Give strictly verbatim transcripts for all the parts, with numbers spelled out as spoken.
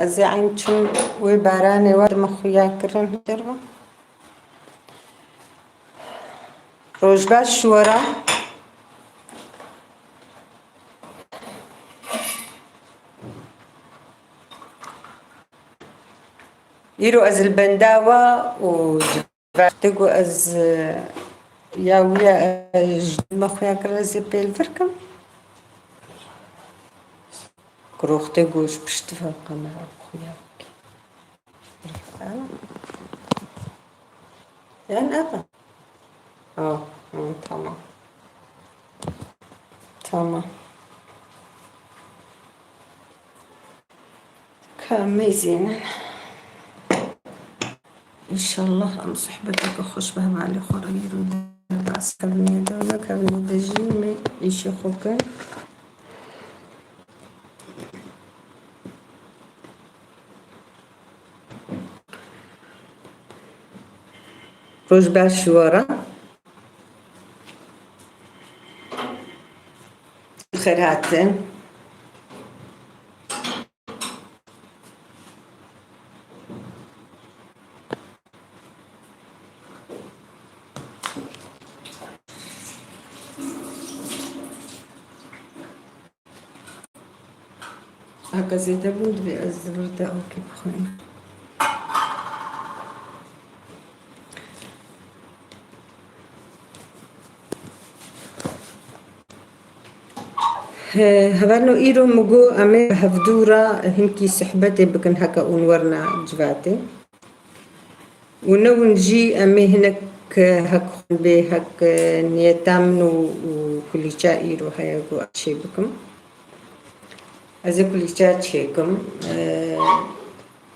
Ez ê eyn çim wê baranê we dime xuya kirin derve. Rojbaş şiwara. Îro ez li benda we û Wextê ku ez, e, ya wî ya, e, ji dima xwe ya kir ez ê pêl vir kim. Ku wextê ku ji pişt ve kamera xwe ya bike. Yan eve. Ha, ha, tamam. Tamam. Ka em mêzînin. Înşallah em sohbeteke xweş bi hevalê xwe re gîr û derbas kevnê de û nekevnê de jî me îşê xwe kin. Roj baş ji we re. Xêr hatin. Heke zêde bûn divê ez li vir de awkê bixwînim. He, hevalno îro min got em ê bi hevdû re hinkî sohbetê bikin heke hûn werna civatê. Û ne hûn jî em ê hinek hek xwendê, hek niyeta min û, û kulîça îro heye ku ez çê bikim. Ez ê kulîça çêkim, e,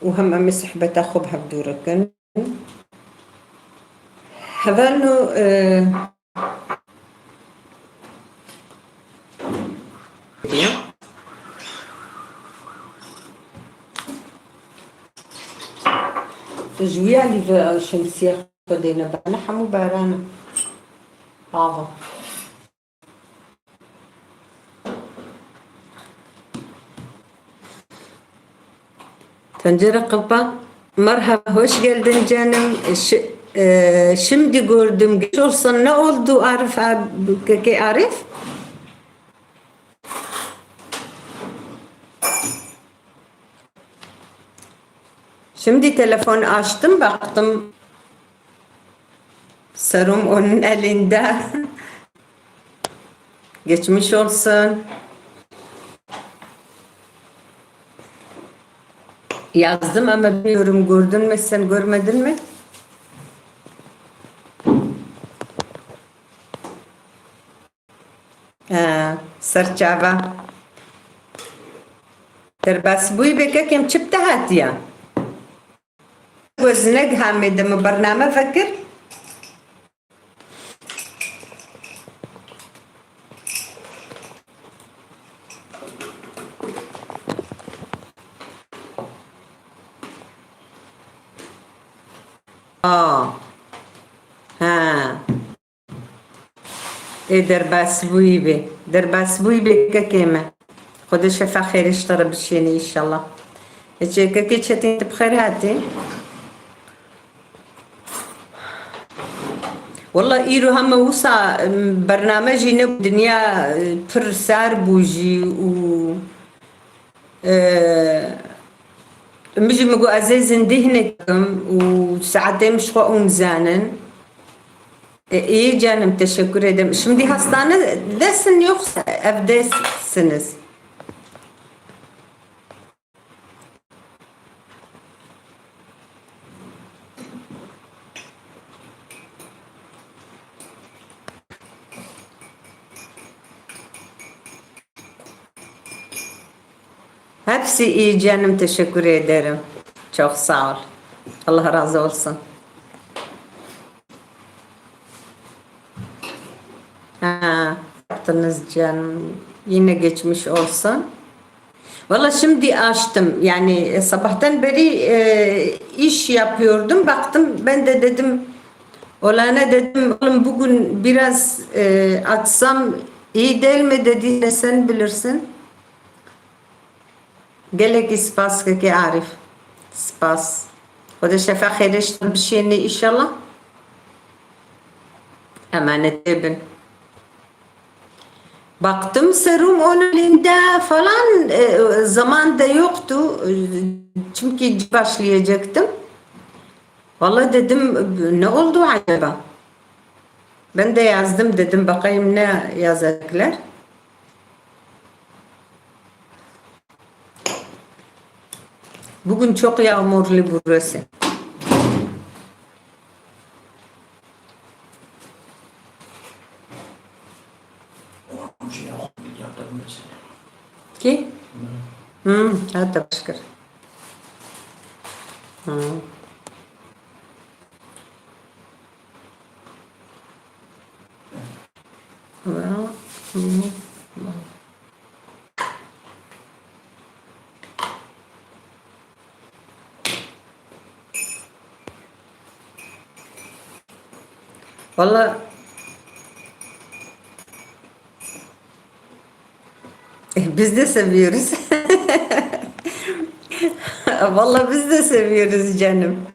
û hem em ê sohbeta xwe bi hevdû re kin. Hevalno, e, Ji wî alî ve şemsiya xwe dêne bane hemû baran e. Ava. Tencere kapat. Merhaba, hoş geldin canım. Şi-, e, şimdi gördüm. Geçmiş olsun. Ne oldu Arif abi, Keke Arif? Şimdi telefon açtım, baktım. Serum onun elinde. Geçmiş olsun. Yazdım ama bilmiyorum, gördün mü sen, görmedin mi? Ha, serçava. Derbasbûyî bê kekem çi bi te hatiye? Ku ez ne giha me de min bername vekir. Aa. Ha. Ê derbasbûyî bê. Derbasbûyî bê kekê me. Xwedê şefa xêrê ji te re bişêne înşallah. Ê çê kekê Çetîn, tu bi xêr hatî. Walla îro heme wisa, em, bername jî ne dinya, e, pir sar bû jî û, e, min jî min got ez ê zindî hinek bikim û saetê min ji xwe hûn zanin. E, iyi canım, teşekkür ederim. Şimdi hastanedesiniz yoksa evdesiniz? Hepsi iyi canım, teşekkür ederim. Çok sağ ol. Allah razı olsun. Ha, yaptınız canım. Yine geçmiş olsun. Valla şimdi açtım. Yani, e, sabahtan beri, e, iş yapıyordum. Baktım, ben de dedim, Olana dedim, oğlum bugün biraz, e, açsam iyi değil mi dedi, sen bilirsin. Gelekî spas kekê Arîf. Spas. Xwedê şefa xêrê ji te bişêne înşallah. Emanetê bin. Baktım serum onun elinde falan, e, zaman da yoktu. Çünkü başlayacaktım. Vallahi dedim, ne oldu acaba? Ben de yazdım, dedim bakayım ne yazacaklar. Bugün çok yağmurlu burası. Ki? Hmm, hadi başka. Hmm. Well, hmm, Valla, e, biz de seviyoruz. Valla biz de seviyoruz canım.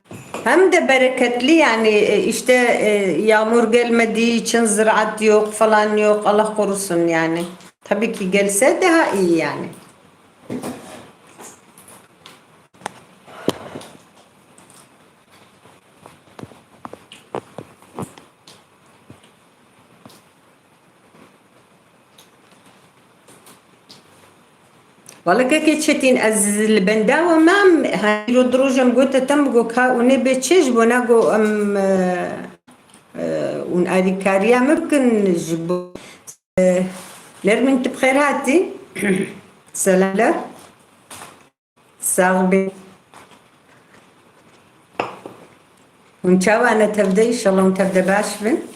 Hem de bereketli yani, e, işte, e, yağmur gelmediği için ziraat yok falan yok. Allah korusun yani. Tabii ki gelse daha iyi yani. Wele kekê Çetîn, ez li benda we mam, hemî ro du roj em gote te, min got ka hûnê bê çi, ji bona got em, e, e, hûn alîkariya min bikin ji bo, e, Nermîn, tu bi xêr hatî. Selamler. Sax bî. Hûn çawa ne tevde? Înşallah hûn tevde baş bin.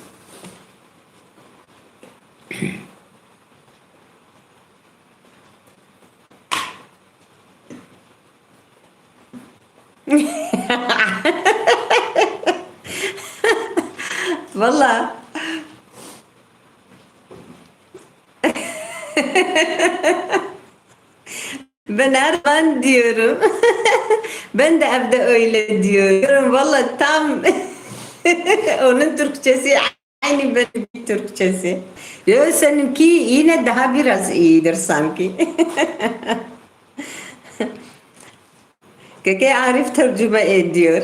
Valla. Ben her zaman diyorum. Ben de evde öyle diyorum. Valla tam onun Türkçesi aynı benim Türkçesi. Yo, seninki yine daha biraz iyidir sanki. Keke Arif tercüme ediyor.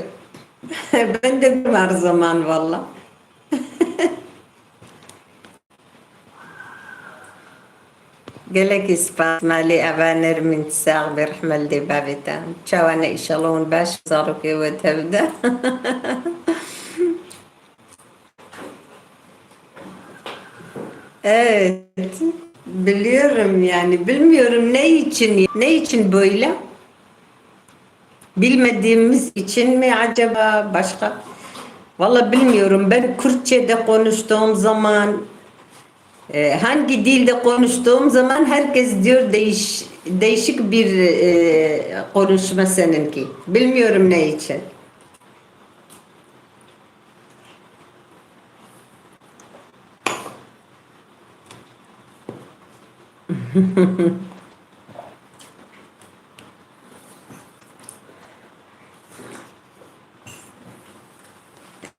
Ben de her zaman valla. Gelekî spas malê eva Nermîn, sax bê, rehmet li dê bavê te. Çawa ne, înşallah hûn baş, zarokê we tevde. Evet, biliyorum yani, bilmiyorum ne için, ne için böyle? Bilmediğimiz için mi acaba başka? Valla bilmiyorum. Ben Kürtçe'de konuştuğum zaman, e, hangi dilde konuştuğum zaman herkes diyor değiş-, değişik bir, e, konuşma seninki. Bilmiyorum ne için.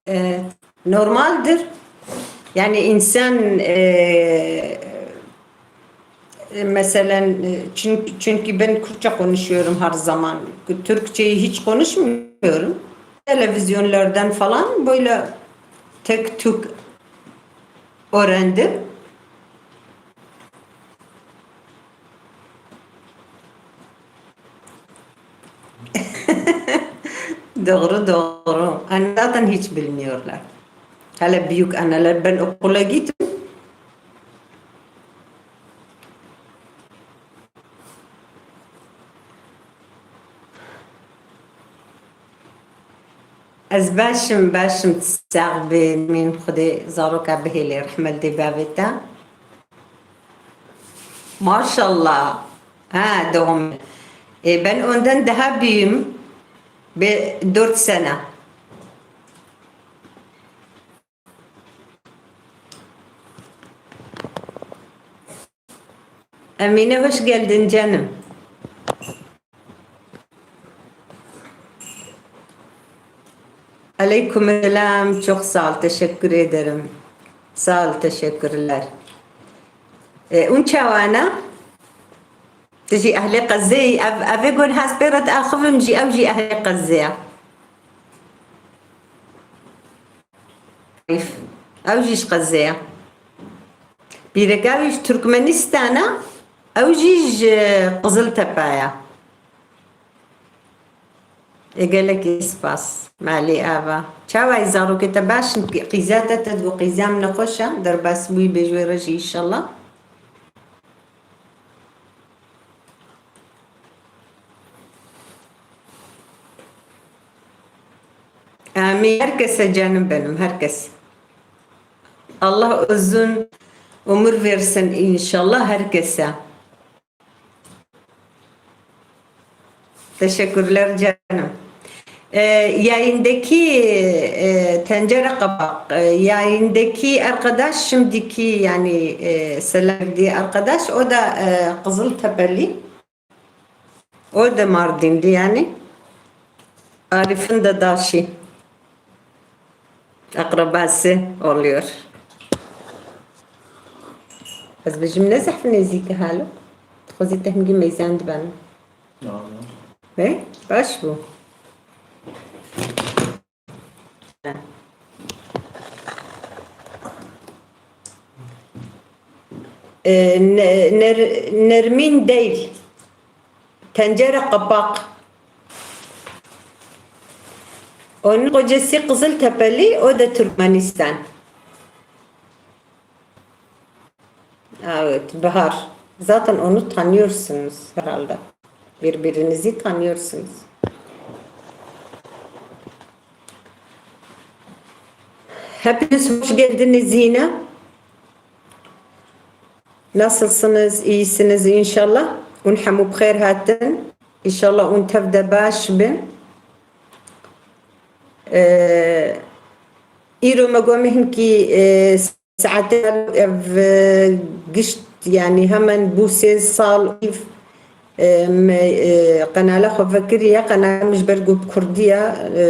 E, normaldir. Yani insan, e, e, mesela, e, çünkü, çünkü ben Kürtçe konuşuyorum her zaman. Türkçeyi hiç konuşmuyorum. Televizyonlardan falan böyle tek tük öğrendim. Doğru, doğru. Hani zaten hiç bilmiyorlar. Hele büyük anneler, ben okula gittim. Ez baş im, baş im, sax bê, min Xwedê zaroka bihêlê, rehmet dê bavê te. Maşallah. Ha, doğum. E, ben ondan daha büyüğüm. Bir dört sene. Emine, hoş geldin canım. Aleyküm selam, çok sağ ol, teşekkür ederim. Sağ ol, teşekkürler. E, un çawana? Tu jî ehlê Qezê yî, ev, ev ê gon hespê re diaxivim jî, ew jî ehlê Qezê ye. Arîf, ew jî ji Qezê ye. Pîreka wî ji Turkmenîstan e, ew jî ji Qiziltepe ye. Ê gelekî spas. Malî ava. Çawa yî zarokê te baş in? Qîza te te digot qîza min nexweş e. Derbas bûyî bê ji wê re jî înşallah. Amîn. Herkese canım benim, herkes. Allah uzun ömür versin inşallah herkese. Teşekkürler canım. Ee, yayındaki e, tencere kapak, e, yayındaki arkadaş şimdiki yani e, selam verdiği arkadaş o da e, Kızıltepeli. O da Mardinli yani. Arif'in de daşi. Akrabası oluyor. Ez bijim ne zehf nêzîk e halo. Xwezî te hingî meyzend ben. He? Baş bû. Ee, ne- ner- Nermin değil. Tencere kapak. Onun kocası Kızıltepeli, o da Türkmenistan. Evet, Bahar. Zaten onu tanıyorsunuz herhalde. Birbirinizi tanıyorsunuz. Hepiniz hoş geldiniz yine. Nasılsınız? İyisiniz inşallah. Un hemû bi xêr hatin. Înşallah un tev de baş bin. Ee, îro me got me hinkî, e, saetê ev, e, gişt, yani hemen bû sê sal îv, e, me, e, qenala xwe vekiriye, qenala min ji ber ku bi kurdî ye, e,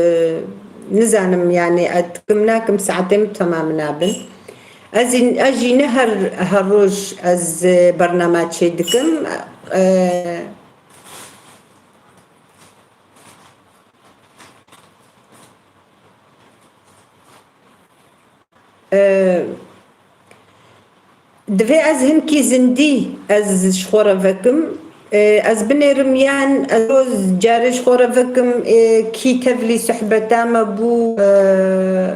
nizanim yani ez dikim nakim saetê min temam nabin. Ez, ez jî ne her, her roj ez, e, bernama çê dikim. E, Ee, divê ez hinkî zindî ez ji xwe re vekim. Ee, ez binêrim yan ez roz carê ji xwe re vekim, ee, kî tevlî sohbeta me bû, ee,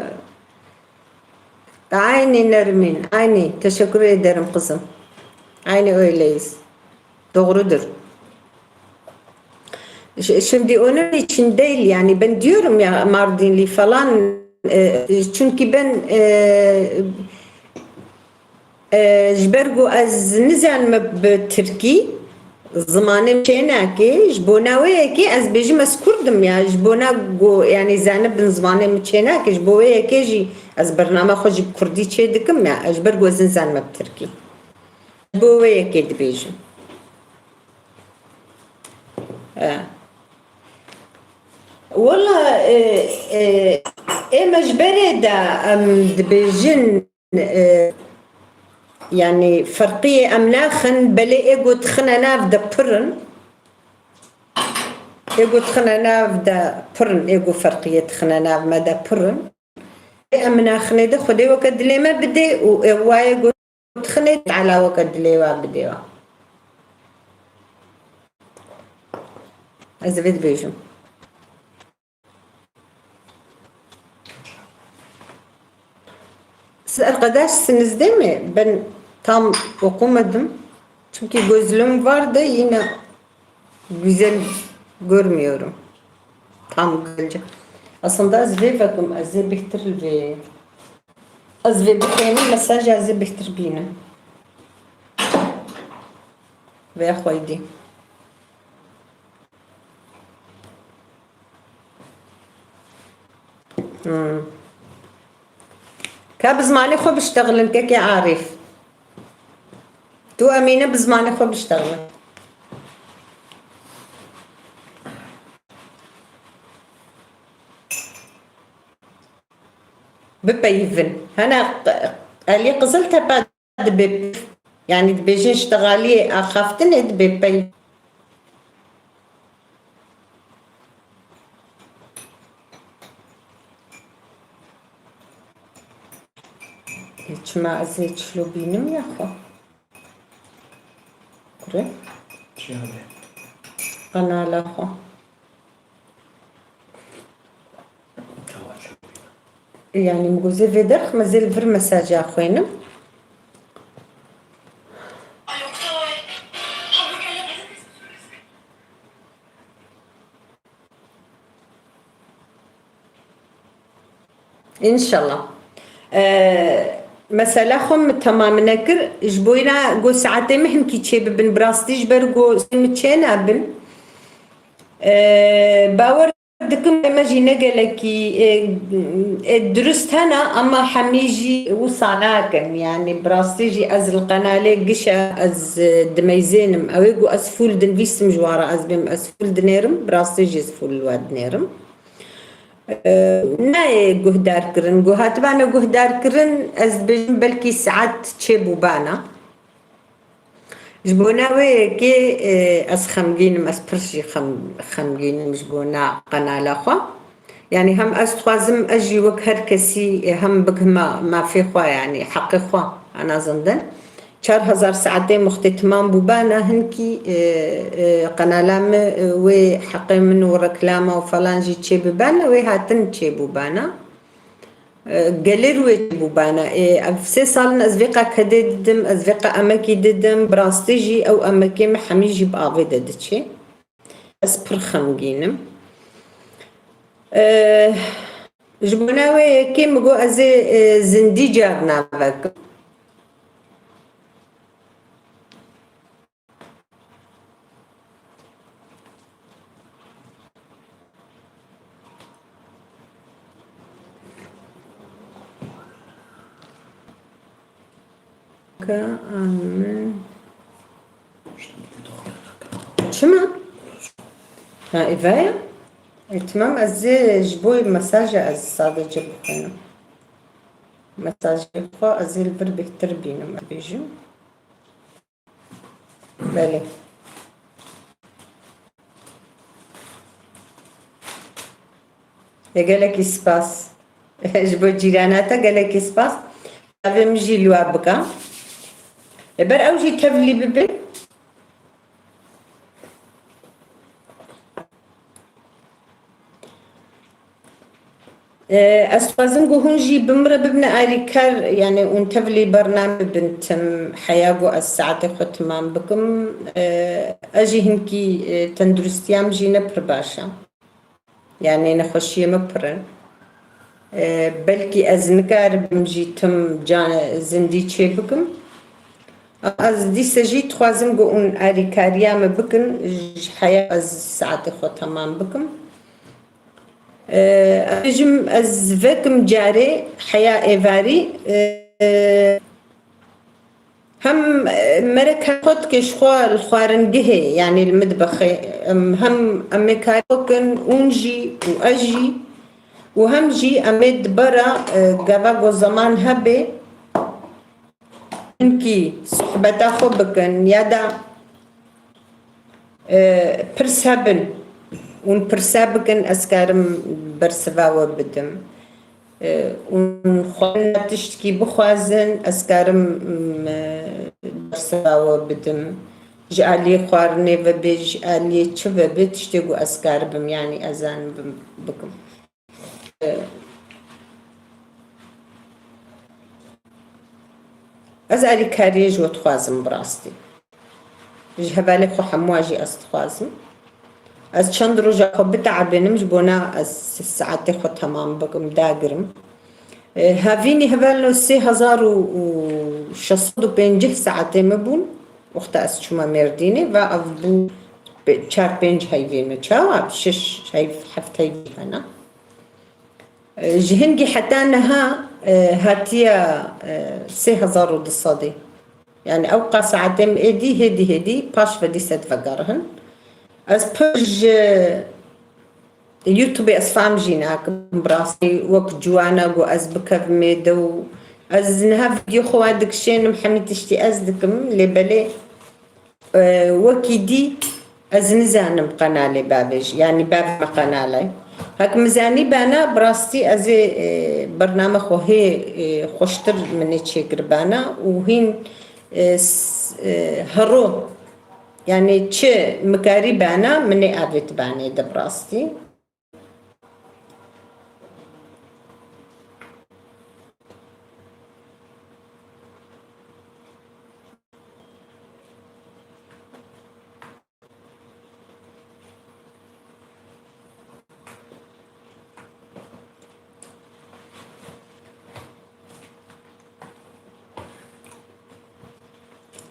Aynı Nermin, aynı. Teşekkür ederim kızım. Aynı öyleyiz. Doğrudur. Ş- Şimdi onun için değil yani ben diyorum ya Mardinli falan, e, çünkü ben, e, e, ji ber ku ez nizanim bi tirkî, zimanê min çênakê, ji bona wê yekê ez bêjim ez kurd im ya, ji bona ku yani zanibin zimanê min çênakê, ji bo wê yekê jî ez bernama xwe jî bi kurdî çê dikim ya, ji ber ku ez nizanim bi tirkî. Ji bo wê yekê dibêjim. E. Wela, e, e, ê me ji berê de em dibêjin, e, yani ferqiyê em naxin, belê ê ku dixine nav de pir in. Ê ku dixine nav de pir in, ê ku ferqiyê dixine nav me de pir in. Ê em naxinê de Xwedê weke dilê me bidê û ê wayê ku dixinê Teala weke dilê we bidê we. Ez ê vê dibêjim. Siz arkadaşsınız değil mi? Ben tam okumadım. Çünkü gözlüğüm vardı, yine güzel görmüyorum. Tam güzelce. Aslında ez vê vekim, ez ê bihtir vê. Ez vê bixwînim, mesaj ez ê bihtir bînim. Vê xweydî. Hmm. Ka bi zimanê xwe biştexilin kekê Arîf. Tu Emîne bi zimanê xwe biştexilin. bipeyivin. Hene q-, Elî Qiziltepe dibe, yanî dibêjin ji te xaliyê axaftinê dibe pey. Çima ez ê çilo bînim ya xwe? Kure? Çi hebe? Qenala xwe. Tawa çi? Yanî min got, zê vê derxim, ez ê li vir mesaja xwênim. Înşallah. Ee, mesela xwe min temam nekir, ji bo yina got saetê min hinkî çê bibin, bi rastî ji ber got sê min çê nabin. Ee, bawer dikim me jî ne gelekî, e, e, dirust hene, ama hemî jî wisa nakin. Yanî bi rastî jî ez li qenalê giş e, ez, e, dimeyzênim. Ew ê ku ez fûl dinivîsim ji wan re ez bêm, ez fûl dinêrim, bi rastî jî ez fûl li we dinêrim. E, nayê guhdarkirin. Ku hatibane guhdarkirin, ez dibêjim belkî saet çêbûbana. Ji bona wê yekê, e, ez xemgîn im, ez pir jî xem-, xemgîn im ji bona qenala xwe. Yanî hem ez dixwazim, ez jî wek her kesî, e, hem bigihma mafê xwe, yanî heqê xwe, ana zindin. Çar hezar saetê wextê timam bûbana hinkî, e, e, qenala min, e, wê heqê min û reklama û falan jî çêbibana, wê hatin çêbûbana. E, gelêr wê bûbana. Ê, ev sê sal in ez vê qe kedê didim, ez vê qe emekî didim. Bi rastî jî ew emekê min hemî jî bi avê de diçê. Ez pir xemgîn im. E, ji bona wê yekê min got ez ê, e, zindî carna vekim. Ka amin. Çima? Ha, eva ya? E, tamam, ez ê ji bo mesaja ez sadece bixwînim. Mesajê xwe ez ê li vir bêhtir bînim, ez bêjim. Belê. E, gelekî spas. Ji bo cîrana te gelekî spas. Çavê min jî li we bike. E, ber ew jî tevlî bibin. Ee, ez dixwazim ku hûn jî bi min re bibine alîkar, yanî hûn tevlî bername bibin tim, heya ku ez saetê xwe timam bikim. Ee, ez jî hinkî, e, tenduristiya min jî ne pir baş e. Yanî nexweşiyê min pir in. Ee, belkî ez nikaribim jî tim ca-, zindî çêbikim. Ez dîse jî dixwazim ku hûn alîkariya min bikin, ji heya ez saetê xwe temam bikim. Ee, ez bêjim, ez vekim carê heya êvarî, ee, hem, ee, merek her xwe dike ji xwe li xwaringihê, yanî li midbexê, em, hem em ê karê xwe bikin, hûn jî û ez jî, û hem jî em ê di bera, ee, gava ku zeman hebe, hinkî sohbeta xwe bikin ya da, e, pirs hebin, hûn pirsa bikin, ez karim bersiva we bidim. E, hûn xwarina tiştkî bixwazin, ez karim, m, e, bersiva we bidim. Ji aliyê xwarinê ve bê, ji aliyê çi ve bê, tiştê ku ez karibim, yanî ez zanibim bikim. Ez alîkariyê ji we dixwazim bi rastî. Ji hevalê xwe hemûa jî ez dixwazim. Ez çend roja xwe biteebînim ji bona ez saetê xwe temam bikim, dagirim. E, havînî hevalno sê hezar û şeş sed û pêncî saetê min bûn. Wexta ez çûme Mêrdînê ve ev bû pê-, çar pênc heyvê min. Çawa? Şeş heyv, heft heyvî hene. E, ji hingî heta niha, e, hatiye, e, sê hezar û du sedî. Yani ew qas saetê min êdî hêdî hêdî paş ve dîse divegerihin. Ez pir ji YouTubeê ez fehm jî nakim, bi rastî wek ciwana ku ez bikevimê de û ez niha vîdyo xwe dikişênim, hemî tiştî ez dikim, lê belê, e, wekî dî ez nizanim qenalê bavê jî, yanî bavê me qenalê. Hek min zanî bana, bi rastî ez ê, e, bername xwe hê, e, xweştir min ê çêkiribana û hîn, e, s-, e, hero, yanî çi mikarî bana, min ê avêtibanê de bi rastî.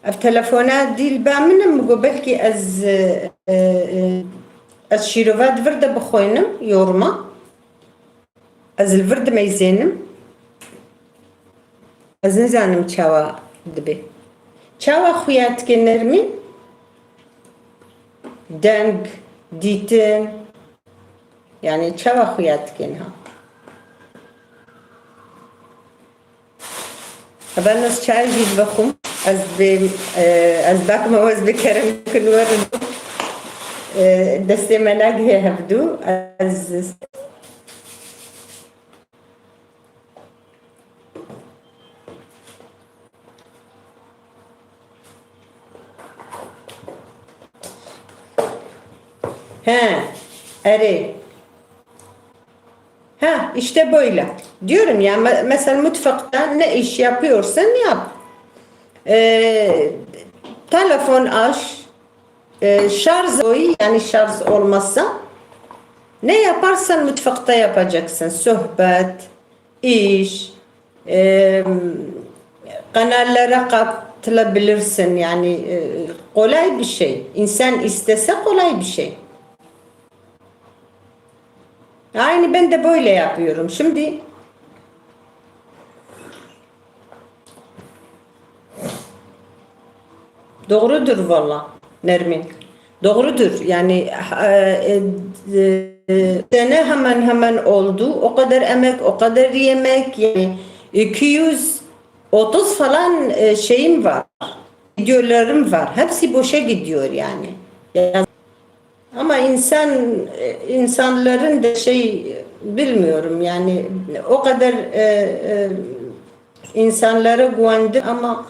Ev telefona dî li ba min e, min got belkî ez, e, e, ez şîrova di vir de bixwînim, yoruma. Ez li vir dimeyzênim. Ez nizanim çawa dibe. Çawa xuya dike Nermîn? Deng, dîtin, yanî çawa xuya dike niha? Heba ez çayê jî dibixwim. Ez bê, e, ez bakim ew ez bê kerem kin werin. E, destê me nagihê hevdû. Ez He, erê. Ha, işte böyle. Diyorum ya, me-, mesela mutfakta ne iş yapıyorsan yap. Ee, telefon aç, e, şarj koy, yani şarj olmazsa ne yaparsan mutfakta yapacaksın. Sohbet, iş, e, kanallara katılabilirsin. Yani, e, kolay bir şey. İnsan istese kolay bir şey. Aynı ben de böyle yapıyorum. Şimdi doğrudur valla Nermin. Doğrudur. Yani, e, e, e, sene hemen hemen oldu. O kadar emek, o kadar yemek. Yani iki yüz otuz falan, e, şeyim var. Videolarım var. Hepsi boşa gidiyor yani. Ya, ama insan, e, insanların da şey, bilmiyorum yani, o kadar, e, e, insanlara güvendim ama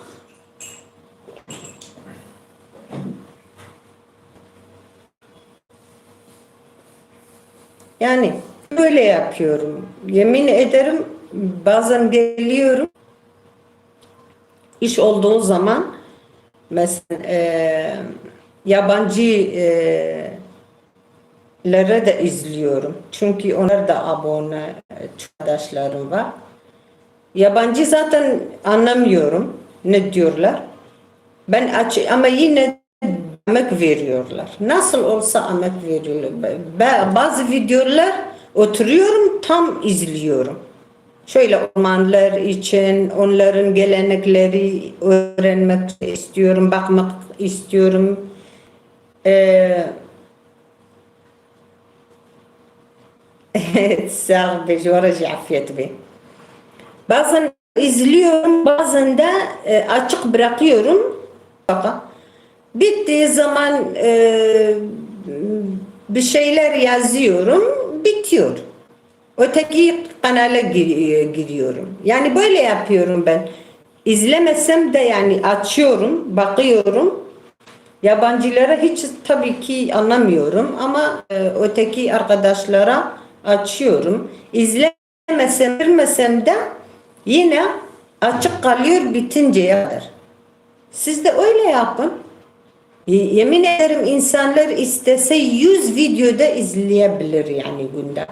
yani böyle yapıyorum. Yemin ederim, bazen geliyorum. İş olduğu zaman mesela, e, yabancı, e, lere de izliyorum. Çünkü onlar da abone, e, arkadaşlarım var. Yabancı zaten anlamıyorum ne diyorlar. Ben aç, ama yine emek veriyorlar. Nasıl olsa emek veriyorlar. Ba-, ba-, bazı videolar oturuyorum, tam izliyorum. Şöyle ormanlar için, onların gelenekleri öğrenmek istiyorum, bakmak istiyorum. Ee, Sağ ol, ji we re jî afiyet be. Bazen izliyorum, bazen de, e, açık bırakıyorum. Bittiği zaman, e, bir şeyler yazıyorum, bitiyor. Öteki kanala gir-, giriyorum. Yani böyle yapıyorum ben. İzlemesem de yani açıyorum, bakıyorum. Yabancılara hiç tabii ki anlamıyorum ama, e, öteki arkadaşlara açıyorum. İzlemesem, bilmesem de yine açık kalıyor bitinceye kadar. Siz de öyle yapın. Ye-, yemin ederim, insanlar istese yüz videoda izleyebilir yani günde.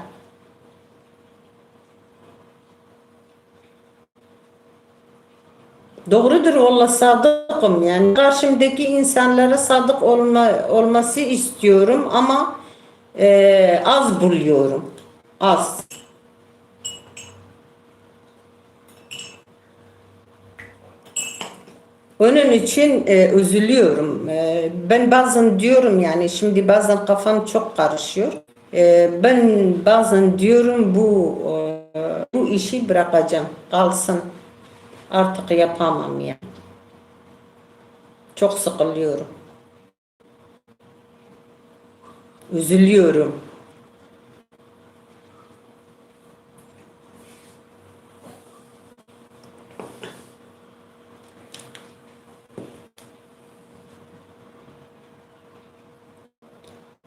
Doğrudur, valla sadıkım. Yani karşımdaki insanlara sadık olma, olması istiyorum ama, e, az buluyorum. Az. Onun için, e, üzülüyorum. E, ben bazen diyorum yani, şimdi bazen kafam çok karışıyor. Ee, ben bazen diyorum bu, e, bu işi bırakacağım, kalsın. Artık yapamam ya. Çok sıkılıyorum. Üzülüyorum.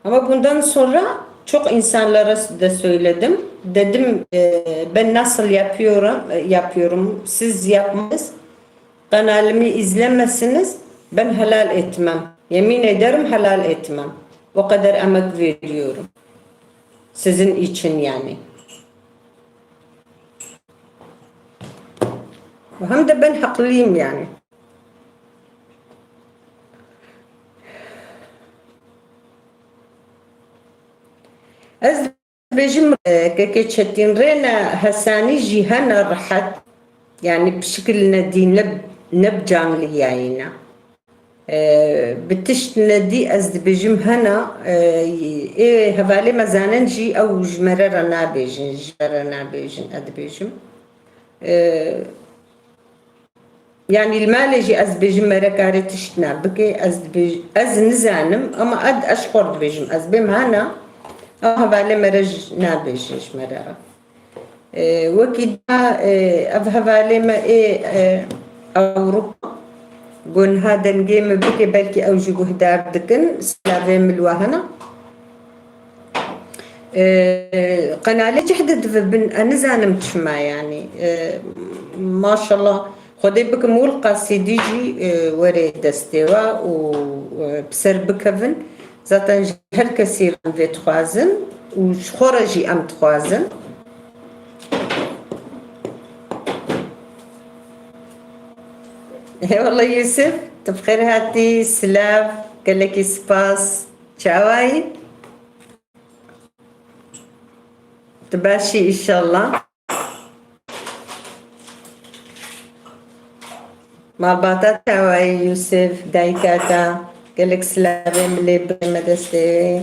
Ama bundan sonra çok insanlara da söyledim. Dedim, e, ben nasıl yapıyorum, e, yapıyorum. Siz yapmanız, kanalımı izlemesiniz, ben helal etmem. Yemin ederim helal etmem. O kadar emek veriyorum. Sizin için yani. Hem de ben haklıyım yani. Ez dibêjim, e, kekê Çetîn, rêne hesanî jî hene rehet. Yani bi şikil nedî ne, ne bi canlı yayına. E, bi tişt nedî ez dibêjim hene, e, ê hevalê me zanin jî ew ji me re re nabêjin, ji me re nabêjin, ez dibêjim. E, Yani li malê jî ez dibêjim mere karê tişt nabike, ez dibêj-, ez nizanim, ama ez, ez ji xwe re dibêjim, ez bêm hana, ew hevalê mere jî nabêjin ji mere re. Ee, wekî da, ee, ev hevalê me ê, ee, Ewropa, ku niha dengê min bike, belkî ew jî guhdar dikin, silavê min li we hene. Ee, qenalê cih de divibin, ez nizanim çima yani. Ee, maşallah, Xwedê bikim wil qasîdî jî, e, were destê we û, e, bi ser bikevin. Zaten ji her kesî re em vê dixwazin û ji xwe re jî em dixwazin. Eyvallah Yusuf, tu bi xêr hatî, silav, gelekî spas. Çawa yî? Tu baş î înşallah. Malbata çawa yî Yusuf, dayika te? Gelek silavê min lê bime destê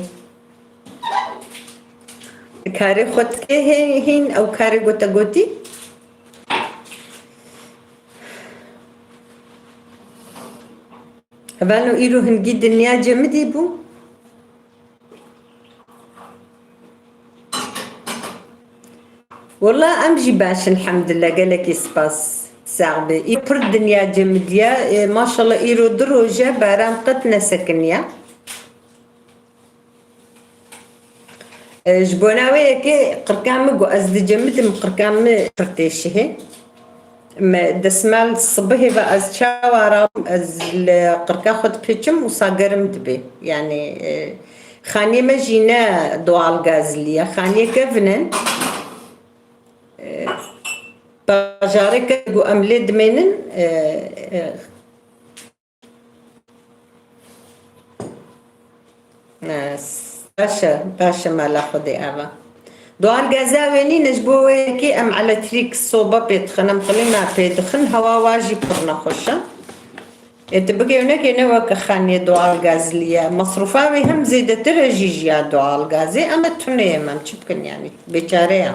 wê. Karê xwe dikê hê-, hîn ew karê ku te gotî? Hevano îro hingî dinya cemidî bû. Wela em jî baş in, elhamdulillah, gelekî spas. Sax be. Î pir dinya cemidiye. E, maşallah îro du roj e baran qet nesekiniye. E, ji bona wê yekê qirka min ku ez dicemidim, qirka min pir têşihê. Me desmal sibihê ve ez çawa rabim, ez li qirka xwe dipêçim û sa germ dibe. Yani, e, xaniyê me jî ne doğal gazli ye. Xaniyê kevin in. E, bajarê ke ku em lê dimênin, e, e, Baş e, baş e, mala Xwedê ava. Doğal gaza wê nîne, ji bo wê yekê em elektrîk, soba pê dixin, em klîma pê dixin, hewa wa jî pir nexweş e. Ê tu bikê û nekê ne weke xaniyê doğal gazlî ye. Mesrûfa wê hem zêdetir e jî ji ya doğal gazê, em e tunê em, em çi bikin yani, bêçare ye.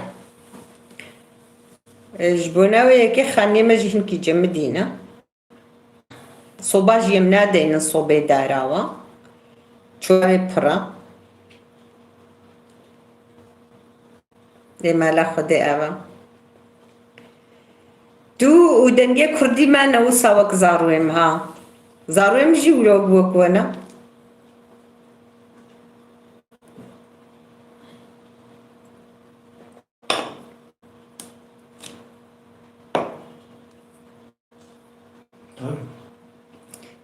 Ê, ji bona wê yekê xaniyê me jî hinkî cemidî ne. Soba jî em nadeynin sobê dara we. Çawa wê pir e. Ê mala Xwedê ava. Tu û dengê kurdî me ne wisa wek zarûyê min ha. Zarûyê min jî wilo wek we ne.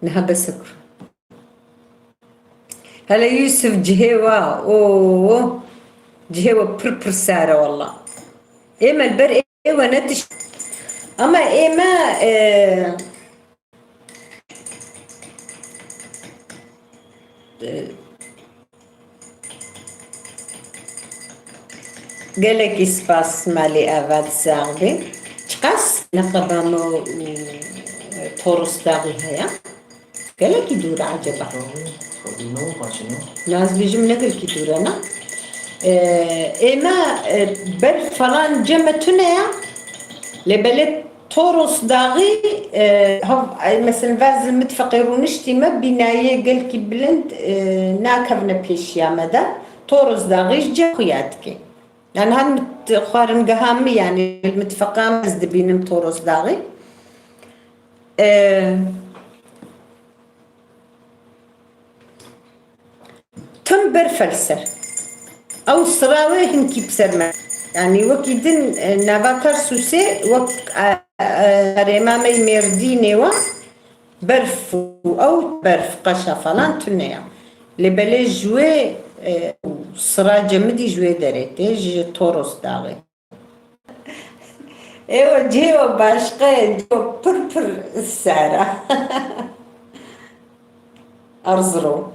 Niha bes e kur. Hele Yusuf cihê wa, o cihê we pir pir sar e walla. Ê me li ber ê we ne tişt. Ama ê me, e, Gelekî spas malê Ava, sax be. Çiqas neqeba me û Toros Daxî heye? Gelekî dûr e eceba? Xwedî ne û paşî ne? Na ez bêjim ne gelkî dûr e, na? E, ê me, e, berf falan cem me tune ya. Lê belê Toros daxî, e, hav-, e, mesela vez li mitfeqê rûniştî me bînayê gelkî bilind, e, nakevne pêşiya me de. Toros daxî ji cem xuya dike. Yani hem mit-, xwaringeha min, yani li mitfeqa me ez dibînim Toros daxî. E, Tim berf e li ser. Ew sira wê hinkî bi ser me. Yanî wekî din, e, nava Tarsusê wek, e, e, herêma me yê Mêrdînê wa berf û ew berf qeşa falan tune ya. Lê belê ji wê, e, sira cemidî ji wê derê tê, ji Toros daxê. Ew cihê başqe, cihê pir pir sera. Erzurum.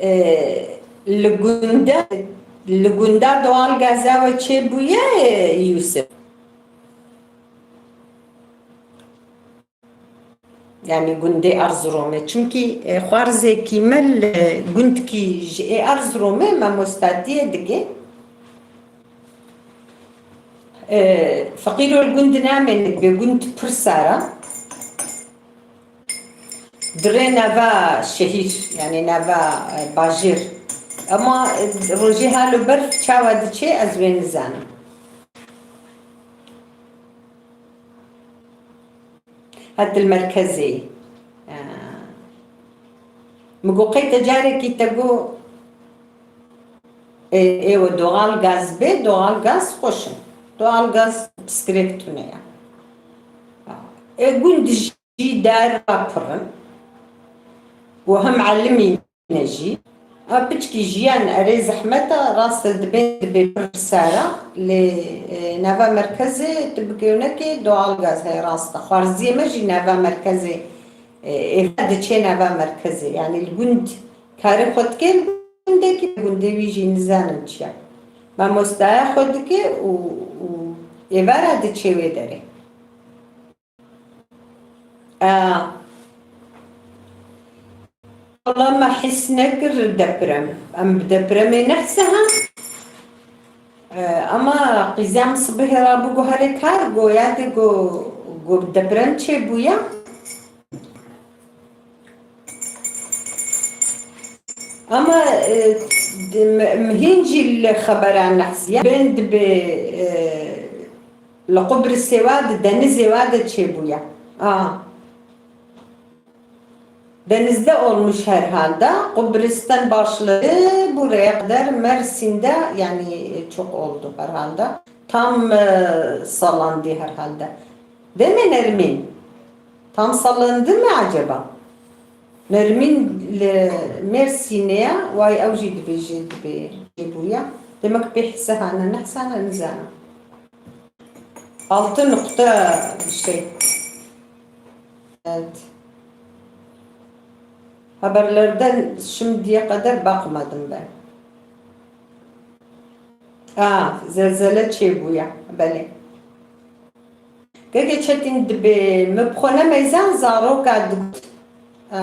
Ee, li gunda, li gunda doğal gaza we çêbûye, Yusuf? Yanî gundê Erzurumê. Çimkî, e, xwarzêkî me li gundkî ji ê Erzurumê mamostatiyê dike. E, feqîro li gund namêne, bê gund pir sar e. Di rê nava şehîr, yanî nava, e, bajêr. Ema, e, rojê halo berf çawa diçê, ez wê nizanim. Heta li merkezê. Ee, min got, qey te carekî te got, ê, ê we doğal gaz bê, doğal gaz xweş in. Doğal gaz pirsgirêk tune ye. Ê gund jî dar pir in. Û hem elimî ne jî. A piçkî jiyan erê zehmet e, rast e, dibê, dibê pir sar e, lê, e, nava merkezê tu bi kêwnekê doğal gaz heye, rast e. Xwarziyê me jî nava merkezê, e, êvar diçê nava merkezê. Yanî li gund karê xwe dike, li gundekî, gundê wî jî nizanim çi ye. Mamostaya xwe dike û, û êvara diçê wê derê. Ee, Wala me his nekir deprem. Em bi depremê nehsiha. Ee, ama qîza min sibihê rabû, got herê kar, got ya dê, got, got deprem çêbûye. Ama, e, di-, me-, min hîn jî li xebera nehsiya. Bên dibe, e, Li Qubrisê wa di denizê wa de çêbûye. A. Denizde olmuş herhalde. Qubris'ten başladı, buraya kadar Mersin'de, yani, çok oldu herhalde. Tam, e, sallandı herhalde. Değil mi Nermin? Tam sallandı mı acaba? Nermîn li Mêrsînê ye, way ew jî dibêje, dibê çêbûye. Demek pê hise hane, nehsane, nizane. Altı nokta bir şey. Evet. Haberlerden şimdiye kadar bakmadım ben. A, zelzele çêbûye, belê. Gelekî çetin dibê, min bi xwe ne meyzan zaroka digot. A.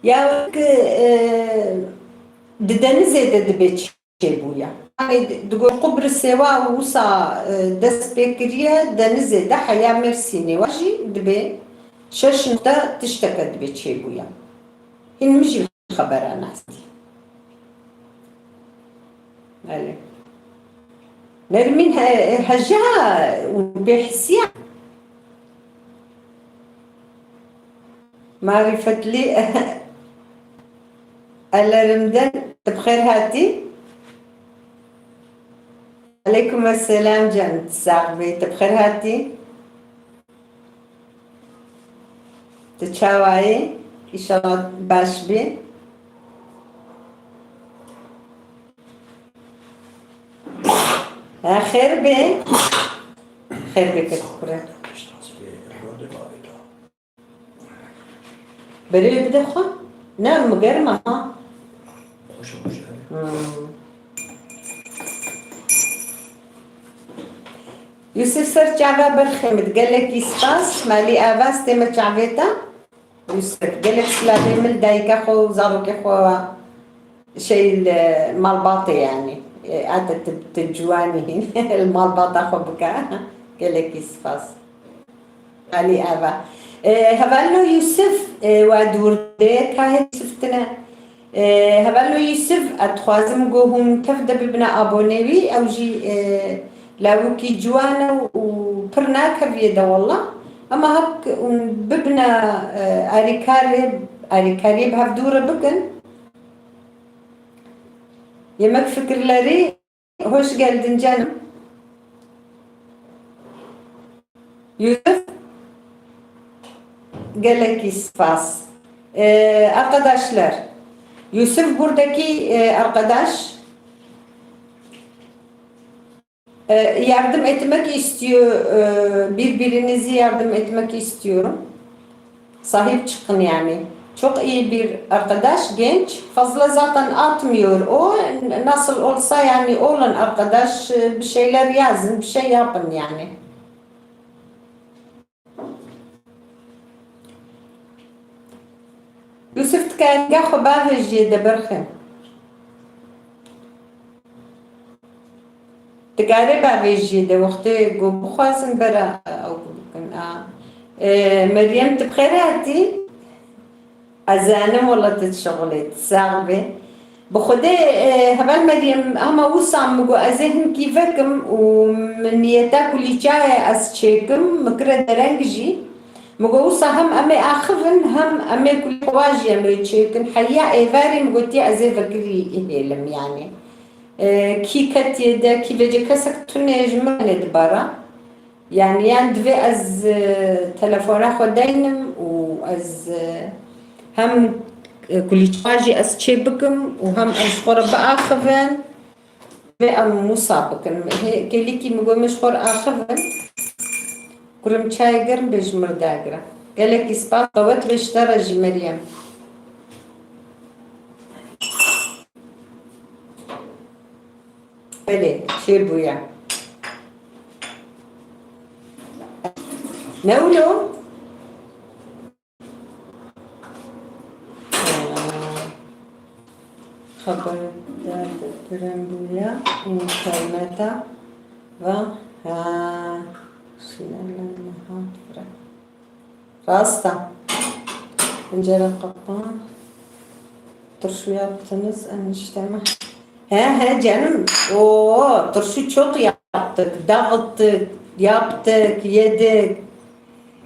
Ya wek, e, di denizê de dibê çêbûye. Yanî digot Qubrisê wa û wisa, e, dest pê kiriye, denizê de heya Mêrsînê wa jî dibê şeş nokta tişteke dibê çêbûye. Hîn min jî xebera nas dî. Belê. Nermîn he-, heja û bêhisiya. Marîfetlî Elerimden, tu bi xêr hatî. Aleykum esselam can, sax bî, tu bi xêr hatî. Tu çawa yî? Înşallah baş bî. Ha, xêr bê. Xêr bê kek kure. Berê bide xwe. Ne, mi germ e ha. Hmm. Yusuf ser çava berxê min, gelekî spas, malî avastê me çavê te. Yusuf, gelek silavê min li dayika xwe û zarokê xwe, şey, li malbatê, yanî. E, ate tu, tu ciwanî hîn li malbata xwe bike. Gelekî spas. Alî ava. E, hevalno Yusuf, e, wa dûr de, ka hê Yusuf tine. E, hevalno Yusuf, ez dixwazim ku hûn tev de bibine abonê wî, ew jî, e, lawikî ciwan e û pir nakeviye de walla. Ema hek hûn bibine, e, alîkarê, alîkariyê bi hevdû re bikin. Yemek fikirleri, hoş geldin canım. Yusuf, gelekî spas. Ee, arkadaşlar, Yusuf buradaki, e, arkadaş, e, yardım etmek istiyor, e, birbirinizi yardım etmek istiyorum. Sahip çıkın yani. Çok iyi bir arkadaş, genç. Fazla zaten atmıyor o. Nasıl olsa yani olun arkadaş, e, bir şeyler yazın, bir şey yapın yani. Yusuf, tu karî xwe bavêjiyê de berxin. Dikarê bavêjiyê de wextê ku bixwazin bera ew bikin. A. E, Meryem, tu bi xêr hatî? Ez zanim wela tu dişixulî, tu sax bî. Bi Xwedê, e, heval Meryem, hema wisa min got, ez ê hinkî vekim û min niyeta kulîçayê ez çêkim, min kire dereng jî. Min got, wisa hem em ê axivin, hem em ê kulî xwe jî em ê çêkin. Heya êvarî min gotiye, ez ê vekirî hêlim, yanî. E, kî ketiye de, kî vêce kesek tune ji min nê dibara. Yani, yan divê ez, e, telefona xwe deynim û ez, e, hem, e, kulîçka jî ez çê bikim û hem ez ji xwe re biaxivin. Divê em wisa bikin. Hê, kêlîkî min got, min ji xwe re axivin. Kurim çayê germ bê ji min re dagire. Gelekî spas, qewet bê ji te re jî, Meryem. Belê, çêbûye. Ne wilo? Xeberdar dikirin bûye înterneta ve, ha, şînele nehat bira. Rast e. Pencere kapan. Turşu yaptınız enişte mi? He he canım. Oo, turşu çok yaptık. Dağıttık, yaptık, yedik.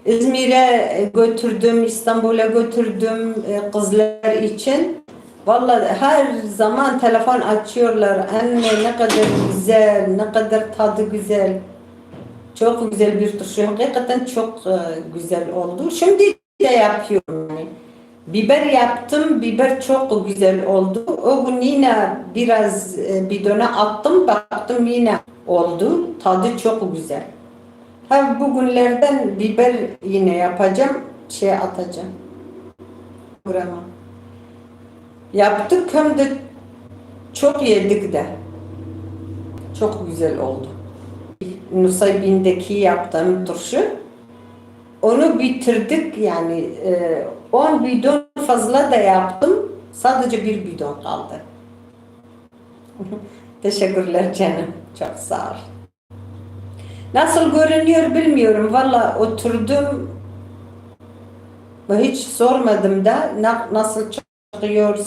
İzmir'e götürdüm, İstanbul'a götürdüm, e, kızlar için. Vallahi her zaman telefon açıyorlar. Anne, ne kadar güzel, ne kadar tadı güzel. Çok güzel bir turşu. Hakikaten çok, e, güzel oldu. Şimdi de yapıyorum yani. Biber yaptım, biber çok güzel oldu. O gün yine biraz, e, bidona attım, baktım yine oldu. Tadı çok güzel. Ha, bugünlerden biber yine yapacağım, şey atacağım. Burama. Yaptık hem de çok yedik de. Çok güzel oldu. Nusaybin'deki yaptığım turşu. Onu bitirdik yani, e, on bidon fazla da yaptım. Sadece bir bidon kaldı. Teşekkürler canım. Çok sağ ol. Nasıl görünüyor bilmiyorum. Valla oturdum ve hiç sormadım da na-, nasıl çıkıyor,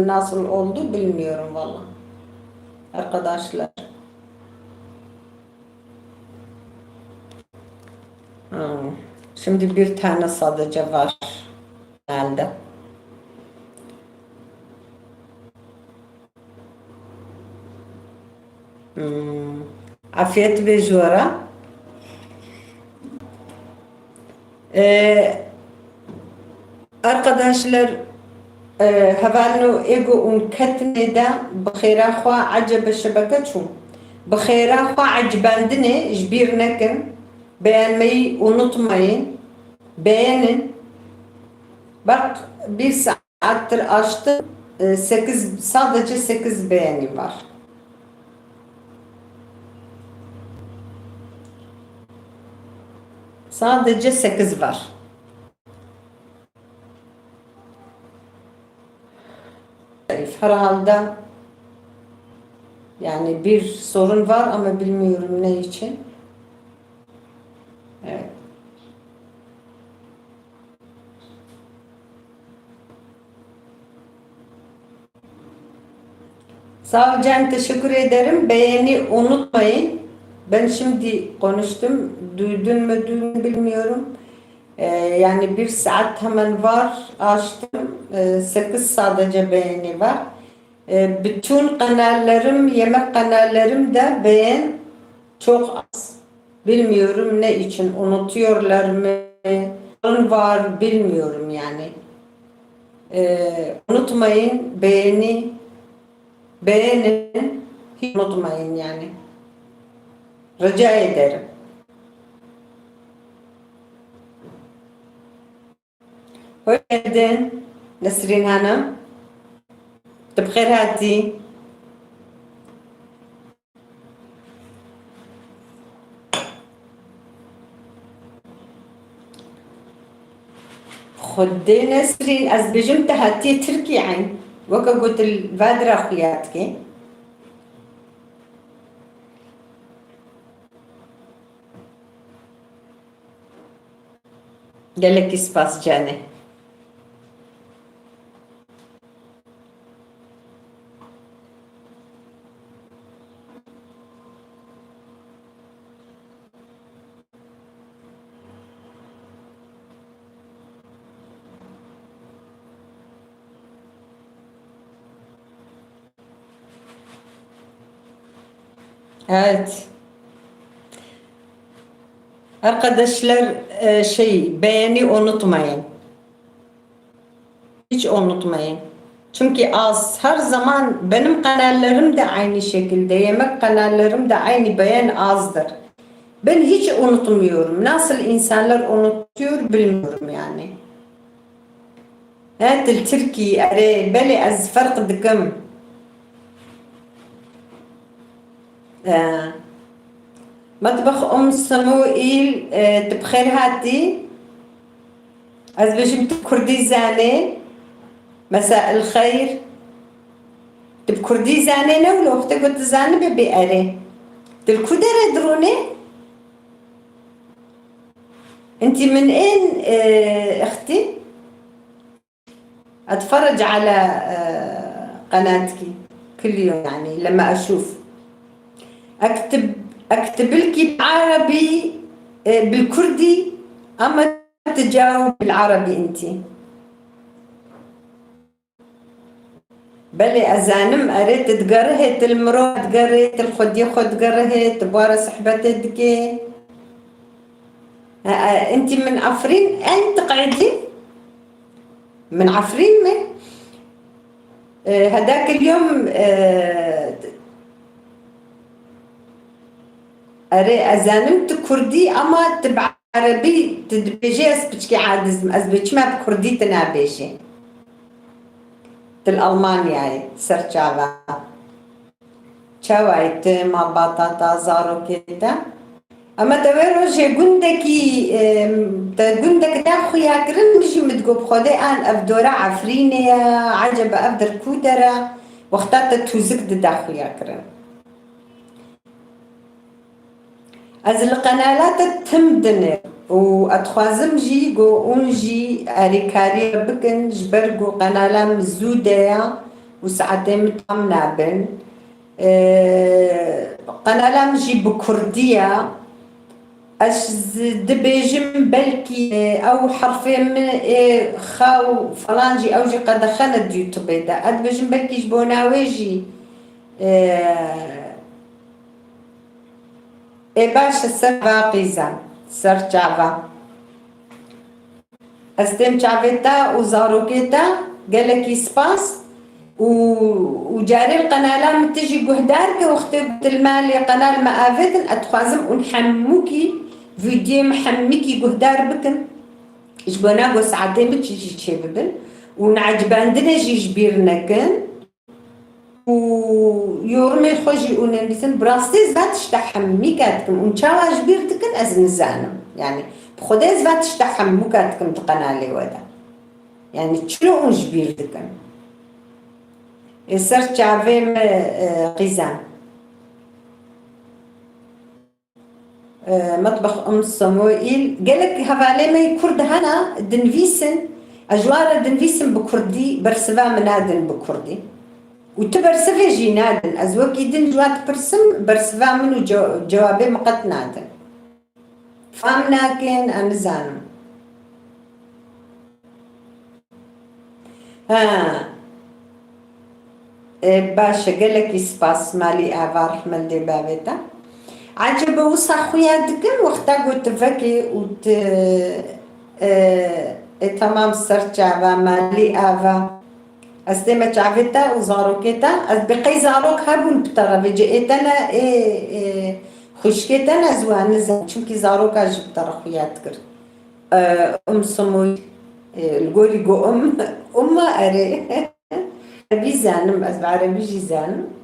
nasıl oldu bilmiyorum valla. Arkadaşlar. Ha, şimdi bir tane sadece var herhalde. Hmm. Afiyet be ji we re. Ee, arkadaşlar, e, hevalno êgo ûn ketine de bi xêra xwe ecebe şebeke çû. Bi xêra xwe ecibandine ji bîr nekin. Beğenmeyi unutmayın. Beğenin. Bak, bir saattir açtım. E, sekiz, sadece sekiz beğeni var. Sadece sekiz var. Herhalde yani bir sorun var ama bilmiyorum ne için. Evet. Sağ ol Can, teşekkür ederim. Beğeni unutmayın. Ben şimdi konuştum. Duydun mu, duydun bilmiyorum. Ee, yani bir saat hemen var, açtım. Ee, sekiz sadece beğeni var. Ee, bütün kanallarım, yemek kanallarım da beğen çok az. Bilmiyorum ne için, unutuyorlar mı? Sorun var, bilmiyorum yani. Ee, unutmayın, beğeni, beğenin, hiç unutmayın yani. Rica ederim. Hoş geldin Nesrin Hanım. Tu bi xêr hatî. Xwedê Nesrîn, ez bêjim te hatiye Tirkiyeyê, weke got li vadira xuya dike. Gelekî spas canê. Evet. Arkadaşlar, e, şey, beğeni unutmayın. Hiç unutmayın. Çünkü az, her zaman benim kanallarım da aynı şekilde, yemek kanallarım da aynı, beğen azdır. Ben hiç unutmuyorum. Nasıl insanlar unutuyor bilmiyorum yani. He, til Tirkî, erê, belê ez ferq dikim. Ee, Metbex Um Semûîl, e, tu bi xêr hatî. Ez bêjim tu kurdî zanê. Mesa el xeyr. Tu bi kurdî zanê ne wilo, wextê ku tu zanibê bê erê. Tu li ku derê dirûnê? Intî min ên, e, extî. أتفرج على، آه، قناتك كل يوم، يعني، لما أشوف. أكتب، أكتب لك بالعربي، آه، بالكردي، أما تجاوب بالعربي أنت. Belê, ez zanim, erê, tu digerihê, tu li mirov digerê, tu li xwediyê xwe digerihê, tu bi wa re sehbetê dikê. E, e, intî min Efrîn, en tu qeydî? Min Efrîn me? E, هذاك اليوم, e, erê, ez zanim tu kurdî, ama tu bi erebî tu dibêjê, ez piçkî aciz im. Ez bê çima bi kurdî tu nabêjê? Tu li Almanyayê, ser çava. Çawa yî tu, malbata te, zarokê te? Ama te wê rojê gundekî, em, te gundek da xuya kirin, min jî min digot, bi Xwedê an ev dora Efrînê ye, ecebe ev der ku der e? Wexta te tûzik dida xuya kirin. Ez li qenala te tim dinêrim û ez dixwazim jî ku hûn jî alîkarî bikin, ji ber ku qenala min zû de ye û saetê min tam nabin. Ee, qenala min jî bi kurdî ye. Ez dibêjim belkî, e, ew herfê min ê xa û falan jî ew jî qedexe ne di YouTubeê de. Ez dibêjim belkî ji bona wê jî, e, Ê baş e, ser va qîza, ser çava. Ez têm çavê te û zarokê te, gelekî spas û, û carê li qenala min tu jî guhdar ke, wextê ku tu li malê qenal me avêtin, ez dixwazim hûn hemûkî vîdyoyê min hemîkî guhdar bikin. Ji bona ku saetê min çi jî çêbibin û neecibandinê jî ji bîr nekin. û yorumê xwe jî û nivîsin, bi rastî ez va tişta hemîka dikim. Hûn çawa ji bîr dikin, ez nizanim. Yanî, bi Xwedê ez va tişta hemûka dikim di qenalê we de. Yanî, çilo hûn ji bîr dikin? Ê ser çavê me, e, qîzan. E, Metbex Um Samuîl. Gelek hevalê me yê Kurd hene, dinivîsin. Ez ji wan re dinivîsim bi Kurdî, bersiva min nadin bi Kurdî. Û tu bersivê jî nadin. Ez wekî din ji wan dipirsim, bersiva min û ce-, cewabê min qet nadin. Fam nakin, em nizanim. Ha. E, baş e, gelekî spas, malî ava, rehme li dê bavê te. Ecebe wisa xuya dikin, wexta got tu vekê û tu, e, e, temam ser çava, malî ava. Ez tême çavê te û zarokê te, ez bi qey zarok hebûn bi te re vê cihê te ne, ê, ê, xwişkê te ne, ez wan nizam, çimkî zaroka ji bi te re xuya dikir. E, Um Sumûy, e, li gorî got um, um erê. Erebî zanim, ez bi erebî jî zanim.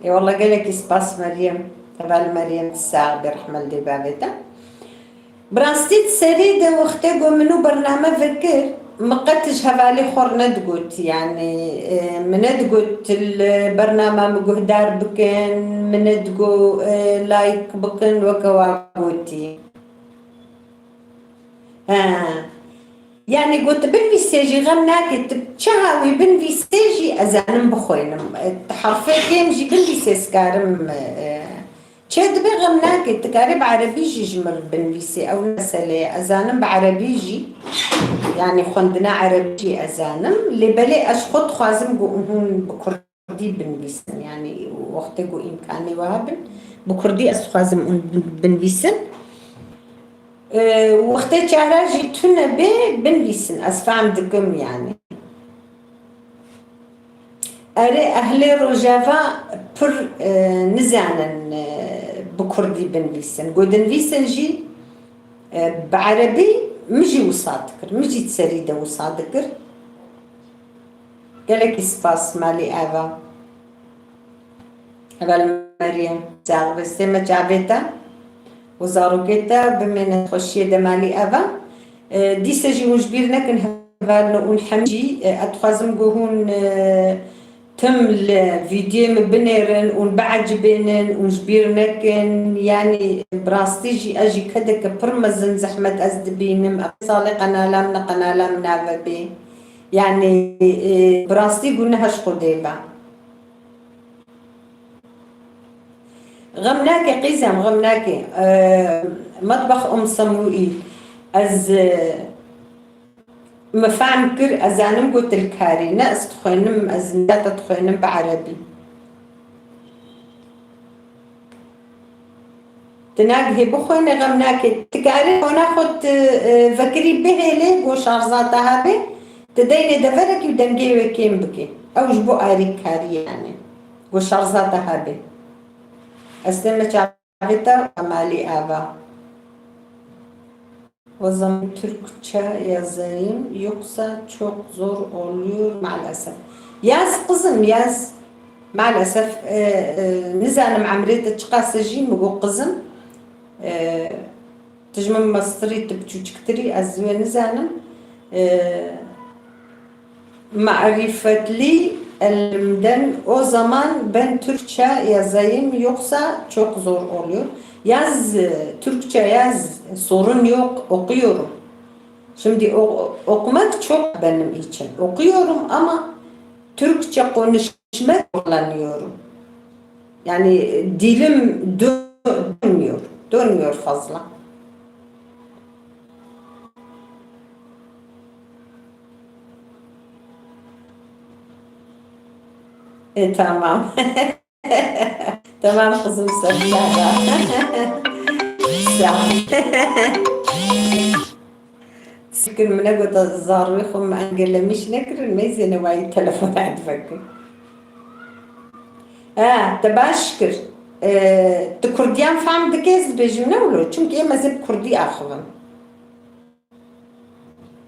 Ê wele gelekî spas Meryem. Heval Meryem, sax be, rehme li dê bavê te. Bi rastî di serî de wextê ku min û bername vekir, min qet ji hevalê xwe re nedigot, yanî, e, min nedigot li bernama min guhdar bikin, min nedigot, e, like bikin, weke wa gotî. He. Yanî got, tu binivîsê jî xem nake, tu çi hawî binivîsê jî ez zanim bixwînim. E, tu herfê kêm jî binivîsê, ez karim, e, çê dibe, xem nake, tu karî bi erebî jî ji min re binivîsê, ew ne mesele ye. Ez zanim bi erebî jî, yanî xwendina erebî jî ez zanim. Lê belê ez xwe dixwazim ku hûn bi kur- Kurdî binivîsin. Yanî wextê ku îmkanê we hebin, bi kurdî ez dixwazim hûn binivîsin. E, wextê çara jî tune bê, binivîsin. Ez fehm dikim yanî. Erê, ehlê Rojava pir, e, nizanin, e, bi kurdî binivîsin. Ku dinivîsin jî, e, bi erebî, min jî wisa dikir. Min jî di serî de wisa dikir. Gelekî spas malî Eva. Heval Meryem, sax be, stême çavê te û zarokê te bimêne xweşiyê de malî Eva. E, dîse jî hûn ji bîr nekin hevalno hûn hemî jî, e, ez dixwazim ku hûn, e, tim li vîdyoyê min binêrin, hûn biecibênin, hûn ji bîr nekin. Yanî bi rastî jî ez jî kedeke pir mezin zehmet ez dibînim. Ev salê qenala min e, qenala min nave bê. Yanî, e, bi rastî ku ne heş xwedê be. Xem nake qîzem, xem nake. E, Metbex Um Semûî. Ez, e, me fehm kir, ez zanim ku tu li karî ne, ez dixwênim, ez nîya te dixwênim bi erebî. Tu nagihê bixwêne, xem nake. Tu karî hona xwe tu, e, vekirî bihêlê, ku şarja te hebe, tu deynê deverekî û dengê wê kêm bike. Ew ji bo arî karî yani. Ku şarja te hebe. Ez tême çavê te, malî Eva. O zaman Türkçe yazayım, yoksa çok zor oluyor maalesef. Yaz kızım, yaz. Maalesef, e, e, nizanim emrê te çiqas e jî, min got kızım. E, tu ji min mestirî, tu biçûçiktirî, ez wê nizanim. E, Marifetli elimden, o zaman ben Türkçe yazayım, yoksa çok zor oluyor. Yaz, e, Türkçe yaz, sorun yok, okuyorum. Şimdi o-, okumak çok benim için. Okuyorum ama Türkçe konuşmak zorlanıyorum. Yani dilim dö-, dönmüyor, dönmüyor fazla. E, tamam. Tamam kızım, sen çağır. Sağ ol. Şükür, min negota zarokê xwe min engelemîş nekirin, meyzê newayî telefona divekin. E, te baş kir. E, tu kurdiyan fam dike, ez dibêjim ne wilo? Çimkî êm ez ê bi kurdî axivim.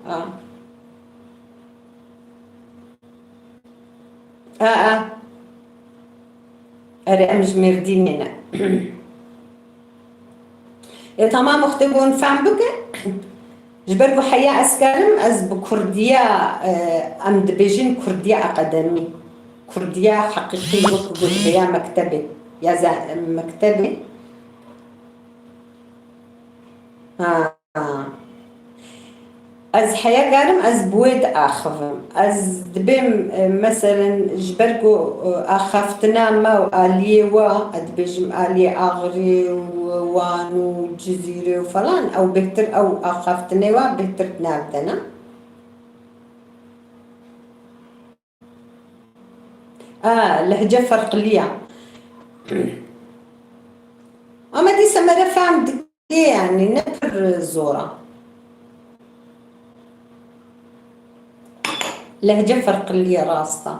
A. A, a. Erê, em ji Mêrdînê ne. Ê, tamam, wextê ku hûn fehm bikin, ji ber ku heya ez karim, ez bi kurdiya, e, em dibêjin kurdiya akademî, kurdiya heqîqî, wek ku gotiye ya mektebê, ya ze-, mektebê. Ha. Ez heya karim, ez bi wê diaxivim. Ez dibêm, e, meselen, ji ber ku, e, axaftina me û aliyê we, ez dibêjim aliyê Axirê û Wan û Cizîrê û falan, ew bêhtir, ew axaftinê we bêhtir di nav de ne. A, lehce ferqliya. Ama dîsa me re fehm dike, yani ne pir zor a. Lehce ferqliya, rast a.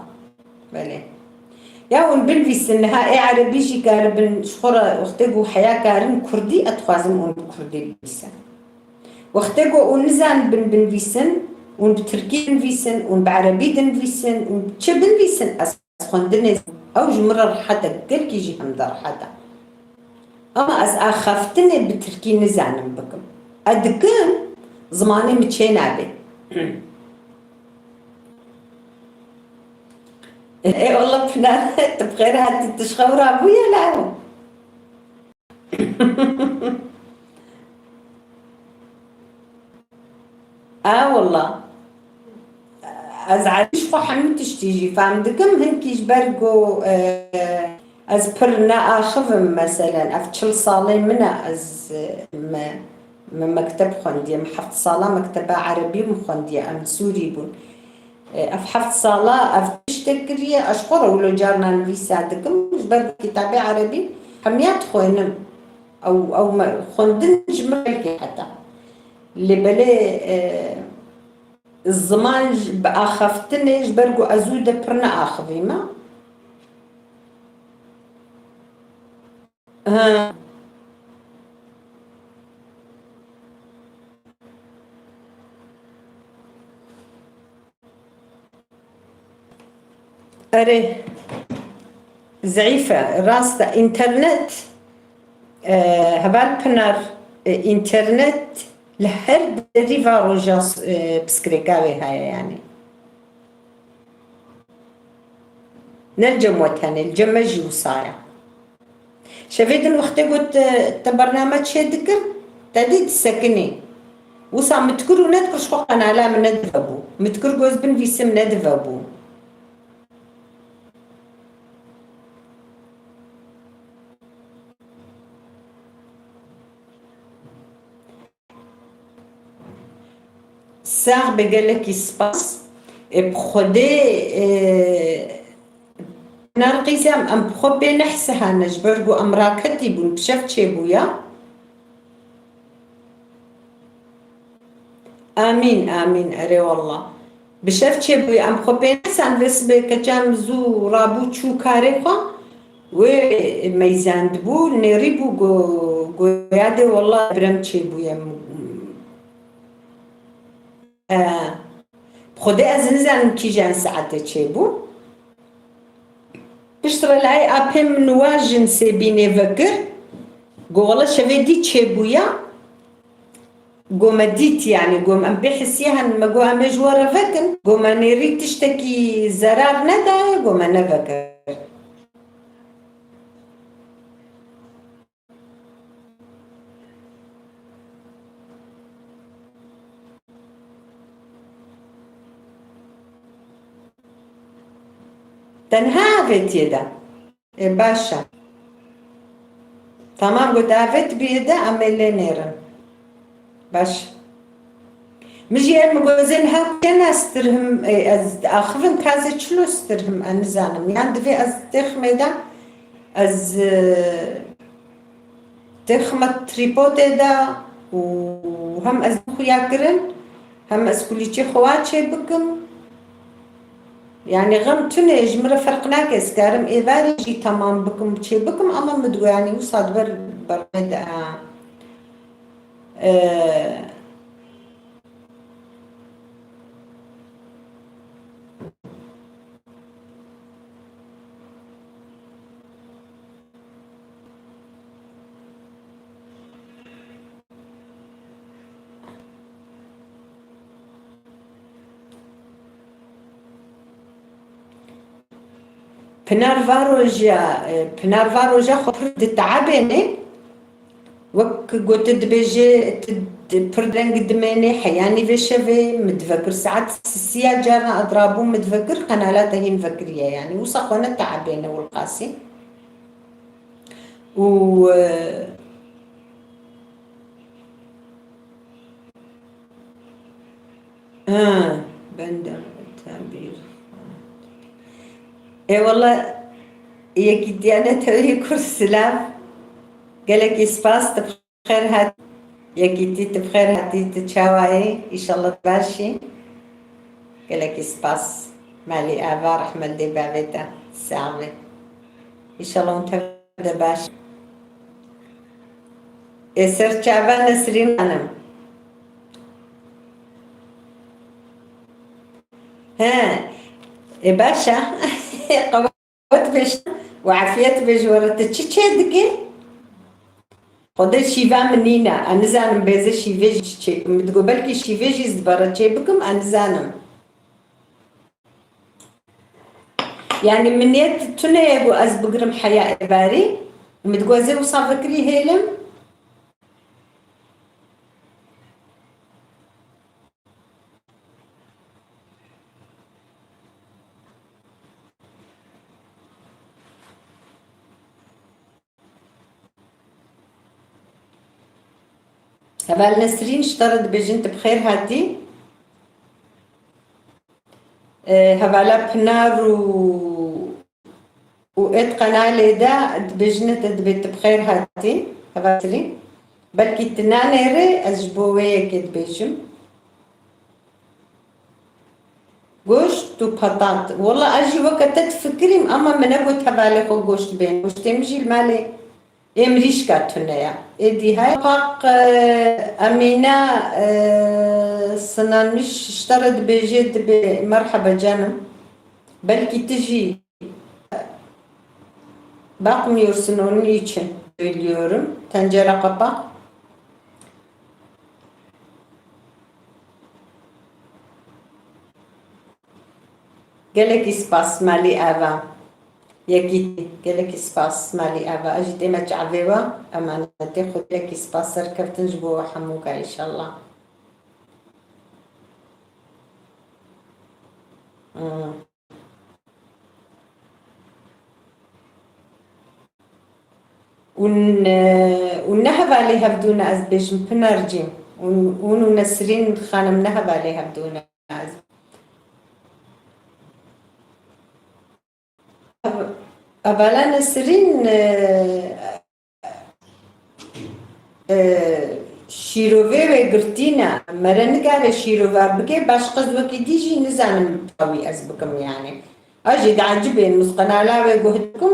Belê. Ya hûn binivîsin, niha ê erebî jî karibin, ji xwe re wextê ku heya karin kurdî, ez dixwazim hûn bi kurdî binivîsin. Wextê ku hûn nizanibin binivîsin, hûn bi tirkî binivîsin, hûn bi erebî dinivîsin, hûn çi binivîsin, ez xwendinê, ew ji min re rehet e, gelkî jî hem de rehet e. Ama ez axaftinê bi tirkî nizanim bikim. Ez dikim, zimanê min çênabe. Ê wele Pinar, tu bi xêr hatî, tu ji xew rabûye lawo. A wela. Ez erebî ji xwe hemû tiştî jî fehm dikim. Hinkî ji ber ku, e, ez pir neaxivim, meselen, ev çil salê min e, ez, e, me, me mekteb xwendiye, me heft sala mekteba erebî min xwendiye, em li Sûrî bûn. E, ev heft sala ev tiştek kiriye, ez ji xwe re wilo carna nivîsa dikim, ji ber ku kitabê erebî hemiya dixwênim. Ew, ew me, xwendin ji min re heta. Lê belê, e, ziman ji, bi axaftinê, ji ber ku ez û de pir neaxivîme. Ha. Erê, zeîf e, rast e. Înternet, e, heval Pinar, e, înternet li her derî va roja, e, pirsgirêka wê heye, yanî. Ne li cem we tenê, li cem me jî wisa ye. Şevê din wextê ku te, te bername çêdikir, te dî disekinî. Wisa min dikir û nedikir ji xwe qenala min nedivebû. Min dikir ku ez binivîsim nedivebû. Sax be, gelekî spas. E, bi Xwedê, e, Nergîzem, em bi xwe pê nehsihane, ji ber ku em raketî bûn, bi şev çêbûya. Amîn, amîn, erê wallah. Bi şev çêbûye, em xwe pê nehsan, vê sibê keçan zû rabû çû karê xwe, wê meyzandibû, nêrî bû, go-, goya dê wallah birem çêbûye. E, bi Xwedê ez nizanim kîjan saetê çêbû. Piştre layê apê min wa jin sêbînê vekir. Go wele şevê dî çêbûya. Go me dît, yanî, go em bê hisiye hen, me go em ê ji we re vekin. Go me nêrî tiştekî zerar nedaye, go me nevekir. Tenha avêtiye de. Ê, baş e. Tamam, got avêt bîye de, em ê lê nêrin. Baş. Min jî ev min gozên ha kena stirhim, e, ez axivin kazê çilo stirhim, ez nizanim. Yan divê ez têxmê de, ez, e, têxme trîpodê de û hem ez xuya kirin, hem ez kulîçê xwe wa çê bikim. Yani xem tune ji min re ferq nake, ez karim êvarê jî temam bikim, çê bikim, ama min digot, yani wisa di ber berxê de, e, Pinar va roja, e, Pinar va roja xwe pir diteebêne. Wek gote dibêje, ti di-, pir deng dimêne, heya nîvê şevê, min divekir saet sisiya caran edrabû, min divekir qenala te hîn vekiriye, yanî wisa xwe neteebêne wilqasî. Û, e, Ha, bende tabîr. Ê wele, Yekîtiya Neteweyê Kurd silav. Gelekî spas, tu bi xêr hat. Yekîtî, tu bi xêr hatî, tu çawa yî? Înşallah tu baş î. Gelekî spas. Malî ava, rehmet dê bavê te. Sax be. Înşallah hûn tev de baş. Ê ser çava Nesrîn Xanim. He. Ê baş e. Qewet bêj û efiyet bêj were, tu çi çê dikî? Xwedê şîva min nîne. Ez nizanim bêze şîvê jî çi çê bikim. Min digot belkî şîvê jî ez dibere çê bikim, ez nizanim. Yanî min niyet tune ye ku ez bigirim heya êvarî. Min digot ez ê wisa vekirî hêlim. Heval Nesrîn, ji te re dibêjin tu bi xêr hatî. E, hevala Pinar û, û êt qenalê de dibêjine te dibê tu bi xêr hatî. Heval Nesrîn. Belkî tu nanêrê, ez ji bo wê yekê dibêjim. Goşt û patat. Wela ez jî weke te difikirîm, ama min negot hevalê xwe goşt bên. Goştê min jî li malê ê mirîşka tune ye. Êdî heye. Paq, e, Emîne, e, Sinanmiş ji te re dibêje, dibê merheba canim. Belkî tu jî bakmıyorsun, onun için söylüyorum. Tencere kapak. Gelekî spas malî ava. Yekîtî, gelekî spas malî ava. Ez jî tême çavê we, emanetê xwe, gelekî spas, serkeftin ji bo we hemûka înşallah. Hmm. Hûn, e, hûn ne hevalê hevdû ne, ez dibêjim Pinarcî. Hûn, hûn û Nesrîn Xanim ne hevalê hevdû ne. Ez, hev-, hevala Nesrîn, e, e, şîrovê wê girtî ne. Mere nikare şîrova bike, başqa ez wekî dî jî nizanim tawî ez bikim yani. Ez jî diecibên, min qenala wê guh dikim.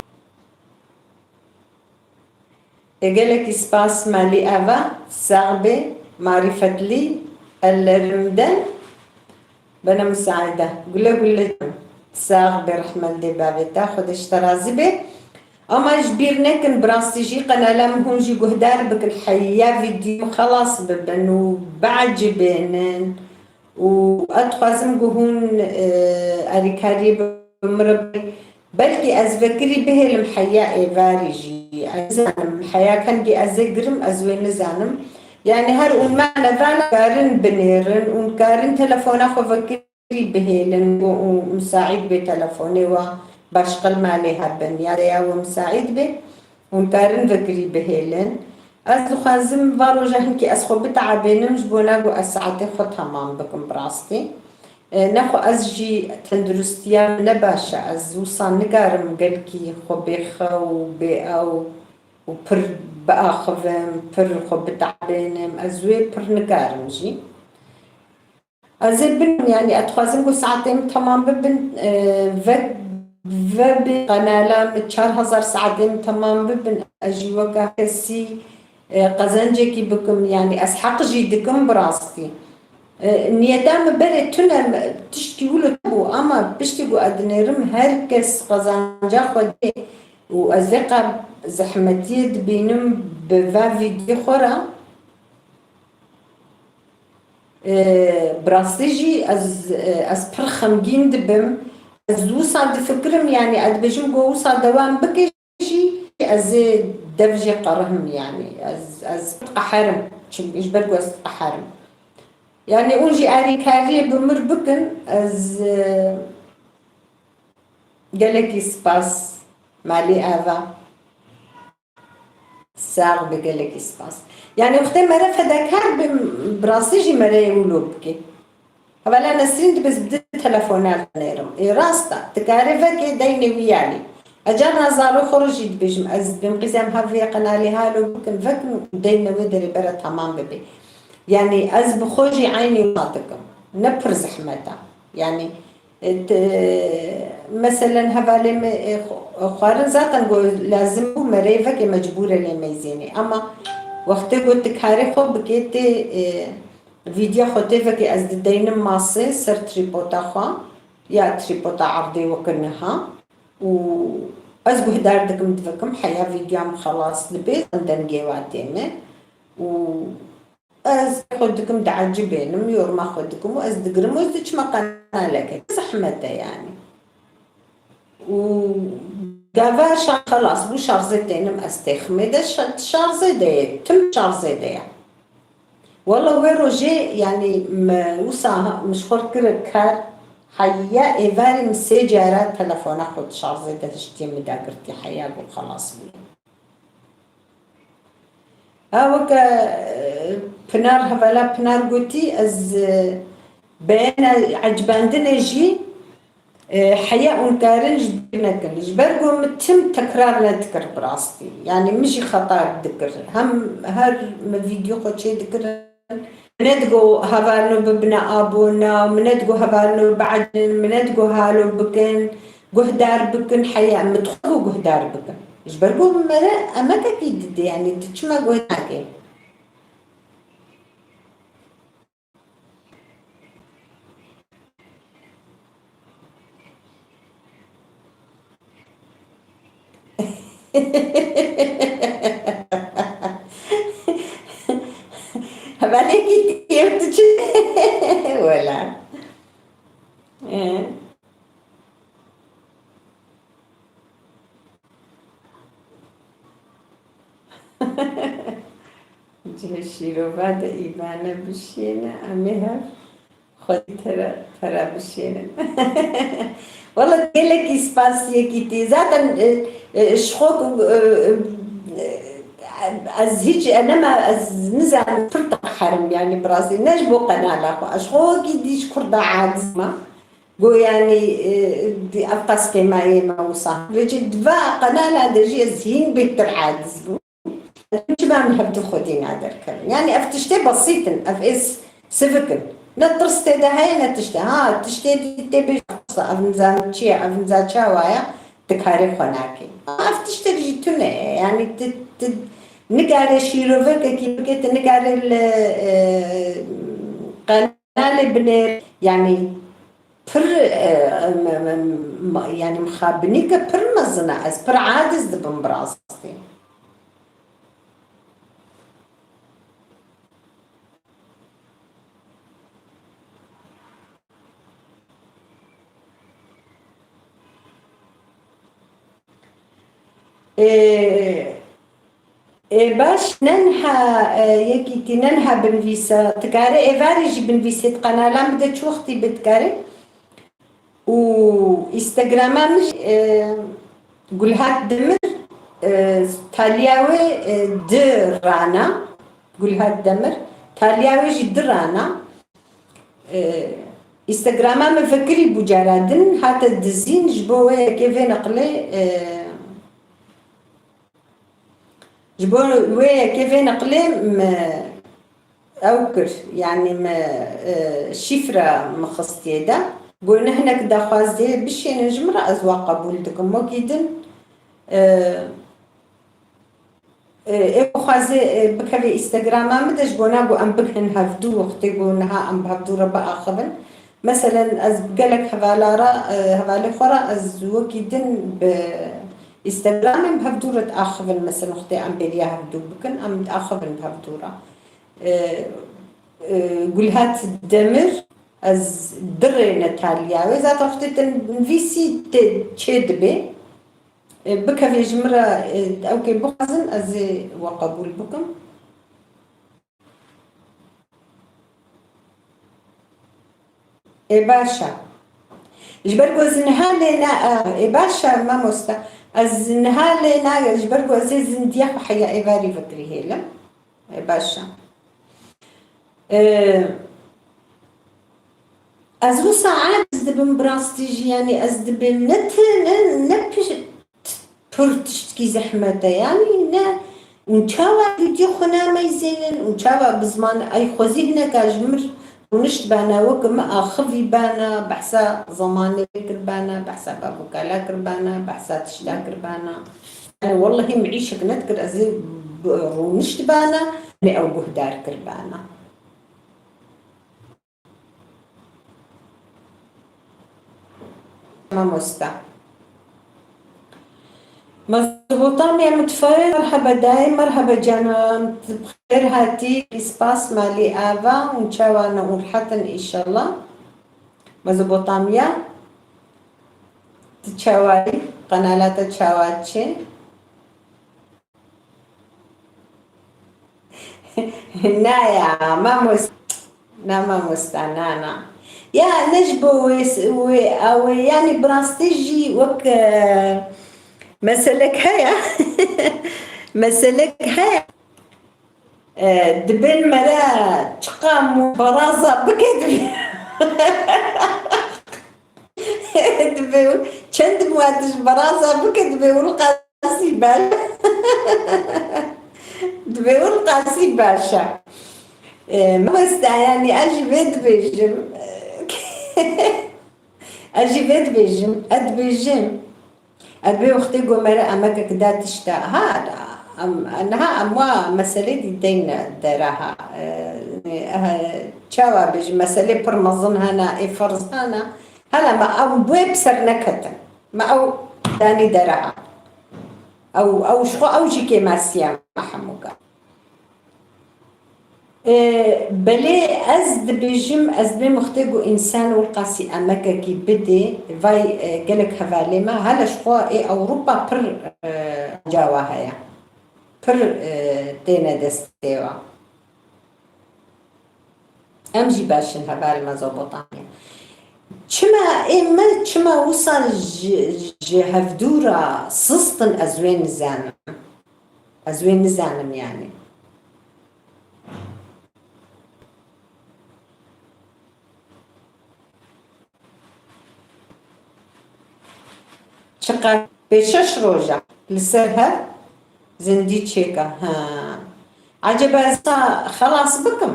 E, gelekî spas malî ava, sax bê, marîfetlî, ellerimden. Bana müsaade. Güle güle. Sax be, rehmet dê bavê te, Xwedê ji te razî be. Ama ji bîr nekin, bi rastî jî qenala min hûn jî guhdar bikin, heya vîdyo xelas bibin û biecibênin û ez dixwazim ku hûn, e, alîkariyê bi min re bikin. Belkî ez vekirî bihêlim heya êvarî jî. Ez nizanim, heya kengî ez ê girim, ez wê nizanim. Yani her ûn me nevana karin binêrin ûn karin telefona xwe vekirî bihêlin û, û misaîd bê telefonê we başqa li malê hebin ya deya we misaîd bê. Hûn karin vekirî bihêlin. Ez dixwazim va roja hinkî ez xwe biteebênim ji bona ku ez saetê xwe temam bikim bi rastî. E, nexwe ez jî tenduristiya min ne baş e. Ez wisa nikarim gelkî xwe bêxew û bêew û pir biaxivim, pir xwe biteebênim. Ez wê pir nikarim jî. Ez ê binim, yani, ez dixwazim ku saetê min temam bibin, e, ve, ve bi qenala min çar hezar saetê min temam bibin, ez jî weke kesî, e, qezencekî bikim, yani, ez heq jî dikim bi rastî. E, niyeta min berê tune, tiştkî wilo bû, ama piştî ku ez dinêrim, her kes qezanca xwe dê û ez vê qab zehmetiyê dibînim bi va vîdyo xwe re. E, bi rastî jî ez, e, ez pir xemgîn dibim. Ez wisa difikirim, yani, ez dibêjim ku wisa dewam bike jî, ez ê dev jê qerihim, yani, ez, ez qeherim, çimkî ji ber ku ez qeherim. Yani, hûn jî alîkariyê bi mir bikin, ez, e, gelekî spas, malê ava. Sax be, gelekî spas. Yani, wextê mere fedakar bim, bi rastî jî mere wilo bike. Hevala Nesrîn dibê ez bi di telefona nêrim. Ê rast e, dikare veke deynê wî yanî. Ez carna zarok xwe re jî dibêjim, ez dibêm qîzem hev vê qenalê halo bikin, vekin û deynê wê derê bere temam bibe. Yani ez bi xwe jî eynî wisa dikim. Ne pir zehmet e. Yani, e, t-, meselen hevalê me, e, xw-, xwarin zaten go lazim bû, mereyê veke mecbûr e lê meyzênê. Ama wextê go tu karê xwe bikê, tê, e, vîdya xwe tê vekê, ez dideynim masê ser trîpota xwe, ya trîpota erdê weke niha. Û ez guhdar dikim, divikim, heya vîdya min xelas dibe, dengê wa tê me. Û ez xwe dikim, diecibênim, yorma xwe dikim û ez digirim û ez diçime qenaleke. Zehmet e yani. Û gava şa-, xelas bû, şarjê tênim, ez têximê de şa-, şarjê de ye, tim şarjê de ye. Wela wê rojê, yani, me wisa ha-, min ji xwe re kir kar, heya êvarê min sê cara telefona xwe di şarjê de hiştiye min dagirtiye, heya got xelas bûye. Ha, weke, e, Pinar, hevala Pinar gotî, ez, e, beyana ecibandinê jî, e, heya hûn karin ji bîr nekin. Ji ber ku min tim tekrar nedikir bi rastî. Yani min jî xeta dikir. Hem her min vîdyo xwe çê dikirin, min nedigo hevalino bibine abone, min nedigo hevalino biecibin, min nedigo halo bikin, guhdar bikin, heya min dixwe ku guhdar bikin. Ji ber ku mere emekekî dide, yani tu çima guh nake? Hevalekî tê tu çi? Wela. Ee. Cihê şîrova de îvane bişîne, em ê hev xwedî tere, tere bişînin. Wela gelekî spas yekîtî. Zaten, e, e, ji xwe ku, e, e, ez hiç, e, nema, ez nizanim pir diqeherim, yani bi rastî. Ne ji bo qenala xwe. Ez ji xwe wekî dî ji kurda aciz me. Go yani, e, di ev qas kêmayê me wisa. Vêcî di va qenala de jî ez hîn bêhtir aciz bûm. Çima em hev du xwedî naderkevin? Yani ev tiştê besît in. Ev ê s-, sivik in. Ne tirs tê de heye, ne tiştê. Ha, tiştê dî tê bêj tirsa. Ev nizanim çi ye, ev niza çawa ye, tu karê xwe nakê. Ev tiştek jî tune ye. Yani tu, tu nikare şîrovekekî bike, tu nikare li, e, qenalê binêr. Yani pir, e, me, me, ma-, yani mixabinîke pir mezin e. Ez pir aciz dibim bi rastî. Ê, ê, baş, ne niha, e, yekîtî, ne niha binivîse. Dikare êvarê jî binivîsê, di qenalan bide, çi wextî bi dikare. Û Instagrama min jî, e, Gulhat Demir, e, taliya wê, e, di rana. Gulhat Demir, taliya wê jî di rana. E, Instagrama min vekirî bû cara din, hate dizîn, ji bo wê yekê vê neqlê, e, ji bo wê yekê vê neqlê me ew kir, yanî me, e, şîfre min xistiye de. Got, ne hinek daxwazê bişênin ji min re, ez wa qebûl dikim. Wekî din, e, e, ê ku xwazê, e, bikeve Instagrama min de, ji bona ku em bigihin hevdû, wextê ku niha em bi hevdû re biaxivin. Meselen, ez gelek hevala re, e, hevalê xwe re ez wekî din bi Instagramê em bi hevdû re diaxivin. Meselen, wextê em bêriya hevdû bikin, em diaxivin bi hevdû re. E, e, Gulhat Demir, Ez dirê ne taliya wê. Zaten xwedê te nivîsî tê çê dibê. E, bikevê ji min re, e, ew kê bixwazin, ez ê we qebûl bikim. Ê baş e. Ji ber ku ez niha lê ne, e, ê baş e, mamoste. Ez niha lê ne, ji ber ku ez ê zindiya xwe heya êvarî vekirî hêlim. Ê baş e. E, ez wisa aciz dibim bi rastî jî, yanî ez dibêm ne ti-, ne, ne pir-, pir tiştkî zehmet e, yanî ne, û çawa dîtî xwe nameyzênin, û çawa bi ziman, ey xwezî hineka ji mir rûnişt bana, wek min axivî bana, behsa zemanê kirbana, behsa bavokala kirbana, behsa tişta kirbana. Yani wellehî min îşek nedikir, ez ê bi-, rûnişt bana, me ew guhdar kirbana. Mamosta. Mezopotamya mutfağı, merhaba dayê, merhaba canan, bi xêr hatî, spas malî ava, hûn çawa ne û rehet in înşallah. Mezopotamya, tu çawa yî, qenala te çawa çi? Na ya, mamosta. Na mamosta, na, na. Ya, ne ji bo wê, wê, a wê, yani bi rastî jî wek, e, meselek heye. Meselek heye. E, dibên mere çiqa mû baraza bike dibê. Dibê çend mû ji baraza bike dibê wil qasî baş. Dibê wil qasî baş e. E, mamosta, yani ez jî vê dibêjim. Ez jî vê dibêjim, ez dibêjim. Ez bê wextê ku me re emekek da tişta. Ha, em, niha em wa meselê dî deyne dera ha. E, e, çawa bêjim, meselê pir mezin hene, ê ferz hene. Hela me ew wê bi ser neketin. Me ew danî dera ha. Ew, ew ji xwe ew jî kêmasiya me hemûka. E, belê ez dibêjim, ez bê mixtê ku însan wilqasî emekekî bidê, vay, e, gelek hevalê me, hele ji xwe ê Ewropa pir, e, cawa heye. Pir, e, têne destê wa. Em jî baş in hevalê Mezopotamya. Çima ê me, çima wisa ji, ji hevdû re sist in, ez wê nizanim. Ez wê nizanim yani. Çiqas pê şeş roja li ser hev zindî çêka. Ha. Eceba ez ta xelas bikim?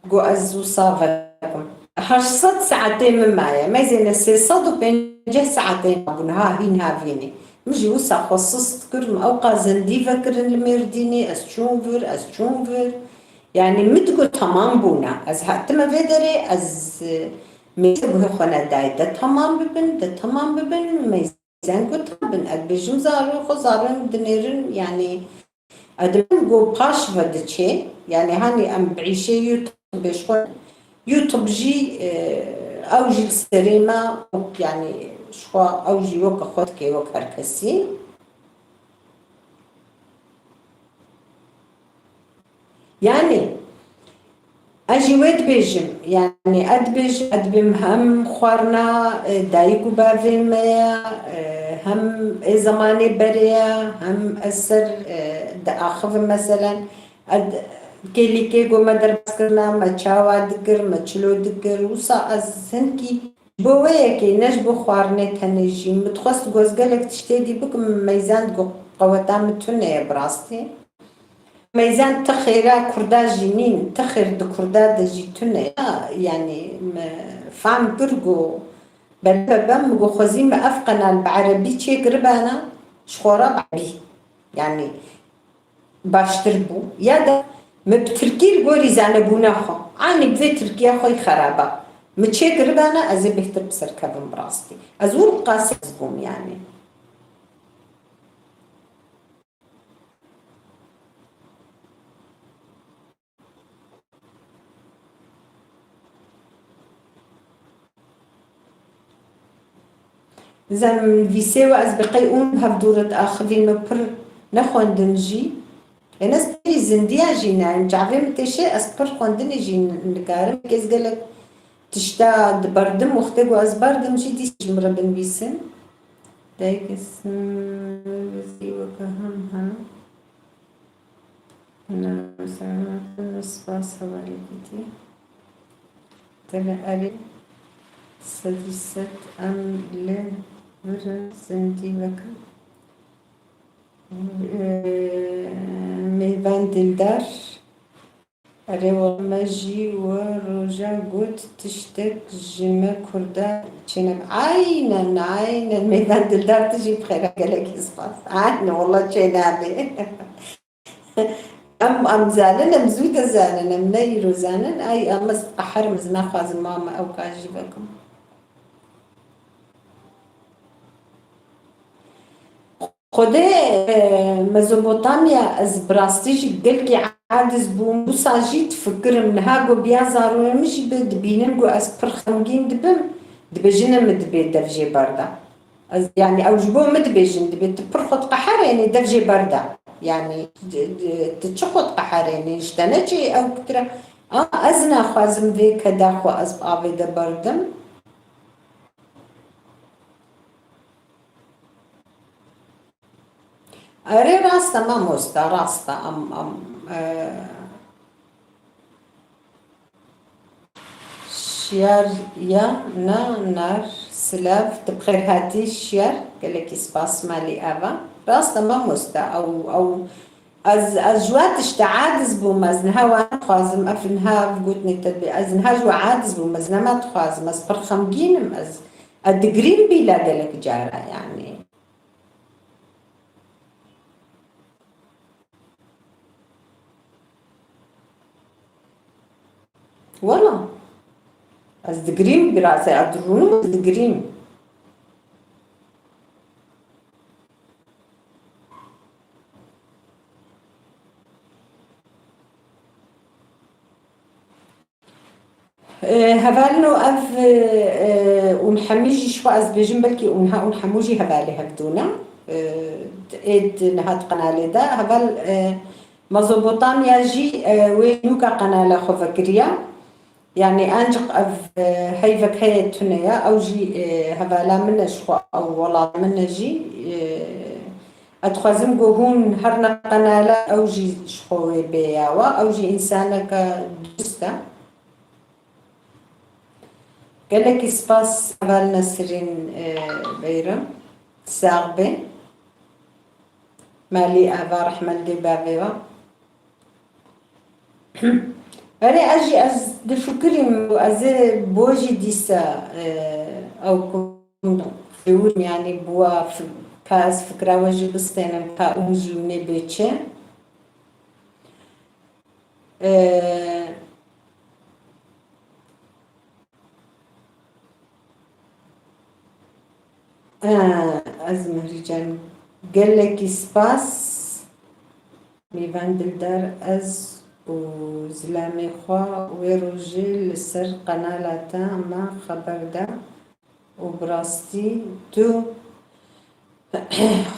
Got ez wisa vekim. Heşt sed saetê min maye. Meyzêne sê sed û pêncî saetê min bû. Niha hîn havînê. Min jî wisa xwe sist kir. Min ewqa zindî vekirin li Mêrdînê. Ez çûm vir, ez çûm vir. Yani min digot tamam bûne. Ez hatime vê derê, ez, e, mêze guhê xwe nedayê. De tamam bibin, de tamam bibin, meyzen got tamam bin. Ez dibêjim zarokê xwe, zarokê min dinêrin, yani ez dibêjim got paş ve diçê. Yani hani em bi îşê YouTube ji xwe, YouTube jî, e, ew jî li serê me, yani ji xwe ew jî weke xwe dike wek her kesî. Yani, ez jî wê dibêjim, yani, ez dibêjim, ez dibêm hem xwarina, e, dayik û bavê me ye, e, hem ê zemanê berê ye, hem ez ser, e, diaxivim meselen, ez kêlîkê ku me derbas kirina, me çawa dikir, me çilo dikir, wisa ez hinkî ji bo wê yekê, ne ji bo xwarinê tenê jî, min dixwest ku ez gelek tiştê dî bikim, meyzan digot qeweta min tune ye bi rastî. Meyzan ti xêra kurda jî nîn, ti xêr di kurda de jî tune ya, yanî me fam kir ku belê be min ku xwezî me ev qenal bi erebî çêkiribana, ji xwe re bi erebî. Yanî baştir bû. Ya de min bi tirkî li gorî zanebûna xwe. Anî bi vê tirkiya xwe yî xeraba. Min çêkiribana ez ê bêhtir bi ser kevim bi rastî. Ez wir qasî ez bûm yanî. Nizanim vîsê we ez bi qey ûn hevdû re diaxivînim, pir nexwendin jî. Ên ez pêrî zindiya jî ne, em çavê min têşê, ez pir xwendinê jî nikarim. Kez gelek tişta diberdim, wextê ku ez berdim jî dîs ji min re binivîsin. Dayik, ez, hmm, weke hem, hem. Spas hevalê dîtî. Tene erê sedî sed em li vir zindî vekin. Ee, Mêvan Dildar. Erê wala me jî we roja got tiştek ji me kurda çênebe. Aynen, aynen. Mêvan Dildar tu jî bi xêra gelekî spas. Aynen, wala çênabê. Em, em zanin, em zû dizanin, em ne îro zanin. Ay, em ez qeherim, ez naxwazim ma me ew ka jî vekim. Xwedê, e, Mezopotamya, ez bi rastî jî gelkî aciz bûm. Wisa jî difikirim, niha ku biya zarokê min jî bi dibînim ku ez pir xemgîn dibim, dibêjin min dibê dev jê berda. Ez, yanî ew ji bo min dibêjin, dibê tu pir xwe diqeherênî, dev jê berda. Yanî, tu, tu, tu çi xwe diqeherênî, ji te ne çi ew kitire. A, ez naxwazim vê keda xwe ez bi avê de berdim. Erê, rast e mamoste, rast e. Em, em, e, Şiyar ya na nar silav, tu bi xêr hatî Şiyar. Gelekî spas malî ava. Rast e mamoste, ew, ew, ez, ez ji we tişta aciz bûm, ez niha we dixwazim, ev niha ev gotinê te dibê, ez niha ji we aciz bûm, ez nema dixwazim, ez pir xemgîn im, ez, ez digirîm bîla gelek cara, yanî. Wela, ez digirîm, biraz ez dirûnim, ez digirîm. E, hevalino ev, e, ûn hemî jî ji xwe ez dibêjim, belkî ûnha ûn hemû jî hevalê hevdû ne. E, êd niha di qenalê de. Heval, e, Mezopotamya jî, e, wê nûka qenala xwe vekiriya. Yanî ancik ev, e, heyvek heye tune ya. Ew jî, e, hevala min e ji xwe, ew welat min e jî. E, ez dixwazim ku hûn herine qenala, ew jî ji xwe wê bê ya we. Ew jî însaneke durist e. Gelekî spas heval Nesrîn, e, Beyrim. Sax be. Malî ava rehmet dê bavê we. Erê, ez jî ez difikirîm, ez ê bo jî dîsa, e, ew ku xêwir, yanî bo wa fi-, ka ez fikra we jî bistênim, ka hûn jî hûn ê bê çi. E, Eh, ez Mihrîcan, gelekî spas. Mêvan Dildar, ez û zilamê xwe wê rojê li ser qenala te me xeber da û bi rastî tu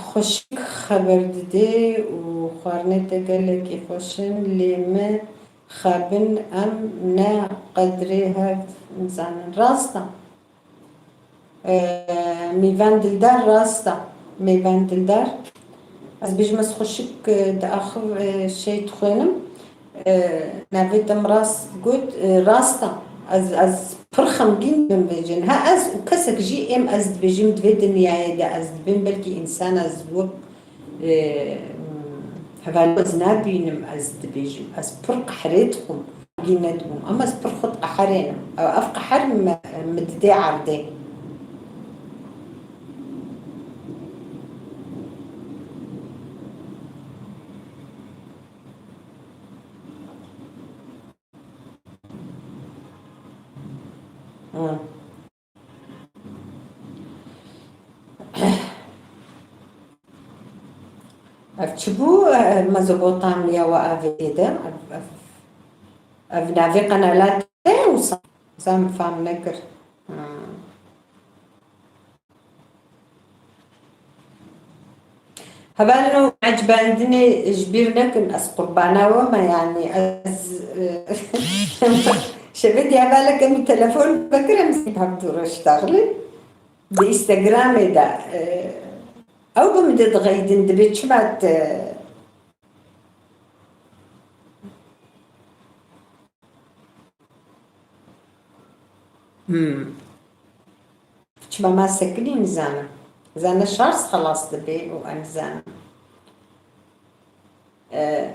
xweşik xeber didê û xwarinê te gelekî xweş in, lê me xebin em ne qedrê hev nizanin. Rast e. Ee, Mêvan Dildar, rast e. Mêvan Dildar. Ez bêjim ez xweşik, e, diaxiv, e, şey dixwînim. E, navê te min rast got, e, rast e. Ez, ez pir xemgîn dibim vê cihê. Ha ez û kesek jî êm ez dibêjim di vê dinyayê de ez dibêm belkî însan ez wek, e, hevalê ez nabînim ez dibêjim. Ez pir qehrê dixwim. Gî nedibûm. Em ez pir xwe diqeherênim. Ew, ev qeher me, min didê erdê. Hı. Ev çi bû? E, Mezopotamya we avêtiye de? Ev, ev, ev navê qenala te ye wisa? Wisa min fam nekir. Ha. Hevalno, ecbendinê ji bîr nekin, ez qurbana we me, yanî ez, e, şevê diye hevaleke min telefon vekir, em zî bi hev dû re ştaxilin. Di Instagramê de, e, ew bi min de dixeydin, dibê çima te Hmm. Çima ma sekinî nizanim. Zane şarj xelas dibe û em nizanim. E,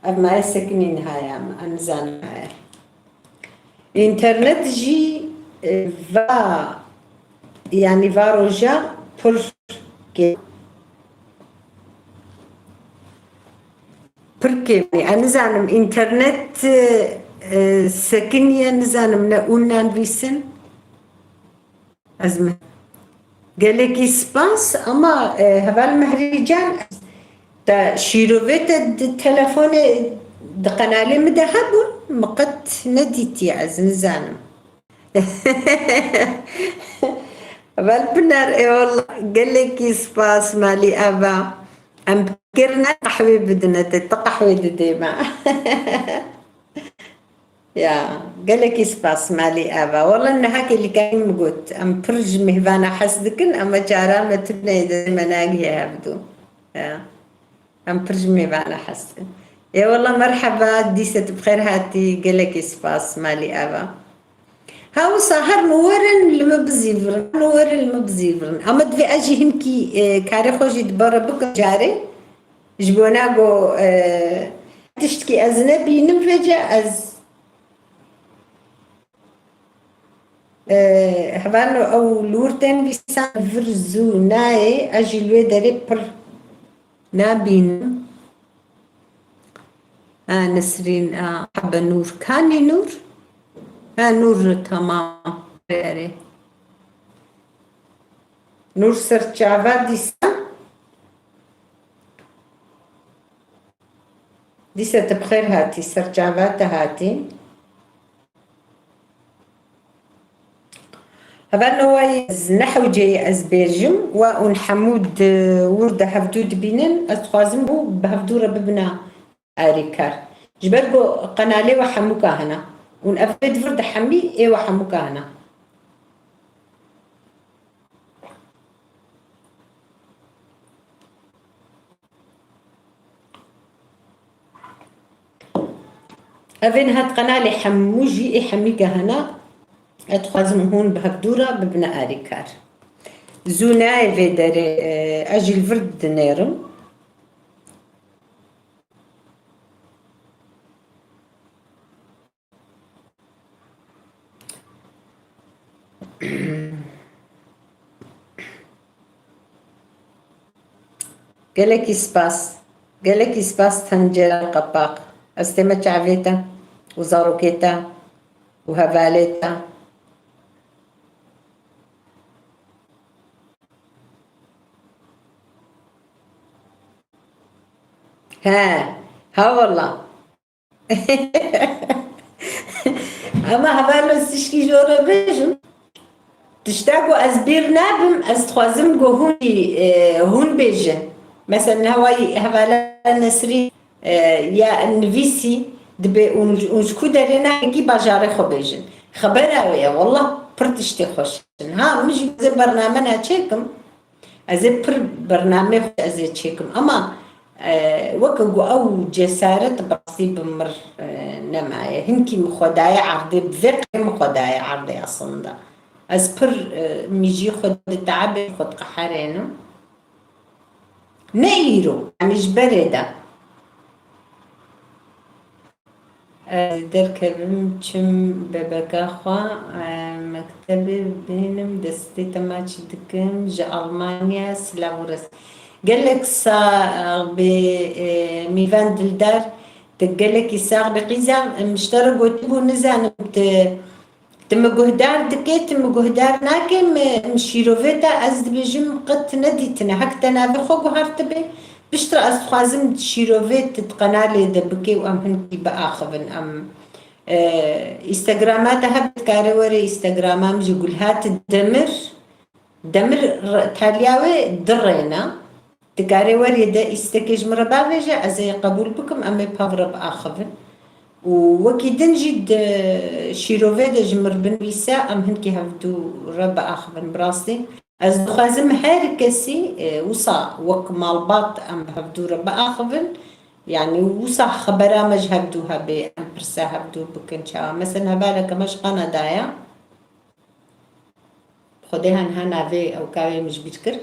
ev maye sekinî niha ya min, em nizanim maye. Înternet jî, e, va, yanî va roja pir kê-, pir kêmî. Ez nizanim, înternet, e, e, sekiniye, nizanim ne û nanivîsin. Ez me-, gelekî spas, ama, e, heval Mehrî can, te şîrovê te di telefonê, di qenalê min de hebûn, min qet nedîtiye, ez nizanim. Heval Pinar, ê wallah, gelekî spas malî ava. Em kirine qehwê bidine te, tu qehwê didê me. Ya, gelekî spas malî ava. Wala niha kêlîkayî min got, em pir ji mêvana hes dikin, ama cara me tune de me nagihe hevdû. Ya. Em pir ji mêvana hes dikin. Ê wala merheba, dîse tu bi xêr hatî, gelekî spas malî ava. Ha wisa her nû werin li min bizîvirin, her nû werin li min bizîvirin. Ama divê ez jî hinkî, e, karê xwe jî dibare bikim carê. Ji bona ku, e, tiştkî ez nebînim vêce ez, e, hevalno ew li wir tên vîsan vir zû nayê, ez jî li wê derê pir nabînim. Ha, Nesrîn, ha, hebe Nûr. Kanî Nûr? Ha, Nûr, tamam. Erê, erê. Nûr serçava dîsa. Dîsa tu bi xêr hatî, serçava te hatî. Hevalno wayî ez ne hewce ye ez bêjim, we ûn hemû di wir de hevdû dibînin, ez dixwazim û bi hevdû re bibina arîkar. Ji ber ku qenalê we hemûka hene. Ûn ev vê di vir de hemî ê we hemûka hene. Evên hat qenalê hemû jî ê hemî gehena. Ez dixwazim hûn bi hevdû re bibine arîkar. Zû nayê vê derê, e, ez jî li vir dinêrim. Gelekî spas. Gelekî spas tencera qepaq. Ez tême çavê te û zarokê te û hevalê te. He, ha wala. Ama hevalno ez tişkî ji we re bêjim. Tişta ku ez bîr nabim, ez dixwazim ku hûn jî, e, hûn bêjin. Mesela niha wayî hevala Nesrî, e, ya nivîsî dibe û, û ji ku derê nayê, kî bajarê xwe bêjin. Xebera wê ye, wallah pir tiştê xweş in. Ha, min jî ez ê bername ne çêkim. Ez ê pir bernameyê xwe ez ê çêkim. Ama, e, weke ku ew cesaret bi rastî bi mir, e, nemaye. Hinkî min xwe daye erdê, bi vê qey min xwe daye erdê aslında. Ez pir, e, mijî xwe di teebê xwe diqeherênim. Ne îro, yanî ji berê de. Ez derkevim çim bebeka xwe, e, mektebê bihînim, destê te maç dikim, ji Almanya silav û res. Gelek sax bê, e, Mîvan Dildar, tu gelekî sax bî qîza, em ji te re gotibû, nizanim tu Tu min guhdar dikê, tu min guhdar nakê, min, min şîrovê te ez dibêjim qet nedîtine. Hek te navê xwe guhartibe, piştre ez dixwazim şîrovê tu di qenalê de bikê û em hinkî biaxivin. Em, e, Instagrama te hebe, dikarê were Instagrama min jî Gulhat Demir. Demir re-, taliya wê du rê ne. Dikarê werê de îstekê ji min re bavêje, ez ê qebûl bikim, em ê pav re biaxivin. Û wekî din jî di şîrovê de ji min re binivîse, em hinkî hevdû re biaxivin. Bi rastî ez dixwazim her kesî, e, wisa wek malbat em bi hevdû re biaxivin. Yanî wisa xebera me ji hevdû hebe, em pirsa hevdû bikin çawa. Mesela hevaleke me ji Kanada ye. Xwedê heniha navê ew kavê min ji bîr kir.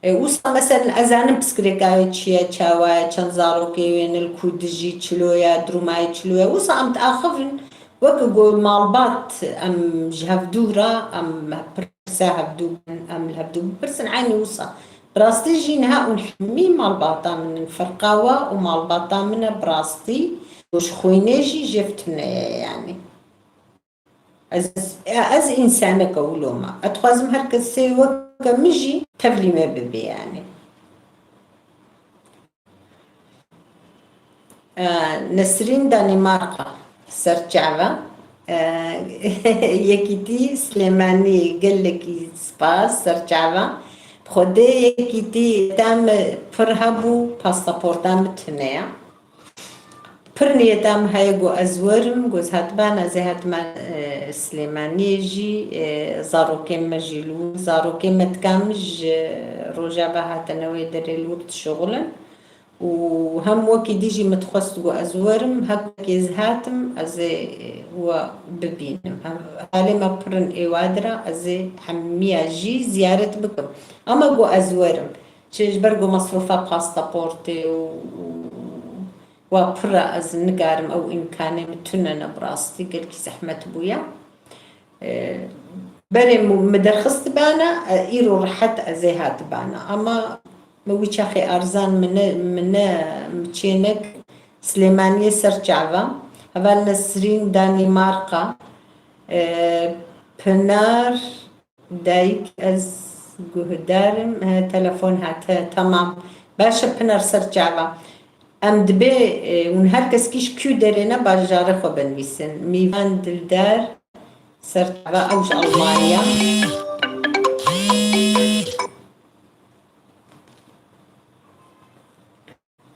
E, wisa mesela ez zanim piskirêka wê çi ye, çawa ye, çend zarokê wê ne, li ku dijî, çilo ye, duruma wê çilo ye. Wisa em diaxivin, weke ku malbat em ji hevdû re, em pirsa hevdû bin, em li hevdû bipirsin, eynî wisa. Bi rastî jî niha hûn hemî malbata min in, ferqa we û malbata min e bi rastî, û ji xwînê jî jêf tune ye yanî. Ez, ez însaneke wilo me. Ez dixwazim her kesê weke min jî tevlî me bibe yanî. E, Nesrîn Danîmarka, serçava. E, Yekîtî Silêmanî, gelekî spas, serçava. Bi Xwedê Yekîtî te me pir hebû, pasaporta min tune ye. Pir niyeta min heye ku ez werim, ku ez hatibana, ez ê hatibana, e, Silêmaniyê jî, e, zarokên me jî li wir, zarokên me dika min ji Rojava hatine wê derê li wir dişuxulin. Û hem wekî dî jî min dixwest ku ez werim, heke ez hatim, ez ê we bibînim. Hem halê me pir in êwadir e, ez ê hemiya jî ziyaret bikim. Ama ku ez werim, çi ji ber ku mesrûfa pasaportê û, û Wa pir e, ez nikarim, ew îmkanê min tune ne, bi rastî gelkî zehmet bûye. E, berê min, min derxistibana, e, îro rehet ez ê hatibana. Ama min wî çaxê arzan min ne, min ne, min çê nek Silêmaniyê ser çava. Heval Nesrîn Danîmarka, e, Pinar Dayik, ez guhdar im. He, telefon hat. He, temam. Baş e, Pinar ser çava. Em dibê, e, hûn her kes kî ji kû derê ne, bajarê xwe binivîsin. Mîvan Dildar ser çava, ew ji Almanya.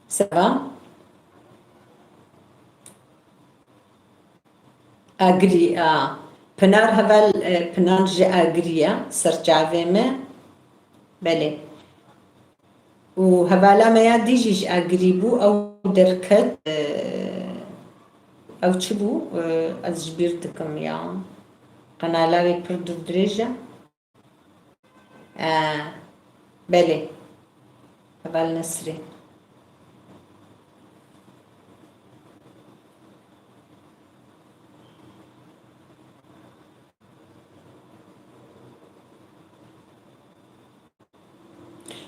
Seba. Agirî, a. Pinar heval, e, Pinar ji Agirî ye, serçavê me. Belê. Û hevala me ya dî jî ji Agirî bû, ew derket, e, ew çi bû? E, ez ji bîr dikim ya. Qenala wê pir dûrdirêj e. E, belê. Heval Nesrîn.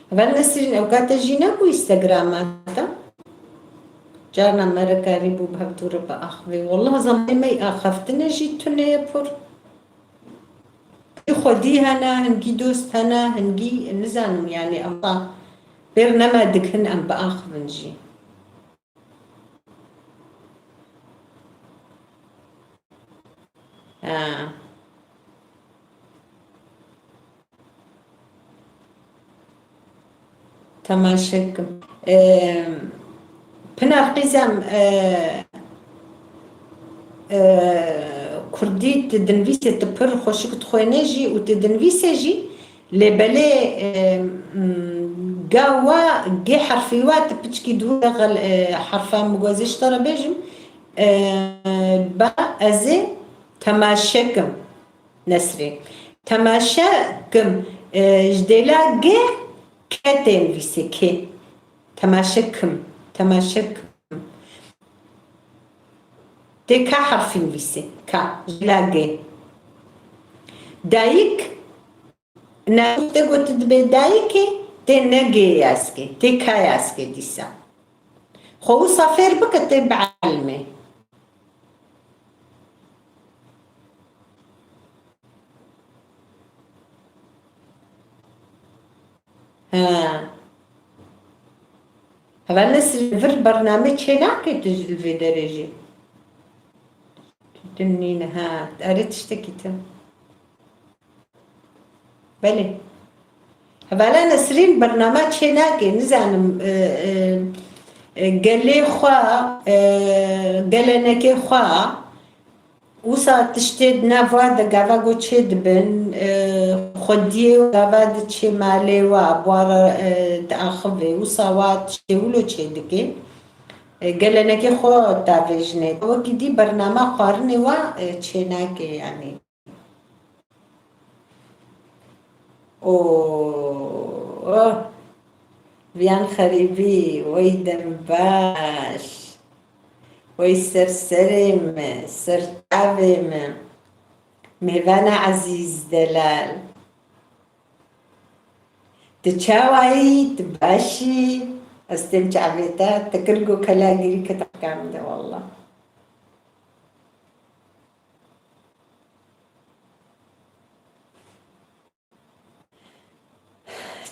Heval Nesrîn, ew kate jî nebû Instagrama te? Carna me re karîbû bi hevdû re biaxivê. Wallah, zemanê me yê axaftine jî tune ye pir. Hingî xwedî hene, hingî dost hene, hingî nizanim, yanî, em bêr nema dikin em biaxivin jî. Ha. Temaşe kim. Ee, Pinar qîzem, ee, ee, kurdî tu dinivîsê, tu pir xweşik dixwêne jî û tu dinivîsê jî, lê belê, ee, m, ga wa, G herfî wa tu piçkî dûr e, xel-, ee, herfa min ku ez ê ji te re bêjim, ee, ba ez ê temaşe kim. Nesrîn. Temaşe kim, e, ji dêla G, K tê nivîsê, K. Temaşe kim, temaşe kim. Tê K herfî nivîsê, K, ji dêla G. Dayik, ne, te got dibê dayikê, tê ne G ya eskê, tê K ya eskê dîsa. Xwe wisa fêr bike, tê bielmê. He. Heval Nesrîn, vir bername çênake tu ji li vê derê jî. Tu din nîne, ha. Erê tiştekî te. Belê. Hevala Nesrîn bername çê nake, nizanim, e, e, e, gelê xwe, e, gelenekê xwe, wisa tiştê di nav wa de gava ku çê dibin, e, xwediyê û gava di çê malê wa, bi wa re, e, diaxivê, wisa wa tiştê wilo çê dike. E, gelenekê xwe davêjinê. Wekî dî bernama xwarinê wa, e, çê nake, yanî. Oh, oh. Viyan xerîbî, wey dem baş. Wey ser serê min, ser çavê min. Mêvana ezîz delal. Tu çawa yî, tu baş î? Ez têm çavê te, te kir ku kelagirî ke te qamde, wallah.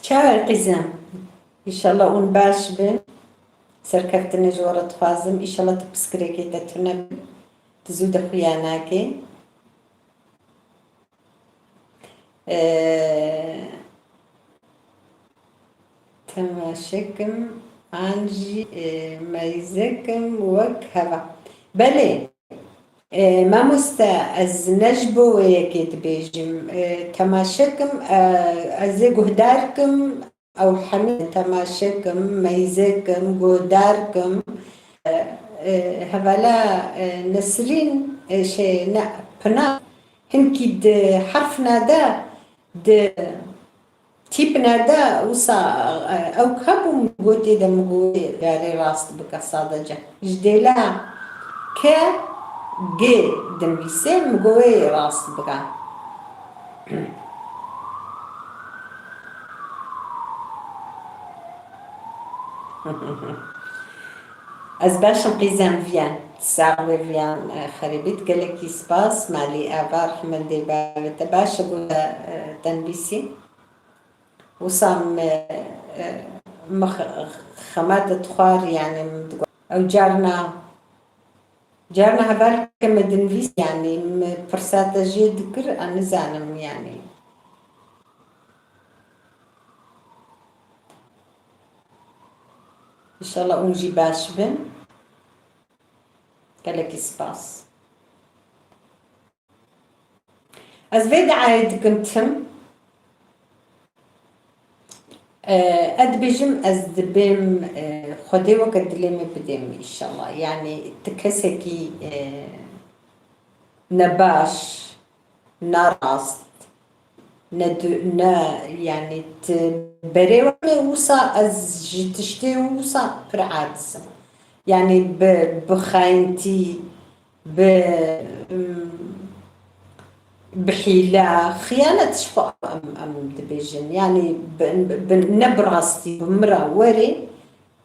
Çawa qîzem? Înşallah hûn baş bin. Serkeftinê ji we re dixwazim. Înşallah tu piskirekê te tune bin. Tu zû de xuya nakê. Ee, Temaşekim an jî, e, meyzekim wek heva. Belê, e, mamoste, ez ne ji bo wê yekê dibêjim. E, temaşekim, e, ez ê guhdar kim, ew hemî temaşekim, meyzekim, guhdar kim. E, e, hevala, e, Nesrîn, e, şey, ne, Pınar, hinkî di herfna de, di Tîpine de wisa, e, ew hebû min gotê de min gotê, yarê rast bike sadece. Ji dêla ke gê dinivîsê min gotê rast bike. Ez baş im qîzem Viyan. Sax be Viyan, e, xerîbît. Gelekî spas. Malî ava rehmendê bavê te. Baş e, gule, e, tenivîsî. Wisa me, e, me xe-, xema de dixwar, yani, min digot, ew carna, carna heval ke me dinivîst, yani, me pirsa te jê dikir, ez nizanim, yani. Înşallah hûn jî baş bin. Gelekî spas. Ez vê diayê dikim tim. E, ez dibêjim, ez dibêm, e, Xwedê weke dilê me bidêm înşallah. Yani ti kesekî, e, nebaş, narast, ne du-, ne, yani ti berê we me wisa ez ji tiştê wisa pir aciz im. Yani bi, bi xayintî, bi, bi hîle, xiyanet ji xwe em, em dibêjin. Yani bi, bi, ne bi rastî, bi min re werê,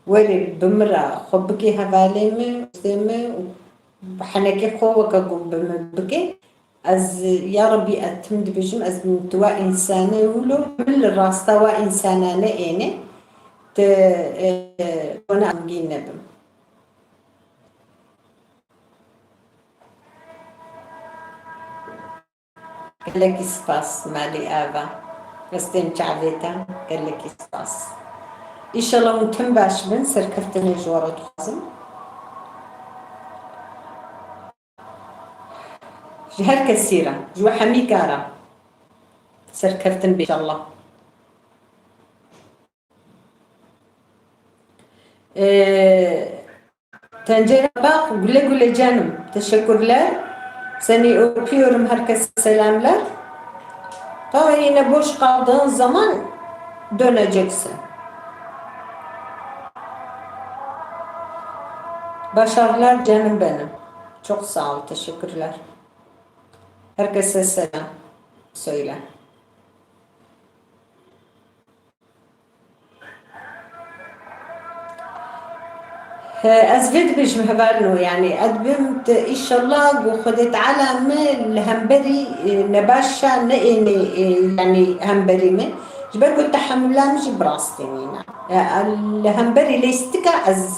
werê bi min re xwe bikê hevalê min, dostê min û henekê xwe weke ku bi min bikê. Ez, ya Rebî, ez tim dibêjim, ez bi tu wa însane wilo, min li rasta wa însana ne êne, te, e, wana emgîn nebim. Gelekî spas, malî ava. Ez tên çavê te, gelekî spas. Înşallah hûn tim baş bin, serkeftinê ji we re dixwazim. Ji her kesî re, ji we hemîka re serkeftin bê înşallah. Ee, Tencere bak, güle güle canım. Teşekkürler. Seni öpüyorum. Herkese selamlar. Daha yine boş kaldığın zaman döneceksin. Başarılar canım benim. Çok sağ ol. Teşekkürler. Herkese selam söyle. He, ez vê dibêjim hevalno, yani, ez dibêm te, înşallah, ku Xwedê Teala min li hemberî, e, nebaşa ne ênê, e, yani, hemberî min. Ji ber ku tehemûla min jî bi rastî nîne. E, li hemberî lêstika ez,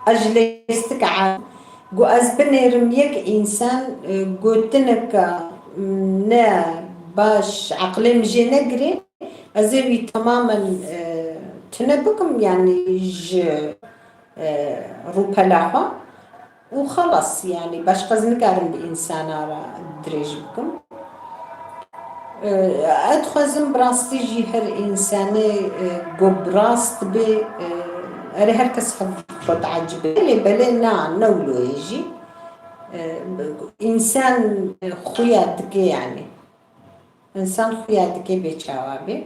ez ji lêstika a-, ku ez binêrim yek însan, e, gotineke ne baş eqlê min jê negirê, Ez ê wî temamen, e, tune bikim, yanî ji, e, rûpela xwe û xelas, yanî başqa ez nikarim bi însana re dirêj bikim. E, ez dixwazim bi rastî jî her însanê, e, ku bi rast be, e, erê her kes hev xwe diecibe. Belê, belê, na, ne wilo ye jî. E, însan xuya dike yanî. Însan xuya dike bê çawa bê.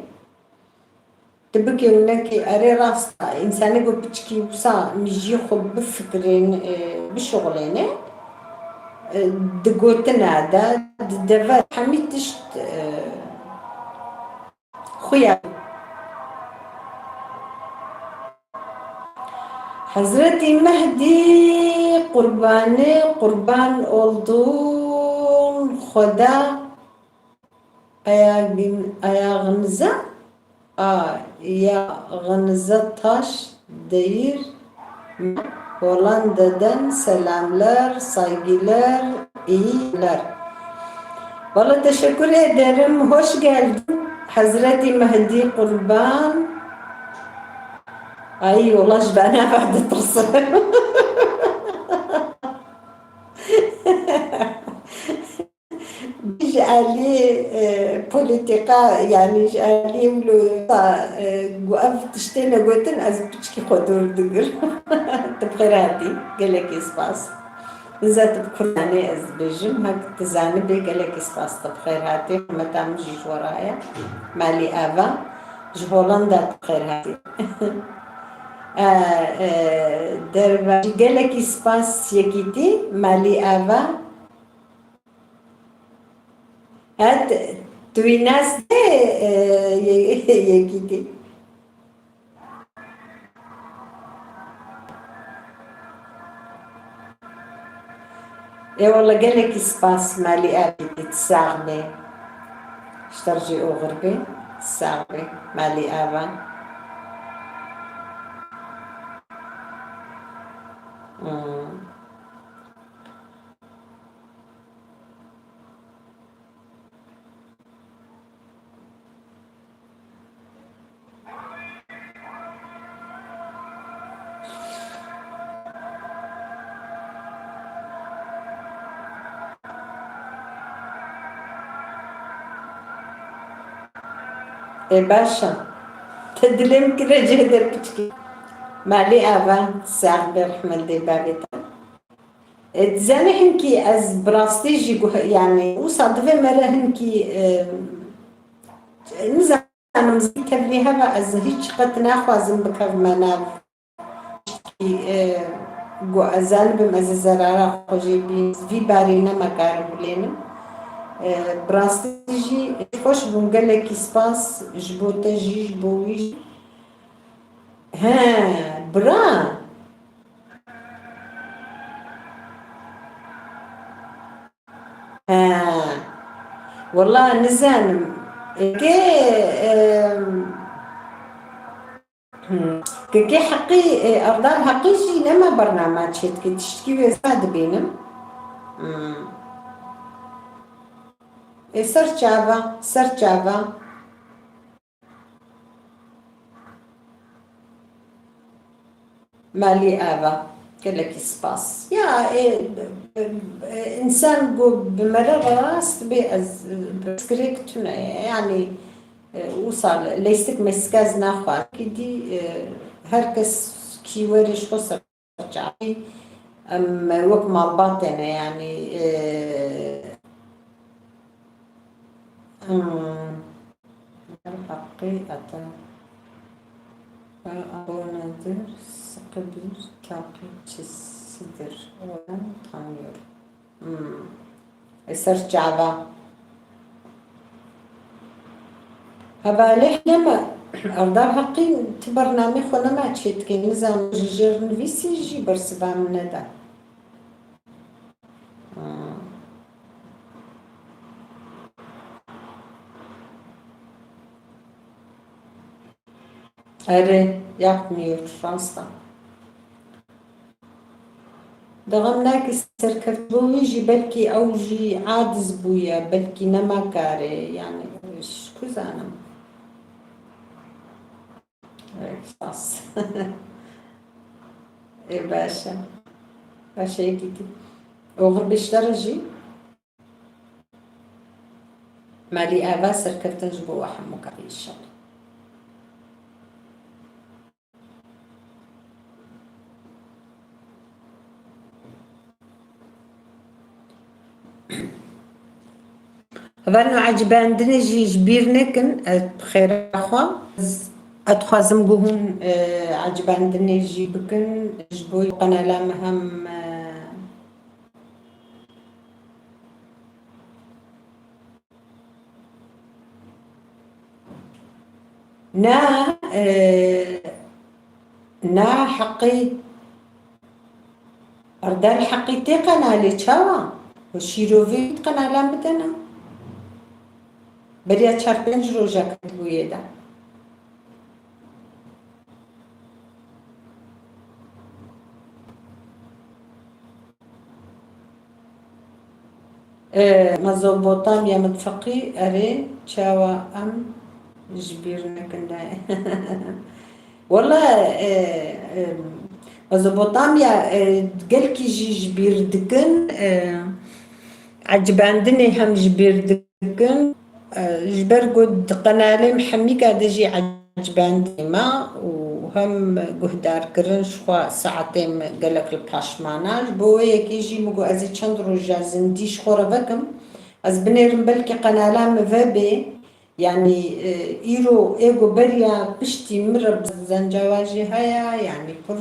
Tu bikê û nekê, erê rast e. Însanê ku piçkî wisa mijiyê xwe bifikirên, e, bişuxulêne, e, di gotina de, di dever hemî tişt, e, xuya. Hazretî Mehdî qurbanê qurban oldun Xweda. Ayağın-, ayağınıza, ayağınıza taş değir mi? Hollanda'dan selamlar, saygılar, iyi günler. Valla teşekkür ederim. Hoş geldin. Hazreti Mehdi kurban. Ay, ola ji bana vardı tırsın. Ji aliyê, e, polîtîka, yanî ji aliyê wilo, e, ku ev tiştê negotin, ez piçkî xwe dûr digirim. Tu bi xêr hatî, gelekî spas. Niza tu bi kurdanê ez dibêjim, hek tu zanibê gelekî spas, tu bi xêr hatî. Hurmeta min jî ji we re heye. Malî Ava, ji Holanda tu bi xêr hatî. E, e, derva, gelekî spas yekîtî, Malî Ava. Het tu wî nas de, e, ye-, yekî dî. Ê wele gelekî spas Malî Avî, tu sax be. Ji te re jî oxir be, tu sax be Malî Ava. Hmm. Ê baş e. Te dilê min kire cih der piçkî. Malî Ava, sax be, rehmet dê bavê te. E, dizanî hinkî ez bi rastî jî guh-, yanî wisa divê me re hinkî, e, nizanim zî tevlî heva ez hîç qet naxwazim bikevime nav. E, ku ez zanibim ez ê zerara xwe jê bînim, vî barî nema karim bilênim. E, bi rastî jî xweş bûm, gelekî spas ji bo te jî, ji bo wî jî. He, bira. He. Wela nizanim. Eke, em, hmm. Kekê Heqî, e, Erdal Heqî jî nema bernama çêdikê, tiştkî wê zêde dibînim. Hmm. Ê ser çava, ser çava. Malî Ava, gelekî spas. Ya, e, e, e, însan ku bi mere re rast bê, ez, e, pirsgirêk tune ye. Yanî, e, wisa leystiq meystiq ez naxwazim. Kî dî, e, her kes kî werê ji xwe ser çavê. Em wek malbatê ne, yanî, e, Hmm. Heqî ete. Abone dir, sıkıdır, takipçisidir. Oradan tanıyorum. Hmm. E, ser çava. Hevalê nema, Erdal Heqî, ti bernamê xwe nema çêdikê, nizanim ji jêr nivîsî jî bersiva min neda. Hmm. Erê, yapmıyor, rast e. Dixwazim nakî serkevtibû wî jî, belkî ew jî aciz bûye, belkî nema karê, yanî, ji ku zanim. Spas. Ê, baş e. Baş e, yekî dî. Oxir bîşte re jî malî ava serkeftin ji bo we hemû karî, înşallah. Hevalno, ecibandinê jî ji bîr nekin, ez bi xêra xwe, ez, ez dixwazim ku hûn, e, ecibandinê jî bikin, ji bo qenala me hem, e, Na, e, na heqî, erdal heqî tê qenalê çawa? Û şîrovî qenalan bidene. Beriya çar pênc roja ketibûyê de. Ee, Mezopotamya mitfeqî, erê, çawa em ji bîr nekin de. Wela, e, e, Mezopotamya, e, gelkî jî ji bîr dikin, e, ecibandinê hem ji bîr dikin. Ji ber ku di qenalê me hemîka de jî ecibendî me û hem guhdarkirin ji xwe saetê me gelek li paş mana. Ji bo wê yekê jî min got ez ê çend roja zindî ji xwe re vekim. Ez binêrim belkî qenala min vebê. Yanî, e, îro ê ku beriya piştî min re bi zencawajê heye, yanî pir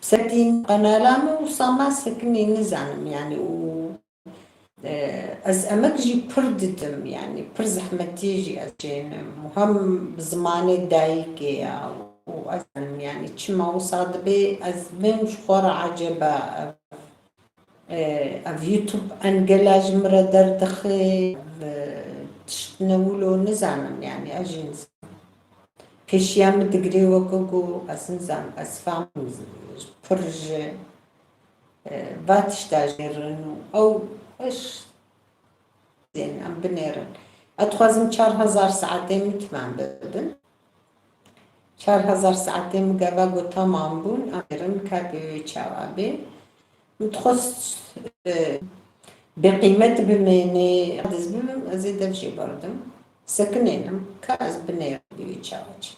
setîn qenala min wisa ma sekinî nizanim, yanî û E, ez emek jî pir didim, yanî pir zehmetî jî ez çênim. Hem bi zimanê dayikê ya û ez zanim, yanî çima wisa dibe ez bêm ji xwe re eceba ev, e, ev YouTube engela ji min re derdixe, ev, e, tişt ne wilo nizanim, yanî ez jî nizanim. Pêşiya min digire weke ku ez nizanim, ez fam pir ji E, va tişta jêrin û ew iş zên em binêrin. Ez dixwazim çar hezar saetê min timam bibin. Çar hezar saetê min gava ku temam bûn, em êrin ka bi wê çawa bê. Min dixwest, e, bêqîmet bimênê, aciz bibim, ez ê dev jê berdim. Sekinênim, ka ez binêrim bi wê çawa çi.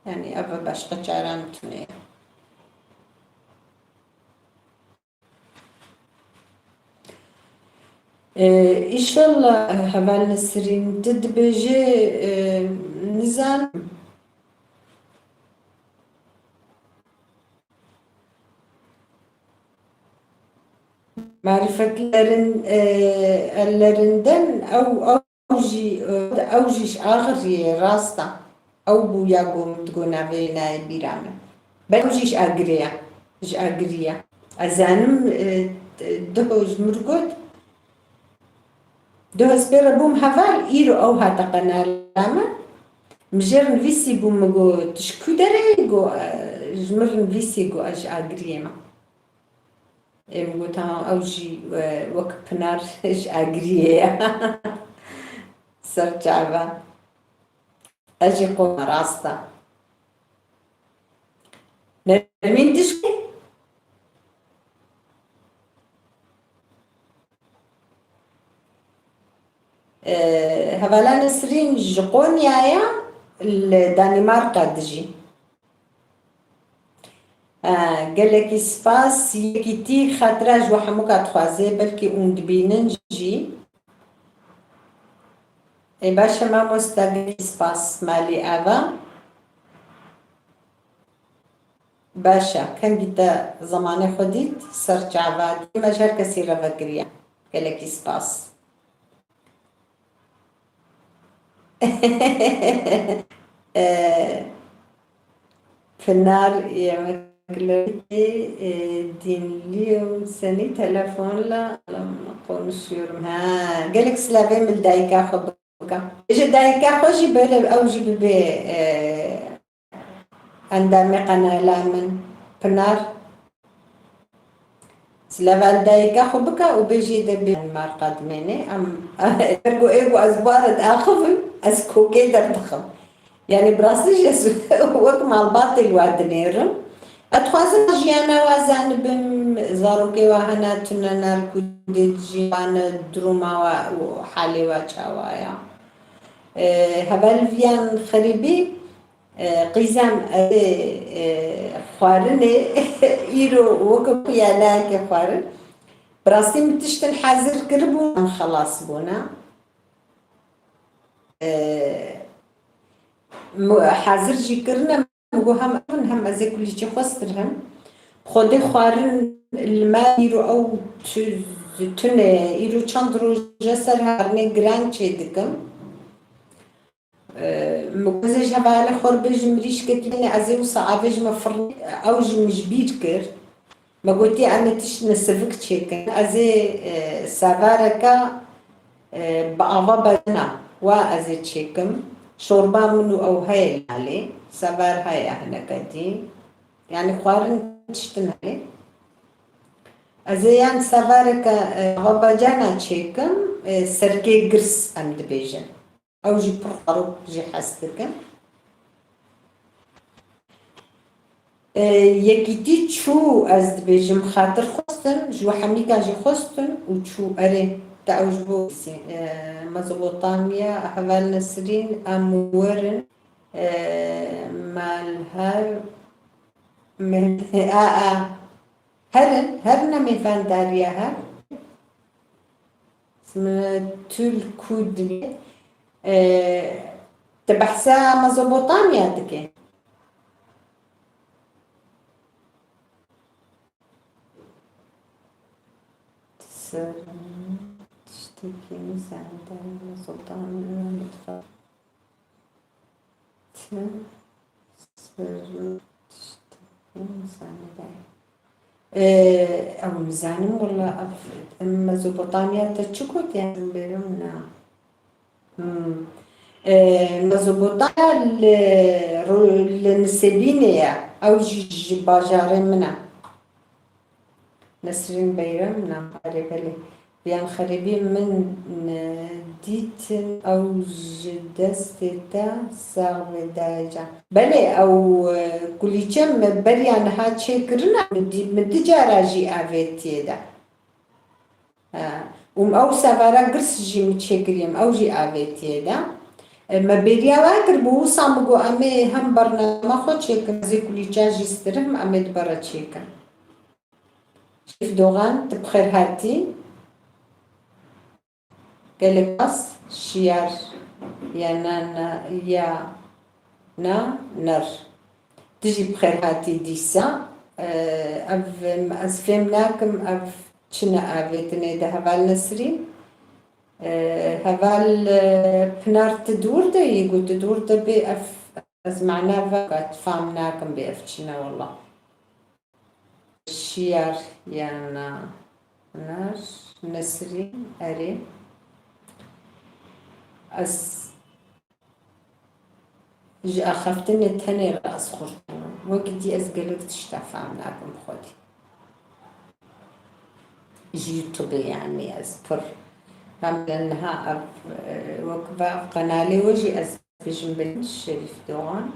Yanî ev e, başqa çare min tune ye. Ee, înşallah, heval Nesrîn, tu dibêjê, e, nizanim. Marifetlerin, e, ellerinden ew, ew Ew jî, ew jî ji Agiriyê, rast e. Ew bû ya ku min digot navê nayê bîra min. Belê ew jî ji Agirê ye. Ji Agirî ye. Ez zanim, e, duho ji min got. Duho ez pê re bûm heval, îro ew hate qenala min. Min jê re nivîsî bû, min got, tu ji ku derê yî? Got, e, ji min re nivîsî, got, ez ji Agiriyê me. Ê, min got, ha, ew jî, e, wek Pinar ji Agiriyê ye. Ser çava. Ez jî qoma rast e. Nermîn tişkî? E, hevala Nesrîn ji Qonya ye, li Danîmarka dijî. E, gelekî spas, yekîtî xatira ji we hemûka dixwaze, belkî hûn dibînin jî. Ê, baş e mamosta, gelekî spas, malî ava. Baş e, kengî te zemanê xwe dît, ser çava dî, me ji her kesî re vekiriye. Gelekî spas. Ee, Pinar, yemek, e, dinliyorum seni telefonla, konuşuyorum. Ha, gelek silavê min li dayika xwe bike. Ji dayika xwe jî bere ew jî bibe, e, endamê qenala min. Pinar. Silava li dayika xwe bike û bêjê de bê Danimarka dimêne. Em, ê ku, ê ku ez bare diaxivim, ez kokê derdixim. Yani bi rastî jî ez wek malbatê li we dinêrim. Ez dixwazim jiyana we zanibim, zarokê we hene tune ner ku dê jî wane duruma we û halê we çawa ya. E, heval viyan xerîbî, e, qîzem, e, e, xwarinê îro wek ku yanayeke xwarin. Bi rastî min tiştin hazir kiribû, em xelas bûne. E, hazir jî kirine, min got hem ev in, hem ez ê kulîçê xwe stirhim. Xwedê xwarin li me îro ew tu-, tune ye. Îro çend roje ser xwarinê giran çê dikim. E, min got ez ê ji hevalê xwe re bêjim mirîşkekî bêne, ez ê wisa avêjime firnê, ew jî min ji bîr kir. Me gotiye, em ê tiştine sivik çêkin. Ez ê, e, sevareke, e, bi ava bejana wa ez ê çêkim. Şorba min û ew heye li malê. Sevar heye hineke dî. Yani xwarin tiştin heye. Ez ê yan sevareke, e, ava bejana çêkim, e, serkê girs em dibêjin. Ew jî pir zarok jî hez dikin. E, yekîtî çû, ez dibêjim, xatir xwestin, ji we hemîka jî xwestin û çû. Erê, te ew ji bo, e, Mezopotamya, heval Nesrîn, em werin, e, malher, me-, a, a, herin, herin em ê mêvandariya hev. Min tu li ku dilê, e, tu behsa Mezopotamya dike. Ser tiştekî nizanî, Mezopotamya, mutfak. Ti sir tiştekî nizanî be. Ee, ew nizanim wela ev, em Mezopotamya te çi gotiye? Em bêrim na. Hmm. Ee, Mezopotamya li, ro-, li Nisêbînê ye. Ew jî ji bajarê min e. Nesrîn Beyram, na, erê, belê. Yan xerîbî min, e, dîtin, ew ji destê te sax be dayê can. Belê, ew, e, kulîçe me beriya niha çêkirine, min dî-, min du cara jî avêtiye de. E, û ew sevara girs jî min çêkiriyem, ew jî avêtiye de. E, me bêriya we kir, bi wisa min got, em ê hem bernama xwe çêkin, ez ê kulîça jî stirihim, em ê di bere çêkin. Şerîf Dogan, tu bi xêr hatî. Gelek spas, Şiyar ya na, na, ya na ner. Tu jî bi xêr hatî dîsa. Ev, ez fêm nakim, ev çi ne avêtinê de heval Nesrîn. Heval, e, Pinar, tu dûr de yî, got tu dûr de bê, ev, ez mana ve gat fam nakim bê ev çi ne wela. Şiyar ya na, ner, Nesrîn, erê. Ez ji axaftinê tenê re ez xurt bûm. Wekî dî ez gelek tişta fam nakim xwedî. Ji YouTube yanî ez pir. Hem li niha ev, e, wek ve ev qenalê we jî ez Bêjim bin Şerîf Doğan,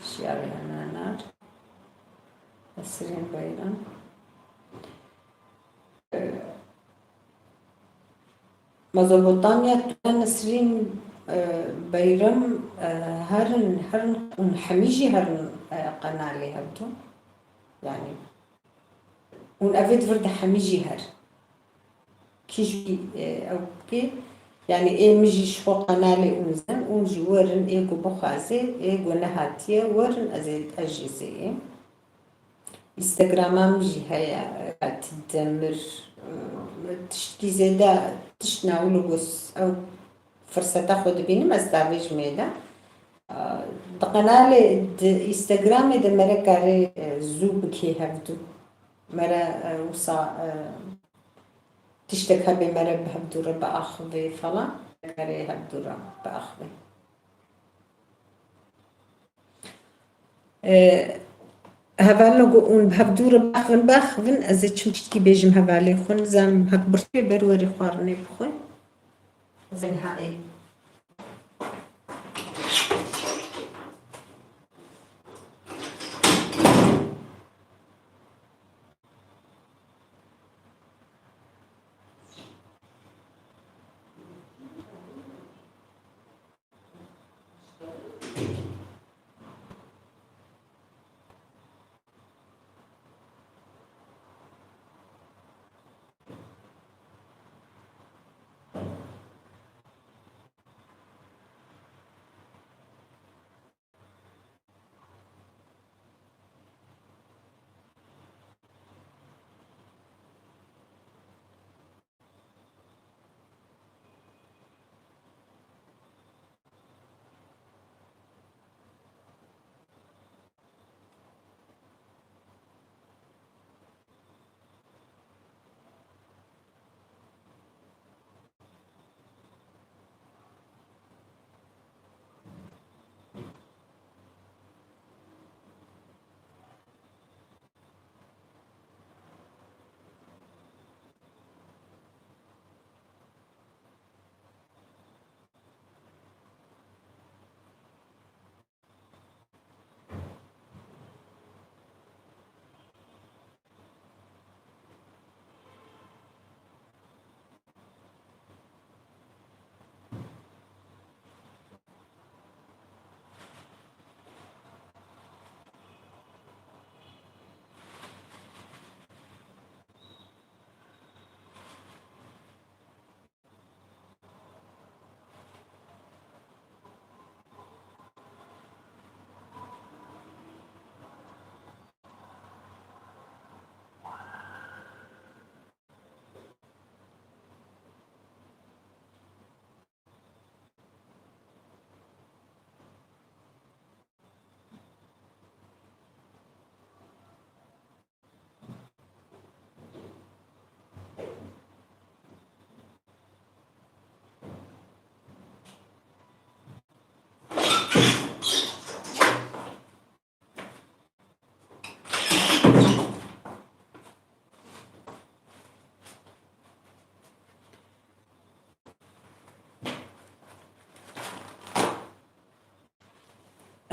Şiyar ya na ner, Nesrîn Beyran. Ee, Mezopotamya, tu Nesrîn, e, Beyram, e, herin, herin, hûn hemî jî herin, e, qenalê hevdû. Yani, hûn evê di vir de hemî jî her. Kî jî, e, ew bike, yani ê min jî ji xwe qenalê ûn zin, ûn jî werin, ê ku bixwaze, ê ku nehatiye, werin, ez ê, ez jî zêyim. Instagrama min jî heye, Fatî Demir, e, tiştkî zêde, tişt nawilo gos, ew firseta xwe dibînim, ez davêjim ê de. E, di qenalê, di Instagramê de mere karê, e, zû bikê hevdû. Mere, e, wisa, e, Tiştek hebe mere bi hevdû re biaxivê falan, karê hevdû re biaxivê. Ee, hevalno ku hûn bi hevdû re biaxivin, biaxivin, ez ê çim tiştkî bêjim hevalê xwe, nizanim hek birtê ber werî xwarinê bixwe. Ez ê niha ê.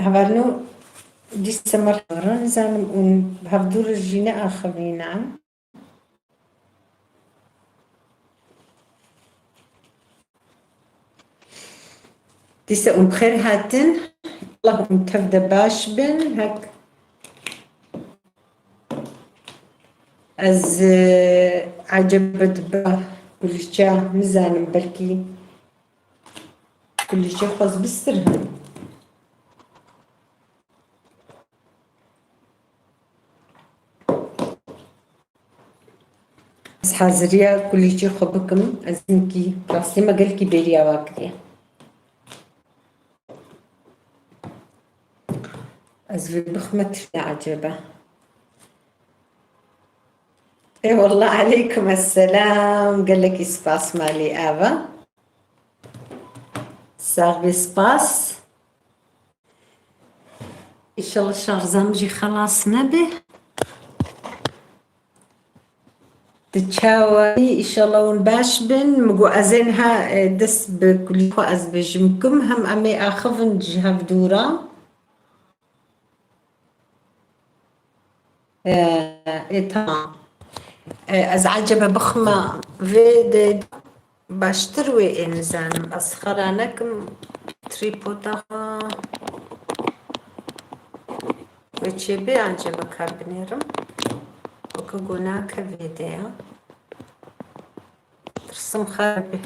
Hevalno dîsa merhaba, nizanim û hevdûr jî neaxivîne. Dîsa û bi xêr hatin. Allah û tev de baş bin. Hek ez, e, ecebe dibe kulîça, nizanim belkî kulîçê xwe ez bistirhim. Ez haziriya kulîçê xwe bikim. Ez hinkî rastî me gelkî bêriya wa kiriye. Ez vê bixme tiştê ecebe. Ê wallah, aleykum esselam. Gelekî spas malî ava. Sax bî, spas. Înşallah şarja min jî xelas nebe. Di çawa î, înşallah hûn baş bin. Min got ez ê niha, e, dest bi kulî xwe ez bêjim kim, hem em ê axivin ji hevdû re. E, ê, tamam. E, ez ecebe bixme vê de baştir wê ê nizanim. Ez xera nekim trîpoda xwe. Wê çê bê ecebe kar binêrim. Weke gonake vê de ya. Tirsim xera bê.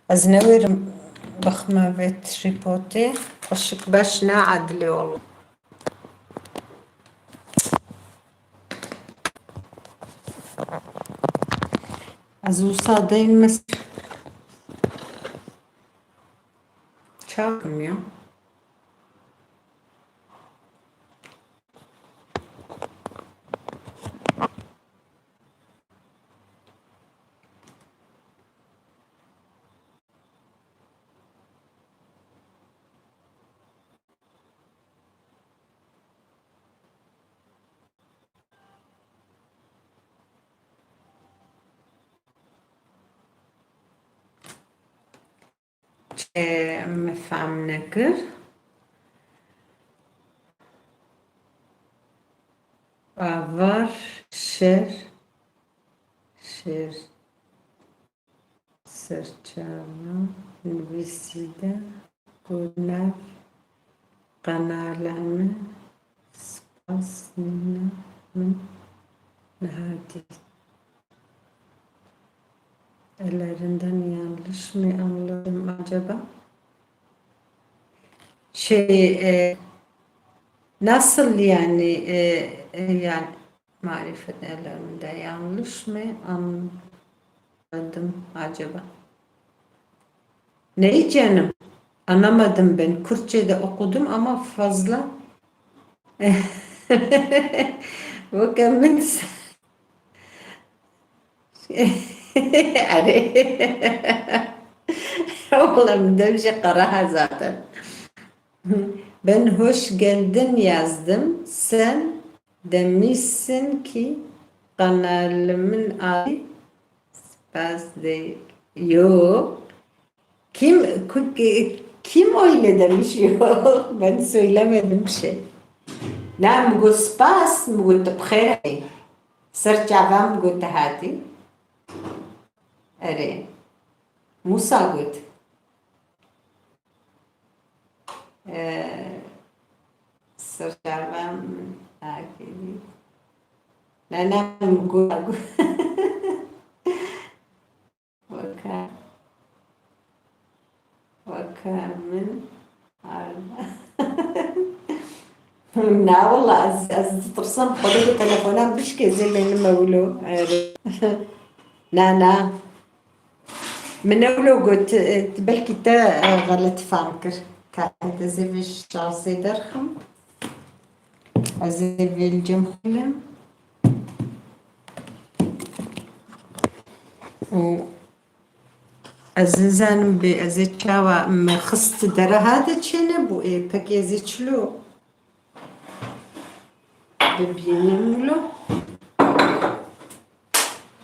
Ez newêrim bixme vê trîpotê. Xweşik beş ne edilê oğlum. Ez wisa deyim mes-, çakim ya. Çi min fehm nekir? Avar şer, şer. Serçava nivîsî de ku nav qenala min spas nîna min niha dît. Ellerinden yanlış mı anladım acaba? Şey, e, nasıl yani, e, e, yani, Marifet ellerinde yanlış mı anladım acaba? Neyi canım? Anlamadım ben. Kürtçe de okudum ama fazla. Weke min s-, erê. Oğlum, demşe qaraha zaten. Ben hoş geldin yazdım. Sen demişsin ki kanalımın adı Spas değil. Yok. Kim, ku-, ki-, kim öyle demiş? Yok, ben söylemedim şey. Na, min got spas, min got tu bi xêr hatî. Ser çavan min got tu hatî. Erê. Musa got. Ee, ser çavan min akî. Na, na, min got, got. Weke, weke min arda. Na wala ez, ez ditirsam xwedê ku telefonan bişkê zê bênime wilo. Erê. Na, na. Min ne wilo got, e, belkî te, e, xelet fam kir. Ka ez ê vê şarzê derxim. Ez ê vê li cem xwe lim. Û ez nizanim bê ez ê çawa me xist dereha de çênebû, ê pekê ez ê çilo bibînim lo.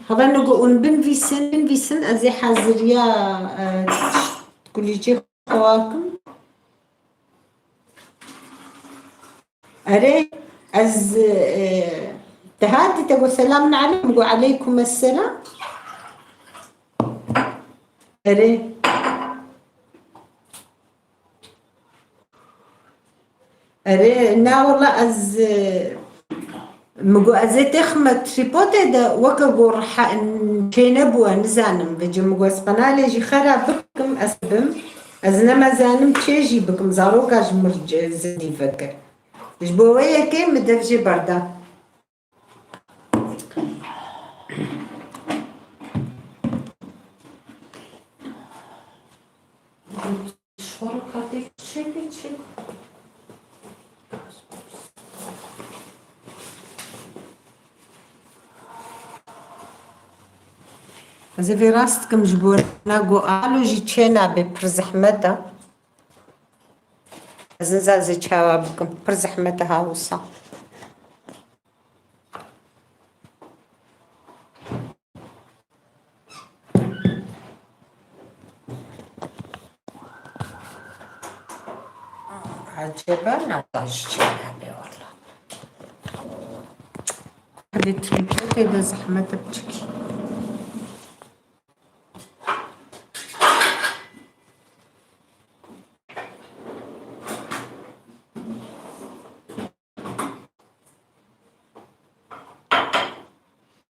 Hava nigo ûn binvîsin, binvîsin, ez ê haziriya, e, kulîcê xwe kim. Erê, ez, e, te hatî te got selamun aleykum, got aleykum esselam. Erê. Erê, na wala ez, e, min got ez ê têxime tripodê de weke got reha-, çênebû, nizanim, vêca min got ez qenalê jî xera bikim, ez bim. Ez nema zanim çê jî bikim, zaroka ji mir ce-, zindî veke. Ji bo wê yekê min dev jê berda. Şoro katê çekê çek. Ez ê vê rast dikim ji bo na got alo jî çê nabe, pir zehmet e. Ez niza ez ê çawa bikim, pir zehmet e ha wisa. Ecebe nexweş çênebe wala. Hadi tripotê de zehmet e piçikî.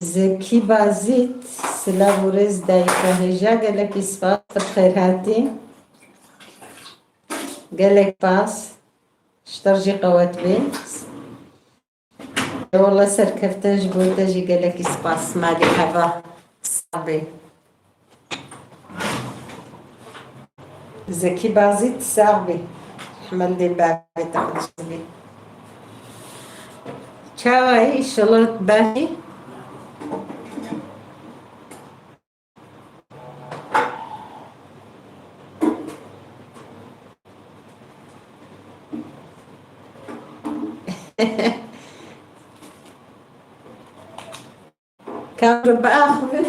Zekî Bazît, silav û rêz dayika hêja, gelekî spas, tu bi xêr hatî. Gelek spas, ji te re jî qewet bê. Ewallah serkeftin ji bo te jî gelekî spas, malê heva sax bê. Zekî Bazî, tu sax bî. Hemel dê bavê te xweş bî. Çawa yî? Înşallah baş î. Kamera biaxivin.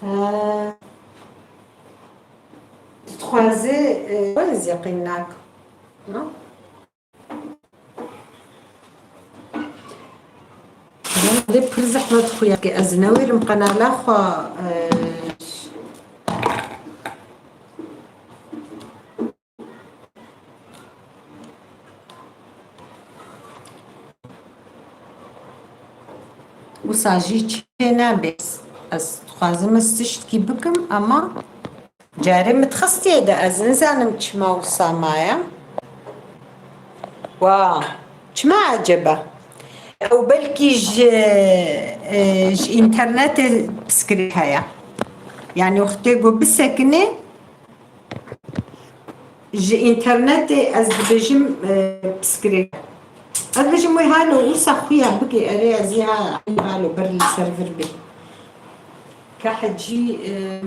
Ha. Tu dixwazî, e, ez yeqîn nakim. No? Dê pir zehmet xuya ke ez newêrim qenala xwe, e, wisa jî çê nabe. Ez dixwazim ez tiştkî bikim, ama carê min dixistiye de, ez nizanim çima wisa maye. Wa, çima eceba? Ew belkî ji, e, ji înternetê piskirêk heye. Yani wextê ku bisekinê, ji înternetê ez dibêjim, e, piskirêk. Ez dibêjim wê halo wisa xuya bike, erê ez ê ha-, halo ber li ser vir bê. Ka hecî, e,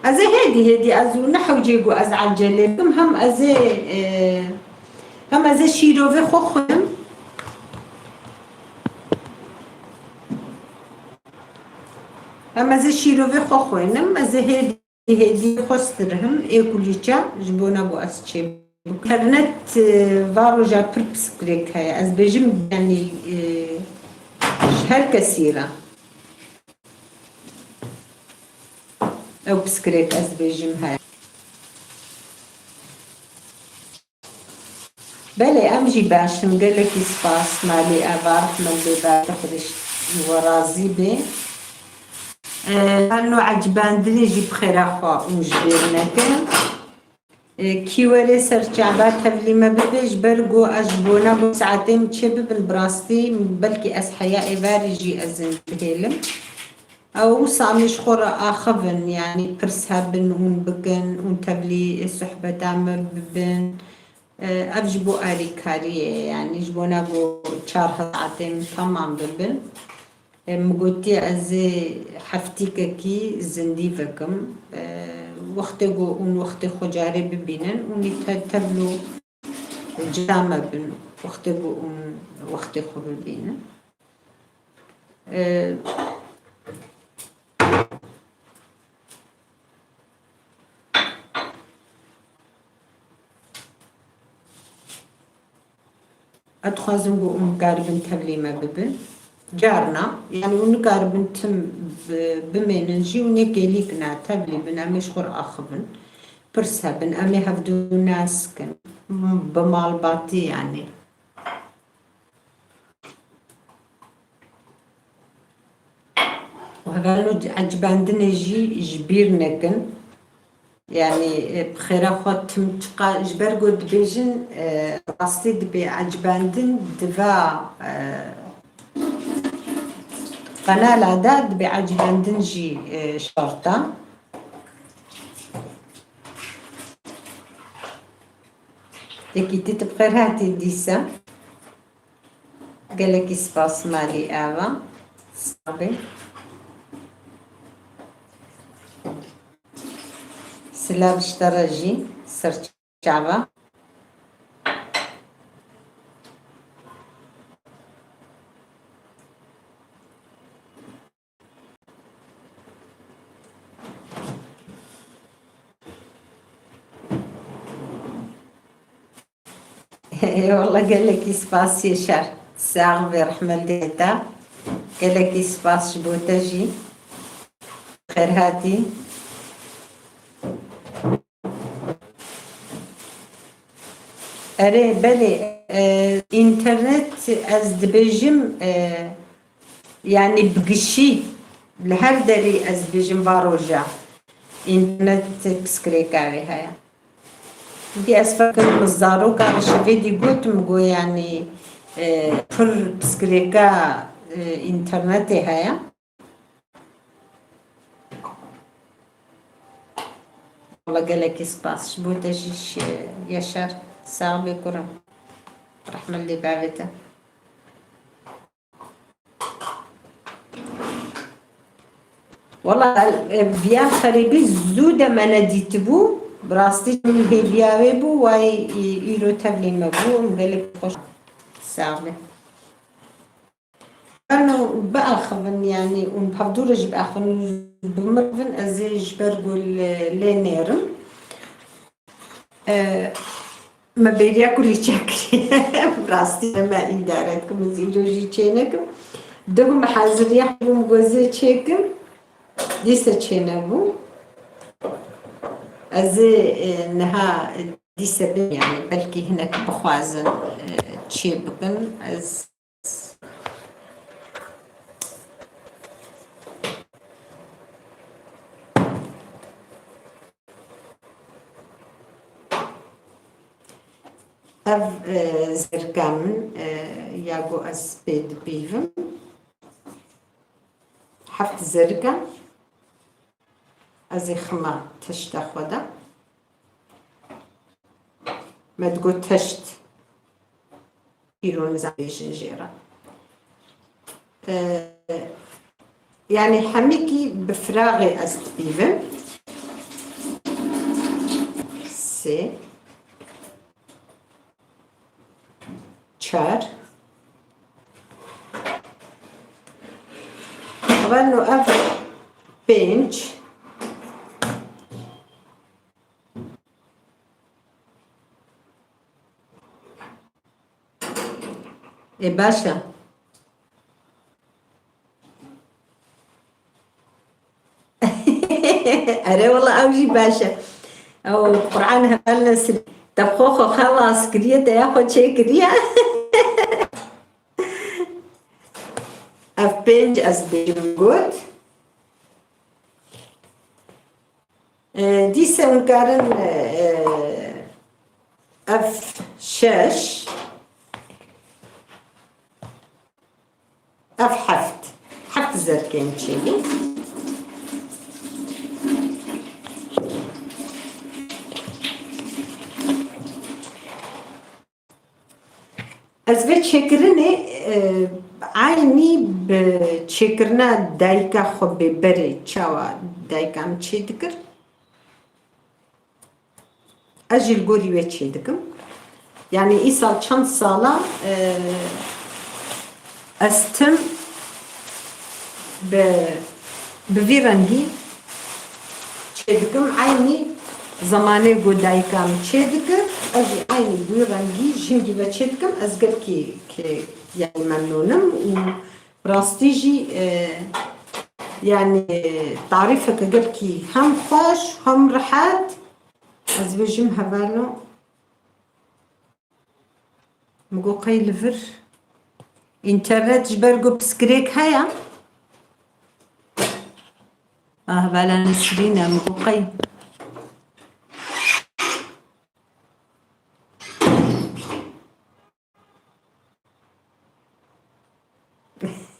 Ez ê hêdî hêdî ez û ne hewcê ku ez ecelê bikim, hem ez ê, e, hem ez ê şîrovê xwe xwînim. Hem ez ê şîrovê xwe xwînim, ez ê hêdî hêdî xwe stirihim, ê kulîça ji bona ku ez çê bikim. Internet, e, va roja pir piskirêk heye. Ez bêjim, yanî, e, ji her kesî re. Ew piskirêk ez dibêjim heye. Belê, em jî baş in. Gelekî spas, malê eva, rehmet bê, bavê Xwedê ji we razî bê. E, hano ecibandinê jî bi xêra xwe hûn ji bîr nekin. E, kî were ser çava tevlî me bibe, ji ber ku ez ji bona ku saetê min çê bibin, bi rastî belkî ez heya êvarî jî ez ê bihêlim. Ew wisa em ê ji xwe re axivin, yanî pirs hebin hûn bikin, hûn tevlî sohbeta me bibin. E, ev ji bo alîkariyê ye, yanî ji bona ku çar saetê min temam bibin. E, min gotiye ez ê heftîkekî zindî vekim. E, wextê ku hûn wextê xwe carê bibînin, hûn ê te-, tevlo cuda me bin. wextê ku hûn wextê xwe bibînin. E, Ez dixwazim ku hûn bikaribin tevlî me bibin. Carna, yanî hûn nikaribin tim bi-, bimênin jî, hûn ê kêlîk ne, tevlî bin, em ê ji xwe re axivin. Pirs hebin, em ê hevdû nas kin. Bi malbatî yanî. Û hevalno ecibandinê jî ji bîr nekin. Yanî, e, bi xêra xwe tim çiqa ji ber ku dibêjin, e, rastî dibê ecibandin diva, e, qenala de dibê ecibandin jî, e, şart e. Yekîtî tu bi xêr hatî dîsa. Gelekî spas malî ava. Sax bî. Silav ji te re jî serçava. Eyvallah, gelekî spas Yaşar. Sax be, rehmet li te. Gelekî spas ji bo te jî. Xêr hatî. Erê, belê, e, înternet ez dibêjim, e, yanî bi gişî li her derî ez dibêjim va roja înternet pirsgirêka wê heye. Dî ez fekim zaroka li şevê dî gotim ku yanî, e, pir pirsgirêka, e, înternetê heye. Wala gelekî spas ji bo te jî şi-, Yaşar. Sax bê kurim. Rehmet lê bavê te. Wala, e, viya xerîbî zû de me nedîtibû. Bi rastî min hêviya wê bû, wayî î-, îro tevlî me bû, em gelek xweş. Sax bê. Beno biaxivin, yanî, û hevdû re jî biaxivin û bimirivin, ez ê ji ber ku lê nêrim. E, me bêriya kulî çêkiriye. Rastî me îdare dikim, ez îro jî çênekim. Dibim haziriya bûm ku ez ê çêkim. Dîse çênebû. Ez ê, e, niha dîse bim, yanî belkî hinek bixwazin, e, çê bikin. Ez Ev, e, zerika min, e, ya ku ez pê dipîvim. Heft zerika. Ez ê xima teşta xwe de. Me digot teşt. Îro nizam bêjin jê re. Ee, yanî hemikî bi firaxê ez dipîvim. Sê. Çar. Evel no ev pênc. Ê, baş e. Erê, wela ew jî baş e. Ew Quran heval Nesrî. Te bi xwe xwe xelas kiriye, te ya xwe çêkiriye. Ev pênc ez bêjim got. E, dîse hûn karin, e, ev şeş, ev heft. Heft zerkên çêbû. Ez vê çêkirinê, e, eynî bi çêkirina dayika xwe bê berê çawa dayika min çêdikir, ez jî li gorî wê çêdikim. Yani îsal çend sala, e, ez tim bi, bi vî rengî çêdikim, eynî zemanê ku dayika min çêdikir, ez jî eynî bi wî rengî ji hingî ve çêdikim, ez gelkî kê-, yani memnûn im û bi rastî jî, e, yani tarîfeke gelkî hem xweş, hem rehet, ez bêjim hevalno. Min got qey li vir înternet ji ber ku piskirêk heye. Ah, bela Nesrîn e, min got qey.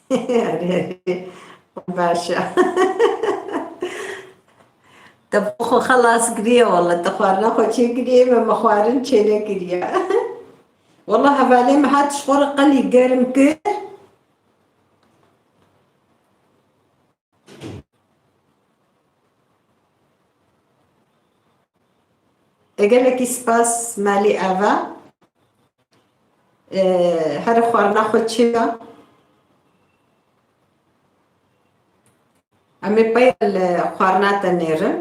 Erê, erê. Baş e. Te bi xwe xelas kiriye wele, te xwarina xwe çêkiriye, me, me xwarin çênekiriye. Wele hevalê me hat ji xwe re qelî germ kir. E, gelekî spas malî Eva. E, here xwarina xwe çêke. Em ê pey li xwarina te nêrin.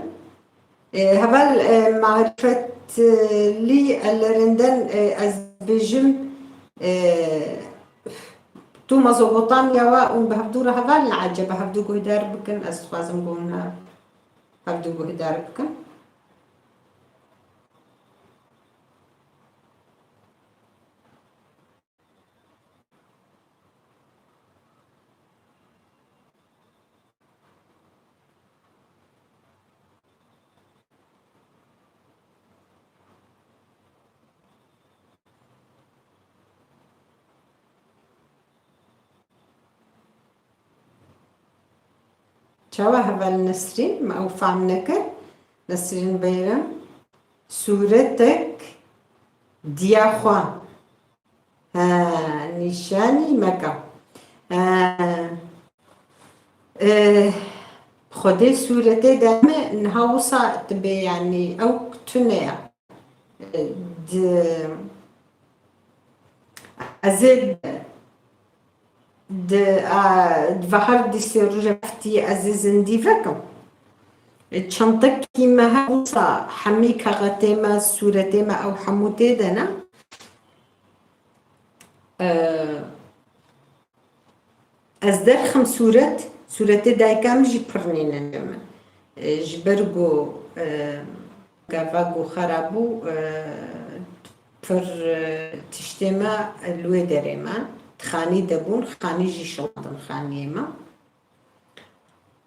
E, heval, e, Marifetlî ellerinden, e, ez bêjim, e, tu Mezopotamya wa hûn bi hevdû re heval ne ecebe hevdû guhdar bikin, ez dixwazim ku hûn he-, hevdû guhdar bikin. Çawa heval Nesrîn? Me ew fehm nekir. Nesrîn Beyran. Sûretek diya xwe. Ha, nîşanî meke. Ha. E, Xwedê sûretê de me niha wisa dibe, yanî ew tune ye. E, di, ez ê di, a, di vehar dîsê rojê heftî ez ê zindî vekim. E, çantekî me her wisa hemî kaxetê me, sûretê me ew hemû tê de ne. E, Ez derxim sûret, sûretê dayika min jî pir nîne min. E, ji ber ku, e, gava ku xera bû, e, pir, e, tiştê me li wê derê me, di xanî de bûn, xanî jî şewandin xaniyê me.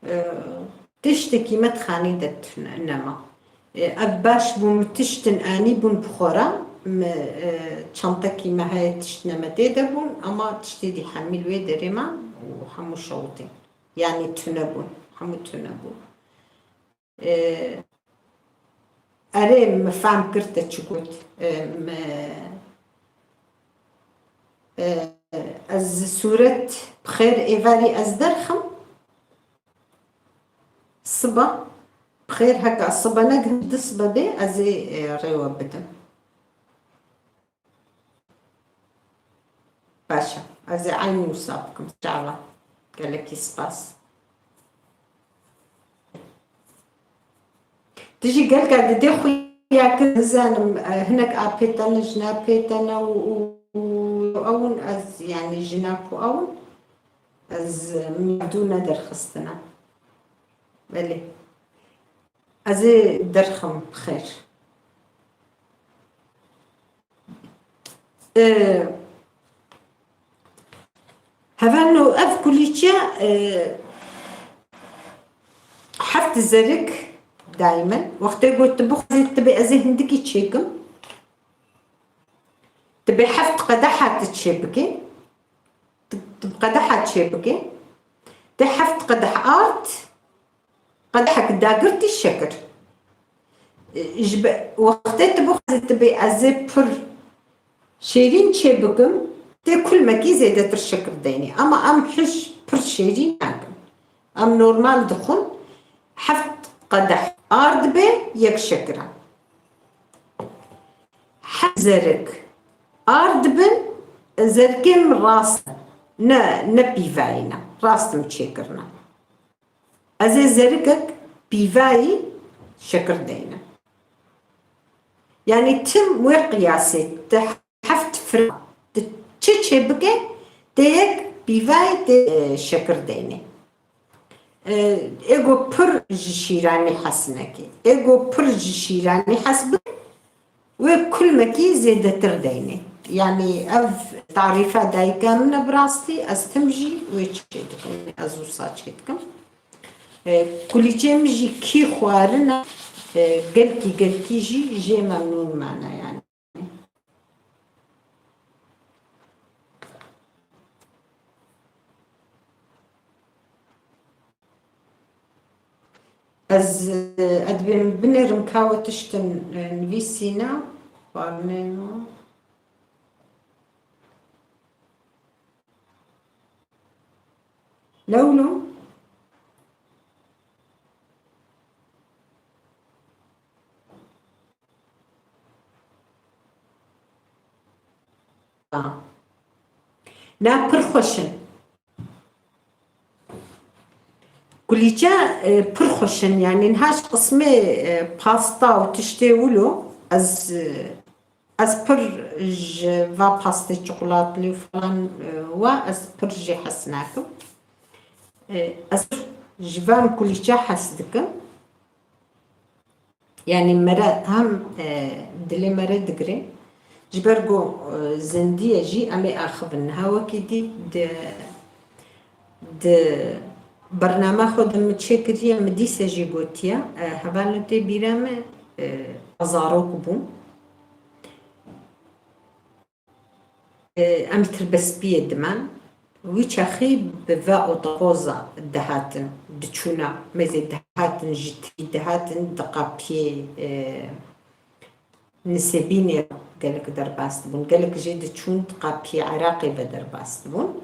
E, Tiştekî me di xanî de tune-, nema. E, ev baş bû, min tiştin anî bûn bi xwe re, min, e, çantekî me heye, tiştine me tê de bûn, ama tiştê dî hemî li wê derê man û hemû şewitî. Yanî tune bûn, hemû tune bûn. E, Erê, min fehm kir te çi got. E, me, e, ez sûret bi xêr êvarî ez derxim. Siba, bi xêr heka siba negihim, di sibe bê, ez ê, e, rê we bidim. Baş e. Ez ê eynî wisa bikim. Çawa. Gelekî spas. Tu jî gelka didê xuya kir, nizanim, e, hinek apê te ne, jina pê te ne û, û, û ew in, ez, yanî jina ku ew in, ez, e, min dû nederxistine. Belê. Ez ê derxim bi xêr. E, Hevalno, ev kulîçe, e, heft zerik dayî min. Wextê got tu bixwazî tu bê ez ê hindikî çêkim. Tu bê heft qedeha tu çêbikê. Tu, tu bi qedeha çêbikê. Te heft qedeh ard, qedehek dagirtî şekir. E, ji be-, wextê tu bixwazî tu bê ez ê pir şêrîn çê bikim, tê kulmekî zêdetir şekir deynî. Ama em hiş pir şêrîn nakin. Em normal dixwin, heft qedeh ard be, yek şekir e. Heft zerik, Ar dibin, zerikê min rast e. Ne, ne pîvayî ne. Rast min çêkirine. Ez ê zerikek pîvayî şekir deyne. Yanî tim wê qiyasê, tu heft fira, tu çi çê bike, tê yek pîvayî tê, e, şekir deyne. E, ê go pir ji şîranî hes neke. Ê go pir ji şîranî hes bike, wê kulmekî zêdetir deyne. Yanî ev tarîfa dayika min e bi rastî, ez tim jî wê çê dikim, ez wisa çê dikim. E, kulîçê min jî kî xwarine, e, gelkî, gelkî jî jê memnûn mane yanî. Ez, e, ez dibêm binêrim ka we tiştin, e, nivîsîne, xwarinên we. Ne wilo? Na, pir xweş in. Kulîçe, e, pir xweş in. Yanî niha ji qismê, e, pasta û tiştê wilo ez, e, ez pir ji va pastê çikolatli û falan, e, wa ez pir jê hes nakim. E, ez ji van kulîçe hes dikim. Yanî mere hem, e, dilê mere digire. Ji ber ku, e, zindiye jî em ê axivin. Niha wekî dî di, di bernama xwe de min çêkiriye, min dîse jî gotiye, e, hevalno tê bîra me, e, zarok bû. Em li Tirbespiyê diman. Wî çaxî bi ve otopoza dihatin, diçûna mêzê dihatin, ji tirî dihatin, di qapiyê, e, Nisêbînê gelek derbas dibûn. Gelek jê diçûn di qapiyê Iraqê ve derbas dibûn.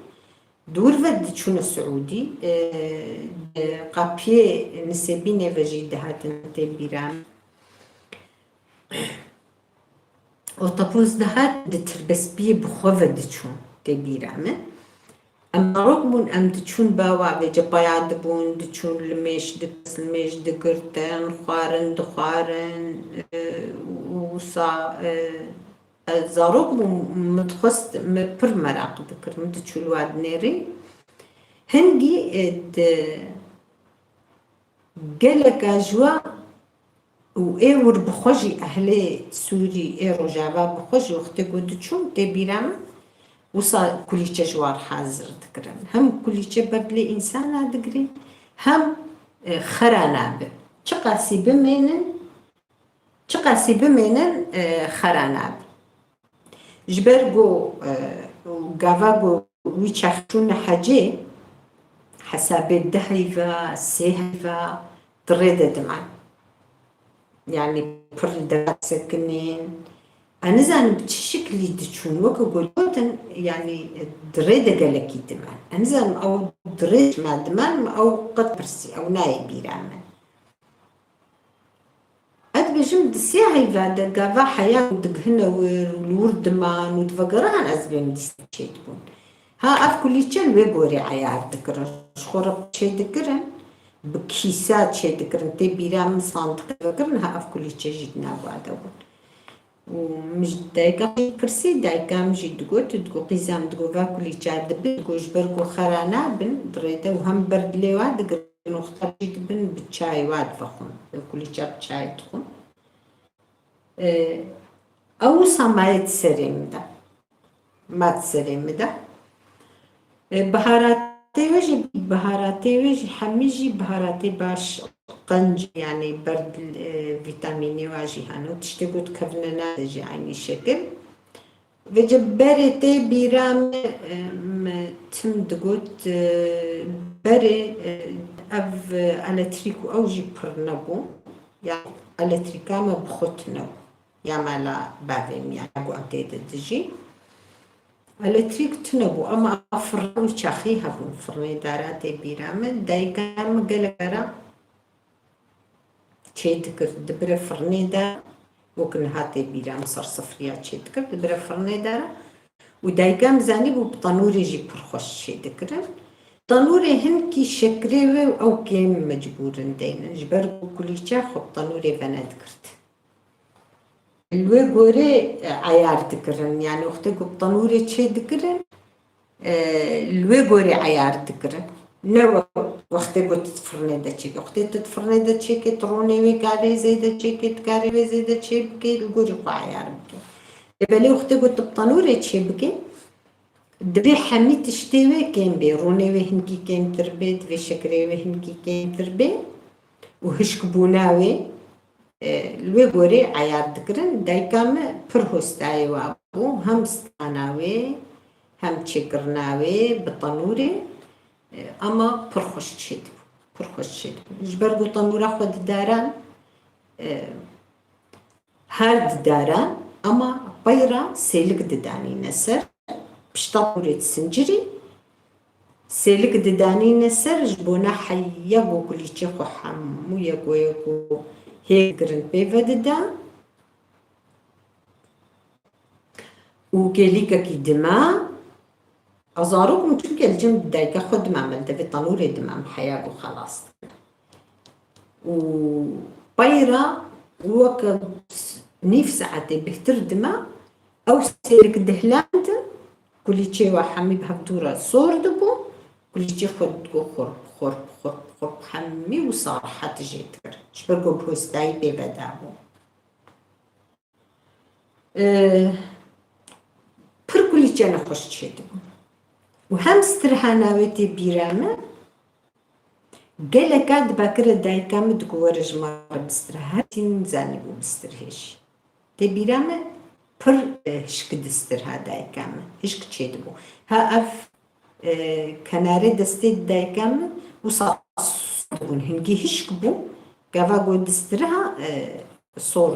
Di wir ve diçûne Siûdî, e, di qapiyê Nisêbînê ve jî dihatin tê bîra min. Otopoz dihat di Tirbespiyê bi xwe ve diçûn tê bîra min. Em zarok bûn, em diçûn bawa vê cepaya dibûn, diçûn limêj dikir, limêj digirtin, xwarin dixwarin, e, û wisa, e, ez zarok bûm, min dixwest, min pir meraq dikir, min diçû li wa dinêrî. Hingî, e, di geleka ji wa û ê wir bi xwe jî ehlê Sûrî, ê Rojava bi xwe jî wextê ku diçûn tê bîra min, wisa kulîçe ji wan hazir dikirin. Hem kulîçe ber dilê însana digirê, hem, e, xera nabe. Çiqasî bimênin, çiqasî bimênin, e, xera nabe. Ji ber ku, e, gava ku wî çax çûne hecê, hesabê deh heyva, sê heyva, di rê de diman. Yanî pir li dera sekinên. Ez nizanim bi çi şiklî diçûn. Weke ku gotin, yanî di rê de gelekî diman. Ez nizanim ew di rê çima diman, min ew qet pirsî, ew nayê bîra min. Ez dibêjim di sê heyva de gava heya digihine wir û li wir diman û divegeran ez dibêm dîsa çêdibûn. Ha, ev kulîçe li wê gorî eyar dikirin. Ji xwe re çêdikirin, bi kîsa çêdikirin, tê bîra min sandiqe vekirin, ha ev kulîçe jî di nav wa de bûn. Û min ji dayika min jî pirsî, dayika min jî digot, digot, qîza min digot, va kulîça dibin, digot, ji ber ku xera nabin, di rê de û hem ber dilê wa digirin, wexta jî dibin, bi çayê wa divexwin, kulîça bi çayê dixwin. E, ew wisa maye di serê min de. Ma di serê min de. E, biharatê wê jî, biharatê wê jî, hemî jî biharatê baş, qenc, yanî ber, e, vîtamînê wa jî hene û tiştê ku dikevine nade jî eynî şekil. Vêce berê tê bîra min, e, min tim digot, e, berê, e, ev, e, elektrik û ew jî pir nebû. Ya elektrîka me bi xwe tune bû. Ya mala bavê min, ya ku em tê de dijî. Elektrîk tune bû, ema firna wî çaxî hebûn, firnê dara tê bîra min. Dayika min gelek cara çê dikir, dibire firnê de, wek niha tê bîra min ser sifriya çêdikir, dibire firnê de re. Û dayika min zanîbû bi tenûrê jî pir xweş çêdikirin. Tenûrê hinkî şekerê wê û ew kêm mecbûr in deynin. Ji ber ku kulîçe xwe bi tenûrê venedigirt. Li wê gorê, e, eyar dikirin. Yani wextê ku bi tenûrê çêdikirin, e, li wê gorê eyar dikirin. Ne we-, wextê ku tu di firnê de çêkê. Wextê tu di firnê de çêkê, tu ronê wê karê zêde çêkê, tu karê wê zêde çêbikê, li gorî xwe eyar bikê. Lê belê wextê ku tu bi tenûrê çêbikê, divê hemî tiştê wê kêm bê. Ronê wê hinkî kêmtir bê, divê şekerê wê hinkî kêmtir bê û hişkbûna wê, e, li wê gorê eyar dikirin. Dayika me pir hostayê wa bû. Hem strana wê, hem çêkirina wê bi tenûrê, e, ama pir xweş çêdibû. Pir xweş çêdibû. Ji ber ku tenûra xwe didaran, e, her didaran, ama peyra sêlik didanîne ser. Pişta tenûrê disincirî, sêlik didanîne ser, ji bona heya ku kulîçê xwe hemû yeko yeko hê dikirin pê vedida. Û kêlîkekî dima, ez zarok bûm, çimkî li cem dayika xwe dima me, li devê tenûrê dima me, heya ku xelas dikin. Û peyra weke nîv saetê bêhtir dima, ew sêlik dihlandin, kulîçê wa hemî bi hevdû re sor dibû, kulîçê xwe digo xorp, xorp, xorp, xorp, hemî wisa rehet jê dikir. Ji ber ku bi hostayî pê vedabû. E, pir kulîçe nexweş çêdibûn. Û hem stirhana wê tê bîra me, geleka dibakire dayika min digo were ji me re bistirhe, her tî nizanîbû bistirhê jî. Tê bîra me pir, e, hişk distirha dayika min. Hişk çêdibû. Ha ev, e, kenarê destê dayika min wisa sor dibûn. Hingî hişk bû. Gava ku distirha, e, sor.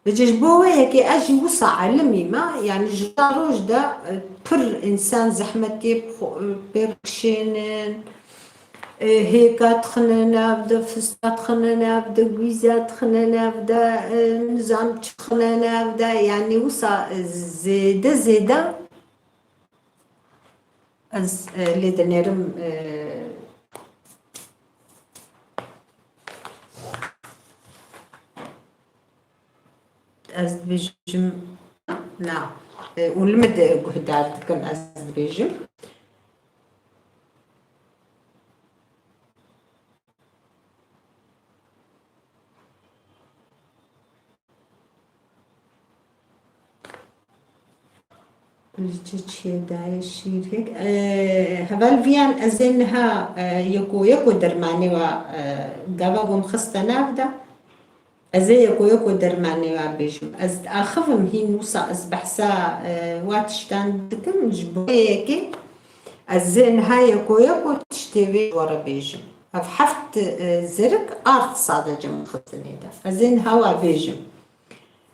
Vêce ji bo wê yekê ez jî wisa elimî me, yani ji vê roj de, e, pir însan zehmetê bi xwe, e, pê rikişênin, e, hêka dixine nav de, fista dixine nav de, gwîza dixine nav de, e, nizam çi dixine nav de, yani wisa, e, zêde zêde ez, e, lê dinêrim, e, ez dibêjim, na, e, û li min de guhdar dikin, ez dibêjim. Kulîçe çiyê dayê şîr hêk. E, heval viyan ez ê niha, e, yeko yeko dermanê wa, e, gava gom xiste nav de. Ez ê yeko yeko dermanê wa bêjim. Ez diaxivim hîn wisa ez behsa, e, wa tiştan dikim ji bo yekê ez ê niha yeko yeko tiştê wê ji we re bêjim. Ev heft, e, zirik ard sadece min xistinê de. Ez ê niha wa bêjim.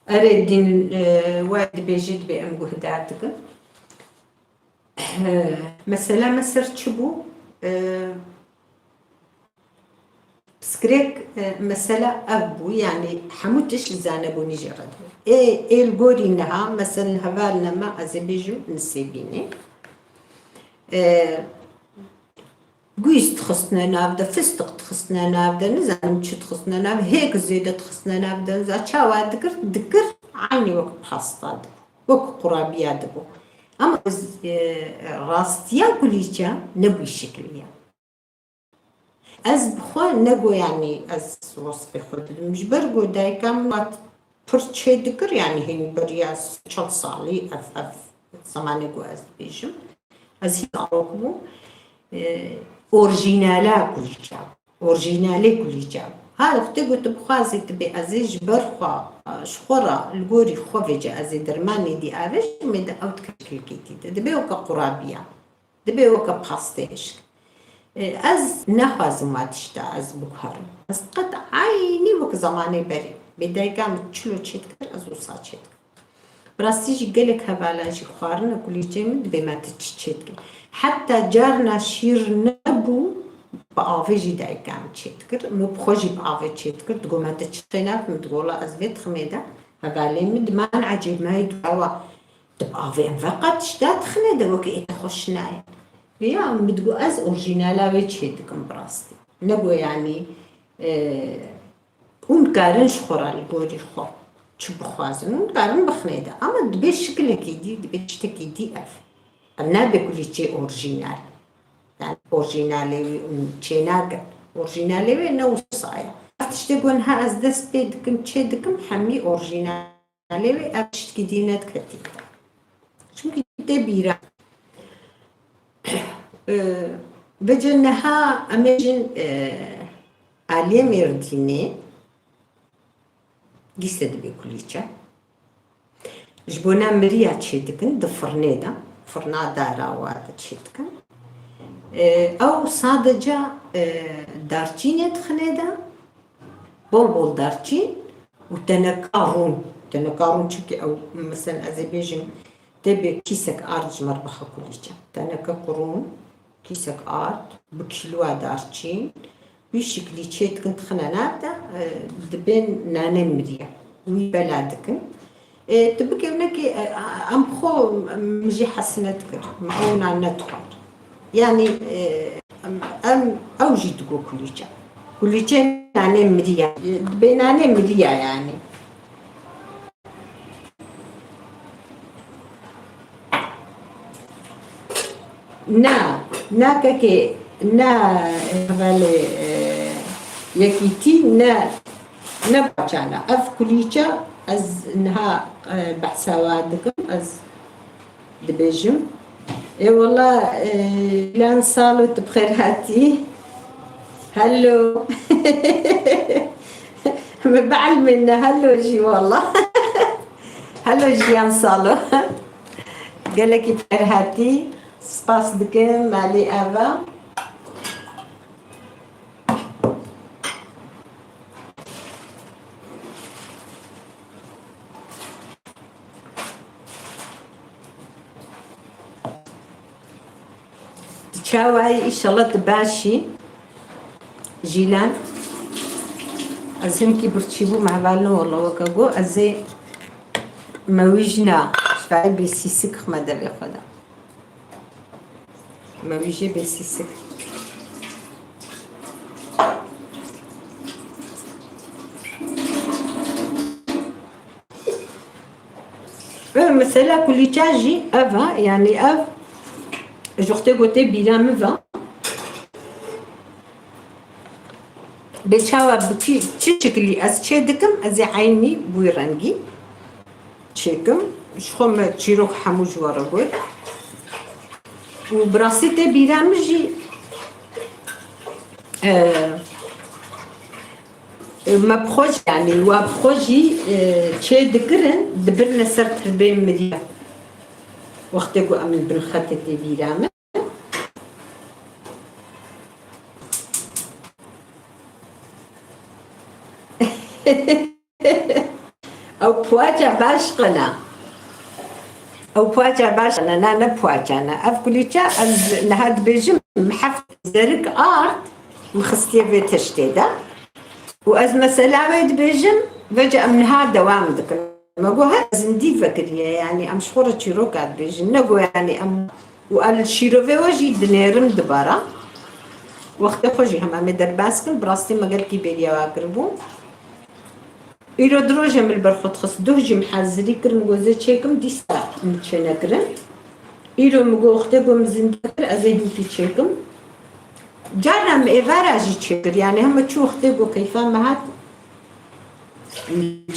Erê dîn, e, we dibêjî dibê em guhdar dikin. E, mesela me ser çi bû? E, Pirsgirêk, e, mesela ev bû, yani hemû tişt li zanebûnî jê re dibû. Ê, ê li gorî niha, mesela hevalina me, ez ê bêjim, Nisêbînê. E, Guîz dixistine nav de, fistiq dixistine nav de, nizanim çi dixistine nav, hêk zêde dixistine nav de, za çawa dikir, dikir, eynî wek pasta dibû, wek qurabiya dibû. Ama, e, rastiya kulîça ne bu şekilde. Ez bi xwe ne go, yanî ez wesfê xwe didim. Ji ber ku dayika min hat pir çê dikir, yanî hîn beriya çend salî ev, ev zemanê ku ez dibêjim. Ez hîn zarok bûm. E, orjînala kulîça. Orjînalê kulîça. Ha, wextê ku tu bixwazî tu bê ez ê ji ber xwe, ji xwe re, li gorî xwe vêce ez ê dermanê dî avêjim, ê de ew dikir şekilkê tî de. Dibê weke qurabiya. Dibê weke pastê hişk. E, ez naxwazim wa tişta ez biguherim. Ez qet eynî wek zemanê berê. Bê dayika min çilo çêdikir, ez wisa çêdikim. Bi rastî jî gelek hevala jî xwarina kulîçê min dibê me tu çi çêdikî. Heta carna şîr nebû, bi avê jî dayika min çêdikir. Min bi xwe jî bi avê çêdikir. Digot, "Me te çi xênav?" Min digot, "Wela ez vê diximê de." Hevalê min diman ecêb me yê dua wa. Di bi avê em veqa tişta dixine de weke ê te xweş nayê. Ya min digot, "Ez orjînala wê çêdikim bi rastî." Nego yanî, e, hûn karin ji xwe re li gorî xwe çi bixwazin, hûn karin bixine de. Ama dibe şikilekî dî, dibe tiştekî dî ev. Ev nabe kulîçê orjînal. Yani orjînalê wî hûn çênakin. Orjînalê wê ne wisa ye. Ev tiştê ku niha ez dest pê dikim, çê dikim, hemî orjînalê wê, ev tiştkî dî nediketî. Çimkî tê bîra. Ee, vêce niha em ê jin, ee, aliyê Mêrdînê gîse dibe kulîçe. Ji bona miriya çêdikin di firnê de, firna dara wa de çêdikin. Ee, ew sadece, ee, darçînê dixine de, bol bol darçîn û teneka rûn. Teneka rûn çimkî ew, mesela ez ê bêjim, tê bê kîsek ard ji me re bixe kulîçe. Teneka ku rûn, kîsek ard, bi kîloa darçîn, wî şiklî çêdikin dixine nav de, e, dibên nanê miriye. Wî bela dikin. E, tu bikevnekî, e, em xwe, min jî hesine dikir. Min ew nan nedixwar. Yanî, e, em, em ew jî digo kulîçe. Kulîçe nanê miriye. E, dibê nanê miriye yanî. Na, na kekê, na hevalê, e, yekîtî, ne, ne paçana. Ev kulîça ez niha, e, behsa wa dikim, ez dibêjim. Ê wela, e, Îlan Salo, tu bi xêr hatî. Hello. Min bielmîne, hello jî wela. Hello Jiyan Salo. Gelekî bi xêr hatî. Spas dikim, malê ava. Tu çawa yî? Înşallah tu baş î. Jîlan. Ez hinkî birçî bûm, hevalno wela weke got, ez ê mewîjna şayê bê sîsik xime devê xwe de. Mewîjê bê sîsik. Ev mesela kulîça jî ev e, yanî ev ji wextê ku tê bîra min ve. Bê çawa bi çi, çi şiklî ez çê dikim, ez ê eynî bi wî rengî çêkim. Ji xwe me çîrok hemû ji we re got. Û bi rastî tê bîra min jî, e, me bi xwe jî, yanî we bi xwe jî, e, çê dikirin, dibirine ser tirbên miriya. Wextê ku em li bin xetê tê bîra min. Ew puaça baş qena. Ew puaça baş qena, na ne puaça ne. Ev kulîça ez niha dibêjim, heft zerik ard, min xistiye vê tiştê de. Û ez mesela wê dibêjim, vêca em niha dewam dikin. Me got her zindî vekiriye, yanî em ji xwe re çîroka dibêjin. Ne got yanî em û el şîrovê we jî dinêrim dibara. Wextê xwe jî hema me derbas kirin, bi rastî me gelkî bêriya wa kiribû. Îro di rojê min li ber xwe dixist, duh jî min hezirî kirin, gozê çêkim, dîsa min çênekirin. Îro min got, wextê got min zindî kir, ez ê hinkî çêkim. Carna min êvara jî çêkir, yanî hema çû wextê got keyfa me hat,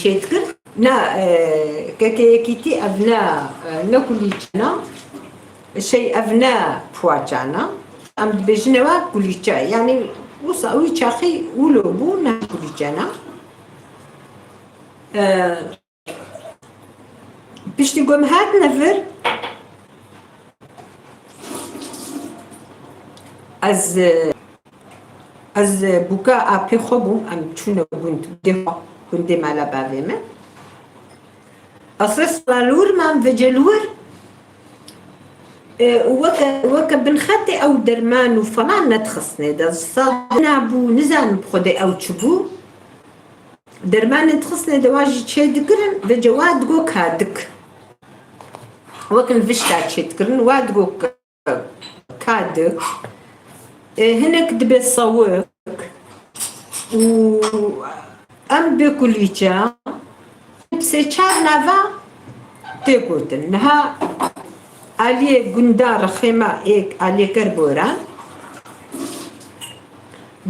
çêdikir. Na, e, keke yekîtî ev ne, e, ne kulîçe ne, şey, ev ne puaça ne. Em dibêjine wa kulîçe. Yanî wisa wî çaxî wilo bû, ne kulîçe ne. E, piştî ku em hatine vir, ez, e, Ez, e, bûka apê xwe bûm, em çûne gund, gundê xwe, gundê mala bavê min. Ez sê sala li wir mam, vêca li wir E, û weke, weke binxetê ew derman û falan nedixistnê de. Sal nabû, nizanim bi Xwedê ew çi bû. Dermanên dixistnê de wa jî çêdikirin, vêca wa digo kadik. Wek nivişta çêdikirin, wa digo k-, kadik. E, hinek dibe sawik. Û em bê kulîça, sê çar nava tê gotin. Niha aliyê gunda rexê me ê aliyê Kerboran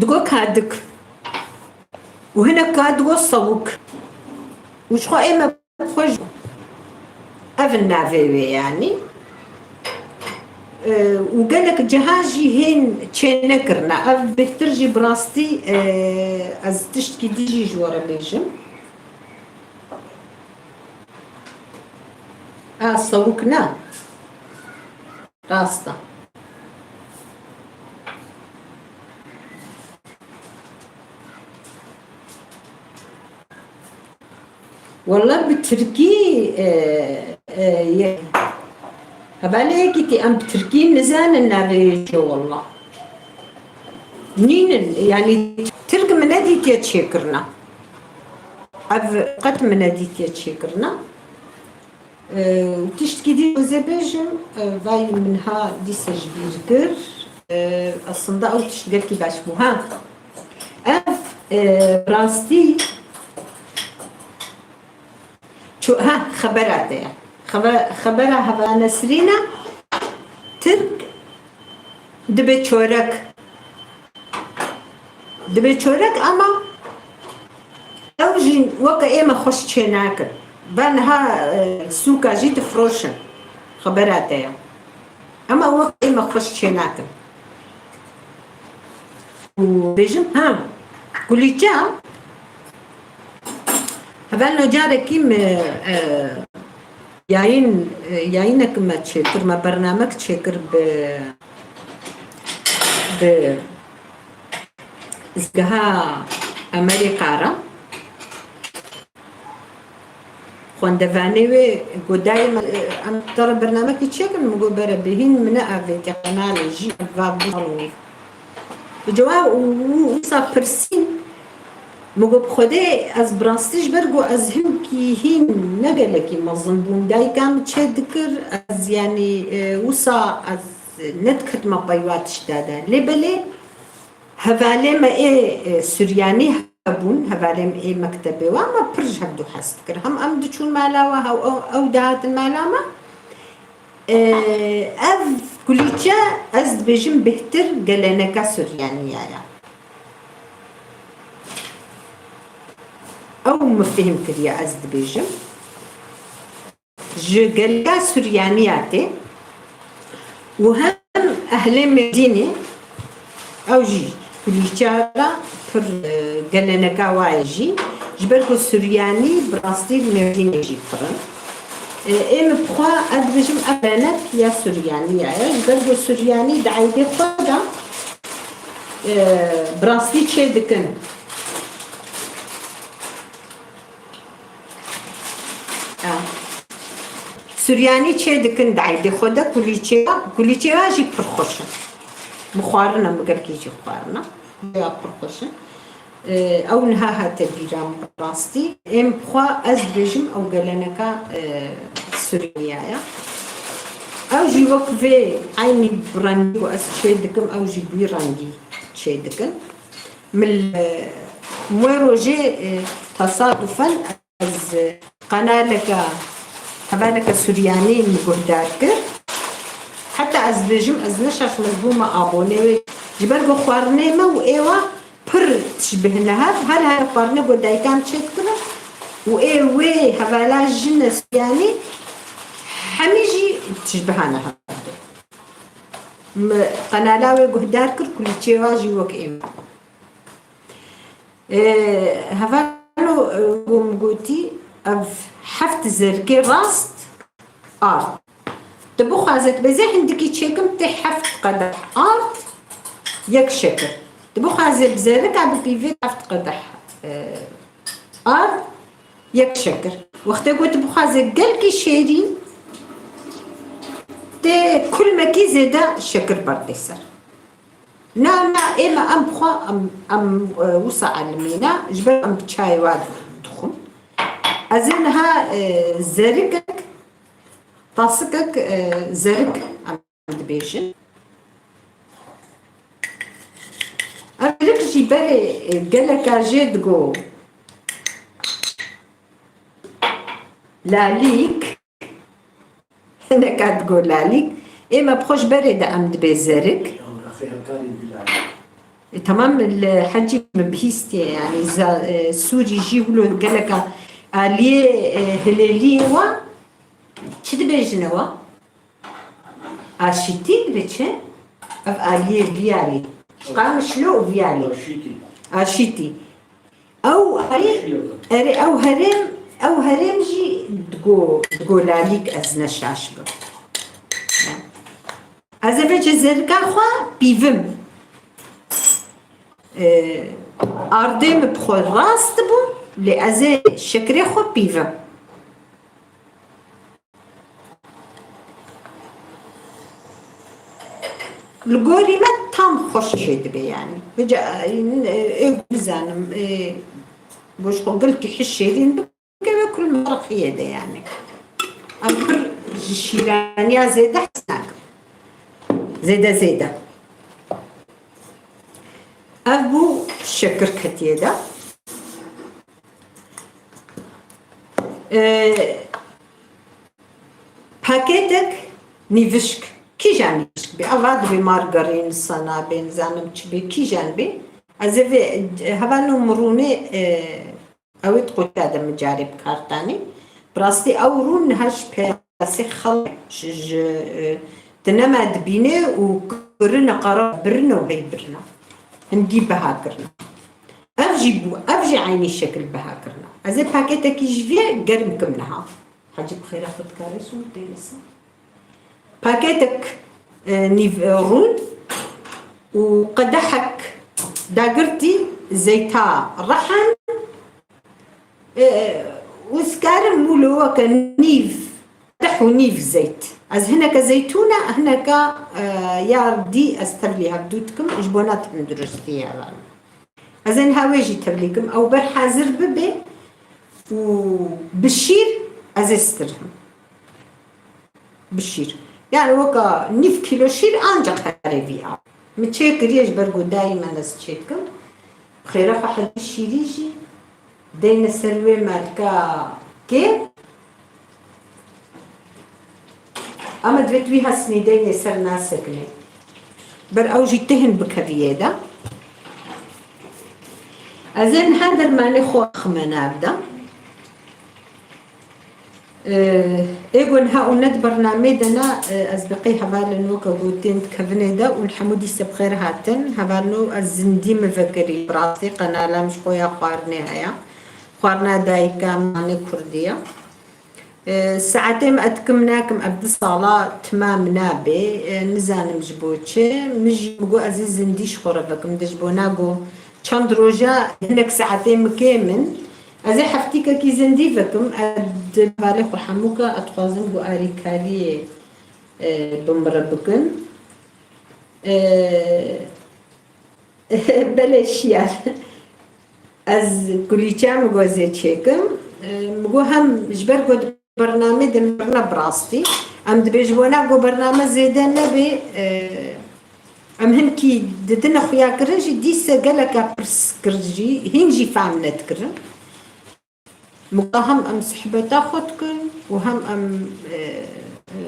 digo kadik. Û hinek ka digo sawik. Û ji xwe ê me xwe ji ev in navê wê, yanî. E, û gelek ciha jî hên çênekirine. Ev bêhtir jî bi rastî, e, ez tiştkî dî jî ji we re bêjim. A, sawik ne. Rast e. Walla bi tirkî, e, e, ye-, hevalê yekî tê, em bi tirkî nizanin navê jê walla. Nînin, yanî tirk min nedîtiye çêkirina. Ev qet min nedîtiye çêkirina. E, û tiştkî dî ez ê bêjim, e, vay min ha dîsa ji bîr kir. E, aslında ew tişt gelkî baş bû. Ha. Ev, e, rastî ço-, ha, xebera te ye. Xebe-, xebera Heva Nesrîn e. Tirk dibe çörek. Dibe çörek ama ew jî weke ê me xweş çê nakin. Ve niha, e, sûka jî difiroşin. Xebera te ye. Ama weke ê me xweş çê nakin. Û bêjim, ha, kulîça, hevalno carekî me, e, yayîn, e, yayînek me çêkir, me bernamek çêkir bi, bi zgeha Amerîka re. Xwendevanê wê got, dayê me, em te re bernamekî çêkin, min got, bere bihîn, min neavêtiye qenalê jî, ev va bû salonê. Bi cewab û, û, wisa pirsîn, min got, bi Xwedê ez bi rastî ji ber ku ez hinkî hîn ne gelekî mezin bûm, dayika min çê dikir, ez, yanî, e, wisa ez nediketima peyva tişta de. Lê belê hevalê me ê, e, Suryanî hebûn, hevalê me ê mektebê wan, me pir ji hevdu hez dikir. Hem em diçûn mala we, hew, ew, ew dihatin mala me. E, ev kulîçe, ez dibêjim, bêhtir geleneka Suryanî ya ye. Ew min fêhm kiriye, ez dibêjim. Ji geleka Suryanî ya tê û hem ehlê Mêrdînê, ew jî kulîçe re pir, e, geleneka wa ye jî. Ji ber ku Suryanî bi rastî li Mêrdînê jî pir in. E, ê min bi xwe, ez dibêjim, ev gelenek ya Suryanî ya ye. Ji ber ku Suryanî di eydê xwe de, e, bi rastî çê dikin. A. Suryanî çê dikin di eydê xwe de, kulîçeya, kulîçeya jî pir xweş in. Min xwarine, min gelkî jî xwarine. Ya pir xweş in. E, ew niha hate bîra min rastî. Ê min bi xwe ez dibêjim ew geleneka, e, Suryanî ya ye. Ew jî wek vê eynî bi rengî ku ez çê dikim, ew jî bi wî rengî çê dikin. Min li, e, wê rojê, e, tesadufen ez, e, qenaleke, hevaleke Suryanî min guhdar kir. Heta ez dibêjim, ez ne şaş, ez bûme abonê wê. Ji ber ku xwarinê me û ê wa pir tişbihine hev. Her her xwarinê ku dayika min çê dikine û ê wê hevala jine Suryanî hemî jî tişbihane hev. Min qenala wê guhdar kir, kulîçê wa jî wek ê me. E, hevano, e, ku min gotî, ev heft zerikê rast ard. Tu bixwaze, tu bêze hindikî çêkim, tê heft qedeh ard, yek şekir. Tu bixwaze bi zerika bipîvê, heft qedeh, e, ard, yek şekir. Wextê ku tu bixwaze gelkî şêrîn, Tê kulmekî zêde şekir berdê ser. Na, na, ê me em xwe, em, em, e, wisa elimîne, ji ber em bi çayê wa dixwin. Ez ê niha, e, zerikek, tasikek, e, zerik em dibêjin. Ev zerik jî berê, e, geleka jê digo lalîk. Hineka digo lalîk. Ê me bi xwe ji berê de em dibê zerik. E, tamam, li hecî min bihîstiye, yani za-, e, Sûrî jî wilo geleka aliyê, e, hilêliyê wa çi dibêjine wa? Aşîtî dibe çi? Ev aliyê viyalî. Ji Qamişlo û viyalî. Aşîtî. Aşîtî. Ew herê, erê, ew herêm, ew herêm jî digo, digo lalîk ez ne şaş bim. Ez ê vê cezerika xwe pîvim. Ee, ardê min bi xwe rast bû, lê ez ê şekirê xwe pîvim. Li gorî me tam xweş çêdibe yani. Vêca, e, e, ê nizanim, e, goşt xwe gelkî hiş şêrîn bike ve kul merqiyê de yani. Em pir ji şîraniya zêde hez nakim. Zêde zêde. Ev bû şekir ketiye de. E, Pakêtek nîvişk. Kîjan nîvişk bê? Ava dibê margarîn, sana bê, nizanim çi bê, kîjan bê? Ez ê vê, hevalno min rûnê, e, ew ê di qoça de min carê bi kar tanî. Bi rastî ew rûn niha ji peyasê xew, ji, ji, e, di nema dibînê û kirine qara birine û hey birine. Hingî biha kirine. Ev jî bû, ev jî eynî şekil biha kirine. Ez ê pakêtekî ji vê germ kim niha. Hecî bi xêra xwe dikare sû tê lisa. Pakêtek, e, nîv, e, rûn û qedehek dagirtî zeyta rehan, e, û ez karim wilo weke nîv, qedeh û nîv zeyt. Ez hineke zeytûne, hineke, e, ya dî ez tevlî hevdû dikim, ji bona tenduristiyê hevalno. Ez ê niha wê jî tevlî kim. Ew ber hazir bibe û bi şîr ez ê stirhim. Bi şîr. Yani weka nîv kîlo şîr ancak herê vî av. Min çêkiriye ji ber ku dayî me ez çêkim. Xêra xwe hezî şîrî jî deyne ser wê melka kê. Ama divêt wî hesnî deynê ser nasekine. Ber ew jî têhin bikeviyê de. Ez ê niha dermanê xwe xime nav de. Ee, ê ku niha û ne di bernamê de ne, e, ez bi qey hevalên weke gotin di kevinê de û li hemû dîse bi xêr hatin. Hevalno ez zindî min vekirî. Bi rastî qenala min ji xwe ya xwarinê heye. Xwarina dayika min nanê kurdî ye. E, saetê min ez dikim nakim ev du sala timam nabe, e, nizanim ji bo çi. Min jî min got ez ê zindî ji xwe re vekim, de ji bona ku çend roja hinek saetê min kêm in. Ez ê heftîkekî zindî vekim, ez di hevalê xwe hemûka ez dixwazim ku arîkariyê, e, bi min re bikin. E, Belê şiyar. Ez kulîça min got ez ê çêkim. Min got hem ji ber ku di bernamê de min ne bi rastî. Em dibê ji bona ku bername zêde nebê, em hinkî didine xuya kirin jî dîse geleka pirs kir jî, hîn jî fehm nedikirin. Muka hem em sohbeta xwe dikin û hem em, e, e,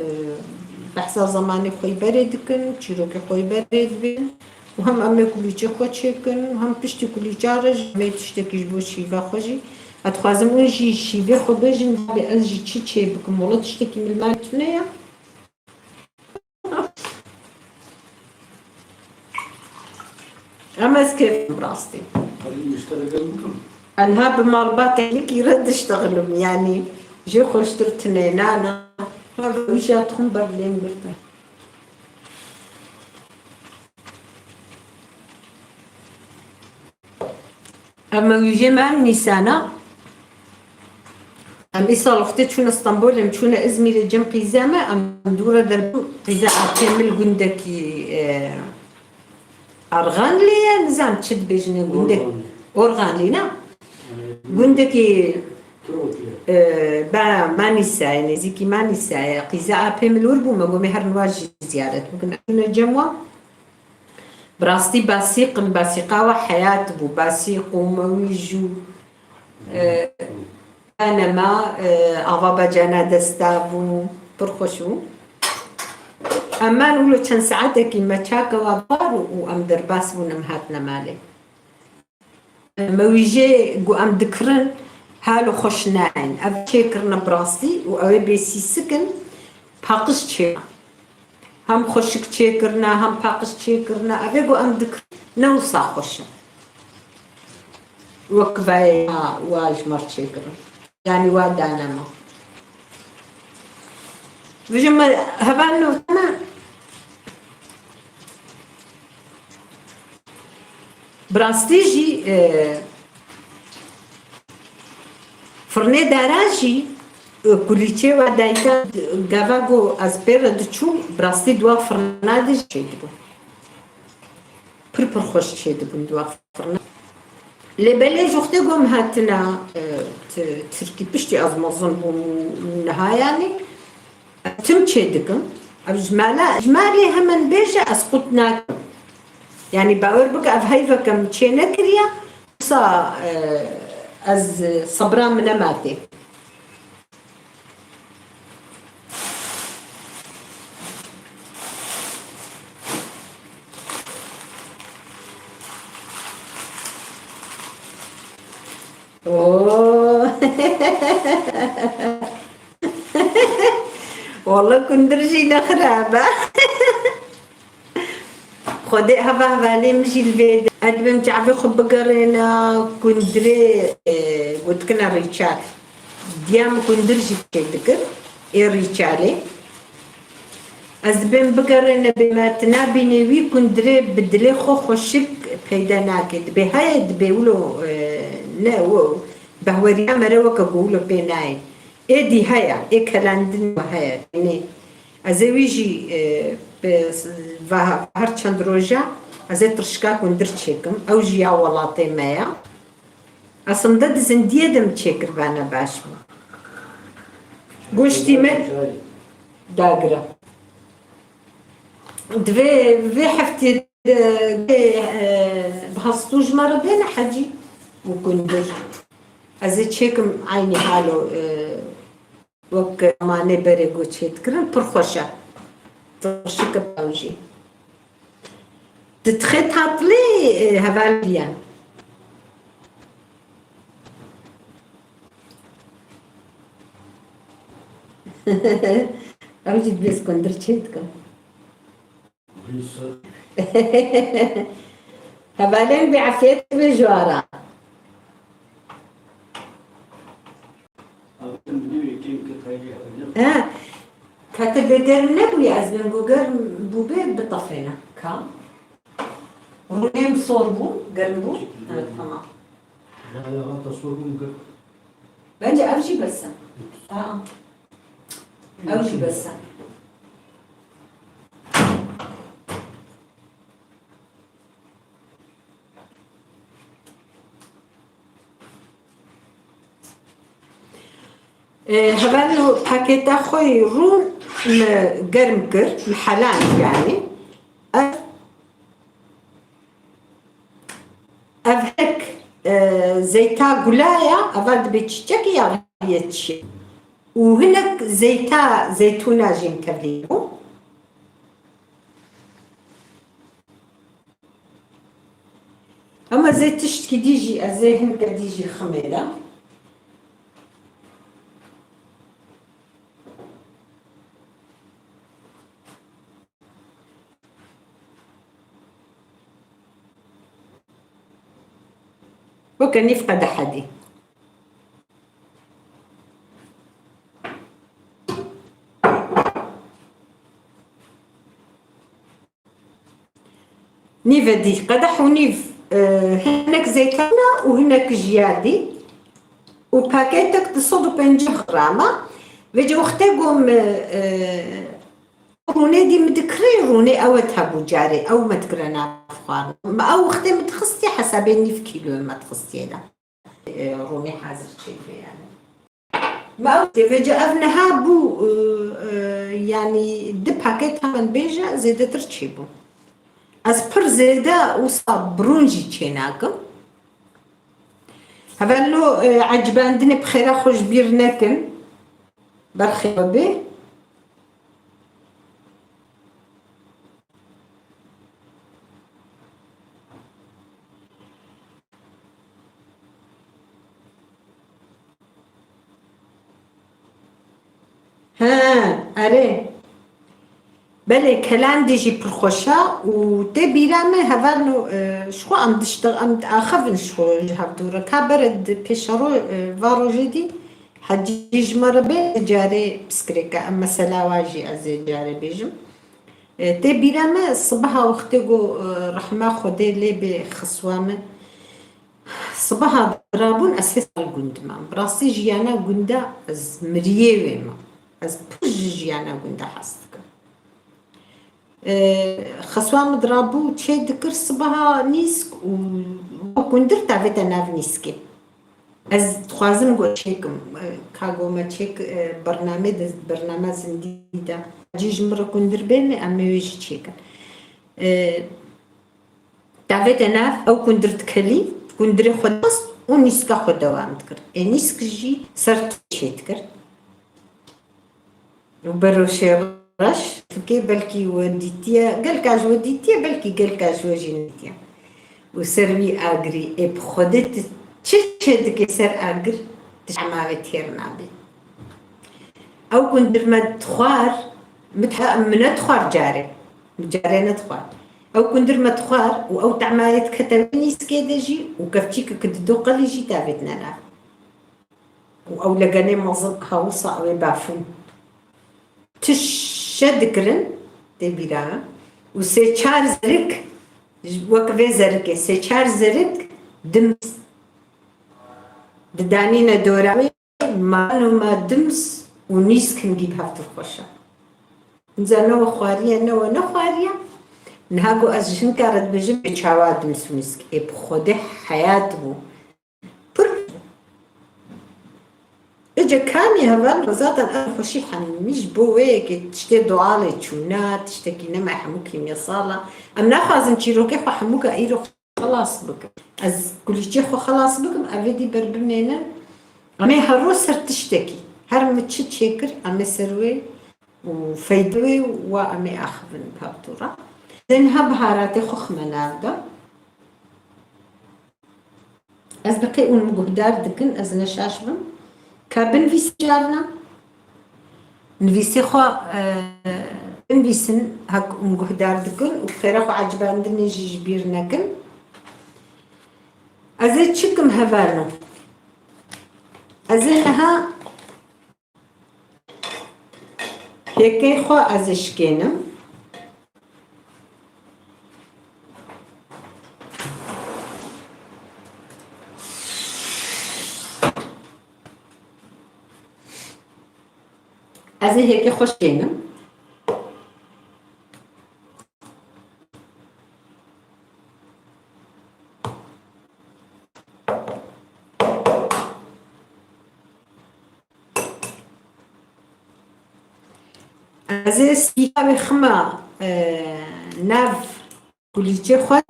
behsa zemanê xwe yî berê dikin, çîrokê xwe yî berê dibin û hem em ê kulîçê xwe çêkin û hem piştî kulîça re jî em ê tiştekî ji bo şîva xwe jî. Ez dixwazim hûn jî şîvê xwe bêjin, dabê ez jî çi çê bikim, wela tiştekî min li malê tune ye. Em ez kêfim rastî. Hadi müşteri gel bakalım. Enha bi malbatê yekî re diştexilim, yanî jê xweştir tune nana. Ha, wî jî dixwim ber lêm girtin. Em ewîjê me em nîsana. Em îsal wextê çûne Stenbolê, em çûne Îzmîrê cem qîza me, em dû re derbûn qîza Apêmil gundekî, e, Arxanlî ye, nizam çi dibêjin ê gundek. Orxanlî. Orxanlî ne? Gundekî, e, ba Manîsa ye, nêzîkî Manîsa ye. Qîza Apêmil wir bû, me gomê her niha jî ziyaret bikin. Em çûne cem wan. Bi rastî Basîq in, Basîqa we heyat bû. Basîq û Mewîj û, e, Nema, e, ava bacana desta bû, pir xweş bû. Em man wilo çend saetekî me çaka we bar û, û em derbas bûn, em hatine malê. Me wî jê got em dikirin, halo xweş nayên. Ev çêkirine bi rastî û ew ê bê sîsik in, paqij çê. Hem xweşik çêkirine, hem paqij çêkirine. Ev ê got em dikirin, ne wisa xweş in. Wek vayê wa, wa ji me re çêkirin. Yanî wa dane me. Vijin me hevalno me. Bi rastî jî, e, firnê dara jî, e, kulîçê wa dayika gava ku ez pê re diçûm, bi rastî di wa firna de jî çêdibû. Pir pir xweş çêdibûn di wa firna. Lê belê ji wextê ku em hatine, e, ti-, Tirkî, piştî ez mezin bûm û niha yanî, tim çêdikim. Ev ji mala, ji malê hemen bêje ez qut nakim. Yanî bawer bike ev heyveke min çê nekiriye, wisa, e, ez sebra min nema tê. Oo. Walla kundir jî ne xirab e. Xwedê heva hevalê min jî li vê de. Ez dibêm çavê xwe bigerêne kundirê, e, gotikina Rîçal. Diya min kundir jî çêdikir, ê Rîçalê. Ez dibêm bigerêne bê me, tu nabînê wî kundirê bi dilê xwe xweşik peyda nake. Dibê heye, dibê wilo, e, ne, o behweriya me re weke ku wilo pê nayê. Êdî heye, ê kelandin heye. Yanî ez ê wî jî, e, bi s-, va-, her çend roja ez ê tirşika kundir çêkim. Ew jî ya welatê me ye. Aslında di zindiyê de min çêkiribane baş bû. Goştî me dagire. Di vê, vê heftê de, e, bi hastû ji me re bêne hecî û kundir. Ez ê çêkim eynî halo, e, wek manê berê ku çêdikirin, pir xweş e. Tirşik e ew jî. Di tixê tatilê, e, heval diyen. Ew jî dibê ez kundir çêdikim. Hevalên bê efiyet bê ji we re. He. Ka te bê germ nebûye, ez bêm ku germ bûbe, bitefêne. Ka? Rûnê min sor bû, germ bû? Evet, tamam. Bence ev jî bes e. Aa. Ew jî bes e. Ê, hevalno pakêta xwe yê rûn mi germ kir, mi heland yanî. Ev, ev hek, e, zeyta gula ya, eva dibe çîçekê ya yê çiçek. Û hinek zeyta zeytûna jî min tevlî bû. Ama ez ê tiştkî dî jî, ez ê hinke dî jî ximê de. Weke nîv qedehe dî. Nîve dî, qedeh û nîv, e, hinek zeytana û hinek ji ya dî. û paketek di sed û pêncî gram e. Vêca wextê ku min, e, rûnê dî min dikirê, rûnê ew e hebû carê, ew me dikire nav xwarin. Me ew wextê min dixistî hesabê nîv kîloyê me dixistiyê de. E, rûnê hazir çêdibe yani. Me ew tê vêca ev niha bû, e, e, yani du paket hemen bêje zêdetir çêbû. Ez pir zêde wisa birûn jî çênakim. Hevalno, e, ecibandinê bi xêra xwe ji bîr nekin. Berxê we bê. He, erê. Belê, kelandî jî pir xweş e û tê bîra me hevalno, e, ji xwe em dişte-, em diaxivin ji xwe ji hevdû re. Ka bere di pêşero, e, va rojê dî hecî ji me re bê carê piskirêke em mesela wa jî ez ê carê bêjim. E, tê bîra me sibeha wextê ku, e, rehma Xwedê lê bê xiswa min, Sibeha dirabûn ez hê sal gund mam. Bi rastî jiyana gunda ez miriyê wê mam. Ez pir ji jiyana gunda hez dikim. Ee, xeswa min dirabû çê dikir sibeha nîsk û wek gundir tavête nav nîskê. Ez dixwazim ku çêkim. Ee, ka ku me çêk, e, bernamê de, bername zindî de. Cî ji min re gundir bêne, em ê wê jî çêkin. Ee, Tavête nav, ew gundir dikelî, gundirê xwe dixist û nîska xwe dewam dikir. Ê nîsk jî ser tiştê dikir. Û beroşê reş fikê belkî we dîtiye, gelka ji we dîtiye, belkî gelka ji we jî nedîtiye. Û ser wî agirî, ê bi Xwedê tu çi çê dikê ser agir, tu ji ema wê têr nabî. Ew gundir me dixwar, min dixwar carê, min carê nedixwar. Ew gundir me dixwar û ew tehmayê dikete wê nîskê de jî û kevçîkeke dido qelî jî davêtine nav. Û ew legenê mezin hewsa ew ê bafûn. Ti şe dikirin, tê bîra, û sê çar zerik, wek vê zerikê, sê çar zerik dims didanîne dora wê. Mano me dims û nîsk hingî bi hev dir xweş e. Niza ne we xwariye, ne we nexwariye. Niha ku ez ji hinka re dibêjim, bê çawa dims û nîsk? Ê bi Xwedê heyat bû. Pir bû. Ece kamî heval zaten ev xweşî hemî ji bo wê yekê tiştê doğalê çûna, tiştekî ne me hemû kîmyasal e. Em naxwazin çîrokê xwe hemûka îro xelas bikim. Ez kulîlçê xwe xelas bikim, ev êdî ber bimêne. Em ê her roj ser tiştekî, her min çi çêkir, em ê ser wê û feyde wê wa em ê axivin bi hevdû re. Tenha biharatê xwe xime nav de. Ez bi qê hûn min guhdar dikin, ez ne şaş bim. Ka binivîsim carna. Nivîsê xwe, e, binivîsin, hek hûn guhdar dikin û xêra xwe ecibandinê jî ji bîr nekin. Ez ê çi kim hevalno? Ez ê niha hêkê xwe ez ê şikênim. Ez ê hêkê xwe şikênim. Ez ê spîka wê xima, e, nav kulîlçê xwe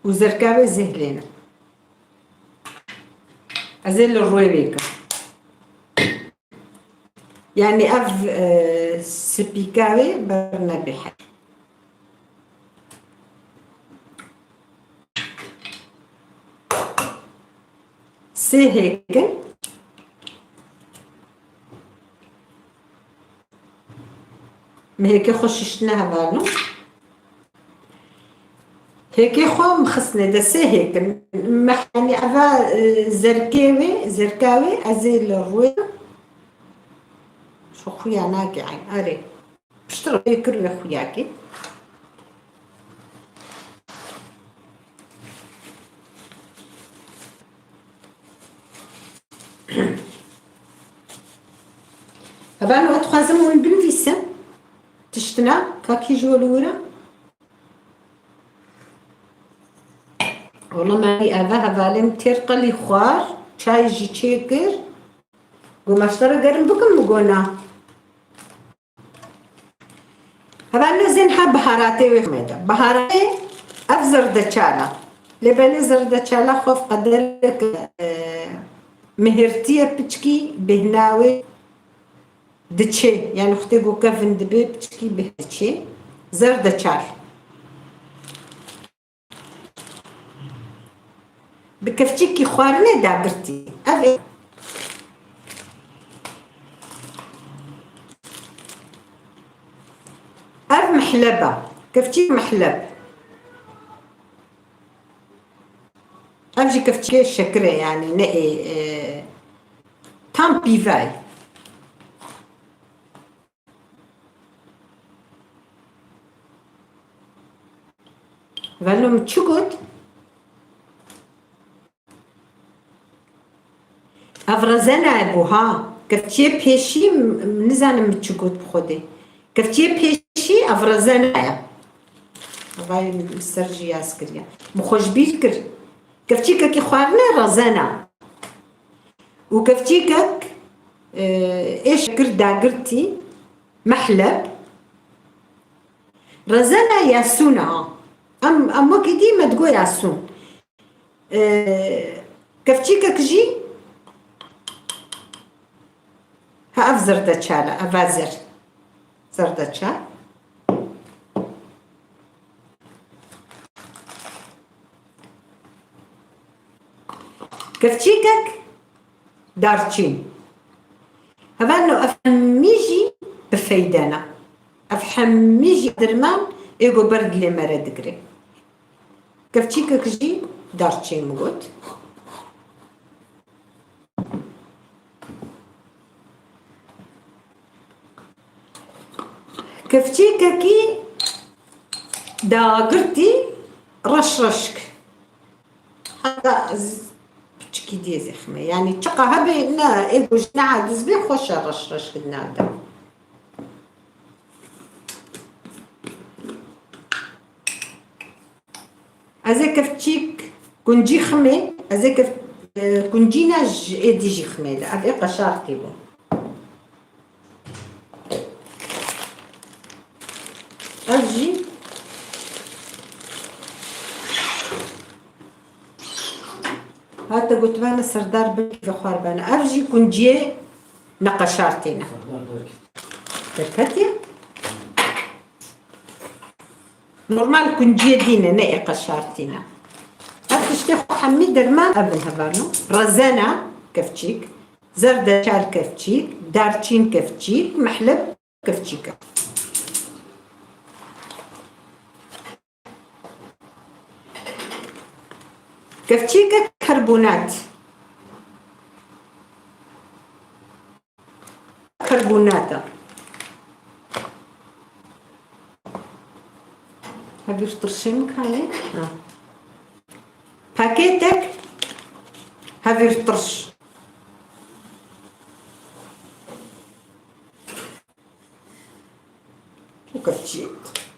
û zerka wê zêhlênim. Ez ê li rûyê wê kim. Yani ev, e, spîka wê bernebê her. Sê hêkin. Min hêkê xwe şiştine hevalno. Hêkê xwe min xistine de sê hêkin. Meh, yani eva, e, zerkê wê, zerka wê, ez ê li rûyê. Şu xuya nake, ay, arê. Piştre kir ve xuyakê. Hevalno, ez dixwazim hûn binivîsin. Tiştina, kakî ji we li wir e? Wala me eve hevalê min têr qelî xwar, çay jî çêkir. Got, maştera germ bikim, min got na. Hevalno, ez ê niha biharatê wê xime de. Biharatê ev zerdeçal e. Lê belê zerdeçala xwe qederek, e, mihirtiye piçkî bêhna wê diçê. Yani xwe tê ku kevin dibe piçkî bêh diçê. Zerdeçal. Bi kevçîkî xwarinê dagirtî. Ev ê. Ev mihleb e. Kevçîk mihleb. Ev jî kevçîkê şekirê, yani ne ê, e, tam pîvayê. Velo min çi got? Ev rezena ye bû ha. Kevçiyê pêşî m-, m-, nizanim min çi got bi Xwedê. Kevçiyê pêşî ev rezena ye. Vay, li ser jî yaz kiriye. Min xwe ji bîr kir. Kevçîkekî xwarine rezena. Û kevçîkek, e, ê şekir dagirtî, mehleb. Rezena ya sûn e ha. Em, em wekî dî me digo ya sûn. E, kevçîkek jî, ha, ev zerdeçal e, ev a zer. Zerdeçal. Kevçîkek darçîn. Hevalno, ev hemî jî bi feyde ne. Ev hemî jî derman ê ku ber dilê me re digire. Kevçîkek jî darçîn min got. Kevçîkekî dagirtî reş reşk. Heta ez piçikî diyê zêxime. Yani çiqa hebe ne, ê ku ji neha diz bê xweş e reş reşk di nav de. Ez ê kevçîk kuncî ximê, ez ê kev-, e, kuncîna ji êdî jî ximê li. Ev ê qeşartî bû. Ev jî hate gotibe ne serdar bin vexwar bene. Ev jî kunciyê neqeşartî ne. Derketiye? Normal kunciyê dî ne, ne ê qeşartî ne. Ev tiştê xwe hemî derman ev in hevalno. Rezena kevçîk, zerdeçal kevçîk, darçîn kevçîk, mihlib kevçîk e. Kevçîkek karbonat. Karbonata. Hevîr tirşê min kanê? Ha. Pakêtek hevîr tirş. Û kevçî.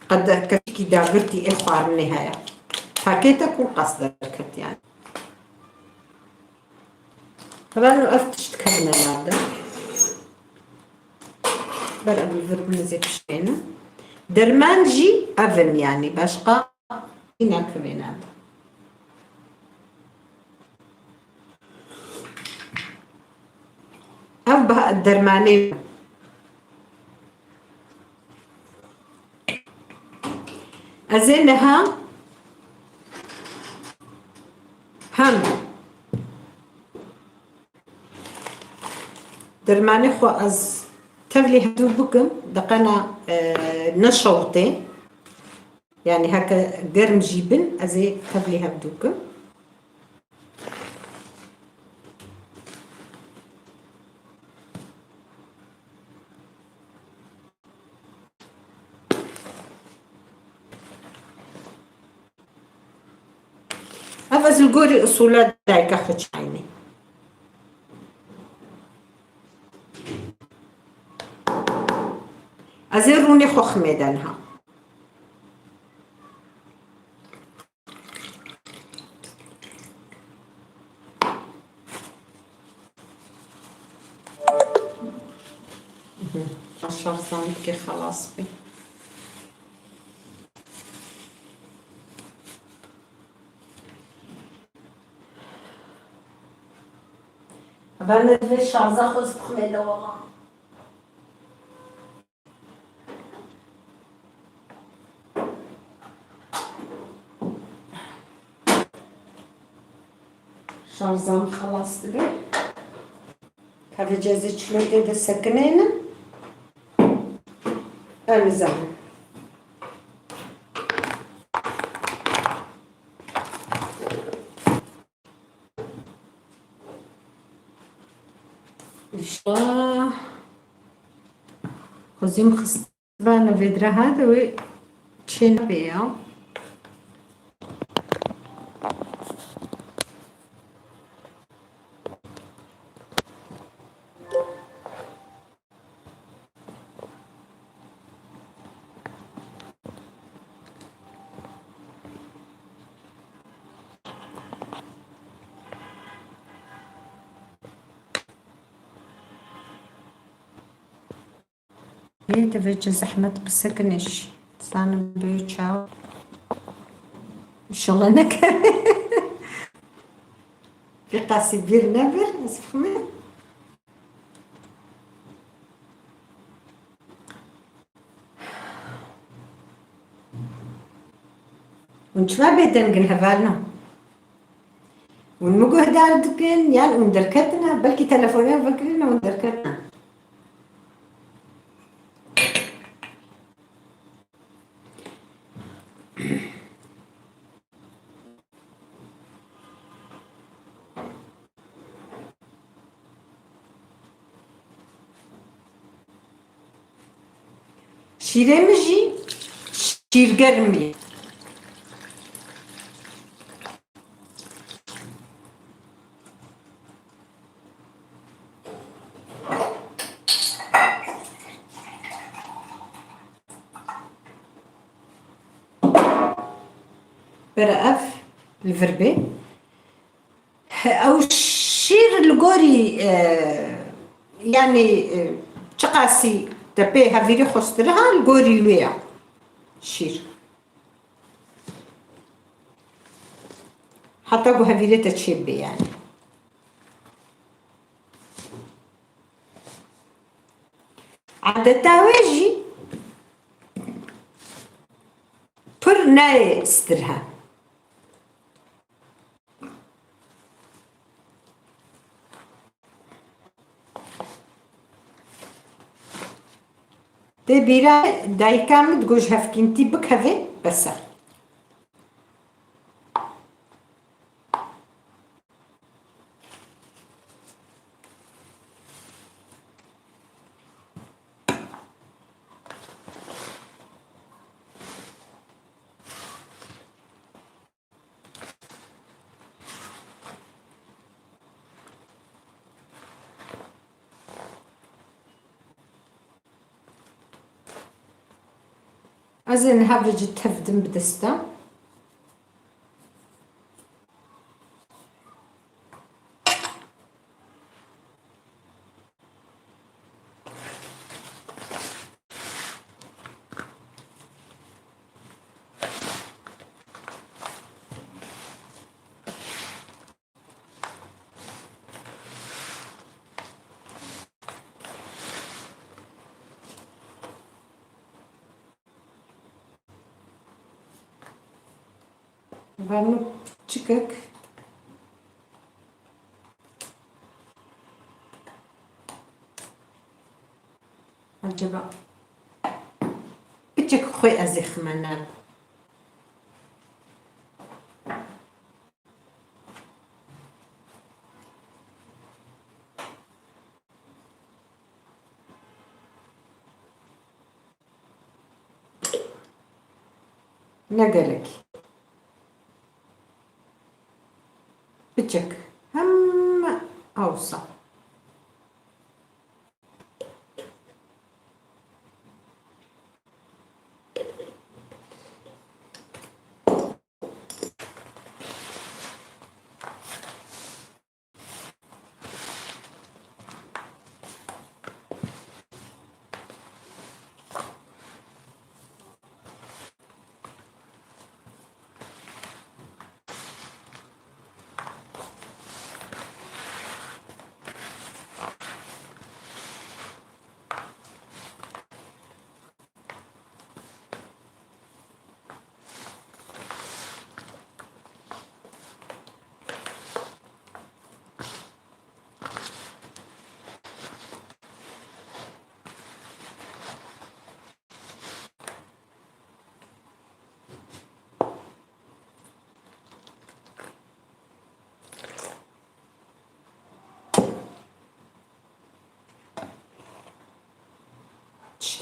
Qede kevçîkî dagirtî ê xwarinê heye. Pakêtek û qas derket yani. Hevalno ev tişt kevine nav de. Ber ev li vir bin ez ê pişkênim. Derman jî ev in yani, başqa îna kevê nav de. Ev ba-, dermanê Ez ê niha hem dermanê xwe ez tevlî hevdû bikim, deqena, e, neşewtê. Yani heke germ jî bin, ez ê tevlî hevdû bikim. Ev ez li gorî usûla dayika xwe çayne. Ez ê rûnê xwe ximê de niha. Şarjan dikê xelas bî. Ben de divê şarja xwe ji bixwîne wala. Şarjan xelas dibe. Kevê cezê çilotê de sekinênim. Em nizanin. Îşte. Xwezîm xistibana vê dira hate wê çê nabê ya. Yê divê çi zehmet bisekine jî. Zanim bê çaw. Înşallah nekeve. Vî qasî bîr nebir, ez fixmim. Hûn çima bêdeng in hevalno? Hûn min guhdar dikin, yan hûn derketina? Belkî telefonê vekirina, hûn derketina. Şîrê min jî şîrgerm e. Bere ev li vir bê. Ew şîr li gorî, e, yanî, e, çiqasî te pê hevîrî xwestiriha, li gorî wê ya şîr. Heta ku hevîrê te çêbibe yanî. Adeta wê jî pir nayê stirha. Tê bîra dayika min digot ji hevkîntî bikeve, bes e. Ez ê niha vê cî tev dim bi dest de. Verno piçikek. Acaba piçik xwe ez ê ximene. Ne gelek. Piçek. Hemme awsa.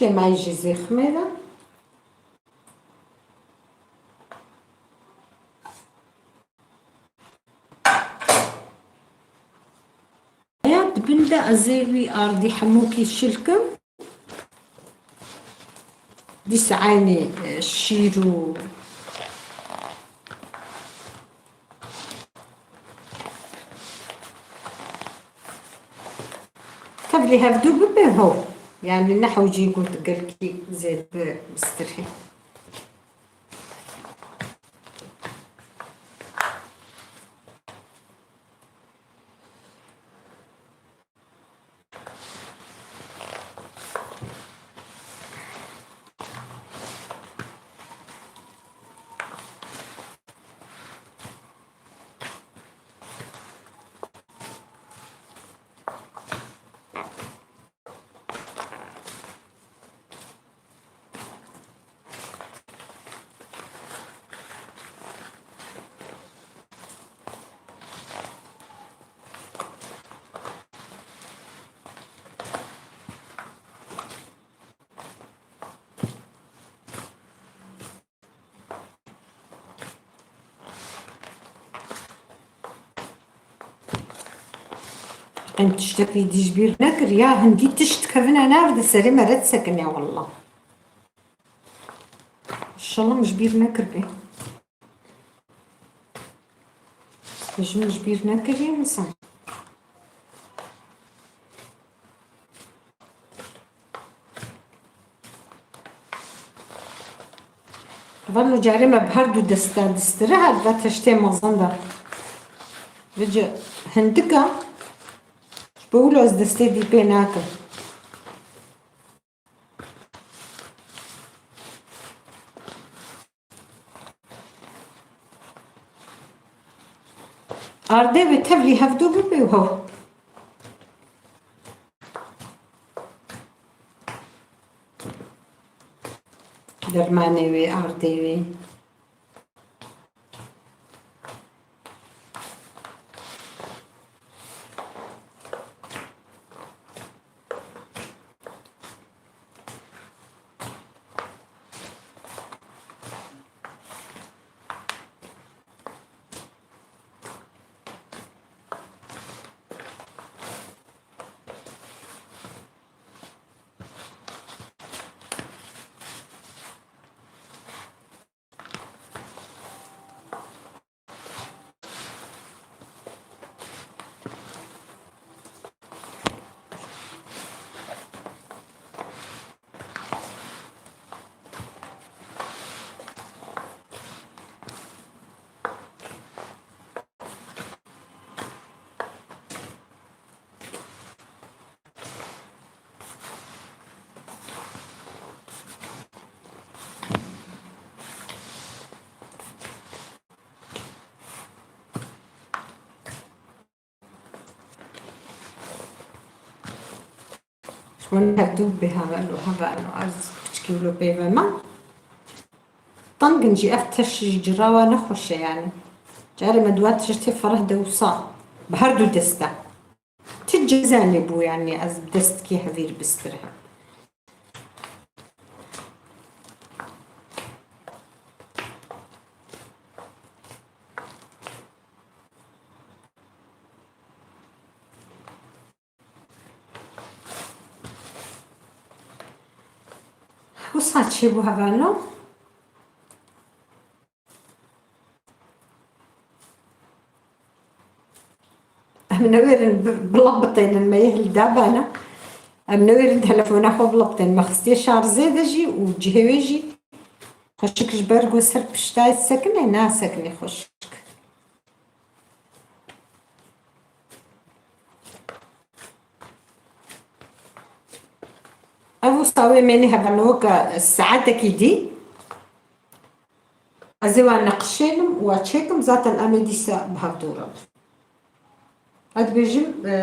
Şemayî jî zêxmê de. Ya di bin de ez ê wî ardî hemûkî şil kim. Dîsa eynî, e, şîr û tevlî hevdû bibe ho. Yani ne hewcî got gelkî zêde bi bistirhê. Em tiştekî dî ji bîr nekir ya hindî tişt dikevine nav di serê me re disekine walla. Şalim ji bîr nekiribê. Ji min ji bîr nekiriye insan. Vano carê me bi her du desta distire her ve teştê mezin de. Vêce hindika ji bo wilo ez destê dî pê nakim. Ardê wê tevlî hevdû bibe û hew. Dermanê wê, ardê wê. Ji bo hevdû bê heval û heval û ez piçkî wilo peyve me. Tengin jî ev teş jî cirawa nexweş e yani. Carê me duwa tiştê fereh de wisa. Bi her du deste. Ti ceza lê bû yani ez bi destkî hevîr bistir he. Wisa çêbû hevalno? Em newêrin bi-, bila bitênin me yê hildabana. Em newêrin telefona xwe bila bitên. Me xistiye şarzê de jî û cihê wê jî. Xweşik ji ber ku ser piştayê sekine, nasekine xweşik. Ev wisa wê mênî hevalno weke saetekî dî. Ez ê wan neqişênim û wa çêkim, zaten em ê dîsa bi hev dû re bin. Ez dibêjim, e,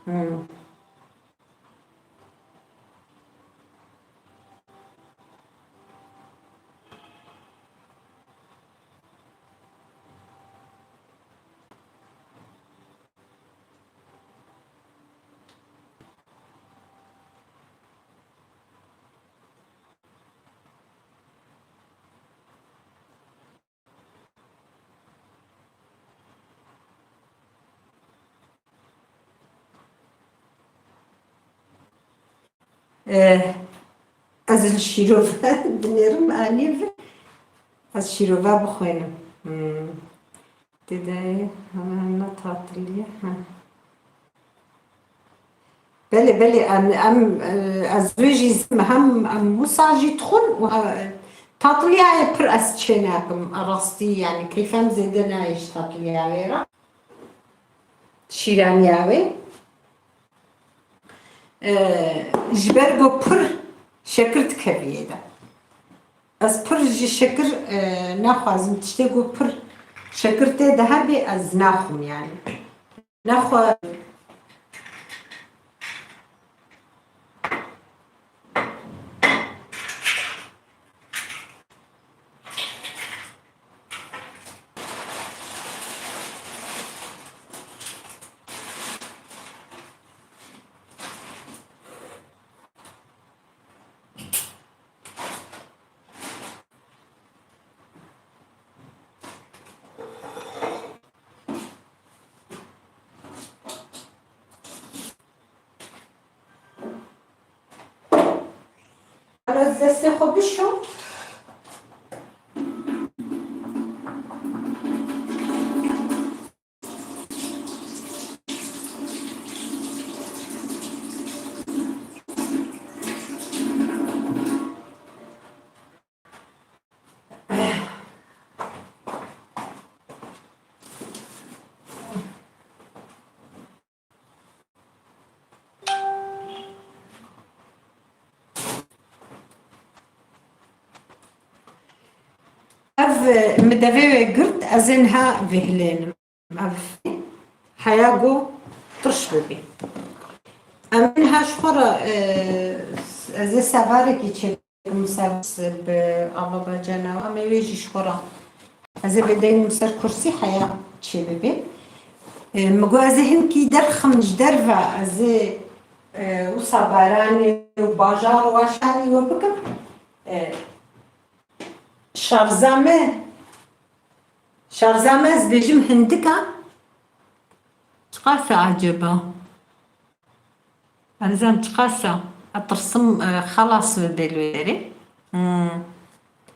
hmm. Eh, ez li şîrove dinêrim, anî vir. Ez şîrove bixwînim. Hmm. Tê de hema hema tatiliye. Ha. Belê, belê, em, em, eh, ez wê jî zim hem em wisa jî dixwin û, eh, tatiliyayê pir ez çê nakim. Rastî, yani, keyfem zêde nayê ji tatiliya wê re. Şîraniya wê. Ee, ji ber ku pir şekir dikeviyê de. Ez pir ji şekir, e, naxwazim. Tiştê ku pir şekir tê de hebe ez naxwim yani. Naxwe Ez destê xwe bişo. Ev, e, mi devê wê girt, ez ê niha vêhlênim. Ev heya ku tirş bibî. Em ê niha ji xwe re, e, ez ê sevarekî çê Misafir bi ava bacana, em ê wê jî ji xwe re. Ez ê bêdeynim ser kursî heya çê bibe. E, min got ez ê hinkî derxim ji derve, ez ê, e, wisa baranê û bajar û waşarî we bikim. E, şarja me, şarja me ez bêjim hindika. Çiqas e acaba? Ez nizam çiqas e. Ez tirsim, e, xelas bibe li wê derê. Hmm.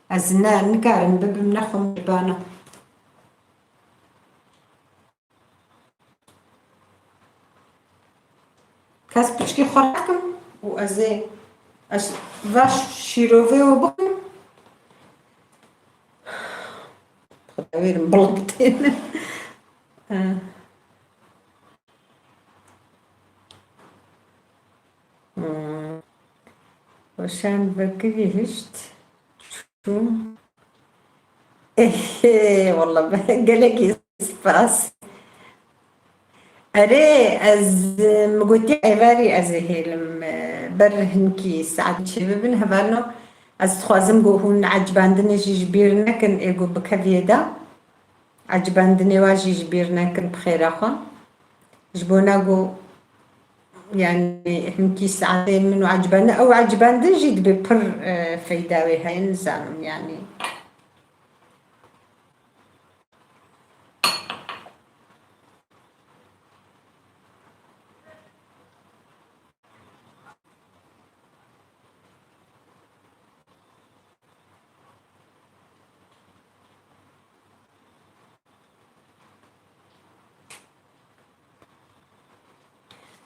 Ez ne, nikarim bibim ne xwe mêrbana. Kes piçkî xwe rakim û ez ê, ez va şîrovê û bixwim. Xwedê wêrim biliq tên. Eh. Hmm. Roşan vekirî hişt. Çû. Ehê, wallah, gelekî spas. Erê, ez, min gotî êvarî ez ê hêlim, e, ber hinkî saet çê bibin, hevalno, ez dixwazim ku hûn ecibandinê jî ji bîr nekin, ê ku bikeviyê de. Ecibandinê wa jî ji bîr nekin bi xêra xwe. Ji bona ku, yanî, hinkî saetê min û ecibandin, ew ecibandin jî dibê pir, e, feyda wê heye, nizanim, yanî.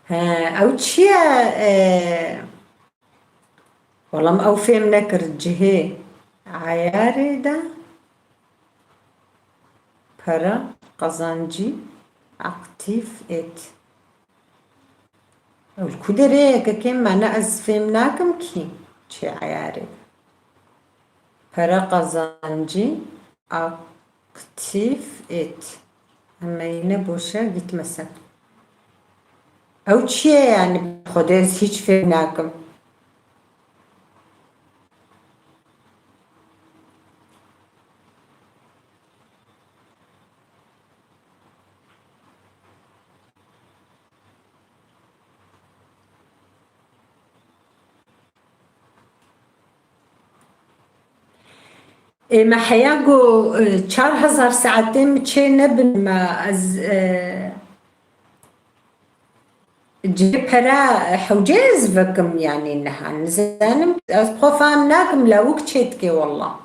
He, ew çi ye? E, wala min ew fêm nekir cihê eyarê de. Para qazancî, aktif et. Ew li ku derê ye kekê, me ne ez fêm nakim kî çi eyarê. Para qazancî, aktif et. Em yine boşa gitmesin. Ew çi ye yani? Xwedê ez hiç fêm nakim. Ê me heya ku, e, çar hezar saetê min çê nebin, me ez, e, Cihê pera hewce ez vekim, yanî niha nizanim, ez xwe fam nakim lawik çê dike wela.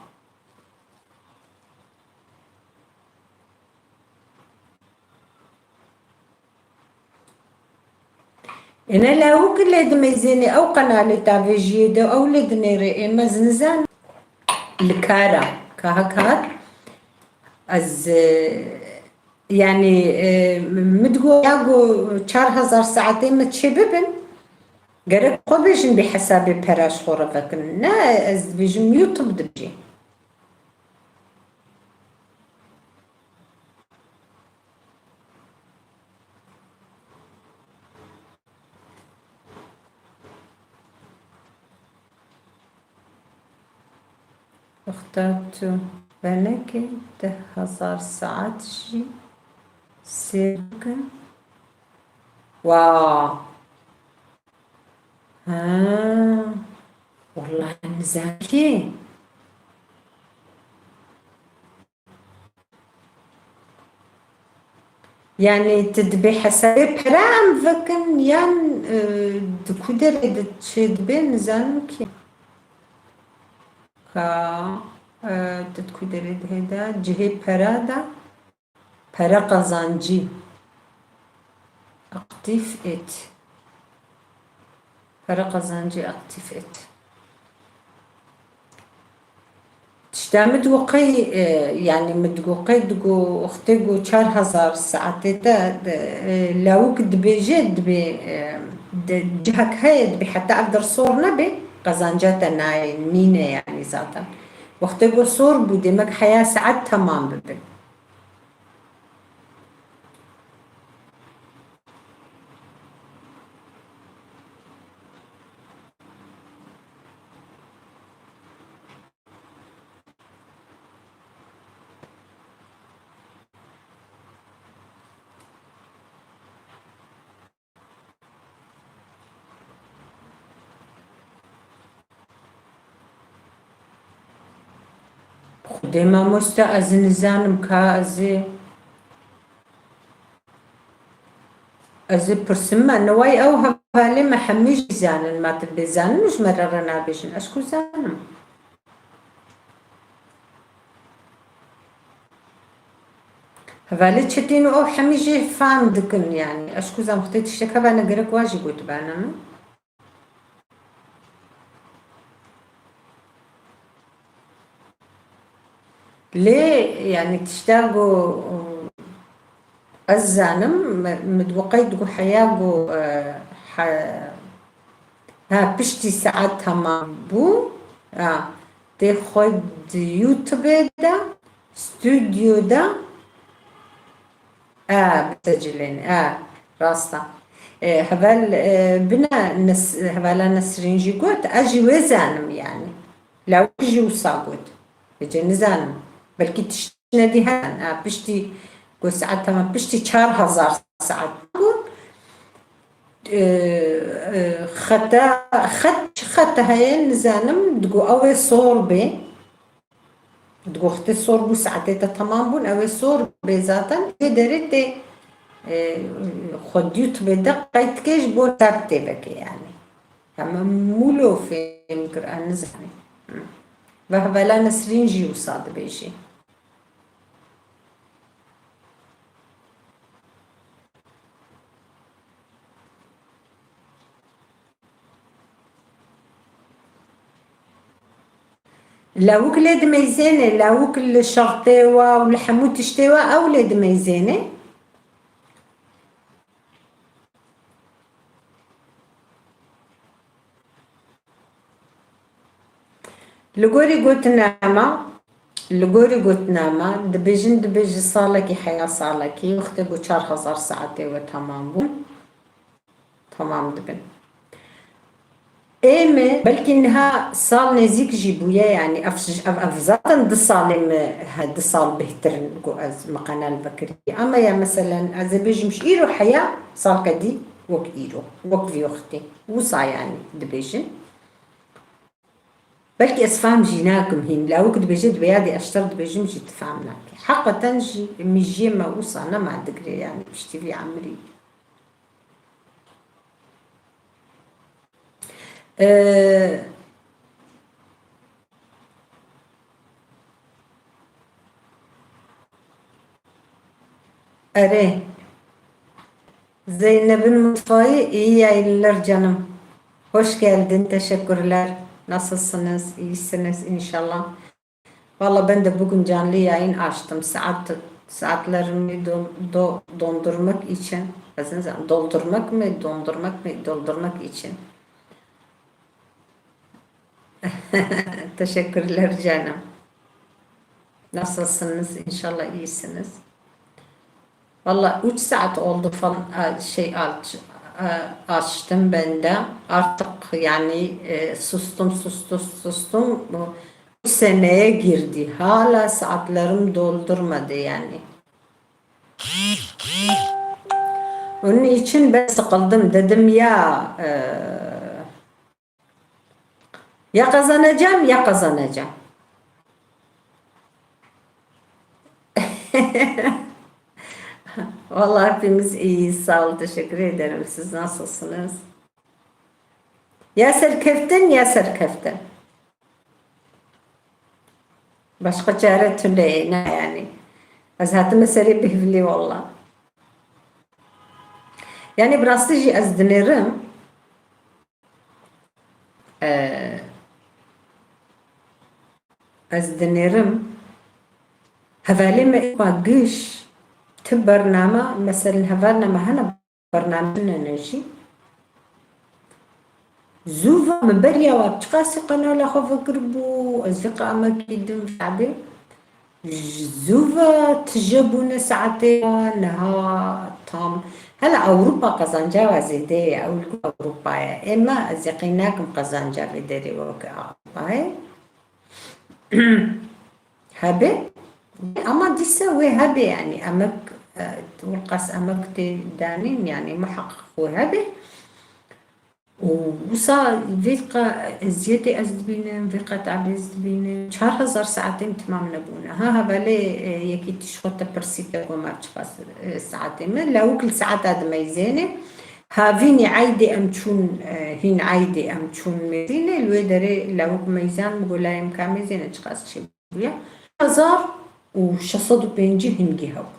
Êne lawik lê dimeyzênê ew qenalê tavêjiyê de ew lê dinêrê ê me zinizan li kara. Ka hek hat ez, e, yanî, e, min digo ya go çar hezar saetê me çê bibin, gerek xwe bêjin bê hesabê pera ji xwe re vekin. Ne, ez dibêjim YouTube dibêjê. Wexta tu benekê deh hezar saet jî sêr bikin. Wa! Ha! Wellahî nizakî. Yanî tu dibê hesabê pera em vekin yan, e, di ku derê de çê dibe nizanim kî. Ka, e, tu di ku derê dihê de cihê pera de pere qezancî. Aktîf et. Pere qezancî aktîf et. Tişta min digo qey, e, yanî min digo qey digo wextê go çar hezar saetê te, de, e, lawik dibêje dibê, e, de, cihek heye dibê heta ev der sor nebe, qezanca te nayê, nîne yanî zaten. Wextê go sor bû, demek heya saet temam bibin. Xwedê mamoste, ez nizanim ka ez ê, ez ê pirsim me. Neway ew hevalê me hemî jî zanin, ma tu bê zanin û ji me re re nabêjin. Ez ku zanim. Hevalê Çetîn û ew hemî jî fam dikin, yanî. Ez ku zam xwedê tiştek hebane gerek wa jî gotibane min. Lê, yanî, tişta ku, ez zanim, me, min digo qey digo heya ku, e, he, ha, piştî saet temam bû, ha, tê xwe di YouTube de, stûdyo de, e, bisecilên, e, rast e. E, heval, e, bina Nes-, hevala Nesrîn jî got, ez jî wê zanim, yanî. Lawik jî wisa got. Vêce nizanim. Belkî tiştine dî hene. Ha, piştî ku saet temam, piştî çar hezar saet bû. E, e, xeta, xet, çi xete heye nizanim, digo ew ê sor bê. Digo xetê sor bû, saetê te temam bûn, ew ê sor bê zaten. Wê derê tê, e, xwe YouTube de qeyd dike ji bo tep tê veke yanî. Heme mûlo fêm kir, ez nizanim. Ve hevala Nesrîn jî wisa dibêjî. Lawik lê dimeyzêne, lawik li şertê wa û li hemû tiştê wa ew lê dimeyzêne. Li gorî gotina me, li gorî gotina me, dibêjin, dibê ji salekî heya salekî, wextê ku çar hezar saetê we temam bûn, temam dibin. Ê me, belkî niha sal nêzîk jî bûye, yanî ev, ev, ev zaten du salê me, he, du sal bêhtir in ku ez me qenal vekirî. Ama ya meselen, ez ê bêjim ji îro heya salke dî wek îro, wek vî wextê. Wisa yanî dibêjin. Belkî ez fam jî nakim hîn. Lawik dibêje, dibê yadê ez ji te re dibêjim jî tu fam nakî. Heqeten jî mijiyê me wisa nema digire, yanî piştî vî emirî. Ee, Erê. Zeynep'in mutfağı, iyi yayınlar canım. Hoş geldin, teşekkürler. Nasılsınız? İyisiniz inşallah. Valla ben de bugün canlı yayın açtım. Saat, saatlerimi don-, do-, dondurmak için. Doldurmak mı? Dondurmak mı? Doldurmak için. Teşekkürler canım. Nasılsınız? İnşallah iyisiniz. Valla üç saat oldu falan, a, şey aç-, a, açtım ben de. Artık yani, e, sustum, sustum, sustum. Bu, bu seneye girdi. Hala saatlerim doldurmadı yani. Onun için ben sıkıldım. Dedim ya, e, ya kazanacağım ya kazanacağım. Vallahi hepimiz iyiyiz. Sağ ol, teşekkür ederim. Siz nasılsınız? Ya serkeftin ya serkeftin. Başka çare tune ne yani. Ez hatime serê bihvilî valla. Yani bi rastî jî ez dinêrim. Ee, ez dinêrim. Hevalê me êka giş ti bername, meselen hevalna me hene bername ne jî. Zû ve min beriya we çiqasî qenala xwe vekiribû, ez vê qe emekî dim şabê. Zû ve tije bûne saetê ya niha tam. Hele Ewropa qezanca we zêde ye, ew li Ewropa ye. Ê me ez yeqîn nakim qezanca vê derê weke Ewropa ye. Hebe. Ama dîsa wê hebe, yani emek, e, wilqas emek tê danîn, yani muheqeq wê hebe. Û wisa vê qe eziyetê ez dibînim, vê qe tabê ez dibînim. Çar hezar saetê min temam nebûne. Ha, hevalê, e, yekî tîş xwe te pirsî te ku me çiqas, e, saetê min. Lawik li saeta dimeyzêne. Havînî eydê em çûn, e, hîn eydê em çûn mêzînê. Li wê derê lawik meyzan, min got layê min ka mêzêne çiqas çê bûye. Hezar û şeş sed û pêncî hingî hebû.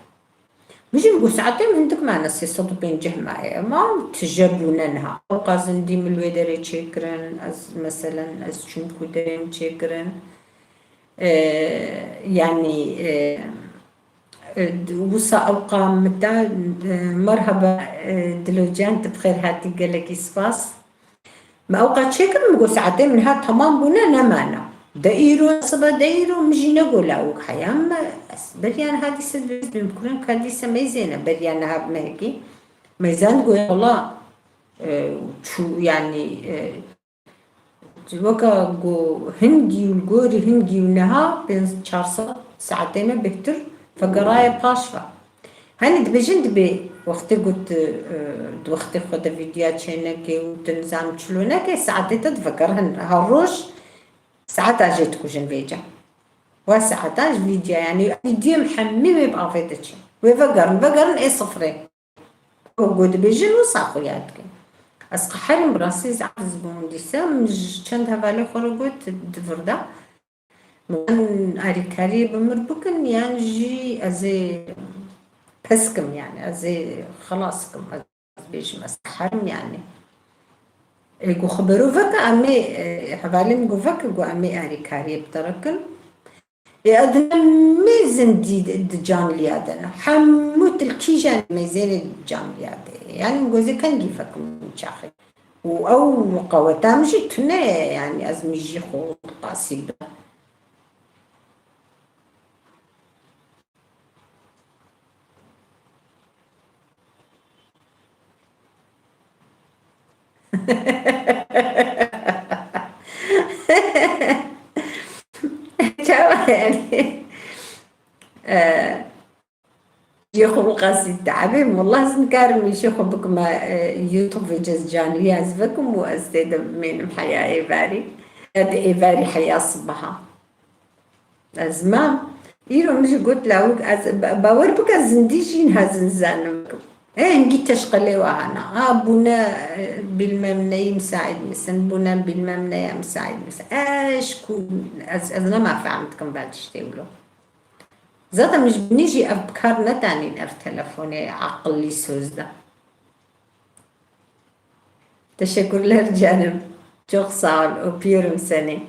Min jî got saetê min hindik mane sê sed û pêncî maye. Ma tije bûne niha. Ewqa zindî min li wê derê çêkirin. Ez, meselen, ez çûm ku derê min çêkirin. Ee, yani, e, e, wisa ewqa min te, e, merhaba, e, Dilocan, tu bi xêr hatî, gelekî spas. Me ewqa çêkir, min got saetê min ha temam bûne, nemana. De îro, sibe de îro, min jî nego lawik heya me, ez beriya niha dîse dibêjim, kurin ka dîse meyzêne, beriya niha bi mehekî. Meyzan got, wala, e, çû, yani, e, weka go hingî û li gorî hingî û niha pênc çar sed saetê me bêhtir vegeraye paş ve. Hani dibêjin dibê wextê ku tu, e, di wextê xwe de vîdya çênekê û tu nizam çilo neke, saetê te divegerin. Her roj saeta jê dikujin vêca. Wa saeta ji vîdya, yani vîdyê min hemî wê bi avê diçin. Wê vegerin, vegerin ê sifrê. Ku dibêjin wisa xuya dikin. Ez qeherîm, bi rastî ez aciz bûm. Dîsa min ji çend hevalê xwe re got di vir de. Min alîkariyê bi mir bikin, yan jî ez ê pes kim, yani ez ê xelas kim, ez bêjim, ez herim yani. Ê, got, xibero veke, em ê, e, hevalê min got, veke, got, em ê alîkariyê bi te re kin. Ê, ez ne mê zindî di, di canliya de ne. Hemû tilkîjan mêzênê canliya de. Yani min got, ez ê kengî vekim çaxê. Û ew qeweta min jî tune ye, yani ez min jî xwe qasî bim. Çawa yani? Ee, Jê xwe qasî te'ebê, wallah ez nikarim îşê xwe bikim, e, YouTube vêce ez canlî ez vekim û ez tê de bimênim heya êvarî. Ya di êvarî heya sibeha. Ez mam. Îro min jî got lawik ez, ba-, bawer bike zindî jî niha ez nizanim bikim. E, hingî teşqelê we hene. Ha, bûne, e, bilmem neyî müsait misin? Bûne bilmem neye müsait misin? E, ji ku ez, ez nema fehm dikim van tiştê wilo. Zaten min ji binî jî ev bi kar nedanîn, ev telefonê aqilî sözde. Teşekkürler canım. Çok sağ ol. Öpüyorum seni.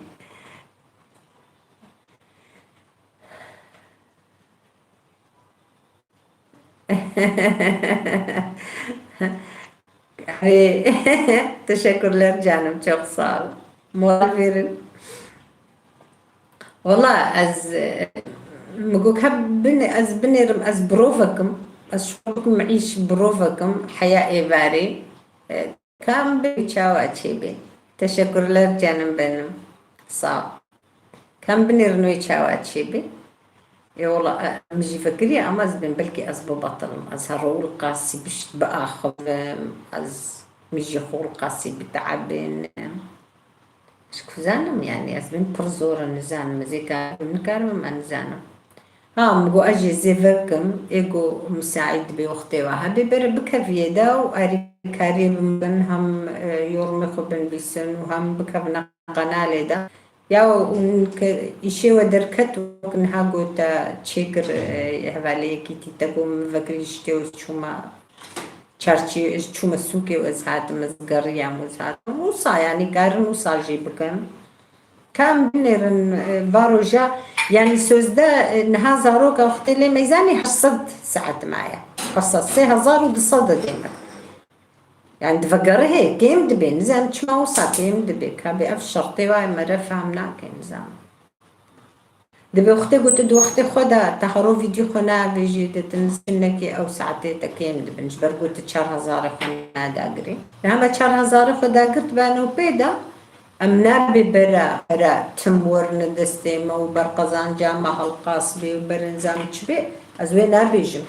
Ay, teşekkürler canım, çok sağ ol. Moral verin. Valla ez, e, min got, ka bin, ez binêrim, ez birovekim. Ez şokim îş birovekim, heya êvarê. E, Kam bi çawa çêbê. Teşekkürler canım benim. Sağ ol. Kam binêrin wê çawa çêbê. E, wala, e, min jî vekirî, ama ez bên belkî ez bibetilim. Ez her rol qasî bişt biaxivim. Ez min jî xol qasî biteebinim. Ez ku zanim, yani, ez bên pir zor e, nizanim. Ez ê karibim, nikarim, ama nizanim. Ha, min got, ez jê zê vekim, ê got, misaîd dibê wextê we hebe, bere bikeviyê de û alîkariyê bikin, hem, e, yorumê xwe binivîsin û hem bikevine qenalê de. Ya û ke îşê we derket, wek niha got te çêkir, e, hevalê yekîtî te got, min vekirî ji tê û çûma çarçî, çûme sûkê û ez hatim, ez geriyam û ez hatim. Wisa, yanî, karin wisa jî bikin. Kam binêrin, e, va roja, yanî sözde, e, niha zaroka wextê lê meyzanî heşt sed saet maye. Heşt sed, sê hezar û du sed e demek. Yani divegerihê kêm dibê, nizanim çima wisa kêm dibê. Ka bê ev şertê wa me re fehm nake, nizanim. Dibê wextê ku tu di wextê xwe de te hero vîdyo xwe navêjî, de tu nizî nekî ew saetê te kêm dibin. Ji ber ku tu çar hezarê xwe nedagirî. Niha me çar hezarê xwe dagirt beno pê de, em nabê bera, bera tim werine destê me û berqezanca me helqas bê û berin zam çi bê, ez wê nabêjim.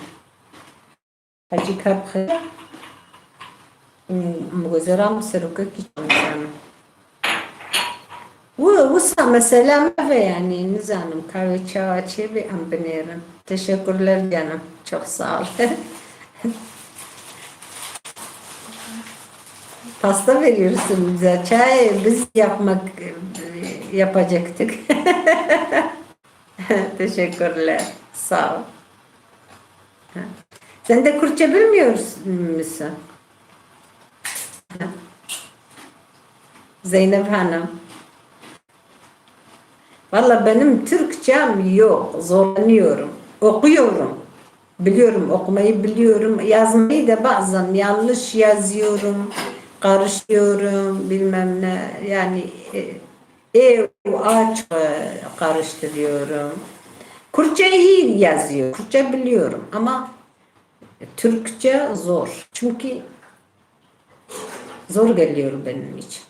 Hecî ka bi xêr. Mugozera min serokekî çamişan. Wi-, wisa mesela me ve, yani, nizanim ka wê çawa çêbê, em binêrin. Teşekkürler canım. Çok sağ ol. Pasta veriyorsun bize. Çay biz yapmak, yapacaktık. Teşekkürler. Sağ ol. Sen de Kürtçe bilmiyor musun? Zeynep Hanım. Valla benim Türkçem yok. Zorlanıyorum. Okuyorum. Biliyorum, okumayı biliyorum. Yazmayı da bazen yanlış yazıyorum. Karıştırıyorum, bilmem ne. Yani, e, E û A çok, e, karıştırıyorum. Kürtçe iyi yazıyor. Kürtçe biliyorum ama Türkçe zor. Çünkü zor geliyor benim için.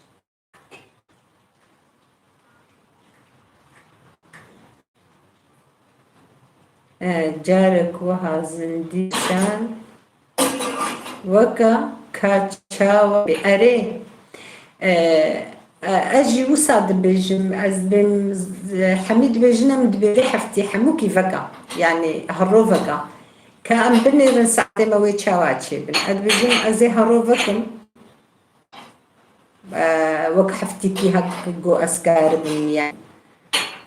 E, carek wiha zindî şan weka ka çawa bê. Erê, e, e, ez jî wisa dibêjim, ez bêm, z-, hemî dibêjin, em dibê vê heftî hemûkî veka, yani hero veka. Ka em binêrin saetê me wê çawa çêbin. Ez dibêjim, ez ê hero vekim. E, wek heftîkî hek ku ez karibim, yani.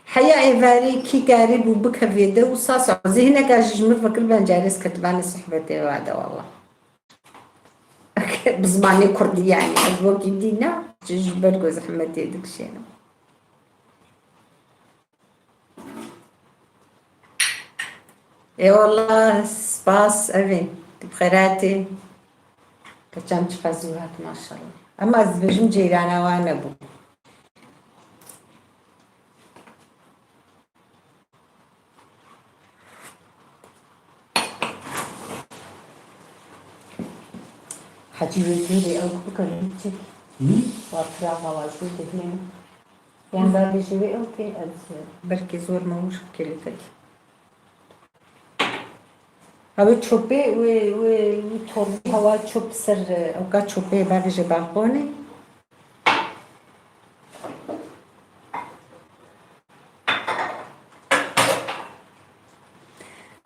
Heya êvarî kî karîbû bikevê de û sas zîhneka jî ji min vekir ben carê ez ketibane sohbetê wa de, walla. Bi zimanê kurdî, yani. Ez wekî dî ne, ji, ji ber ku zehmetê dikişênim. Ê wallah, spas, evê. Tu bi xêr hatî. Keçan çiqas zû hat, maşallah. Ama ez dibêjim ceyrana wan nebû. Hecî wê zûrê ew bikin, çi? Hı? Wa pira hawajî dihê. Yan bavêjî wê ew tê ez. Belkî zor me wişk kelî fekî. Ew çopê, wê, wê, wê torbî hewa çop ser, ewka çopê bavêje balkonê.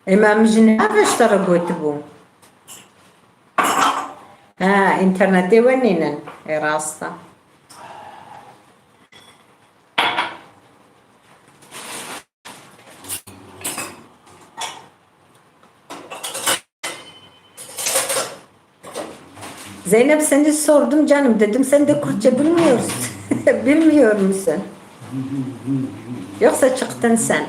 Ê, ma min ji niha ve ji te re gotibû. Înternetê we nînin. E, rast e. Zeynep, seni sordum canım, dedim sen de Kürtçe bilmiyorsun. Bilmiyor musun? Yoksa çıktın sen?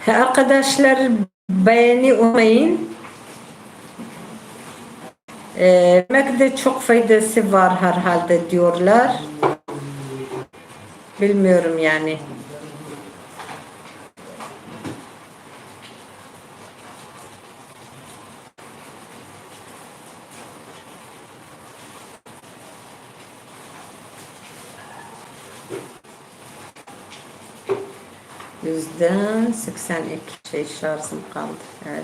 Arkadaşlar, beğeni unutmayın. Ee, demek de çok faydası var herhalde diyorlar. Bilmiyorum yani. Yüzde seksen iki şey şarjım kaldı. Evet.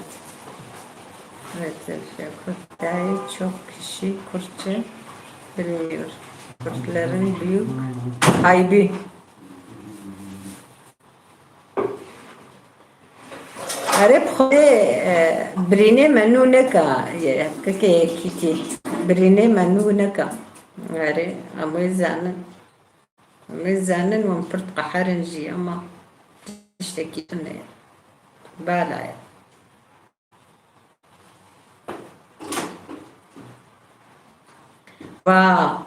Evet, Zülfiye Kürtler çok kişi Kürtçe bilmiyor. Kürtlerin büyük ayıbı. Erê bi Xwedê, e, birînê me nû neka, ye, kekê yekîtî, birînê me nû neka. Erê, em wê zanin. Em wê zanin, wan pir diqeherin jî, ama tiştekî tune ye. Bala ye. Va,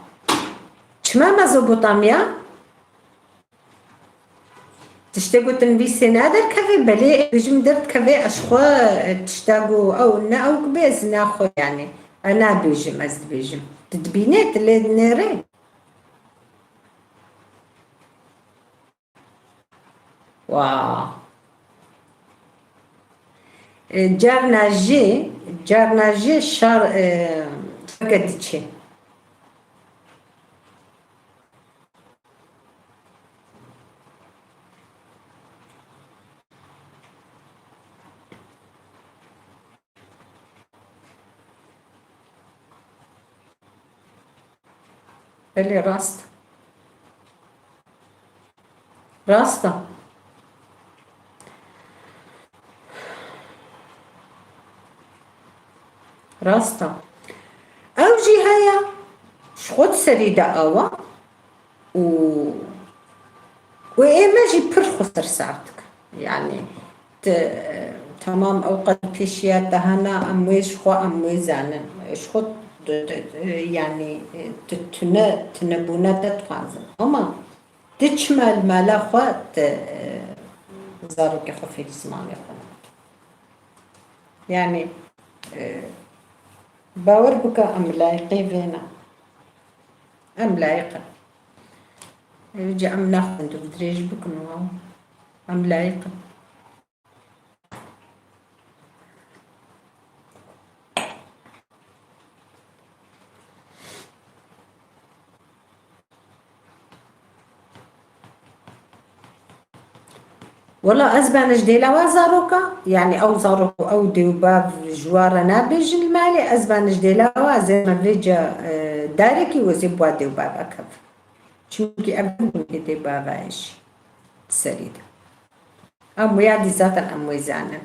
çima Mezopotamya? Tiştê ku tu nivîsê ne derkeve, belê ê bijim derdikeve, ez xwe, e, tişta ku ew ne ew ku be, ez naxwe, yani. Ez nabêjim, ez dibêjim. Tu dibînê, tu lê dinêrê. Wa. E, carna jî, carna jî şar, e, feke diçe. Belê, rast. Rast e. Rast e. Ew jî heye, ji xwe di serî de awa. û, û ê me jî pir xwe sersax dikin. Yani, ti, temam ew qet pêşiya te hene, em wê ji xwe, em wê zanin. Ji xwe, tu, tu, yani, tu tune, tunebûna te dixwazin. Ama tu çima li mala xwe, tu, zarokê xwe fêrî zimanê xwe nake? Yani, e, bawer bike, em layiqê vê ne. Em layiq in. Êca em naxwin tu dirêj bikin û em layiq in. Wela ez bene ji dêla we zaroka, yani ew zarok û ew dê û bav ji we re nabêjin li malê, ez bene ji dêla we, ez ê me vêca, e, darekî wezê bi we dê û bav ekev. Çimkî ev gundê dê bava jî serî de. Em wê ya dî zaten em wê zanin.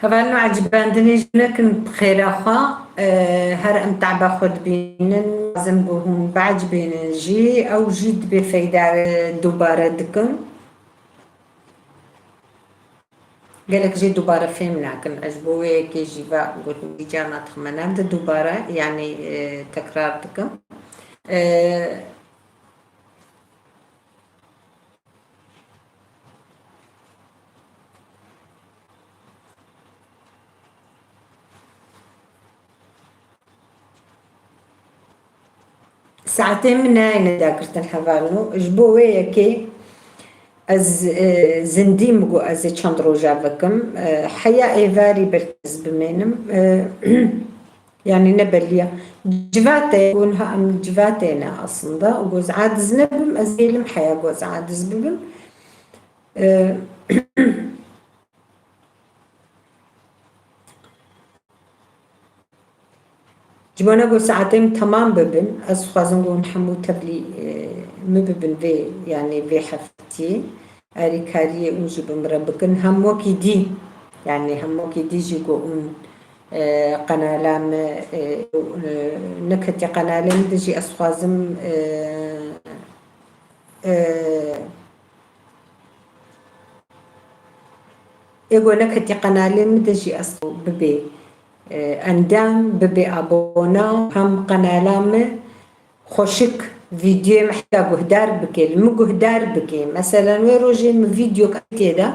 Hevalno, ecibandinê jî nekin bi xêra xwe, e, her em teba xwe dibînin, lazim bû hûn biecibînin jî, ew jî dibê feyda, e, dubare dikin. Gelek jê dubare fêm nakin. Ez ji bo wê yekê jî ve gotin, îcar nadixim nav de dubare, yanî, e, tekrar dikim. E, Saetê min nayêne dagirtin hevalno. Ji bo wê yekê ez, e, zindî min got ez ê çend roja vekim. E, heya êvarî belkî ez bimênim. E, yanî ne belî ye. Civatê, got niha em civatê ne aslında. Got ez aciz nebim, ez ê lim heya got ez aciz bibim. E, Ji bona ku saetê min temam bibin, ez dixwazim ku hûn hemû tevlî, e, min bibin vê, yanî vê heftiyê, alîkariyê hûn jî bi min re bikin. Hem wekî dî, yanî hem wekî dî jî ku hûn, e, qenala me, e, e, neketiye qenalê min de jî ez dixwazim, e, e, Ê ku neketî qenalê min de jî ez bibê, e, endam, bibê abona, hem qenala min xweşik vîdyoyê min heta guhdar bike, li min guhdar bike. Meselen wê rojê min vîdyok tê de.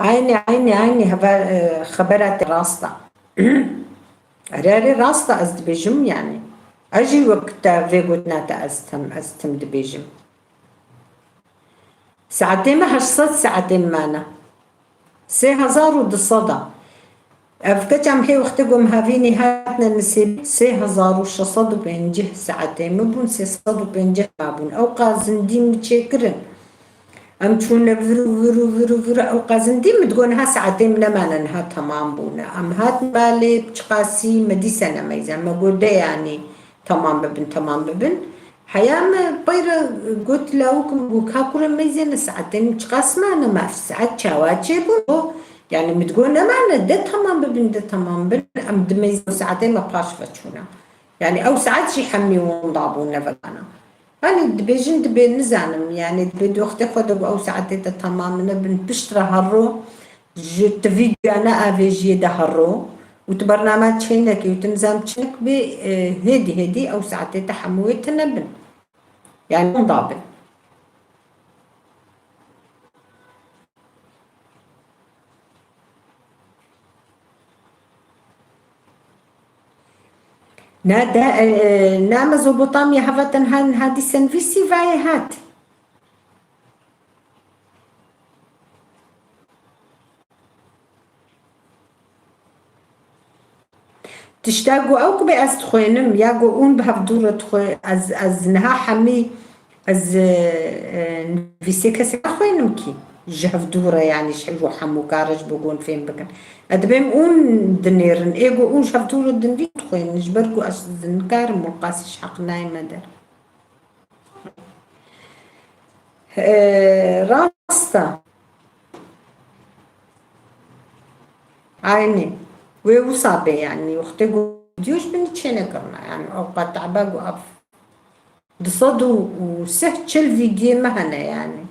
Eynî, eynî, eynî heve, e, xebera te rast e. Erê, erê, rast e, ez dibêjim, yanî. Ez jî wek te vê gotina te ez tim, ez tim dibêjim. Saetê me heşt sed saetê me mane. Sê hezar û du sed a. Ev keça em hê wextê ku em havînî hatine nisêbîn, sê hezar û şeş sed û pêncî saetê min bûn, sê sed û pêncî mabûn. Ew qas zindî min çêkirin. Em çûne vir û vir û vir û vir û ew qas zindî min digot niha saetê min nemane, niha temam bûne. Em hatin balê çiqasî me dîsa nemeyze. Me got de yanî temam bibin, temam bibin. Heya me pey re got lawik min got, ka kurê meyzêne saetê min çiqas mane, me ev saet çawa çêbûn? Yanî min digot nemane, de temam bibin, de temam bin. Em dimeyzin saetê me paş ve çûne. Yanî ew saet jî hemî winda bûne velana. Yanî dibêjin dibê nizanim, yanî dibê di wextê xwe de ku ew saetê te temam nebin, pişt re herro, ji ti vîdyoyana avêjiyê de herro û tu bername çênekî û tu nizam çênek bê, e, hêdî hêdî ew saetê te hemû wê tune bin. Yanî winda bin. Na de, e, na Mezopotamya heva tenha niha dîsa nivîsî vayê hat. Tişta ku ew ku bê ez dixwênim, ya ku hûn bi hevdû re dixwe-, ez, ez niha hemî, ez, e, e, nivîsê kesê naxwênim kî. Ji hevdû re, yanî ji hevdû hemû kare ji bo ku hûn fêm bikin. Ez dibêm hûn dinêrin. Ê ku hûn ji hevdû re dinivî dixwênin, ji ber ku ez nikarim, min qasî ji heq nayê me der. E, rast e. Aynî. Wê wisa bê, yanî, wextê ku vîdyo ji binî çênekirine, yanî, ew qet ebe ku ev du sed û sih çil vîdyoyê me hene, yanî.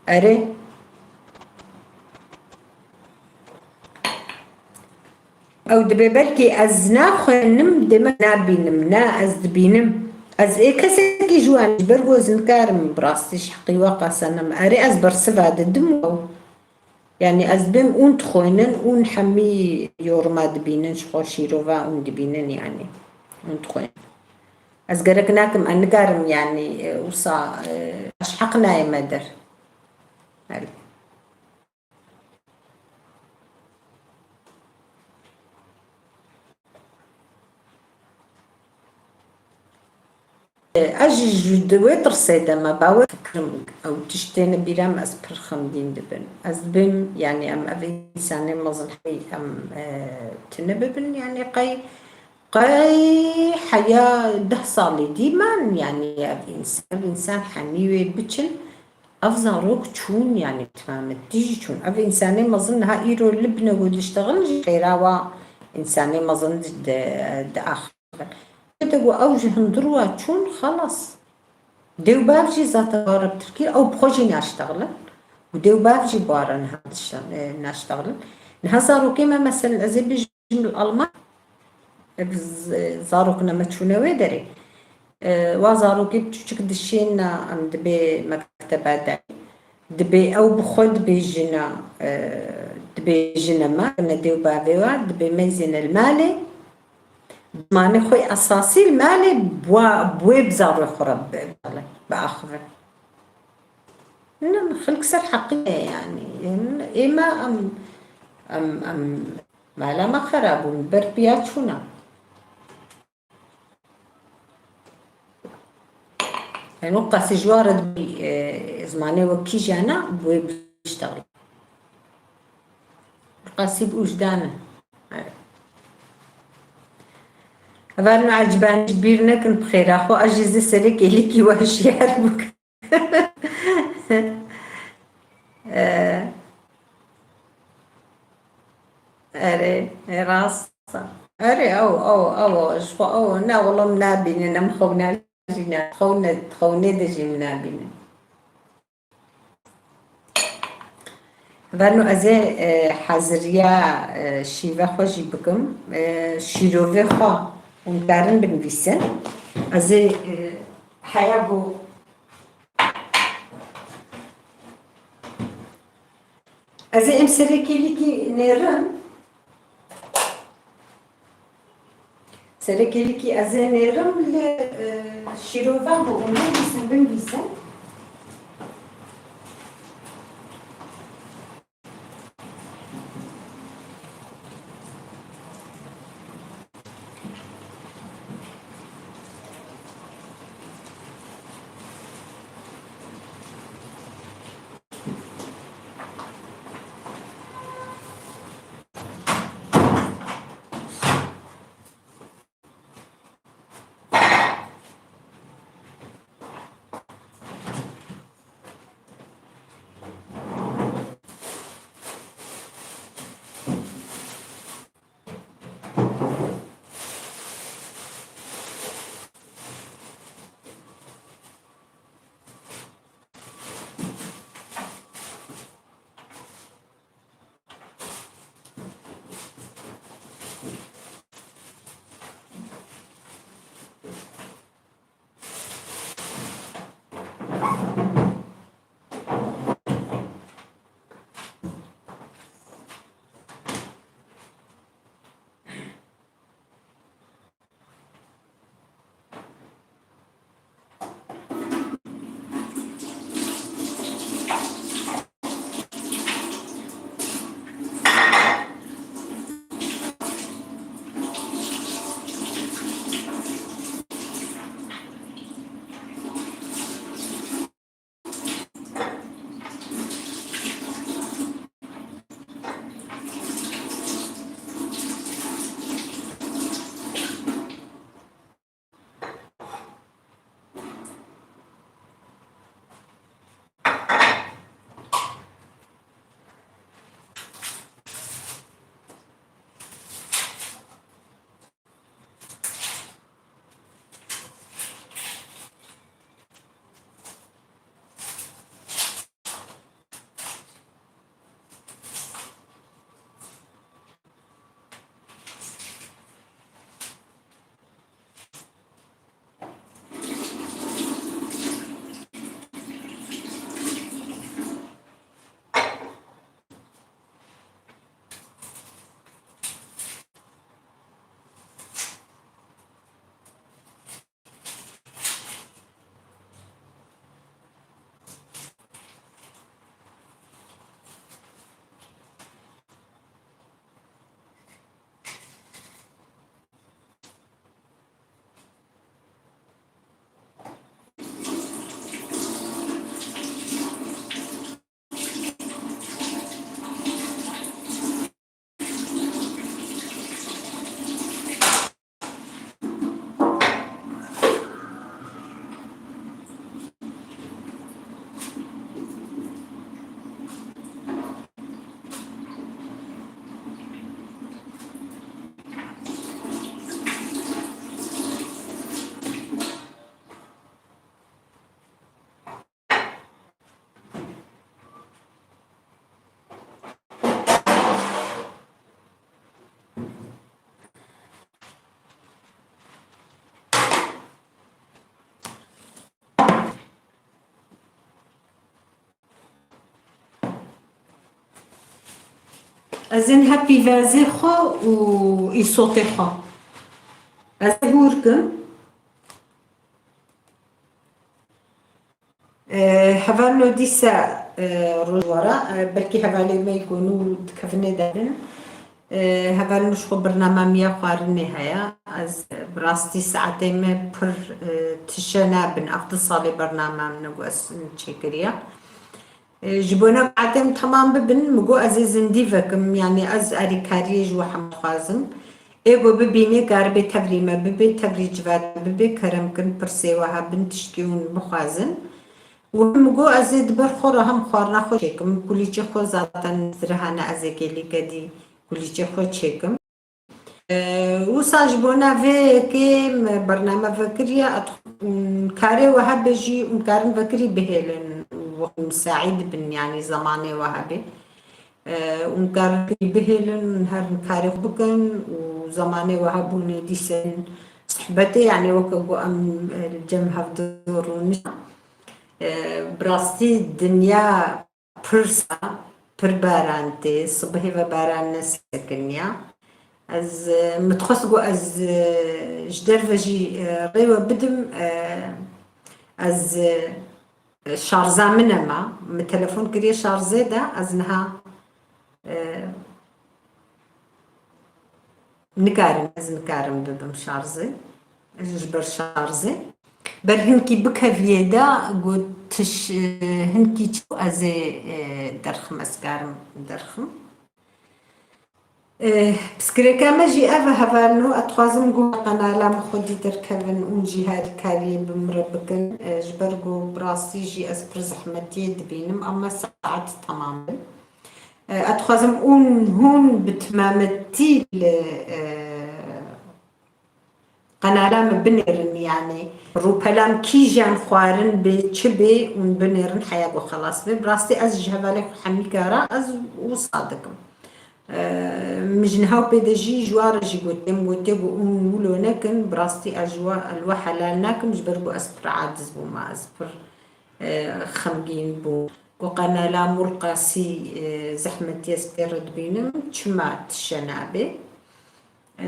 Erê. Ew dibê belkî ez naxwênim, dê me nabînim. Na, ez dibînim. Ez ê kesekî ji wan, ji ber ku ez nikarim, bi rastî ji heqî we qase neme. Erê, ez bersiva didim û ew. Yanî ez dibêm hûn dixwînin, hûn hemî yoruma dibînin, ji xwe şîrova hûn dibînin, yanî hûn dixwînin. Ez gerek nakim, ez nikarim, yanî, e, wisa, e, ji heq nayê me der. Erê. Ez jî ji di wê tirsê de me bawer dikim, ew tişt têne bîra min, ez pir xemgîn dibim. Ez dibêm, yanî em ev însanê mezin hemî em, e, tune bibin, yanî qey, qey heya deh salî dî man, yanî ev însan, ev însan hemî wê biçin, ev zarok çûn, yanî bi temamî jî çûn. Ev însanê mezin niha îro li bine ku diştexilin jî xêra wa însanê mezin di, di, diaxivin. Te got ew ji hundir wa çûn, xelas. Dê û bav jî zaten bare bi tirkî, ew bi xwe jî naştexilin. Û dê û bav jî bare niha dişte-, e, naştexilin. Niha zarokê me, meselen, ez ê bijim li Alman, ev z-, zarokine me çûne wê derê. E, wa zarokê biçûçik dişêne, em dibê mekteba derê. Dibê ew bi xwe dibêjine, e, dibêjine me, ne dê û bavê we, dibê meyzêne li malê. Zimanê xwe esasî li malê bi wa-, bi wê bi zarê xwe re bi-, biaxive. Ne, xelk ser heqî ye, yanî. Êm-, ême em, em, em mala me xera bûn, ber piya çûna. Yanî wek qasî ji wa re dibî, e, zimanê wek kîjan e, bi wê biştexilî. Qasî bi ûjdan e. Evet. Hevalno ecbanî ji bîr nekin bi xêra xwe, ez jî zê serê kêlîkî we hişyar bikim. E, erê, e, rast e. Erê, ew, ew, ew, ji xwe ew, ne, wela min nabînin, em xewna jî ne, xewne, xewnê de jî min nabînin. Hevalno ez ê, e, heziriya, e, şîve xwe jî bikim. E, şîrovê xwe hûn karin binivîsin. Ez ê, e, heya ku ez ê em serê kêlîkî nêrim. Serê kêlîkî ez ê nêrim li, e, şîrova ku hûn nivîsin, binivîsin. Ez ên hepî vezê xwe û îsotê xwe. Ez ê hûr kim. E, hevalno dîsa, e, rojwara, e, belkî hevalê me ku nû dikevine derin. E, hevalno ji xwe birnama miya xwarinê heye. Ez, e, bi rastî saetê me pir, e, tişe nabin. Ev du salê bernama min e ku ez çêkiriya. E, ji bona saetê min temam bibin, min got ez ê zindî vekim, yanî ez alîkariyê ji we hemû dixwazim. Ê ku bibînê, karibê tevrî me bibê, tevrî civata me bibê, kerem kin, pirsê we hebin, tiştê hûn bixwazin. Û min got ez ê di ber xwe re hem xwarina xwe çêkim, kulîçê xwe zaten zirehane, ez ê gelî gedî kulîçê xwe çêkim. E, wisa ji bona vê yekê me bername vekiriye, et-, m, karê we hebe jî, hûn karin vekirî bihêlin, wek misaîd bin, yanî zemanê we hebe. E, hûn karin vekirî bihêlin, hûn herin karê xwe bikin û zemanê we hebûnê dîsên sohbetê, yanî weke ku em, e, li cem hevdu rûniştin. E, bi rastî dinya pirsa, pir baran tê, sibihê ve baran nesekiniya. Ez, e, min dixwest ku ez, e, ji derve jî, e, rê we bidim, e, ez, e, şarja min nema. Min telefon kiriye şarjê de, ez niha, e, Nikarim, ez nikarim bibim şarjê, ji ber şarjê. Ber hinkî bikeviyê de gotiş, e, hinkî çû ez ê, e, derxim, ez karim derxim. E, pirsgirêka me jî ev e, hevalno, ez dixwazim ku qenala min xwedî derkevin û jî harîkariyê bi min re bikin. E, ji ber ku bi rastî jî ez pir zehmetiyê dibînim, ama saet temam bin. E, ez dixwazim hûn, hûn bi timametî li, e, qenala min binêrin, yanî rûpela min kîjan xwarin bê, çi bê, hûn binêrin heya ku xelas bê. Bi rastî ez ji hevalê xwe Hemîka re ez wisa dikim. E, min ji niha pê de jî ji wan re jî gotiye, min gotiye ku hûn wilo nekin, bi rastî ez ji we, li we helal nakim, ji ber ku ez pir aciz bûme, ez pir e, xemgîn bû. Ku qenala Mûrqasî, e, zehmetiyê ez pê re dibînim, çima tişe nabê? E,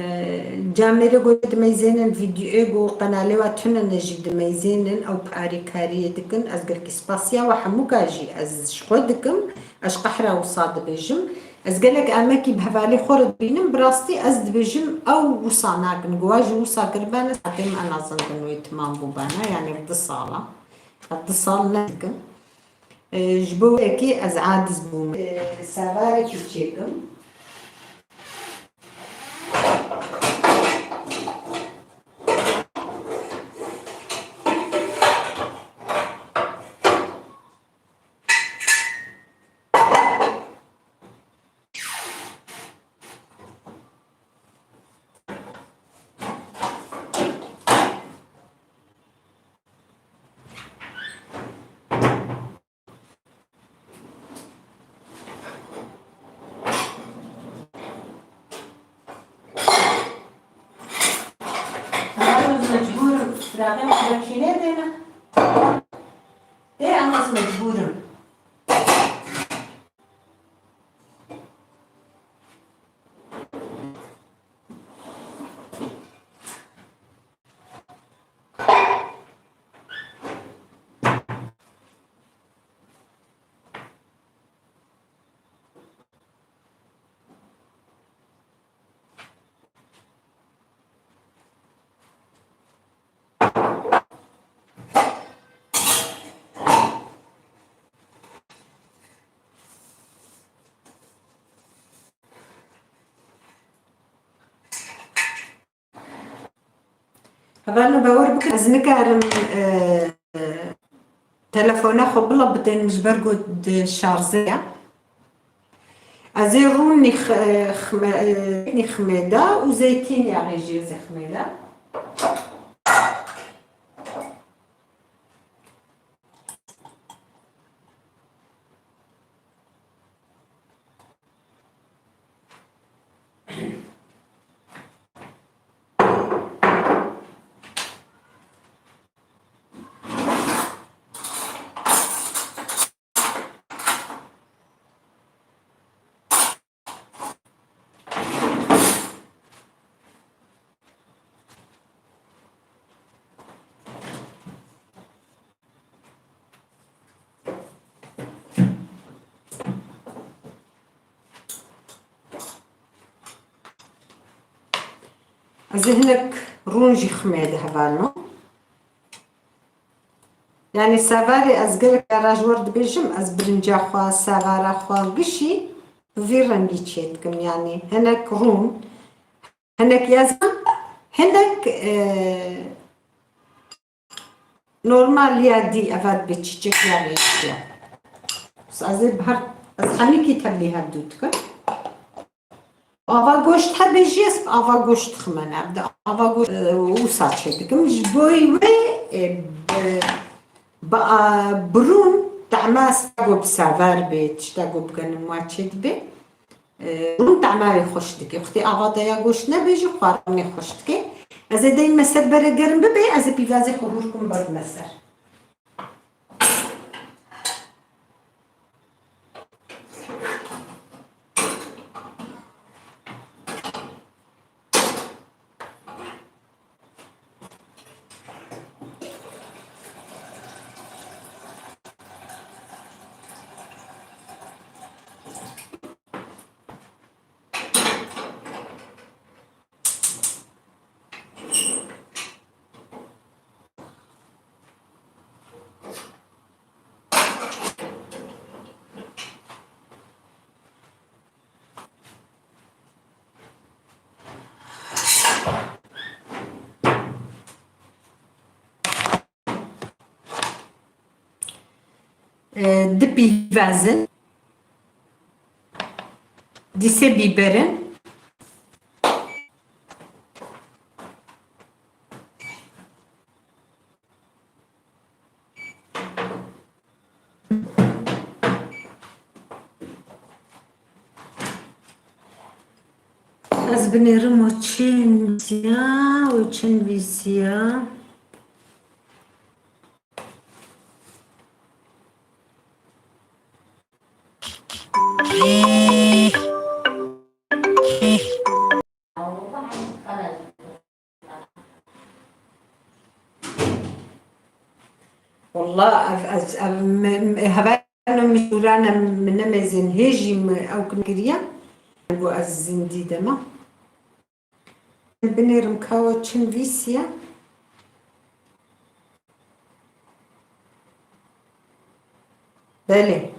camêrê ku dimeyzênin vîdyoyê ku qenalê wa tune ne jî dimeyzênin, ew bi arîkariyê dikin. Ez gelkî spasiya we hemûka jî ez ji xwe dikim. Ez ji qehra wisa dibêjim. Ez gelek emekî bi hevalê xwe re dibînim. Bi rastî ez dibêjim ew wisa nakin. Ku wa jî wisa kiribane, saetê min en azından wê timam bûbane. Yanî du sala. Ez du sal nedikim. E, ji bo yekê ez aciz bûm. E, savarekî çêkim. Ama ez mecbûr im, firaqê min xweşînê têne. Tê ama ez mecbûr im. Hevalno, bawer bikin, ez nikarim, e, e, telefona xwe bila bitênim ji ber ku di şarjê ye. Ez ê rûnî x-, e, xme-, e, zeytînî ximê de û zeytînî ya jî ez ê ximê de. Ez ê hinek rûn jî ximê de hevalno. Yani sevarê ez gelek cara ji we re dibêjim, ez birinca xwe, sevara xwe gişî bi vî rengî çê dikim. Yani hinek rûn, hinek yezan, hinek, e, normal ya dî eva dibe çîçek ya rêşiya. Ez ê bi her, ez henîkî tevlî hevdû dikim. Ava goşt hebe jî ez ava goşt dixime ne. Ava goşt, e, wisa çê dikim. Ji bo wê, e, bi, bi, a, bi rûn tehma ez tişta ku bi sever bê, tişta ku bi genim wa çê dibe. E, rûn tehma wê xweş dike. Wextê ava te ya goşt nebe jî xwarinê xweş dike. Ez ê deyme ser bere germ bibe, ez ê pîvazê xwe hûr kim berdime ser. E, di pîvazin, di sê bîberin. Ez binêrim o çi nivîsiya û çi nivîsiya. Wallah, ev, ez, ev, me, me, hevalno min jûrane min nemêzên hê jî min ew kin kiriye. Got ez zindî de me. Binêrim ka we çi nivîsiye? Belê.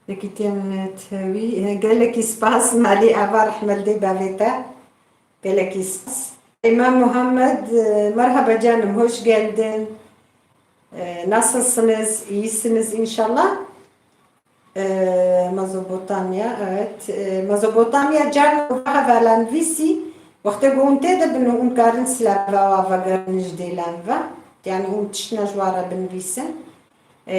Yekîtiya Netewî, gelekî spas, malî ava rehmet dê bavê te. Gelekî spas. Eymen Muhammed, e, merhaba canım, hoş geldin. E, nasılsınız? İyisiniz inşallah. E, Mezopotamya, evet. E, Mezopotamya carna hevalan vîsî, wextê ku hûn tê de bin û hûn karin silava wa vegerin ji dêlan ve. Yani hûn tiştine ji wa re binivîsin. E,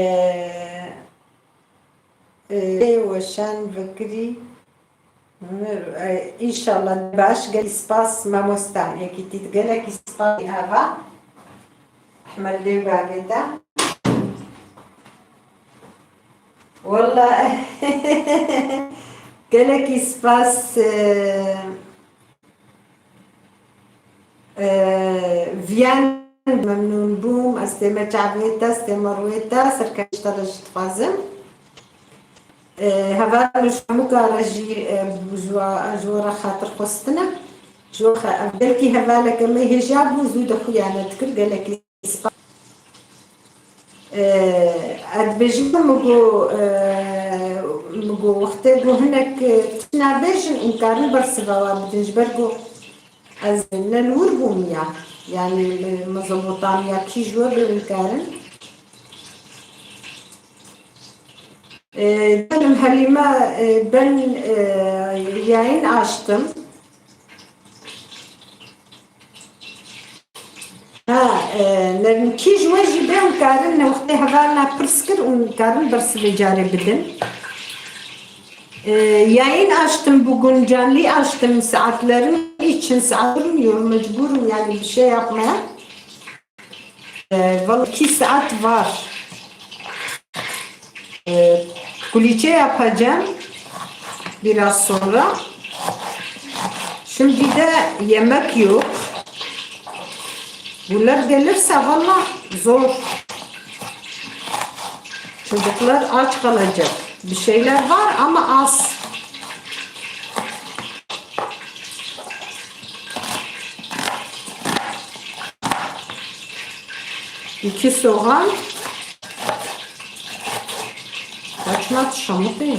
e, weşan vekirî. Înşallah baş, gelekî spas mamosta. Yekîtî gelekî spas ava. Ehmed Lê bavê te. Walla gelekî spas, e, e, viyan memnûn bûm. Ez tême çavê te, ez tême rûyê te, serkeftiya te re jî dixwazim. E, heval ji hemû kare jî, e, ji wa, ji we re xatir xwestine. Ji we xe-, ev gelkî hevaleke me hêja bû, zû de xuya nedikir, gelekî spas. E, ez dibêjim, min got, e, min got, wextê ku hinek, e, tişt nabêjin, hûn karin bersiva wa bidin, ji ber ku ez ne li wir bûm ya. Yani, e, Mezopotamya kî ji we bi hûn karin. E, canım Halime, e, ben, e, yayın açtım. Ha, e, nerm kî ji we jî be hûn karin wextê hevalna pirs kir û hûn karin bersivê carê bidin. E, yayın açtım bugün, canlı açtım. Saatlerin için saat durmuyor, mecburum yani bir şey yapmaya. Ee, vallahi iki saat var. Ee, kulîçe yapacağım biraz sonra. Şimdi de yemek yok. Bunlar gelirse valla zor. Çocuklar aç kalacak. Bir şeyler var ama az. İki soğan. Kaçma şamutê.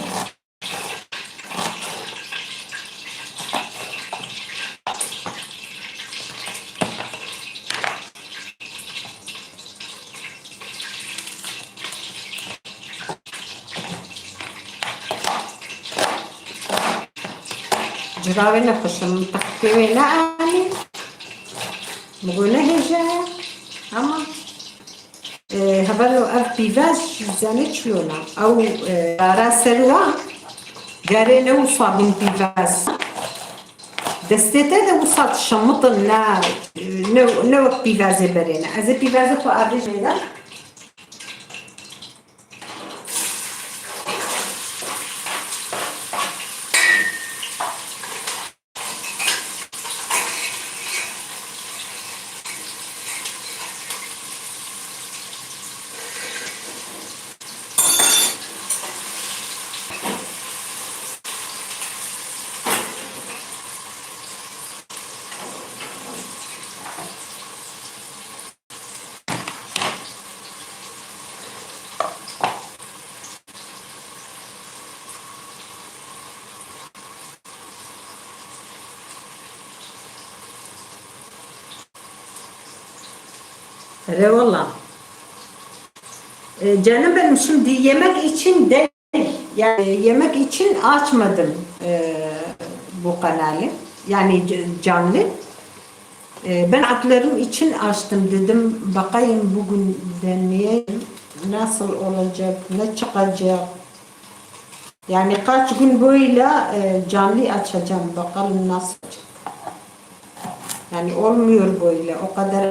Ciravê nexweşe, min teqkê wê neanî. Min got nehêje, ama, e, hevalno ev pîvaz ji zenê çilona. Ew, e, dara serwa, carê ne wisa bûn pîvaz. Destê te de wisa dişemitin, ne, ne, ne wek pîvazê berê ne. Ez ê pîvazê xwe avêjê de. Erê wala. E, canım benim, şimdi yemek için değil. Yani yemek için açmadım, e, bu kanalı. Yani c-, canlı. E, ben atlarım için açtım dedim. Bakayım bugün deneyeyim. Nasıl olacak, ne çıkacak? Yani kaç gün böyle, e, canlı açacağım. Bakalım nasıl olacak. Yani olmuyor böyle. O kadar.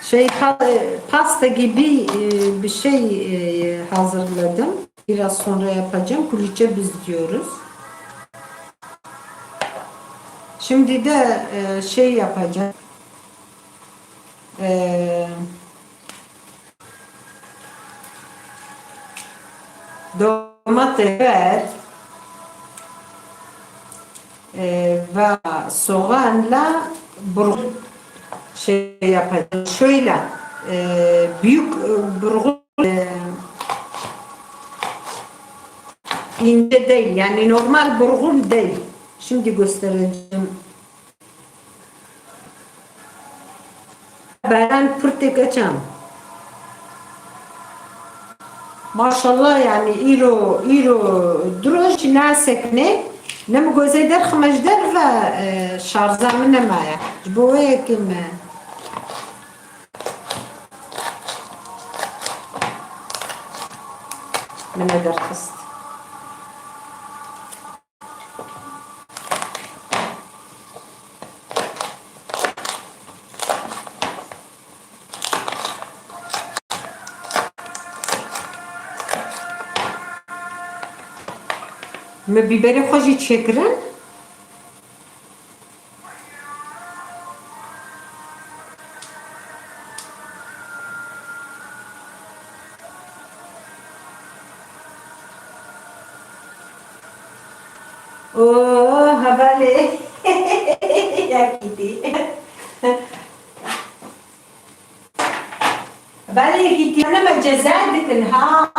Şey, pa-, e, pasta gibi, e, bir şey, e, hazırladım. Biraz sonra yapacağım. Kulüçe biz diyoruz. Şimdi de, e, şey yapacağım. E, Domates, biber, e, ve soğanla burgu şey yapacağım. Şöyle, e, büyük, e, burgu, e, ince değil, yani normal burgu değil. Şimdi göstereceğim. Baran pirtê keçan. Maşallah, yani îro, îro diroj nasekine. Ne min gozê derxime ji derve, e, şarja min nemaye. Ji bo wê yekê me. Min e derxist. Me bîberê xwe jî çêkirin. Oo, hevalê. Ya kîtî. Hevalê kîtî, ne me ceza dikin ha.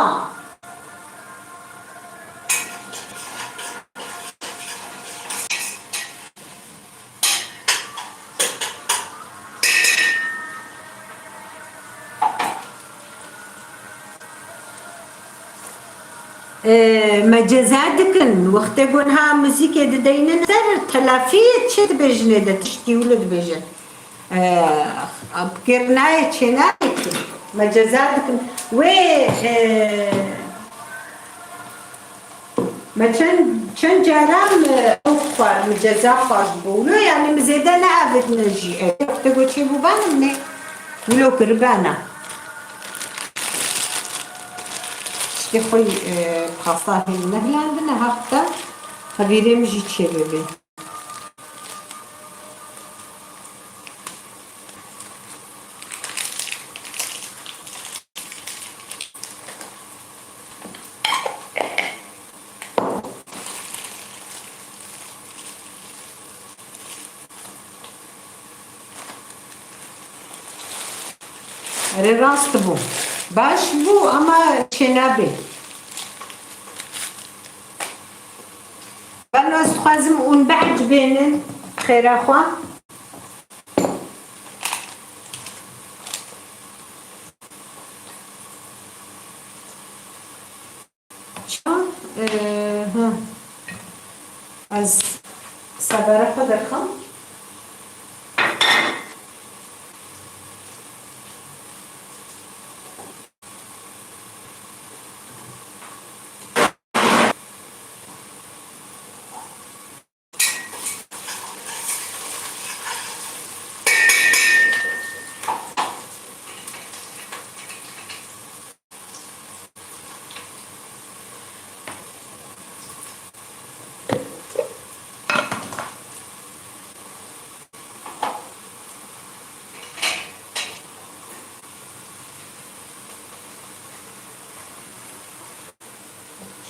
Ee, me ceza dikin. Wextê ku niha muzîkê dideynin ser, telafiyê çi dibêjinê de, tiştî wilo dibêje. Ee, bi kêr nayê, çê nayê ki. Me ceza dikin. Wê, ee, Me çend, çend caran, e, ew xwar, min ceza xwar ji bo wilo, yani min zêde neavêtine jî. E, wextê ku çêbû bana min ê wilo kiribana. Tiştê xwe, e, bi xasa hê nehilandine, haqta xevîrê min jî çêbibe. Erê, rast bû. Baş bû ama çênabê. Ben ez dixwazim hûn biecibênin xêra xwe. Çima? Ee, ha. Ez severa xwe derxim.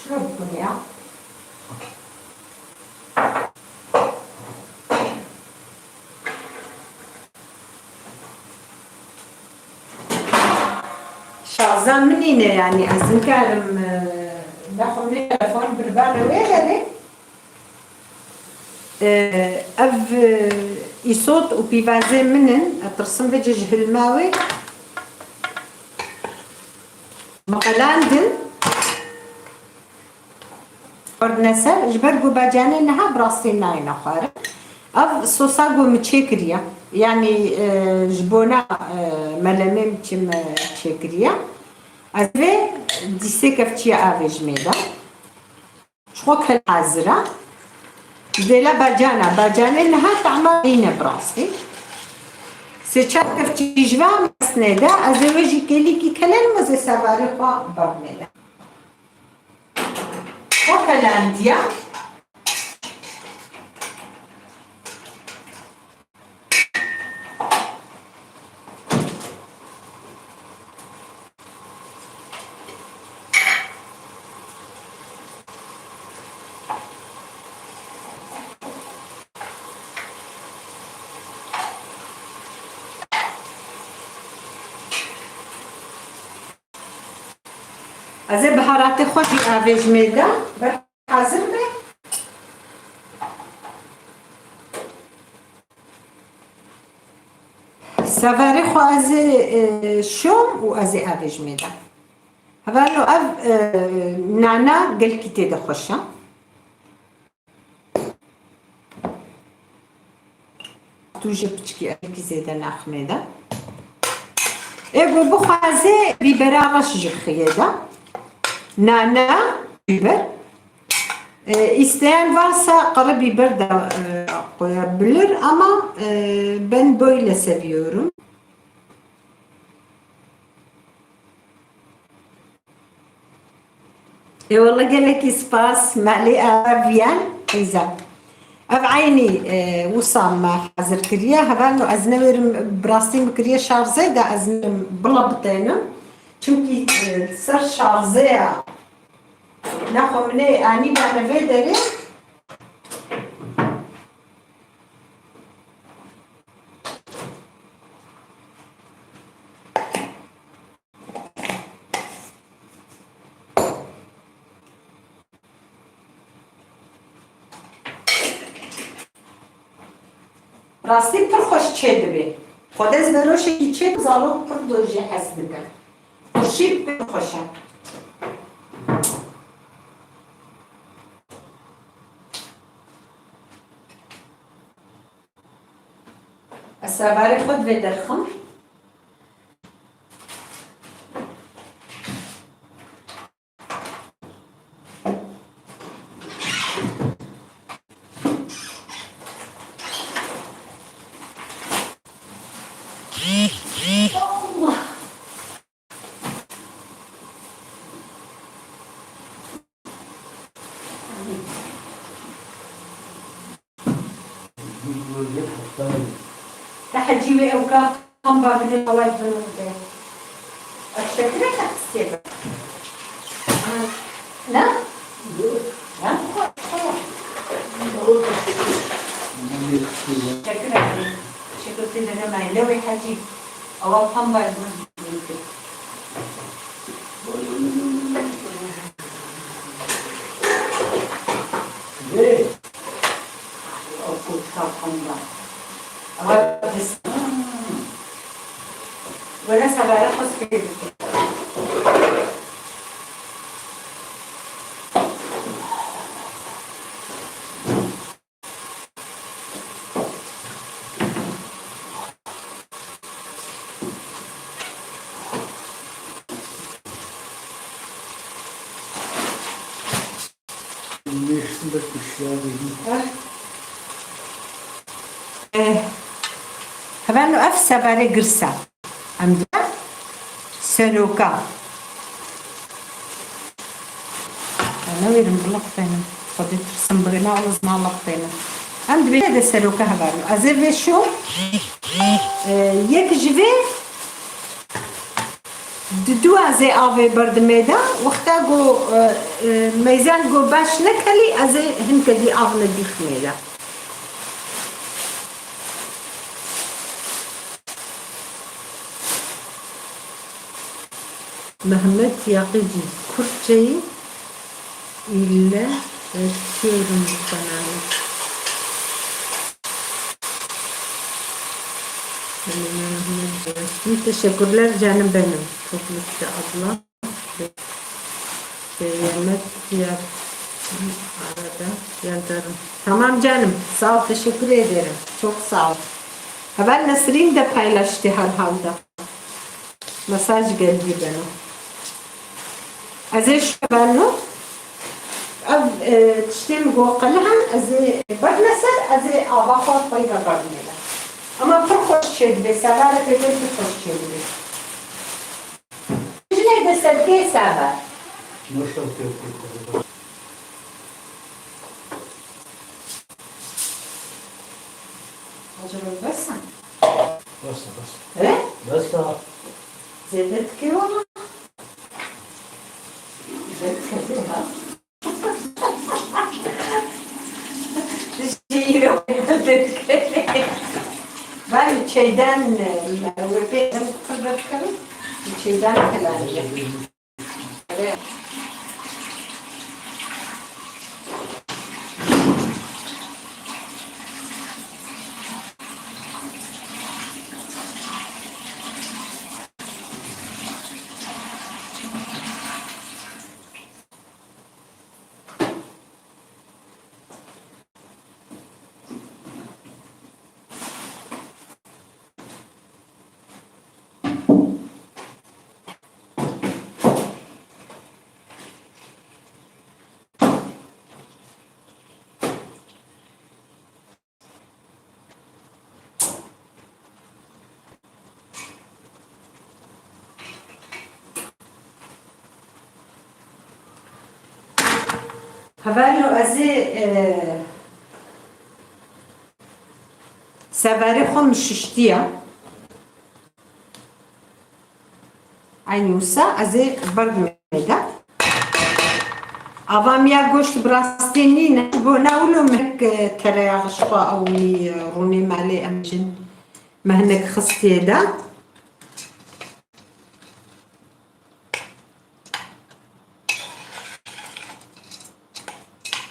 Şunu bıkın ya. Şazan min îne, yanî ez nikarim, e, nexwe min ê telefon bir bana wê derê. E, ev, e, îsot û pîvazê min in, ez tirsim vêce ji hilma wê. Miqelandin. Xwardine ser, ji ber ku bacanê niha bi rastî nayêne xwarin. Ev sosa ku min çêkiriye, yanî, e, ji bona, e, melemê min çi min çêkiriye. Ez vê dîsê kevçiya avê ji mê de. Ji xwe kel hazir e. Dêla bacana, bacanê niha tahma nîne bi rastî. Sê çar kevçî ji van mesnê de, ez ê wê jî kêlîkî kelen, ez ê sevarê xwe bernê de. Xwe felandiya. Ez ê biharatê xwe jî avêjmê de ber hazir be. Sevarê xwe ez ê, e, şom û ez ê avêjmê de. Hevalno ev, e, nana gelkî tê de xweş e. Tu jî piçkî ewkî zêde naximê de. Ê ku bixwaze bîbera reş jî xiyê de. Nane, bîber. E, îsteyen varsa qirê bîber de, e, koyabilir ama, e, ben böyle seviyorum. Êwele gelekî spas, malê ava viyan, hêza. Ev eynî, e, wisa me hazir kiriye. Hevalno ez newêrim bi rastî min kiriye şarzê de ez newêrim bila bitênim. Çimkî, e, ser şarzê ya. Nexwe min ê anî bane vê derê. Rastî pir xweş çêdibe. Xwedê ez beroşekî çêdim, zarok pir do jê hez dikin. Xurşî pir xweş e. Ez sevarê xwe divê derxim. Te hecî wê ew ka qamba bide away bino bide. Ev şekilek e qistê be. Ne? Ne? Şekilek e. Şekil tê de nema. Lewê hecî. Awa qamba bino. Were severe xwe spî bike. Nêştin ber kuşiya bêjin. Eh, hevalno ev severê girsa. Em dibê seroka. Em newêrin biliqtênin. Xwedê tirsim bigina û zina liqtênin. Em dibê de seroka hevalno. Ez ê vê şo, eh, yek ji vê Di dua zê avê berdimê de, wexta ku, e, e, meyzan ku baş nekelî, ez ê hinke dî av nedîximê de. Mehmet Yakıcı, Kürtçeyi ile öpüyorum bu kanalı. Teşekkürler canım benim. Çok sağ ol. Teşekkürler canım benim. Çok mutlu abla. Yemek yap. Arada yazarım. Tamam canım. Sağ ol. Teşekkür ederim. Çok sağ ol. Heval Nesrin de paylaştı herhalde. Mesaj geldi bana. Ez ê şibeno. Ev, e, tiştê min got qelihim, ez ê berdime ser, ez ê ava xwe peyve berdime de. Ama pir xweş çêdibe, sevareke pir xweş çêdibe. Jinê de serkê sever. Acaba bes mi? Bes, bes. He? Bes daha. Zêde dikê wala. Zêde dikê wala. Şiîrê wê dikê. Ben çeyden, e, wê pê em qirbe dikerim. Çeyden kelanî. Hevalno ez ê, e, severê xwe min şiştiye. Eynî wisa ez ê berdimê de. Ava min ya goşt bi rastî nîne. Ji bo ne wilo min hinek, e, tereyax ji xwe ewilî, e, rûnê melê em jin. Me hinek xistiye de.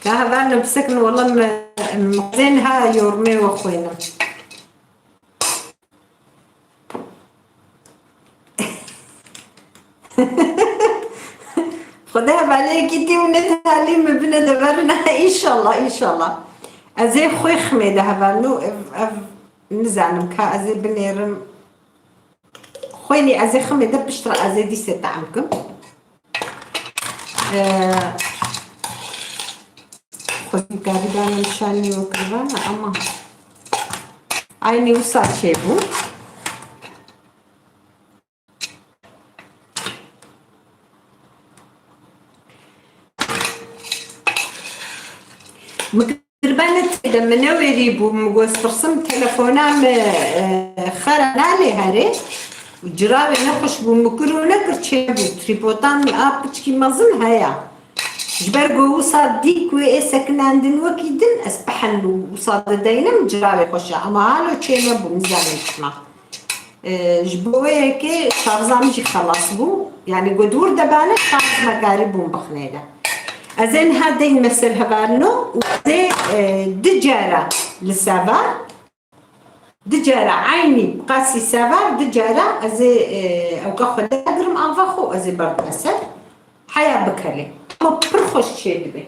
Ka hevalno bisekin wela me, me zên ha yormê we xwênim. Xwedê hevaleyekî tê û ne talî min bine de berine. Înşallah, înşallah. Ez ê xwê ximê de hevalno, ev, ev nizanim ka ez ê binêrim. Xwênî ez ê ximê de piştre ez ê dîsê tehm kim. Ee, xwezî garîbana nişanî wekirvana ama eynî wisa çêbû. Min kirbe ne tê de, min newêrî bû, min got pirsim telefona min, e, xera nalê herê. Ciravê nexweş bû, min kir û nekir çêbû. Trîpodan a piçkî mezin heye. Ji ber ku wisa dî ku ê sekinandin wekî din, ez pehn bûm. Wisa dideynim ciravê xweş e. Ama halo çênebû, nizanim çima. E, ji bo wê yekê şarja min jî xelas bû. Yanî ku dûr debane şarj me karî bûn bixneyde. Ez ê niha deyme ser hevalno û ez ê, e, du cara li sevar, du cara eynî qasî sevar, du cara ez ê, e, ewka xwe dergirim ava xwe, ez ê berdime ser. Heya bikelê. Ama pir xweş çê dibe.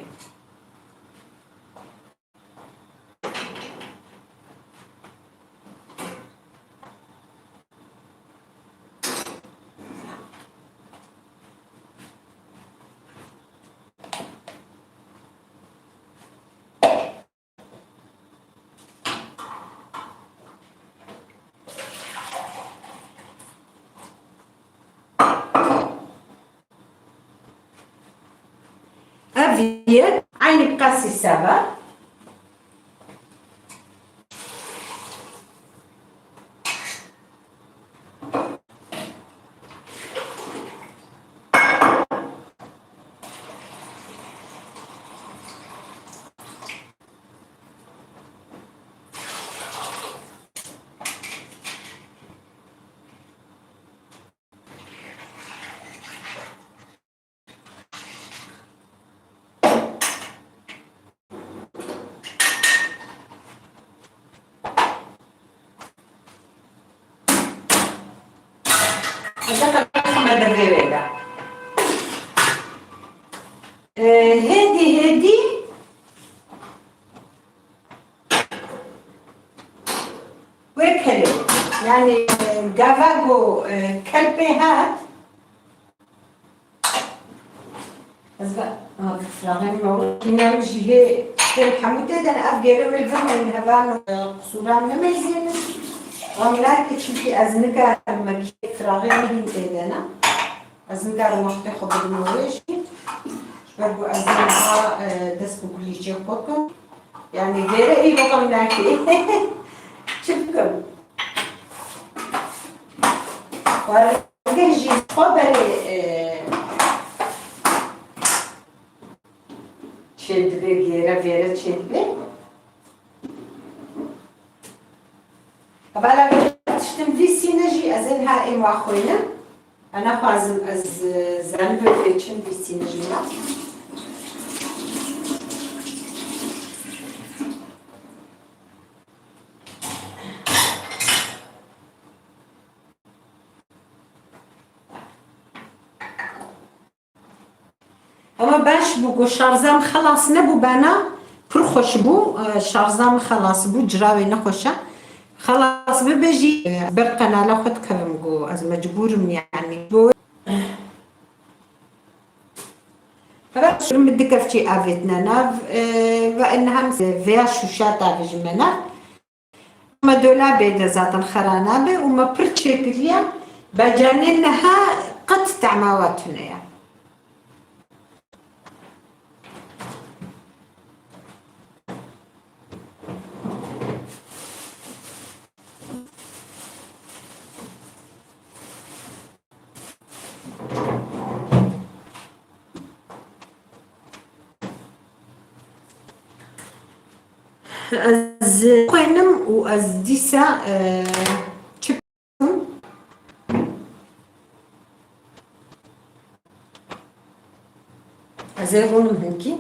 Ev yek eynî qasî seve. Hêdî hêdî wê kelê. Yani, e, gava ku, e, kelpê hat, ez ve, ha, firağên me wekî nem jî hê, hê hemû tê de ev gêre wê li vir min hevan, e, qisûran nemeyzînin. Em laki çimkî ez nikarim me kê firağê min hîn tê de ne. Ez nikarim wextê xwe bidim wê jî. Ji ber ku ez ê niha, e, dest bi kulîlkê xwe kim. Yani gêre îro em nakê. Çi bikim? Xwaringeh jî xwe berê, e, çê dibe, gêre vêre çê dibe. Hevala tiştin vî sîne jî ez ê niha êm wa xwînim. Ez naxwazim ez, e, zanibim vê çin vî sîne jî wa. Ama baş bû ku şarja min xelas nebû bana, pir xweş bû, e, şarja min xelas bû, cira wê nexweş e. Xelas bibe jî, e, ber qenala xwe dikevim ku ez mecbûr im, yani. Bo Evet, şurim bi du kevçî avêtine nav, e, ve in hem vêya şûşa tavê ji me nav. Me dolabê de zaten xera nabe û me pir çêkiriye, becanê niha qet tema we tune ye. Ez xwînim û ez dîsa, e, çi bikim? Ez ê rûnim hinkî.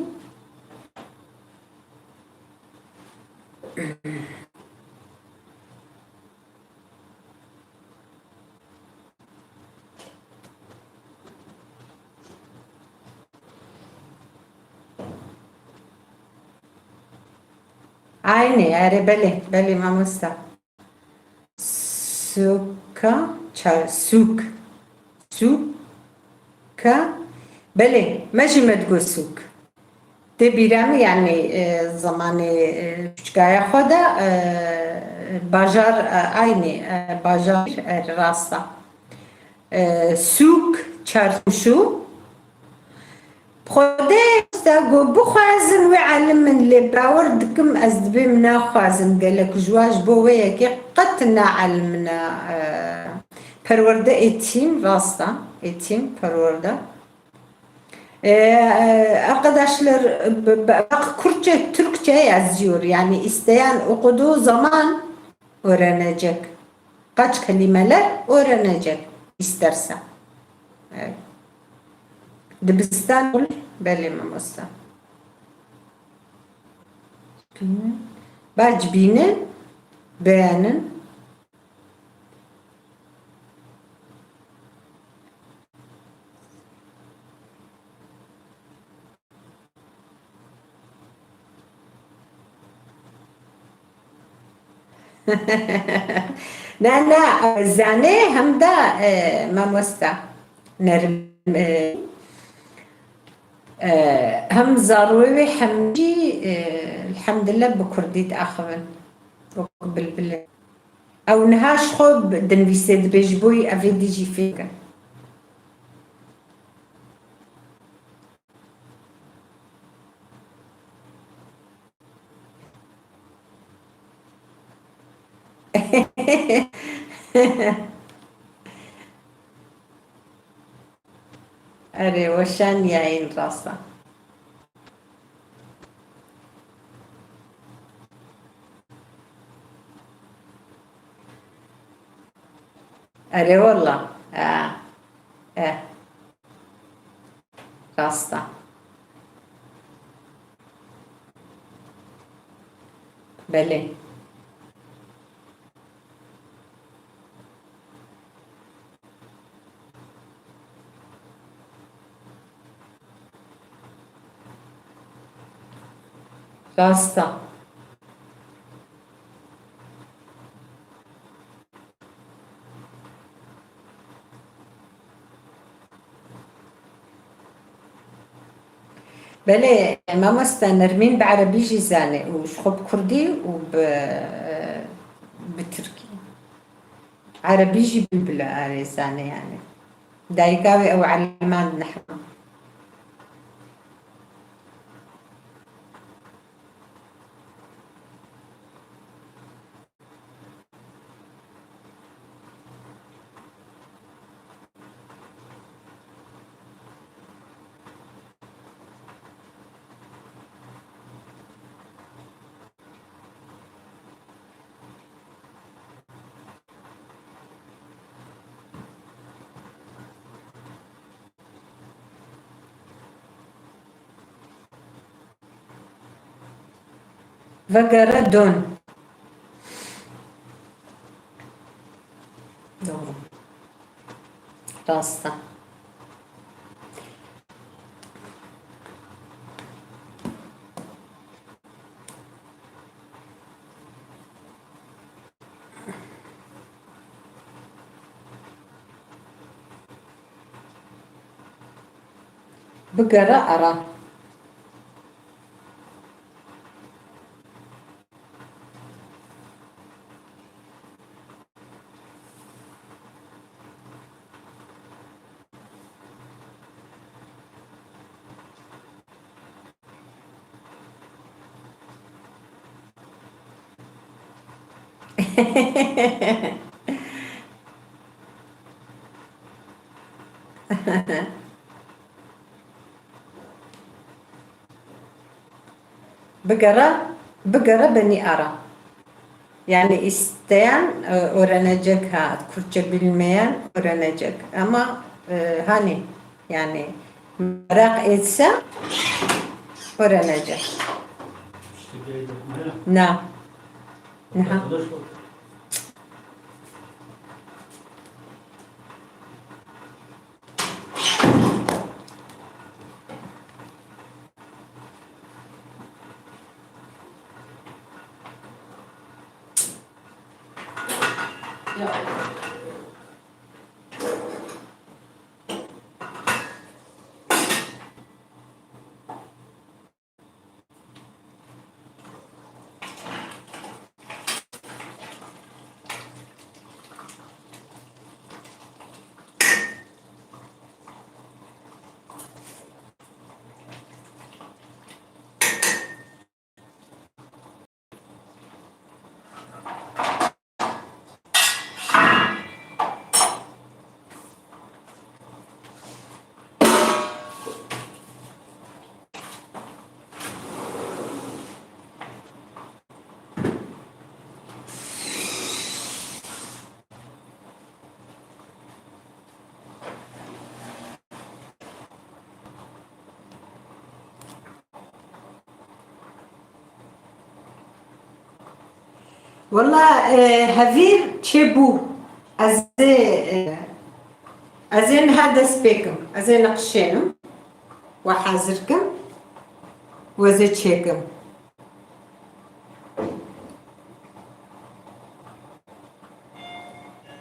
Aynê, erê, belê, belê mamosta. Sûka, ça-, sûk. Sûka. Belê, me jî me digot sûk. Tê bîra min, yanî, e, zemanê, e, piçkaya xwe de, e, bajar, e, aynî, e, bajar, e, rast e. E, sûk, çarşû. Xwedê te got bixwazin wê alim in, lê bawer dikim ez dibêm naxwazin gelek ji wan ji bo wê yekê qet naalimine, e, perwerde êtîm, rast e, êtîm, perwerde. Ee, arkadaşlar, b-, b-, bak, Kürtçe, Türkçe yazıyor. Yani isteyen okuduğu zaman öğrenecek. Kaç kelimeler öğrenecek isterse. Evet. Dibistan, belê mamosta. Bac bînin, beğenin. Na, na, zanê hem de, e, mamosta. Nerm, e, e, hem zarûyê wê hem jî, e, elhamdulillah bi kurdî diaxivin. Wek bilbilê. Ew niha ji xwe bi, dinivîse, dibê ji bo wî evê dî jî fêr bikin. Erê, weşaniyayîn rasta. Erê wela. E. E. Rasta. Belê. Rasta. Belê, mamoste Nermîn bi erebî jî zanê û ji xwe bi kurdî û bi, bi tirkî. Erebî jî bilbile erê zanê yani. Dayika wê ew elman dine hema. Vegere don. Doğru. Rast e. Bigere ara. Bigere, bigere benî ara. Yani isteyen, e, öğrenecek ha, Kürtçe bilmeyen öğrenecek. Ama, e, hani, yani merak etse öğrenecek. Na. Niha. Wela, e, hevîr çêbû. Ez ê, e, ez ê niha dest pê kim. Ez ê niqişênim. We hazir kim. We zê çêkim.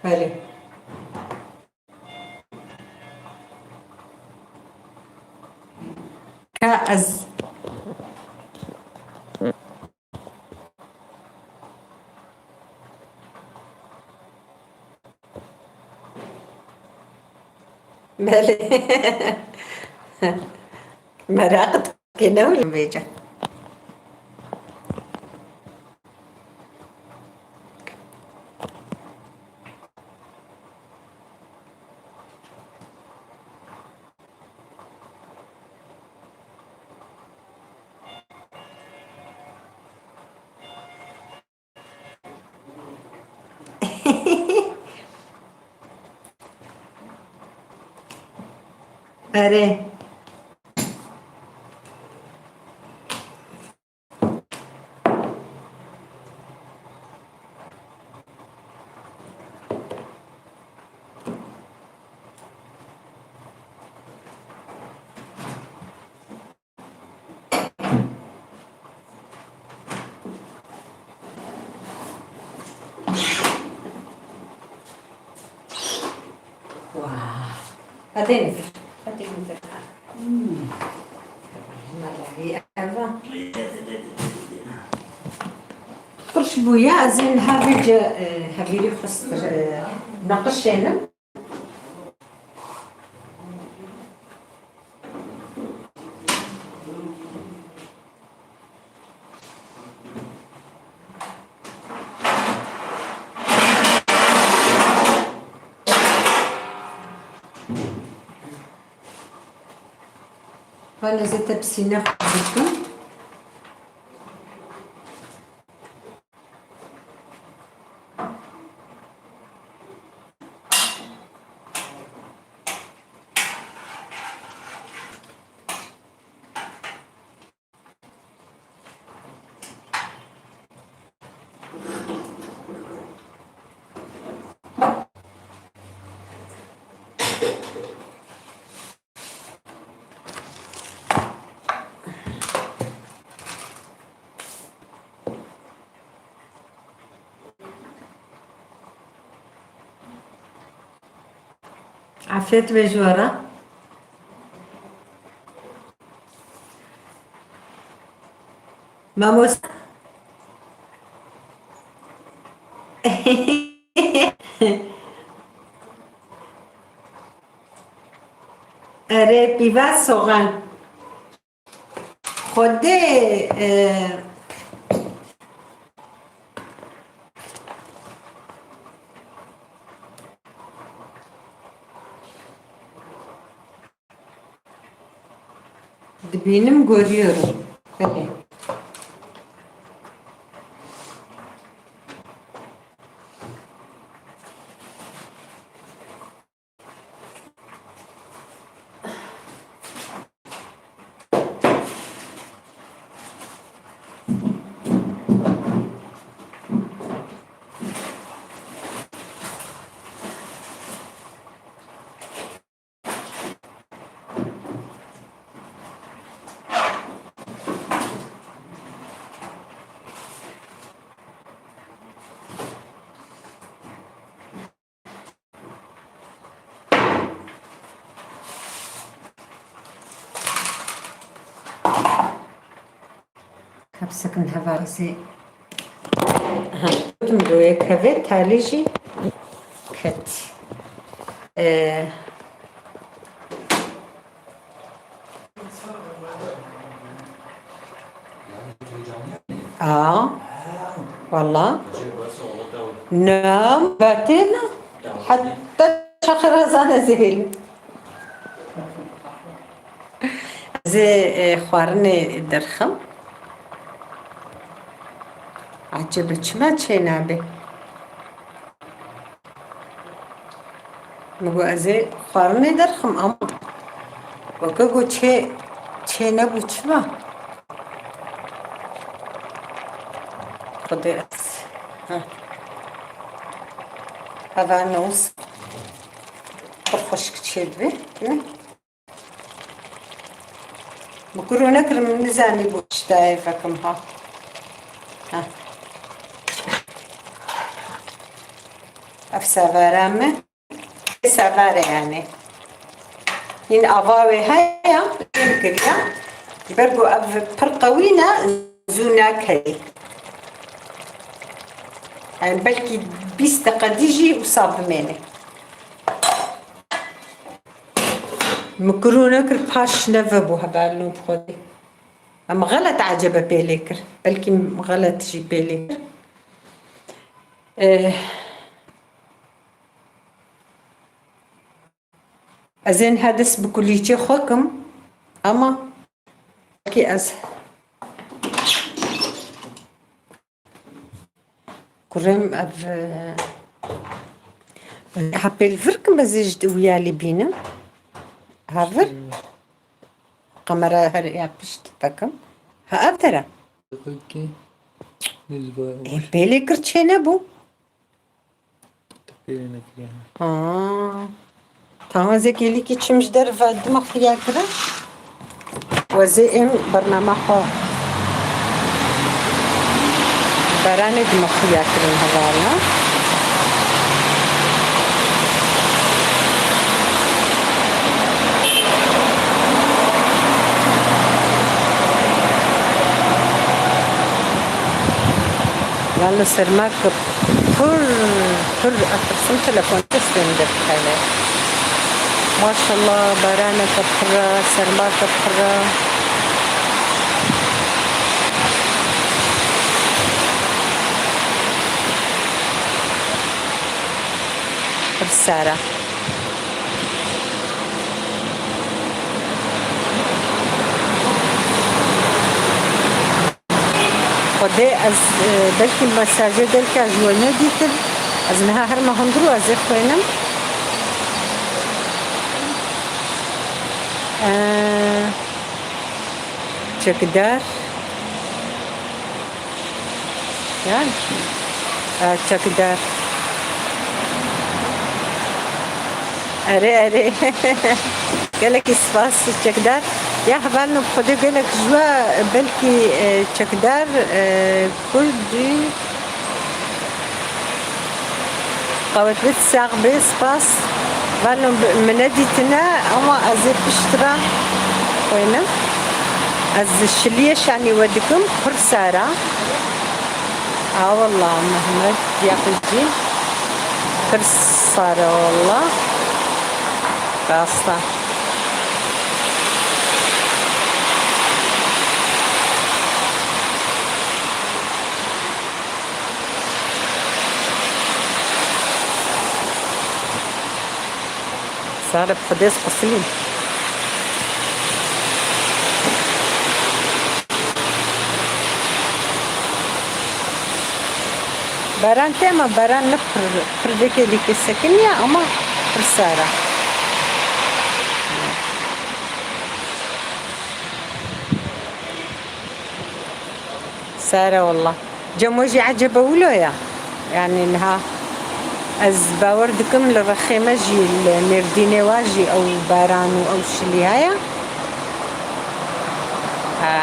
Belê. Ka ez Belê. Meraq dike ne wilo vêca. Erê. Wah. Hadi Nizir. Hadi Nizir. Hmm. Vallahi eva. Qirş bûye, ez ê niha vêce, e, hevîrî xwestir, e, naqişênim. Ben ez ê tepsîne xwe bikim. Afiyet be ji we re. Mamoste. Erê, pîva soxan. Xwedê, e, dibînim, görüyorum. Belê. Kapsekin hevarizê. Aha, gotim goyê kevê talî jî ket. Ee, Aa, wala. Na, vatêna. Heta şaxira zane zehêl. Ez ê, e, xwarinê derxim. Ecebe çima çênabe? Min got ez ê xwarinê derxim ama weke got çê, çê nebû çima? Xwedê ez Heva nos. Pir xweşik çêdibe. Ne? Mikro nekirim, nizanî bû çi dayê vekim ha. Ha. Ev sevara me. Sevare yani. Hîn ava wê heye, hîn kiriya. Ji ber ku ev pir qewî ne, zû nakerê. Yani belkî bîst deqe dî jî wisa bimêne. Min kir û nekir paş neve bû hevalno bi Xwedê. Em xelet ecebe pê lê kir. Belkî xelet jî pê lê kir. Eh, ez ên hedis bi kulîçê xwe kim, ama belkî ez Kurem ev, e, ha pêl vir kim ez ê ji wiyalî bînim. Ha vir. Kamera her ya pişt pekim. Ha ev dera. Peki. Biz bu E, pêlê kir çê nebû. Pêlê nekiriye. Ha. Tamam, ez ê kêlîkî çim ji derve dima xuya kirin. Wezê em bernama xwe beranê dima xuya kirin hevalna. Valla sermak pir, pir, ez pirsim telefon destê min de bixele. Maşallah, baraneke pir e, sermake pir e. Pir sar e. Xwedê ez, e, belkî mesajê gelka ji we nedîtin. Ez niha herme hundir û ez ê xwênim. E, çekdar. Yan, e, çekdar. Erê, erê. Gelekî spas çekdar. Ya hevalno, bi Xwedê gelek ji we belkî, e, çekdar, e, kurdî. Qewet bit, sax bê, spas. Vano bi-, min nedîtine, ama ez ê piştre xwênim. Ez şiliyê şanî we dikim, pir sar e. A wallah, Mehmet Yaqicî, pir sar e wallah. Rast e. Sare bi Xwedê ez qusilîm. Baran tê, ama baran ne pir, pir vê kêlîkê sekiniye, ama pir sar e. Sar e wallah. Cem we jî ecebe wilo ye. Yani niha ez bawer dikim li rexê me jî, li Mêrdînê we jî ew baran û ew şilî heye. Ha.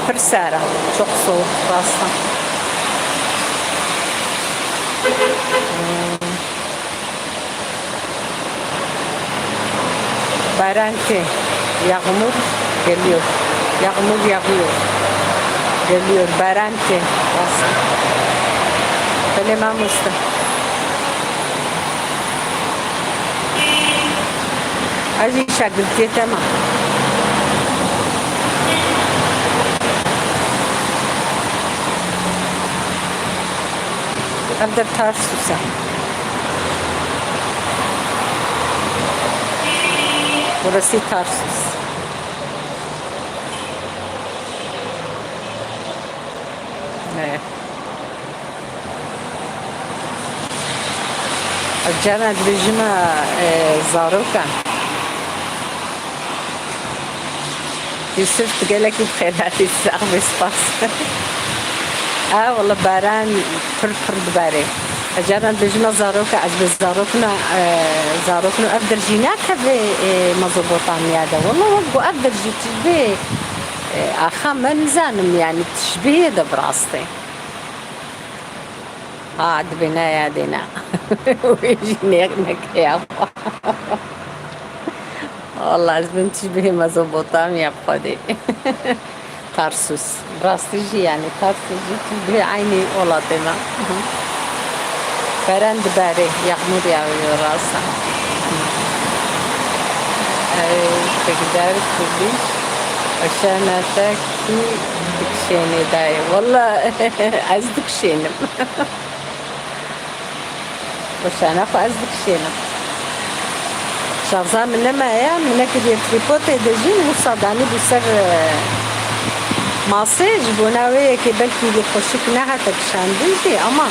Pir sar e. Çok soğuk, rast e. Baran tê. Yağmur geliyor. Yağmur yağıyor. Geliyor. Baran tê. Rast. Belê mamoste. Ez jî şagirtiyê te me. Ev der Tarsus e. Burası Tarsus. Ne? Carna dibêjime, e, zarokan. Yusuf, tu gelekî bi xêr hatî, sax bî, spas. Wele baran pir pir dibare. Ez caran dibêjime zaroka, ez bi zarokna, e, zarokno ev der jî nakeve, e, Mezopotamya de. Wele wek ku ev der jî tişbihê, e, axa me nizanim, yanî tişbihê de bi rastî. Ha, dibêne ya dêne. Wê jî nêk neke ya xwe. Wallah, ez bin tişbihê Mezopotamya bi Xwedê. Tarsus. Bi rastî jî, yanî Tarsus jî tişbihê eynî welatê me. Beren diberê, yağmur yağıyor rast e. Ew, Kurdar Kurdî. Weşana te kî dikişênê dayê? Walla ez dikişênim. Weşana xwe ez dikişênim. Şaxza min nemaye, min nekiriye trîpotê de jî, wisa danî bû ser, e, masê, ji bona wê yekê belkî xweşik nehate kişandin jî, ama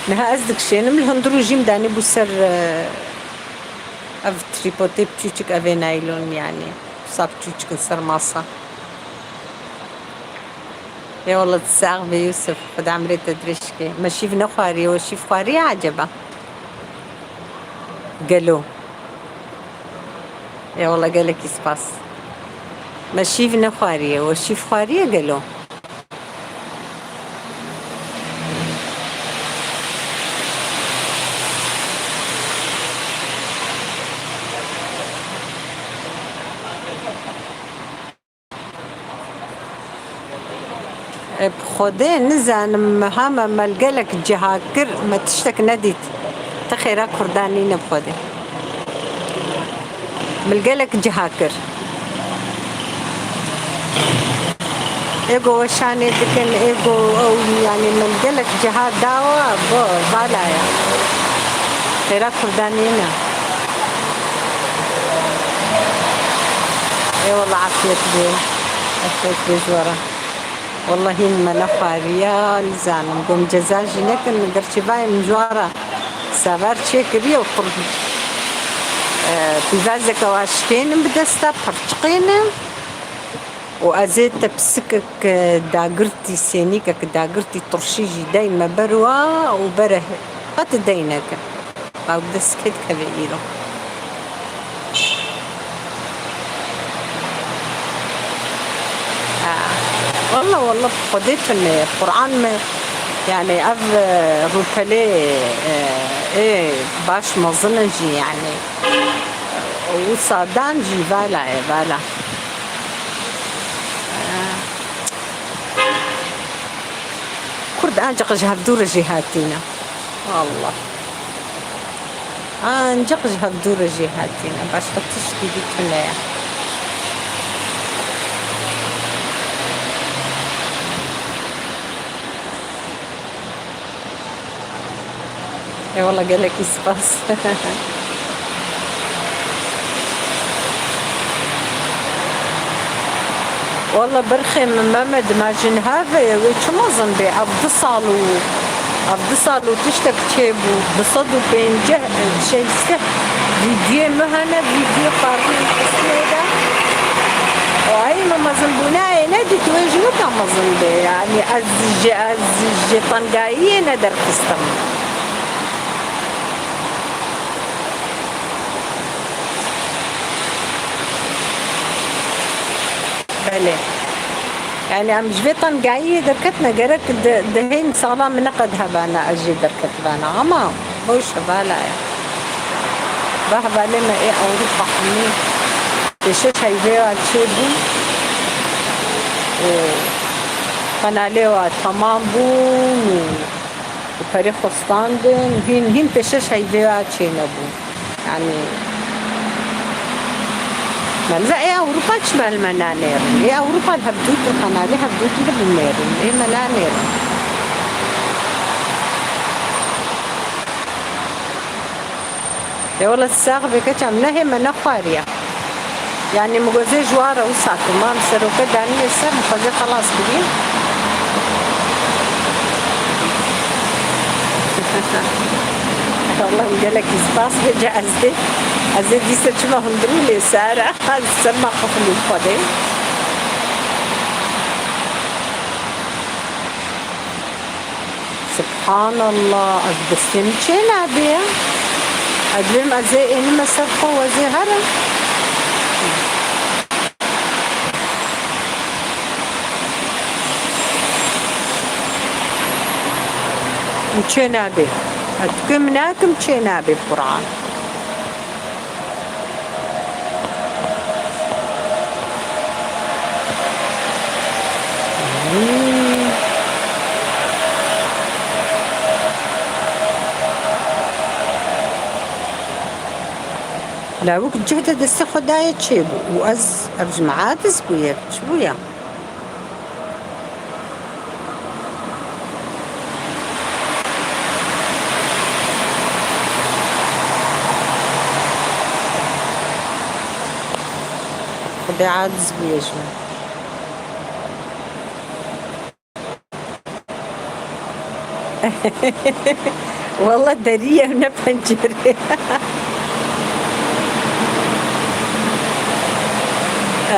niha ez dikişênim, li hundirû jî min danî bû ser, e, ev trîpotê piçûçik, ev ê naylon, yanî wisa piçûçik in ser masa. Ê wele tu sax bî Yusuf, Xuda emrê te dirêj ke. Me şîv nexwariye, we şîv xwariye eceba? Gelo. Ê wele gelekî spas. Me şîv nexwariye, we şîv xwariye gelo? E, bi Xwedê nizanim, ha me, me li gelek ciha kir, me tiştek nedît. Ti xêra Kurdan nîne bi Xwedê. Me li gelek ciha kir. Ê go weşanê dikin, ê go ew, yanî me li gelek ciha dawa, bo, vala ya. Xêra Kurdan nîne. Ê wele afiyet bê. Afiyet bê ji we re. Wele hîn me nexwariya, nizanim. Got ceza jî nekin, gerçî vayê min ji we re sever çêkiriye û qur, e, pîvazeke wa şikênim bi desta, pirçiqênim. Û ez ê tepsikek, e, dagirtî, sênîkek dagirtî turşî jî deyme ber wa û bere qet deyneke. Ew dest kê dikeve îro? Ha. Walla, walla, bi Xwedê tune ye. Quran me, yani ev, e, rûpelê, e, ê baş mezin e jî, yani. Wisa dan jî vala ye, vala. Kurd ancaq ji hevdû re jî hatîne. Allah. Ancaq ji hevdû re jî hatîne. Başqa tiştî dî tune ye. Ê wele gelekî spas. Wele birxê min Mehmet, me ji niha ve wê çi mezin bê? Ev du sal û, ev du sal û tiştek çêbû. Du sed û pêncî, şêst vîdyoyê min hene, vîdyoyê xwarinê min xistine de. Û ey me mezinbûna ê nedît, wê ji nika mezin bê. Yanî ez ji, ez ji tengayiyê nederxistim. Belê. Yani em ji vê tengayiyê derketine, gerek di, di hên sala min neqed hebana ez jê derketibana. Ama boş hevala ye. Va hevalê me ê Ewropa hemî pêşeş heyvê wa çêbûn û qenalê wa temam bûn û û perê xwestandin, hîn, hîn pêşeş heyvê ya çênebû. Yanî, me niza ê Ewropa çima li me nanêrin? Ê Ewropa li hevdû, qenalê hevdû li binêrin. Ê me nanêrin. Ê wele sax bê keça min, nehê me nexwariye. Yanî min gozê ji wan re wisa kir. Ma min seroke daniye ser, min xwezê xelas bibî. Wele min gelekî spas bêje ez dê. Ez ê dîse çima hundirû lê ser. Ez ser ma qifilî xwedê. Subhanallah, ez destê min çê nabê ya. Ez dibêm ez ê ênime ser xwe, ez ê herim. Min çê nabê. Ez dikim nakim çê nabê Qur'an. Lawik cihde destê xwe daye çêbû û ez, ev ji min aciz bûye, çi bûye? Xwedê aciz bûye ji min. Walla derî ye, ne pencere.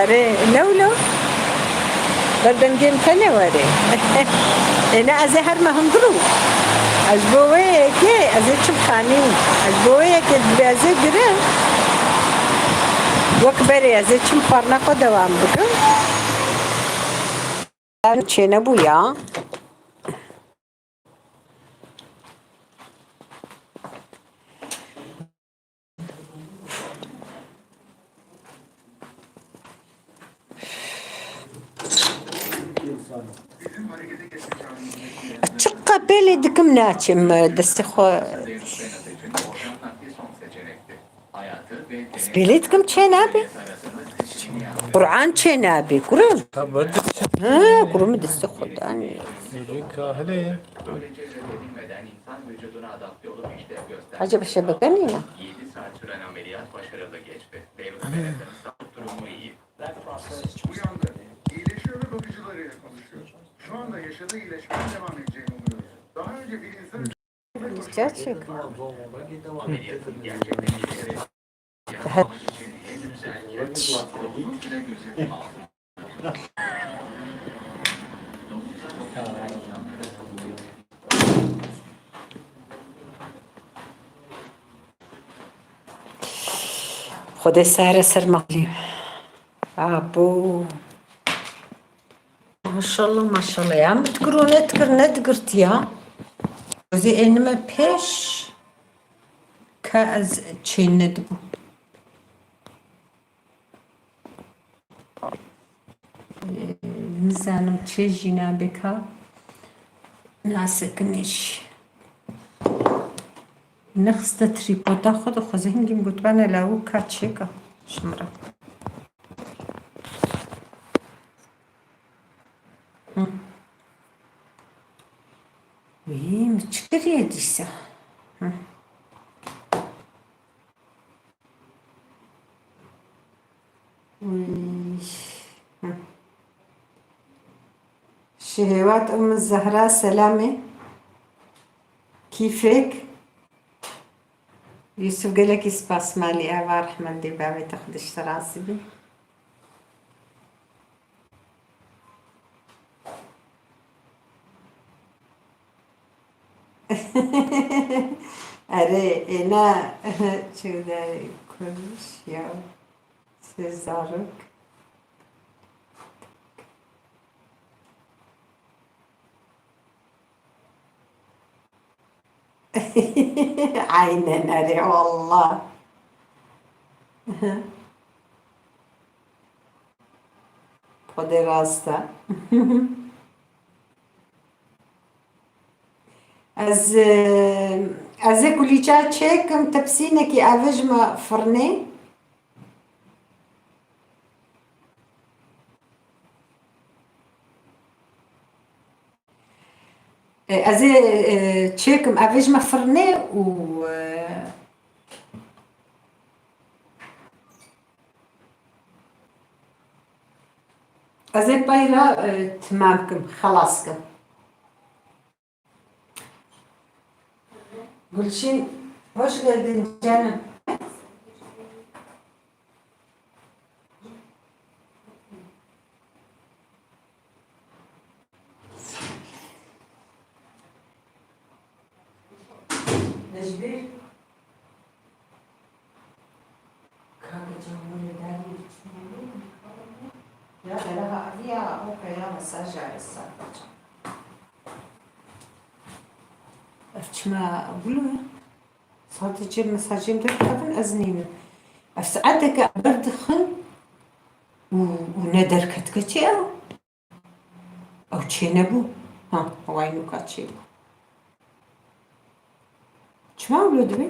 Erê, ne wilo? Berdengê min tenê were. Êne ez ê herme hundirû. Ez ji bo wê yekê, ez ê çim xanî. Ez ji bo wê yekê dibê ez ê girim. Wek berê ez ê çim xwarina xwe dewam bikim. Çênebû ya. Çiqa pêlê dikim naçim destê xwe. Ez pêlê dikim çê nabe. Qur'an çê nabe. Kurim. Ha, kurim destê xwe danî. Kahile. Acaba şebeke nîne? Gerçek. Xwedê sare ser malî. Abo. Maşallah, maşallah. Ya min dikir û nedikir, nedigirtiya. Xwezî ênime pêş ka ez çê nedibû. Nizanim çê jî nabe ka nasekinê jî. Nexiste trîpoda xwe, dixwaze hingî min gotibana lawik ka çêka ji min re. Hı. Wî min çi kiriye dîsa? Hı. Wî. Hı. Şehewat Umm Zehra selamê. Kîfek. Yusuf, gelekî spas malî eva rehmendê bavê te, Xwedê ji te razî bî. Erê, êna çewdayê kuj ya sê zarok. Aynen erê, wallah. Xwedê rast e. Ez, e, ez ê kulîça çêkim, tepsînekî eve ji me firnê. E, ez ê, e, çêkim, ev ê ji me firnê û, e, ez ê peyra, e, timam kim, xelas kim. Gulşîn, hoş geldin canım. Necbir. Kaka can wê li derê diçû. Ya bela hatiya o peya mesaja esa. Ev çima gulu? Sadece mesajên derkevin ez nînim. Ev saeteke ber dixin û, û ne derketike çi ew? Ew çênebû. Ha, hewayê nûka çêbû. Çima wilo dibê?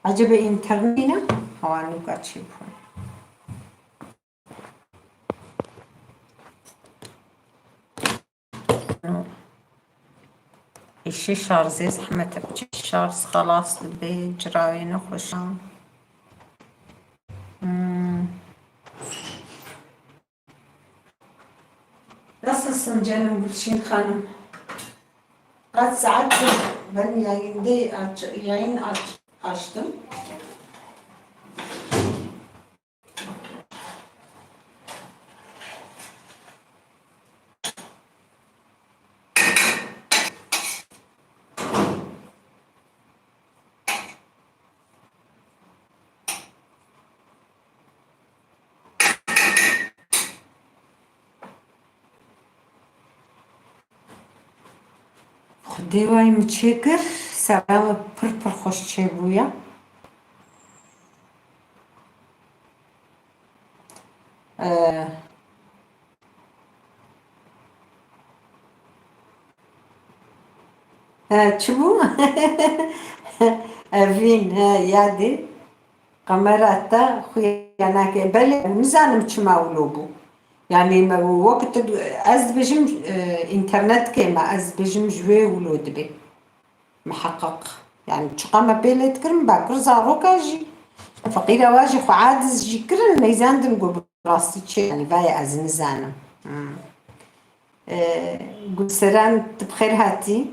Ecebe înternetê ne? Hewa nûka çêbû. Îşê şarzê zehmet e biçe. Şarz xelas dibe, cirawê nexweş e. Hmm. Nasılsın canım Gülçin Hanım? Kaç saattir ben yayındayım, aç-, yayın aç-, açtım. Xwedê wayî min çêkir, serra min pir pir xweş çêbûye. Ee, he, çi bû? Evîn, he, yadê. Qemera te xuya nake. Belê, nizanim çima wilo bû. Yanî me, wek tu, ez dibêjim, e, înternet kêm e, ez dibêjim ji wê wilo dibê. Miheqeq. Yanî çiqa me pê lê dikirin, bakur zaroka jî. Feqîra wa jî xwe aciz jî kirin, neyzandim ku bi rastî çi, yanî vaye ez nizanim. Hmm. E, Gulseren, tu bi xêr hatî.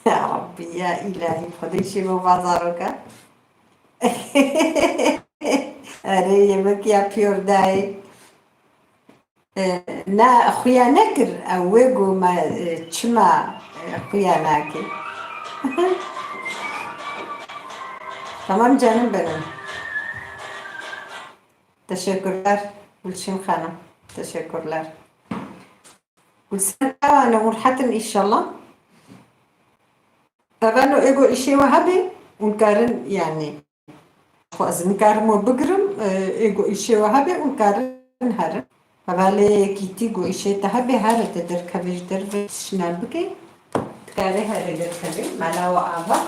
Ya Rabbî, ya îlahî, Xwedê şêve û va zaroka. Erê, yemek yapıyor dayê. E, na, xuya nekir, ew wê got me, e, çima, e, xuya nake. Tamam canım benim. Teşekkürler Gülçin Hanım. Teşekkürler. Gulseren, ew ne hûn hetin înşallah. Teveno êgo îşê we hebe, hûn karin, yanî, xwe ez nikarim we bigirim, e, êgo îşê we hebe, hûn karin herin. Hevalê yekîtî go îşê te hebe, here te derkeve ji derve şina bike, dikare here derkeve, mala we ava.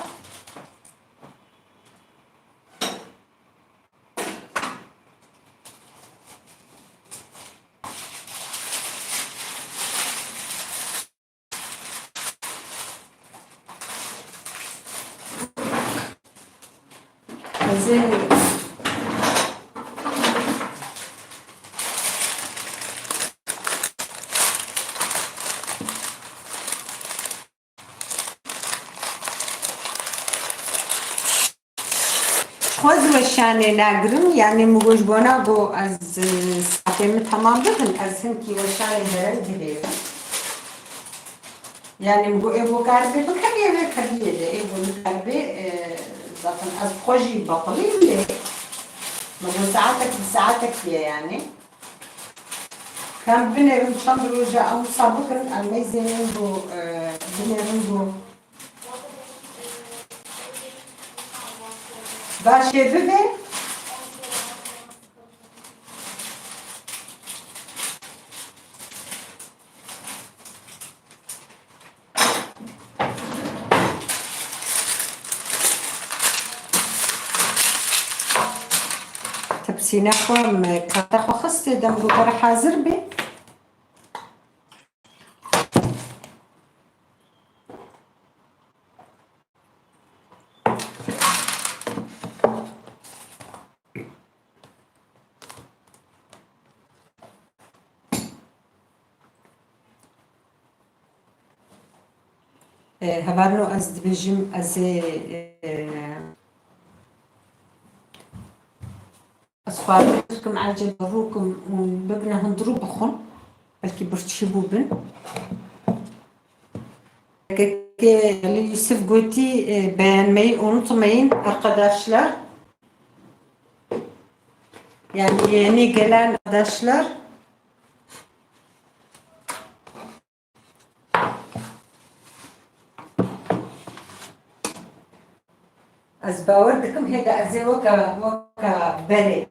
Ez ê Xwe ez weşanê nagirim, yanî min got ji bona ku ez, e, saetê min temam bibin, ez hinkî weşanê derin girêrim. Yanî min got ê ku karibê bikeviyê vê keviyê de, ê ku nikaribê, e, zaten ez bi xwe jî betilîm lê min got saetek bi saetek ye yanî. Em binêrin çend roja ew wisa bikin, em neyzênin ku, e, binêrin ku Başê bibe. Tepsîna xwe me kata xwe xistê dem ku pere hazir bê. E, hevalno ez dibêjim, ez ê, e, ez xwarin dikim, ecele rûkim û bibine hundirû bixwin. Belkî birçî bûbin. Kekê Ali Yusuf gotî, e, beğenmeyi unutmayın arkadaşlar. Yani yeni gelen arkadaşlar. Ez bawer dikim hêde ez ê weke, weke berê.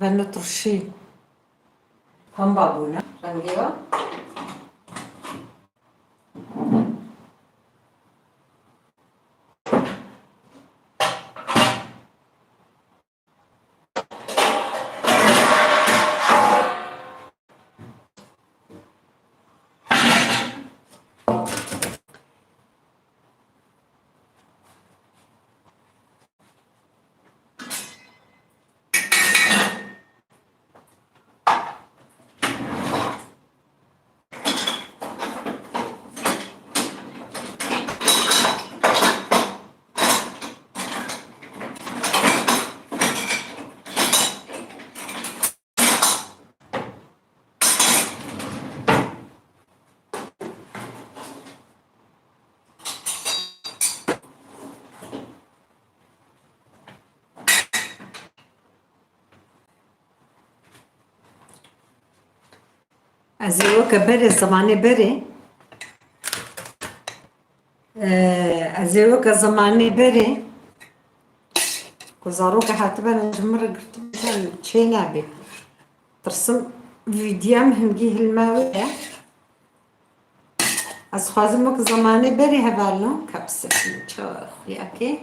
Veno turşî. Hamba bûne rengê wan. Ez ê weke berê, zimanê berê. Ee, ez ê weke zimanê berê. Ku zaroke hatibene ji min re girtibû, çê nabê. Tirsim vîdya min hingî hilma wê ye. Ez xwazim wek zemanê berê hevalno, kapsek min çawa xuya kê.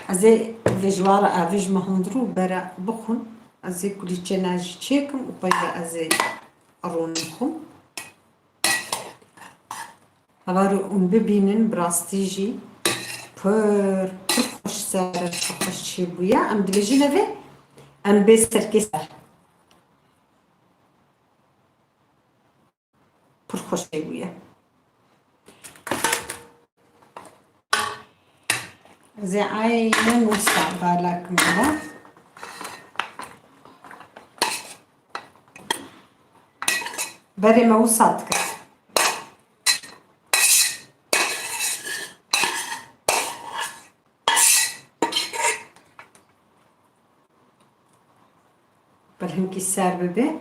Ez ê vê ji wan re avê ji me hundir û bere bixwin. Ez ê kulîçê ne jî çêkim û pey de ez ê rûn bixwim. Heval û hûn bibînin, bi rastî jî pir, pir xweş ser, pir xweş çêbûye. Em dibêjin evê, em bê serkê ser. Pir xweş çêbûye. Ez ê aynen wisa balak min. Berê me wisa dikir. Ber hinkî ser bibe.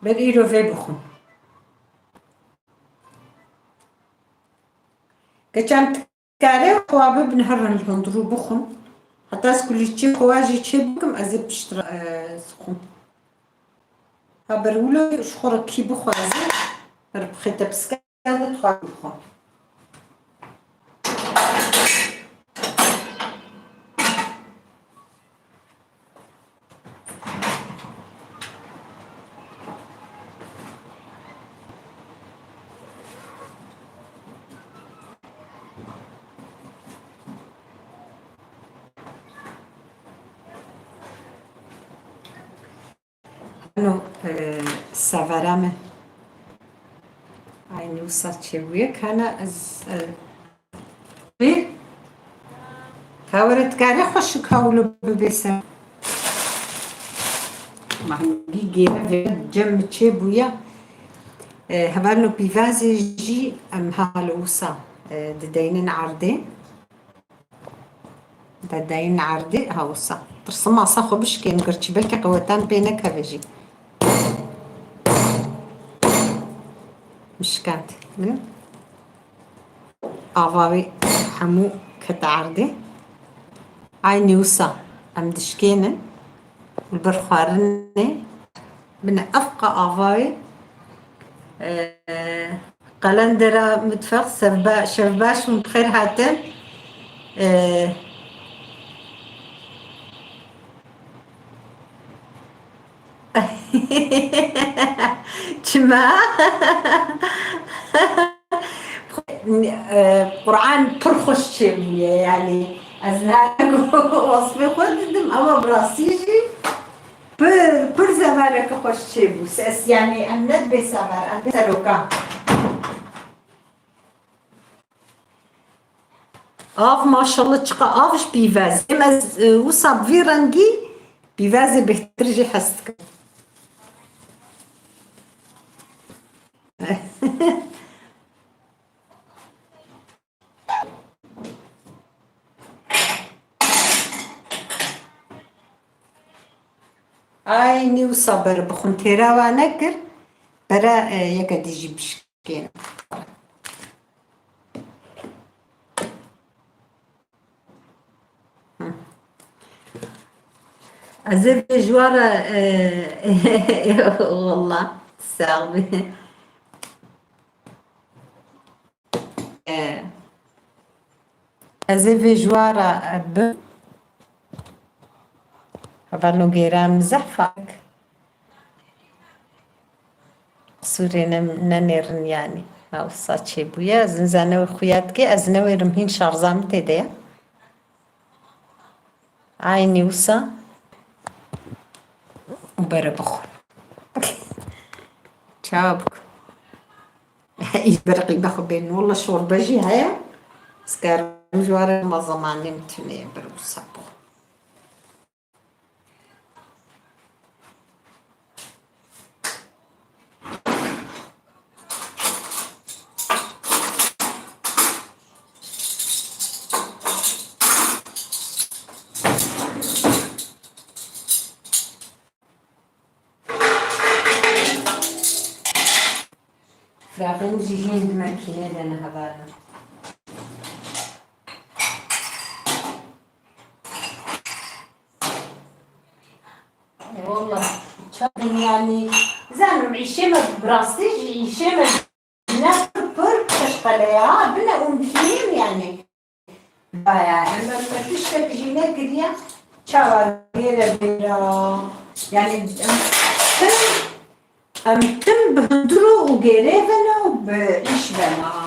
Ber îro vê bixwin. Geçen kare xwe bibin herin li hundirû bixwin. Heta ez kulîçê xwe jî çê bikim, ez ê piştre, e, zixwim. Ha ber wilo ji xwe re kî bixwaze, ber bixête piske. Ano, e, severa min. Ay, ne wisa çêbûye, kana ez, e, bê, ka were dikarê xweşik hewlo bibê ser. Mangî gêre vê cem çêbûye. E, hevalno pîvazê jî em halo wisa, e, dideynin erdê. Dedeyên erdê, ha wisa. Tirsim masa xwe bişkên, girçî belkî qewetan pê nekeve jî. Mişkend. Min ava wê hemû kete erdê. Ay ne wisa. Em dişkênin. Li ber xwarinê. Bine evqa ava wê. Ee, Qelendera mutfeq, sevba-, şevbaş hûn bi xêr hatin. Ee, çima? Ee, Quran pir xweş çêbûye, yani ez niha wesfê xwe didim, ama bi rastî jî Pir, pir zevereke xweş çêbû. Ses, yani em ne dibê sever, em dibê serokan. Av maşallah çiqa av ji pîvez. Em ez, e, wisa bi vî rengî pîvezê bêhtir jî hez dikim. Ay, nî wisa bere bixwin têra wa nekir. Bere, e, yeke dî jî bişkên. Hı. Ez ê vê ji wa re, e, wallah, sağ ol. E, ez ê vê ji wa re, e, bi-, hevalno gêra min zehf e. Qisûrê ne, nenêrin yanî. Ha, wisa çêbûye. Ez nizane wê xuya dikê. Ez newêrim hîn şarja min tê de ye. Aynî wisa û bere bixwe. Çawa bikim? Î bere qîbe xwe bên. Walla şorbe jî heye. Ez karim ji ware ma zemanê min tune ye, bere wisa bixwe. Firaxên jî hîn di mekînê de ne hevalno. Wallah, çawa yanî, zanim îşê me bi rastî jî îşê me ne pir pir qeşqele ya, bine û dibînim yanî. Baya, em, em tiştek jî nekiriye, çawa gêre bêra. Yanî, em tim, em tim bi hundir û gêrê ve ne û bi îş ve ne.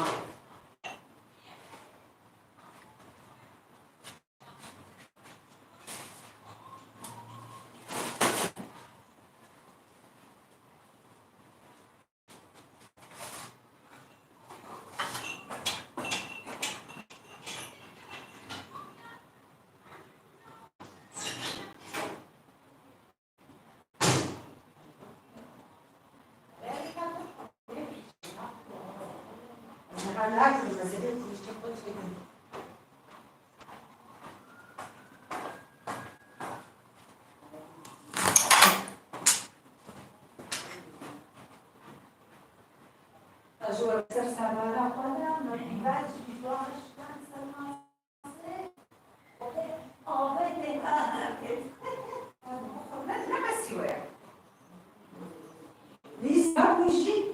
Nîsa bû jî,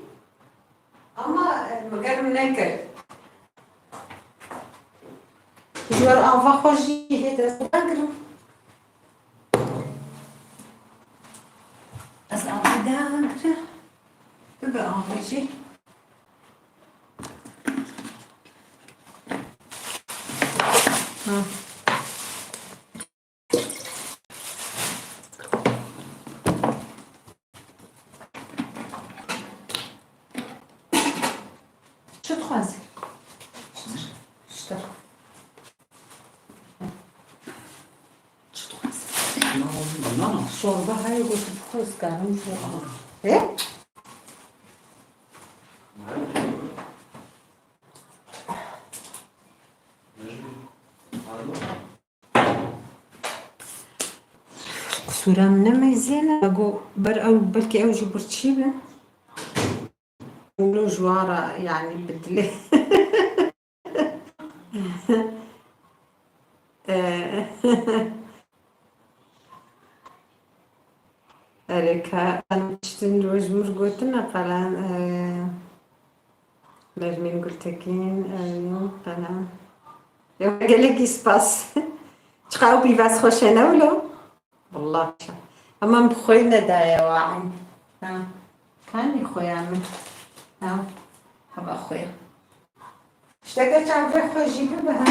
ama, e, mi germ nekir. Ji ber ava xwe jî hê dest dagirim. Ez ava dagirim. Bibe ava jî. Ha. Çi dixwazî? Ştir. Çi dixwazî? Nana. Çorba heye, gotin bixwe, ez karim jî. He? Qisûra min ne meyzê ne, me got ber ew, belkî ew jî birçî bin. Wilo ji wan re, yanî bi dilê. Eh. Erê ka, em tiştin ji min re gotine, qelen, eh, Nermîn Gultekin, Ermîn, qelen. Ya gelekî spas. Çiqa ew pîvaz xweş e, ne wilo? Wallah. Ama min bi xwe nedaye wa eyn. Ha. Kanî xweya min. Ha. Heva xweya. Tişteke çavê xwe jî bibe, ha.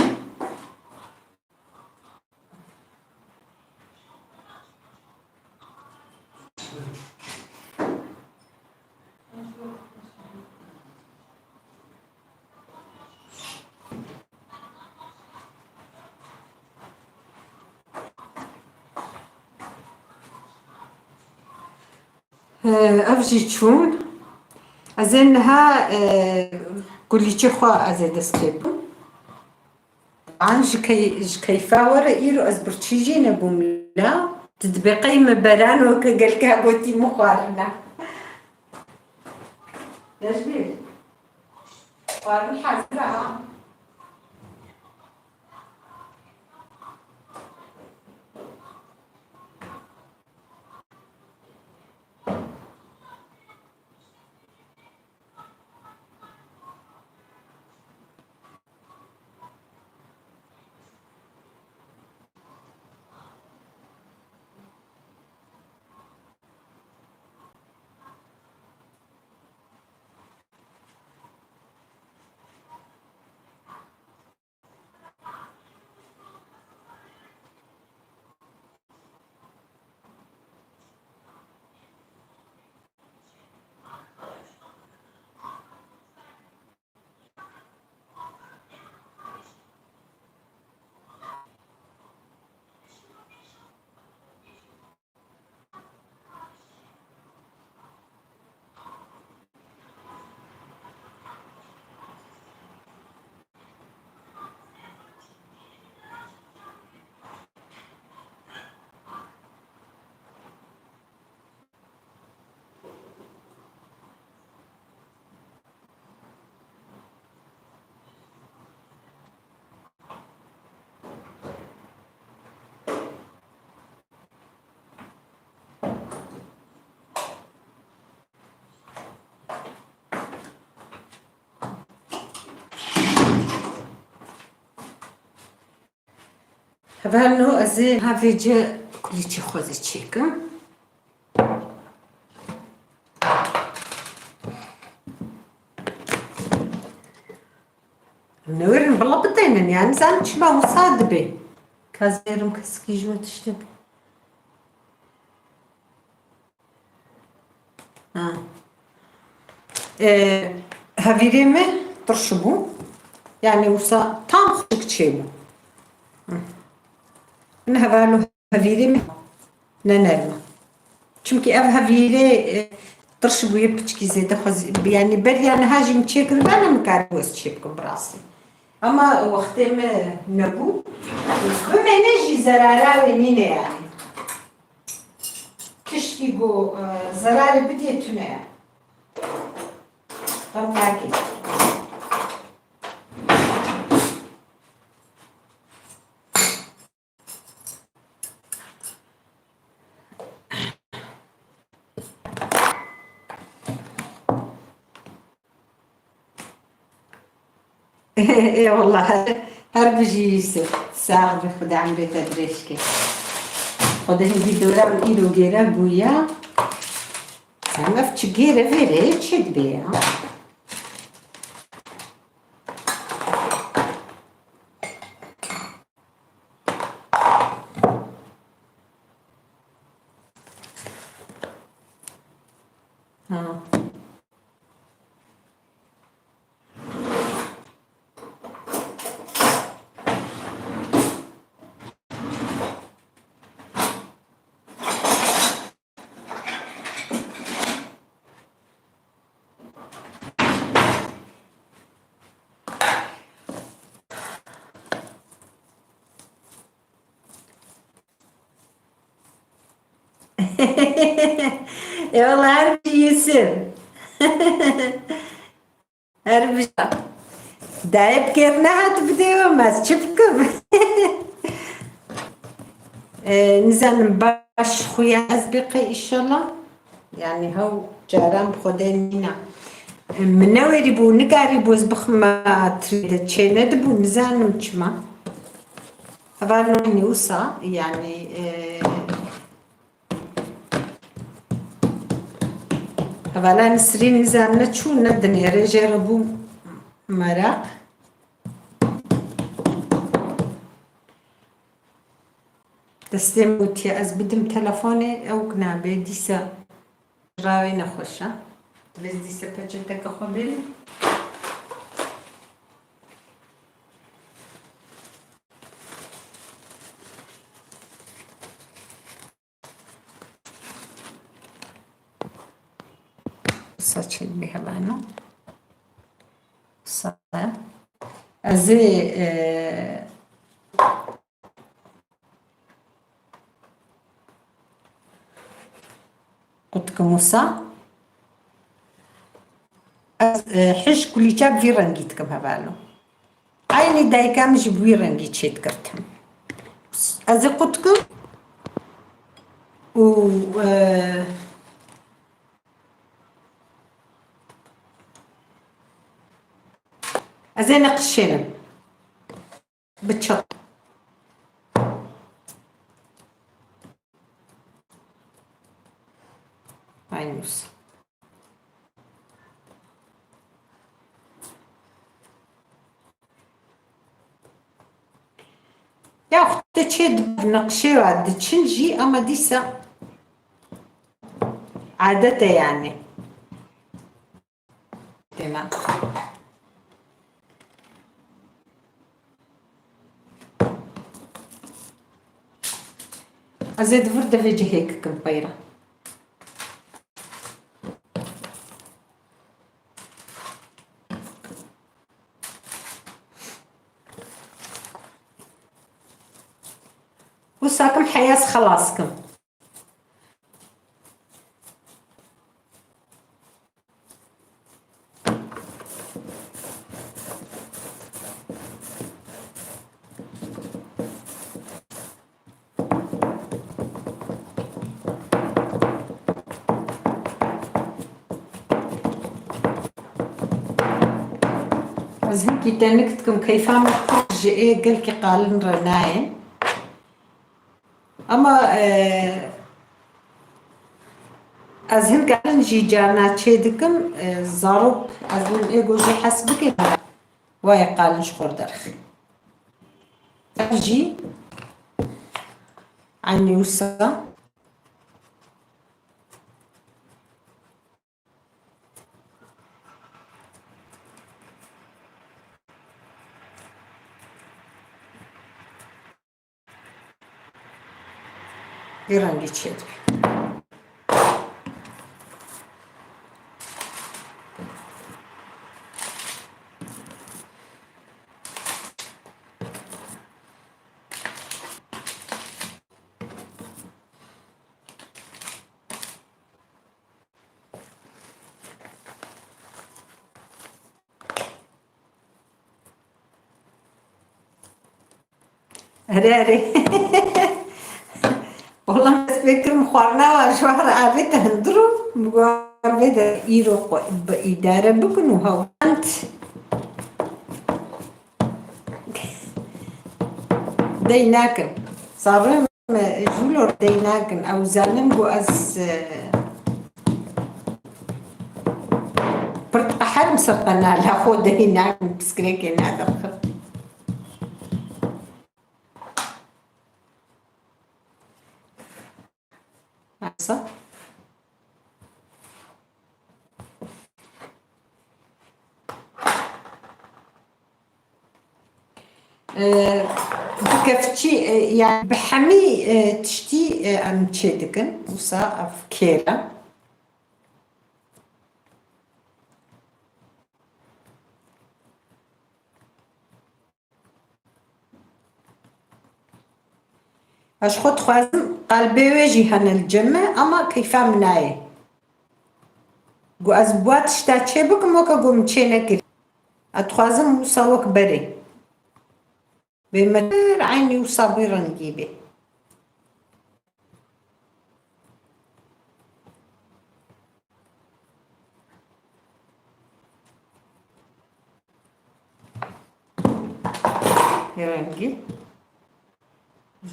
Ev jî çûn. Ez ê niha, e, kulîçê xwe ez ê dest pê bikim. An ji key-, ji keyfa we re îro ez birçî jî nebûm la. Tu dibê qey me beran weke gelka gotî min xwarina. Necmî, xwarin hazir e ha. Hevalno, ez ê ha vêce kulîçê xwe zî çêkim. Em newêrin bila biteynin, yani zan çima wisa dibe. Ka zêrim kesikî ji we tiştin. Ha. E, hevîrê me tirş bû. Yani wisa tam xweşik çêbû. Hı. Min hevalo hevîrê me ne nerm e. Çimkî ev hevîrê, e, tirş bûye piçkî zêde xwezî, yani beriya niha jî min çêkiribana min karibû ez çêbikim bi rastî. Ama wextê me nebû. Bimêne jî zerara wê nîne yani. Tiştî ku, e, zerarê bidê tune ye. Xem nake. Ê wallah, her, her bijî Yusuf. Sax bî, Xuda emrê te dirêj ke. Xwedê hindî dora û îro gêre bûya. Sen ev çi gêre vêrê çi dibe ya? Ha. Eyvallah, her bir iyisin. Her bir şey. Dayıp geri ne hat bir de olmaz. Çıpkım. Ee, nizanim baş xuya ez bike inşallah. Yani haw caran bi Xwedê nîna. Min newerî bû, nikarî bû ez bixima tirê de çênedibû, nizanim çima. Heval nî wisa, yani, e, hevala Nisrîn nizam ne çû, ne dinêre, jê re bû meraq. Destê min gotiye ez bidim telefonê, ew nabe dîsa rawê nexweş e. Divê dîsa peçeteke xwe bênim. Saçê bihevano. Sa-, ez ê, e, qutkim wisa. Ez, e, hij kulîçe bi vî rengî dikim hevalo. Eynî dayika min jî bi wî rengî çêdikirtim. Ez ê qutkim û, e, ez ê neqişênim. Bi çi? Aynı olsun. Ya xwe çê di nexşê ve diçin jî ama dîsa adet e yani. Têna. Ez ê di vir de vê cihê kikim peyra. Wisa kim heyas xelas kim. Ez hinkî tenik dikim, keyfa min ji ê gelkî qalin re nayên. Ama, e, ez hin kalin jî carna çê dikim, e, zarok ez min ê go jê hes bikin, wayê qalin ji xwe derxin. Ev jî eynî wisa. Vî rengî çêdibe. Erê, erê. Oğlan ez pêkirim xwarina wa ji wan re avête hundir û bi wan vê de îro xwe bi îdare bikin û hewand. Dey nakin. Zarûyê me jûlo dey nakin. Ew zanin ku ez, e, pir diqeherim ser qenala xwe dey nakin. Piskirêkê nadirxim. Maalesef. Ee, bi kevçî, e, yani bi hemî, e, tiştî, e, em çê dikin. Wisa ev kêr e. Ez ji xwe dixwazim Qalbê wê jî hene li cem me, ama keyfa min nayê. Got ez bi wa tişta çê bikim, weke got min çê nekirî. Ez dixwazim wisa wek berê. Bê me pir eynî wisa vî rengî bê. Vî rengî.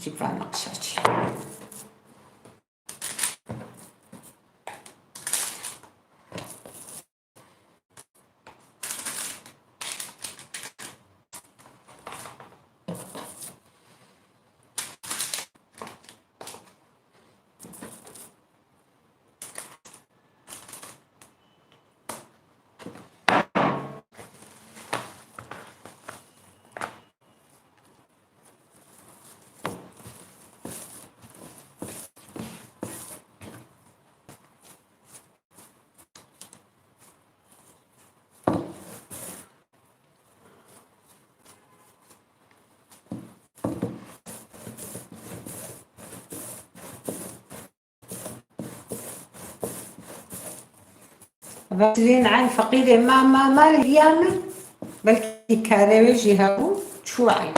Ji van nexşa çê. Vaseline eyn feqîrê ma, ma, ma li riya min, belkî karê wê jî hebû, çû eyn.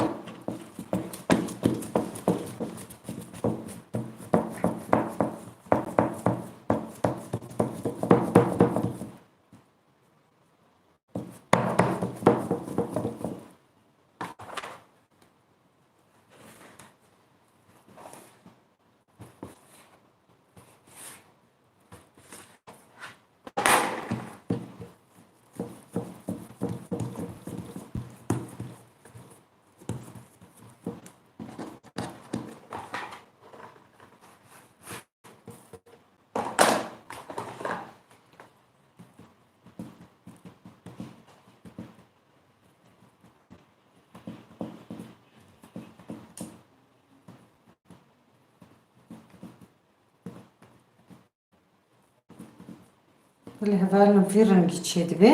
Li hevalno vî rengî çêdibe.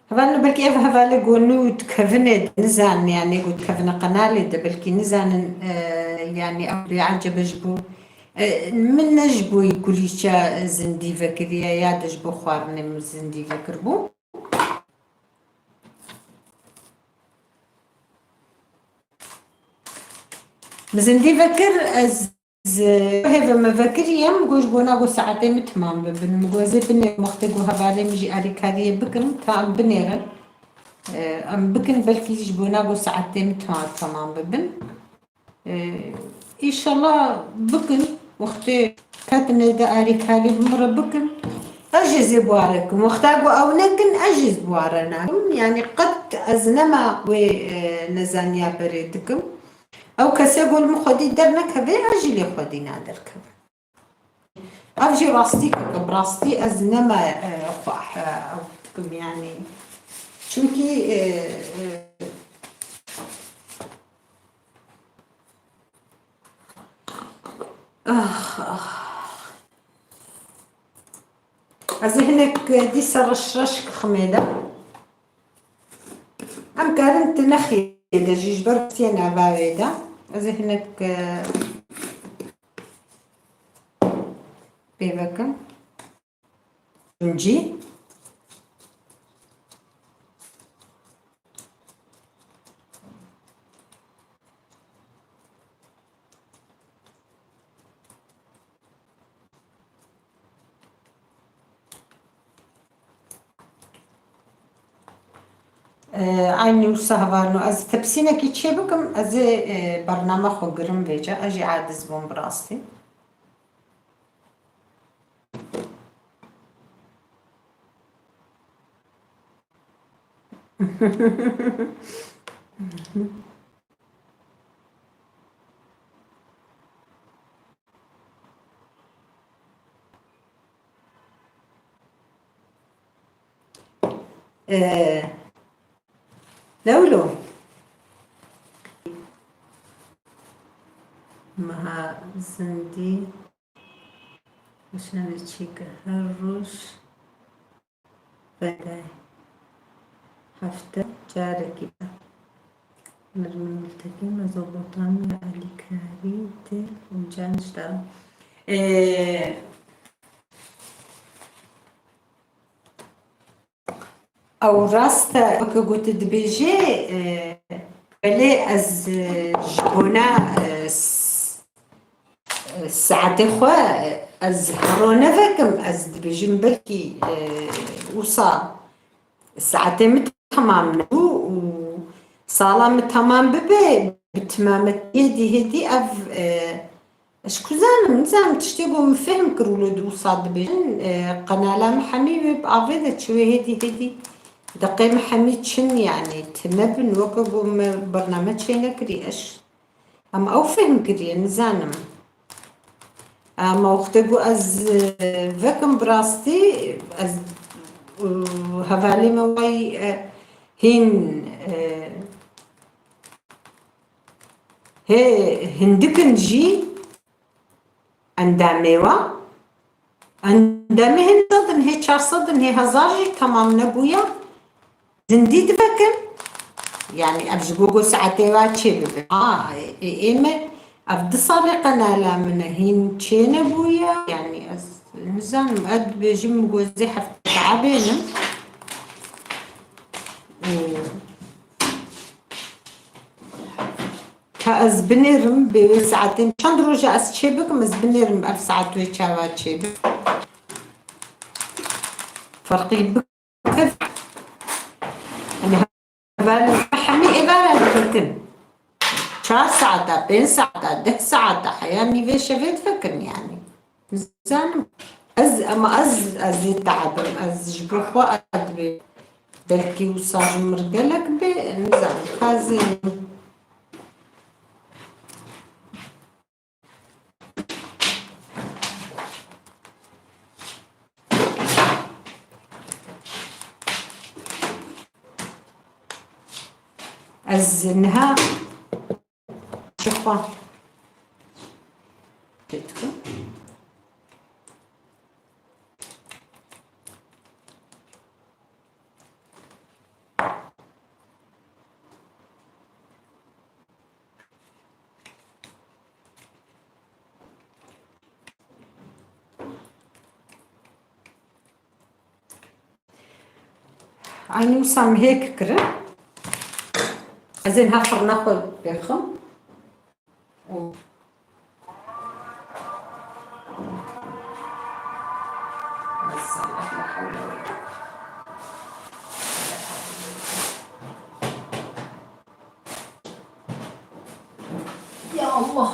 Hevalno belkî ev hevalê ku nû dikevine de nizanin, yanî ku dikevine qenalê de, belkî nizanin, e, yanî ew rê ecebe ji bo, e, min ne ji bo kulîça zindî vekiriye ya de ji bo xwarinê min zindî vekiribû. Min zindî vekir, ez hêvê me vekirî ye, min got ji bona ku saetê min timam bibin. Min got ez ê binêrim, wextê ku hevalê min jî alîkariyê bikim, ta em binêrin. Em bikin, belkî ji bona ku saetê min ta-, temam bibin. Ee, Înşallah bikin, wextê ketine de alîkarî bi min re bikin. Ez jî zê bi wa re kim. Wexta ku ew nekin, ez jî bi wa re nakim. Yanî qet ez nema wê, e, nezaniya berê dikim. Ew kesê ku li min xwedî dernekeve, ez jî lê xwedî naderkevim. Ev jî rastî, bi rastî ez nema, e, xwe, e, ew dikim, yanî. Çimkî, e, e, ax, ax. Ez ê hinek dîsa reş reş kiximê de. Em karin tinexê de jî ji ber kutiyê nava wê de. Ez ê hinek, e, pê vekim. Tuncî. Ee, eynî wisa hevalno. Ez tepsînekî çê bikim, ez ê, e, bername xwe girim vêca. Ez jî aciz bûm bi rastî. Ee, Lewlo. Meha zindî. Nîşanê çêke her roj. Hefte carekî. Nirmîn Gultekin, Mezopotamya, alîkarî, dil û can ji te re. Ee, Ew rast e, weke ku tu dibêjê, e, belê ez, e, ji bona, e, s-, e, saetê xwe, e, ez hero nevekim, ez dibêjim belkî, e, wisa saetê min temam nebû û sala min temam bibe, bi timametiyê dî hêdî ev, e, Ez ku zanim, nizanim tiştê ku min fehm kir û li dûsa dibêjin, e, qenala min hemî wê bi avê de çi wê hêdî hêdî. Deqê min hemî çin, yanî tune bin, weke ku min bername çênekirî ez. Em ew fehm kiriye, nizanim. Ama wextê ku ez, e, vekim bi rastî, ez, e, hevalê me way, e, hîn, e, Hê hindik in jî endamê wa. Endamê hin sed in, hê çar sed in, hê hezar jî temam nebûya. Zindî divekin. Yanî ev ji bo ku saetê wa çê bibe. A, ê, ê me ev du salê qenala min e, hîn çê nebûya. Yanî ez nizanim, ez dibêjim ku ez ê hefte teabênim. Û Ka ez binêrim, bê wê saetên çend roja ez çê bikim, ez binêrim ev saet wê çawa çê bik. Ferqî bike. Hani heval hemî êvara dikin. Çar saeta, pênc saeta, deh saeta, heya nîvê şevê dikin yani. Nizanim. Ez, ama ez, ez ê teabim. Ez ji bo xwe ez dibê. Belkî wisa ji min gelek bê, nizanim. Ka ez ê Ez niha ji xwe çê dikim. Eynî wisa min hêk kirin. Ez ê niha firna xwe bêxim. Ya Allah.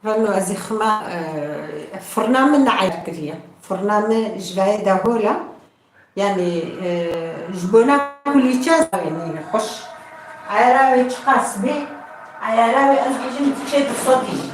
Vano ez ê xima, e, firna min neeyar kiriye. Firna min ji vayê de hol e. Yanî, e, ji bona kulîçe ez nîne xweş. Ayara wê çiqas bê, ayara wê ez bêjim diçe du sedî jî.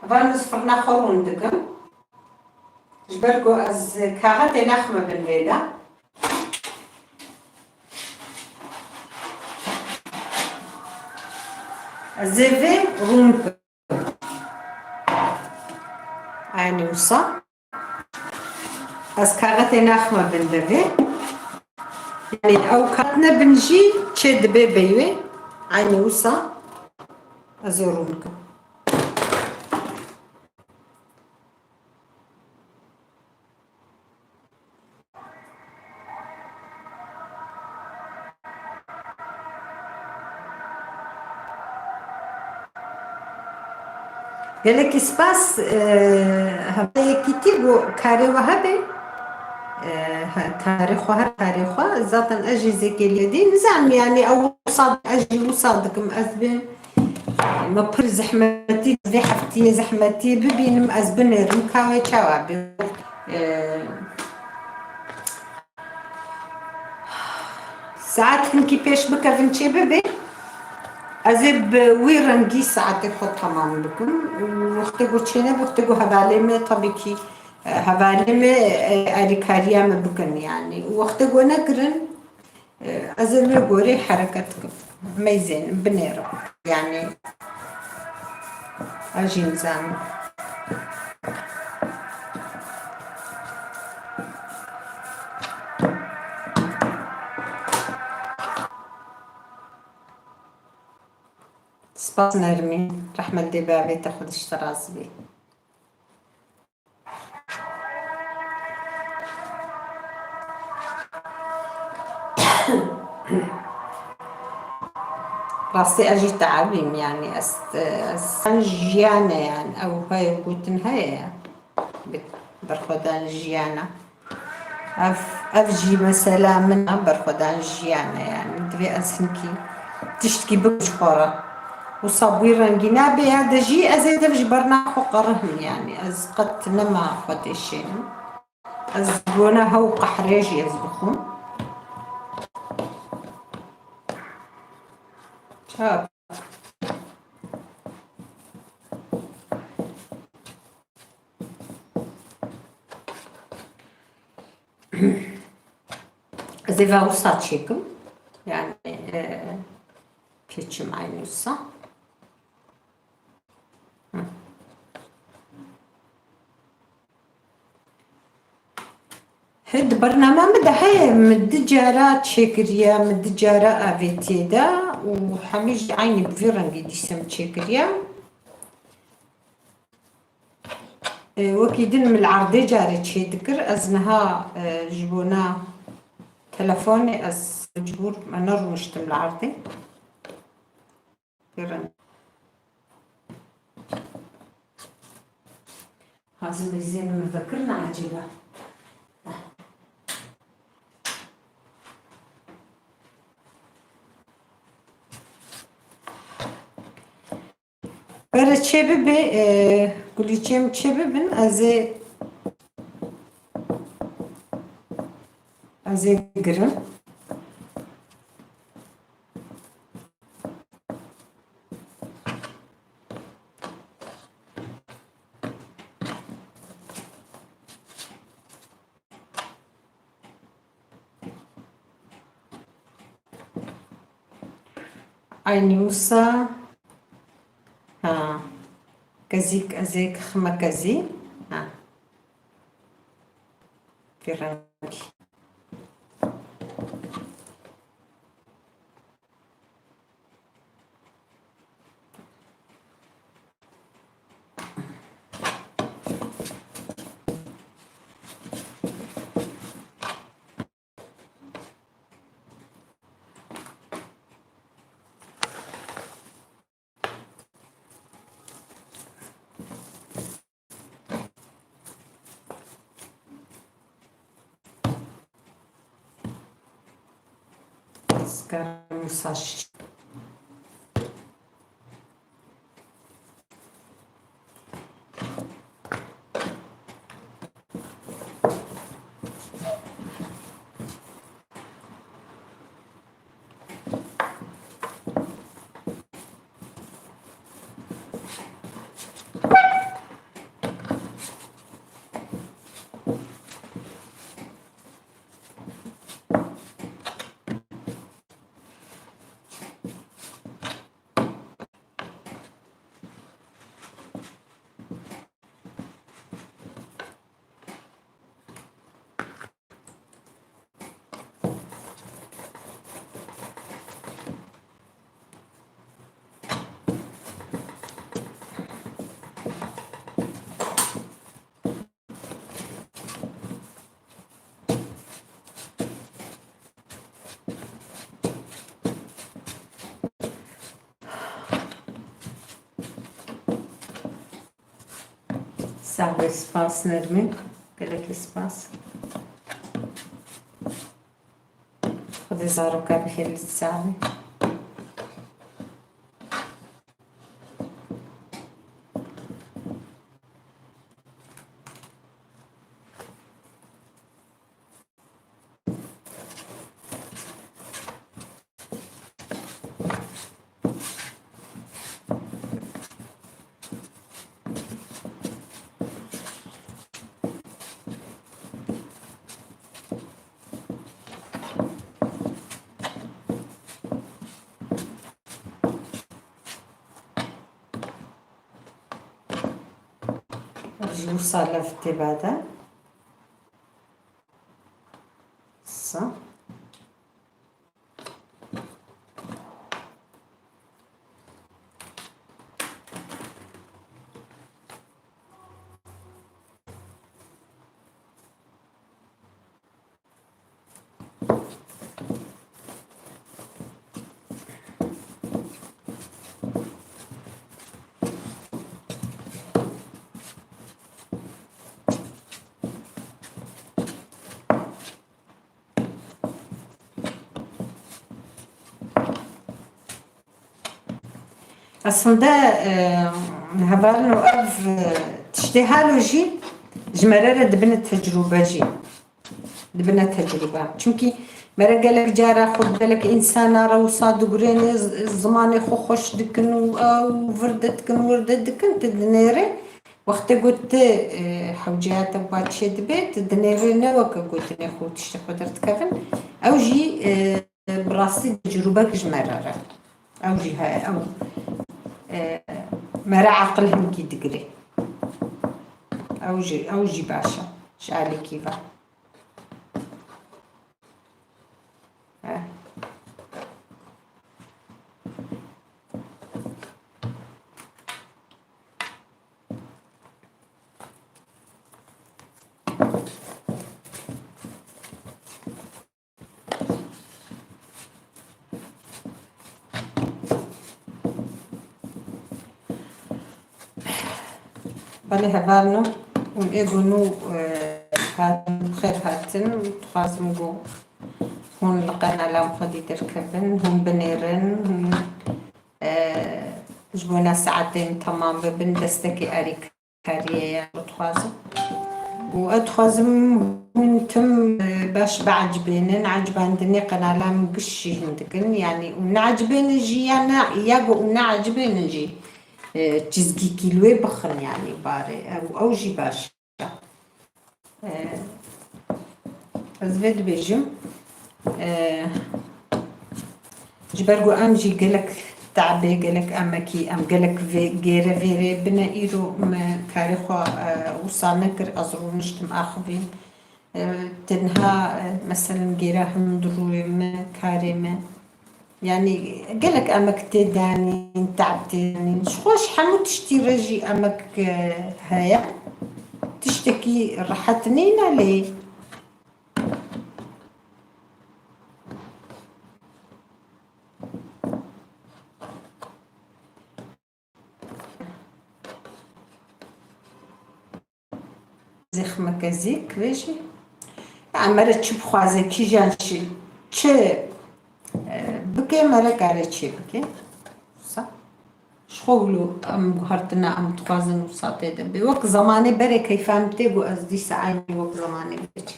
Van ez firna xwe rûn dikim. Ji ber ku ez kaxetê naxime bin vê de. Ez ê vê rûn bikim. Eynî wisa. Ez kaxetê naxime bin devê. Yanî ew kaxet nebin jî çê dibe beyê. Eynî wisa ez ê rûn bikim. Gelekî spas, e, hevalê Yekîtî, bo karê we hebe. E, he, karê xwe, her karê xwe. Zaten ez jî zêkê lê dî. Nizanim, yanî, ew wisa, ez jî wisa dikim, ez bêm. Me pir zehmetî, vê heftiyê zehmetî bibînim, ez binêrim, ka wê çawa bê. E, Saet hinkî pêş bikevin çê bibe, ez ê bi wî rengî saetê xwe temam bikim. Û wextê ku çêne, wextê ku hevalê me, tabii ki, e, hevalê me, e, alîkariya me bikin, yanî. Û wextê ku nekirin, e, ez ê wê gorê hereket bikim. Meyzên binêrim. Yanî, ez jî nizanim. Spas Nermîn, rehmet dê bavê te, Xwedê ji te razî bê. Rastî ez jî teebîm, yanî ez, ez sen jiyan e, yanî ew heye gotin heye ya. Bi-, berxwedan jiyan e. Ev, ev jî mesela min a, berxwedan jiyan e, yanî divê ez hinkî tiştkî bikim ji xwe re. Wisa bûyî rengî nabe ya, de jî ez ê dev ji berna xwe qerihim, yanî ez qet nema xwe têşênim. Ez bona hew qehrê jî ez bixwim. Çap. Ez ê ve wisa çêkim. Yani, e, keçim aynı wisa. Hı. He, di bername min de heye, min du cara çêkiriye, min du cara avêtiye de û hemî jî eynî bi vî rengî dîse min çêkiriye. E, wekî din min li erdê carê çêdikir, ez niha, e, ji bona telefonê ez mecbûr me nerûniştim li erdê. Pêreng. Hazim Rîzê min vekirina ecêba. Bere çê bibe, e, gulîçêm çê bibin, ez ê, ez ê girim. Aynî wisa. Ha. Kezîk, ez ê kixime kezî. Ha. Vî rengî. Skarım saç. Sax be, spas Nermîn. Gelekî spas. Xwedê zaroka bihêle sax be. Ji wisa lev tê bade. Sa. Aslında, e, hevalno ev, e, tiştê halo jî ji mere re dibine tecrube jî. Dibine tecrube. Çimkî mere gelek cara xwe gelek însana re wisa digurêne, z-, zimanê xwe xweş dikin û ew vir dikin, wir dikin, tu dinêrê. Wextê ku tu, e, hewceya te ba çêdibe, tu dinêrê ne weke gotinê xwe û tiştê xwe derdikevin. Ew jî, e, bi rastî tecrûbek ji me re re. Ew jî heye, ew, e, me re aqil hingî digire. Ew jî, ew jî baş e ji alîkî ve. E. Belê hevalno, hûn ê ku nû, e, hatin, bi xêr hatin, dixwazim ku hûn li qenala min xwedî derkevin, hûn binêrin, hûn, e, ji bona saetên temam bibin, destekê alîkariyê ye, dixwazim. Û ez dixwazim hûn tim, e, baş biecibênin, ecibandinê qenala min giş jî hûn dikin, yanî û neecibênin jî ya ne, ya ku û neecibênin jî, e, çizgîkî li wê bixin, yanî barê. Ew, ew jî baş e. E, ez vê dibêjim, e, ji ber ku em jî gelek te'bê, gelek emekî, em gelek vê, gêre vêrê bine îro me karê xwe, e, wisa nekir, ez rûniştim axivîm. E, tenha, e, meselen gêra hundirûyê me, karê me. Yanî gelek emek tê danîn, te'b tê danîn. Ji xwe ji hemû tiştî re jî emek, e, heye. Tiştekî rehet nîne lê. Zêxmeke zîk vê jî. Ya mere çi bixwaze, kîjan çi, çi, e, bike, mere kare çê bike. Wisa. Ji xwe wilo em guhertine, em dixwazin wisa tê de bê. Wek zemanê berê keyfa min tê ku ez dîsa eynî wek zemanê berê çê.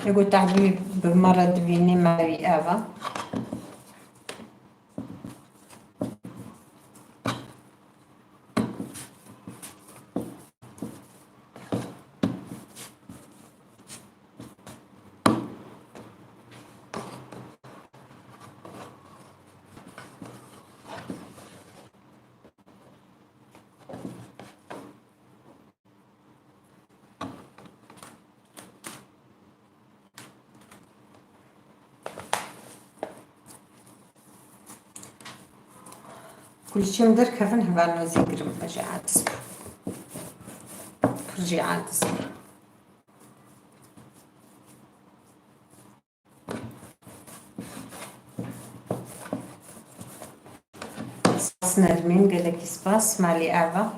Ego tehdî bi me re dibînî, me wî ev e. Kulîçê min derkevin hevalno zî girim e, jê aciz bû. Pir jê aciz bû. Spas Nermîn, gelekî spas. Malî Eva.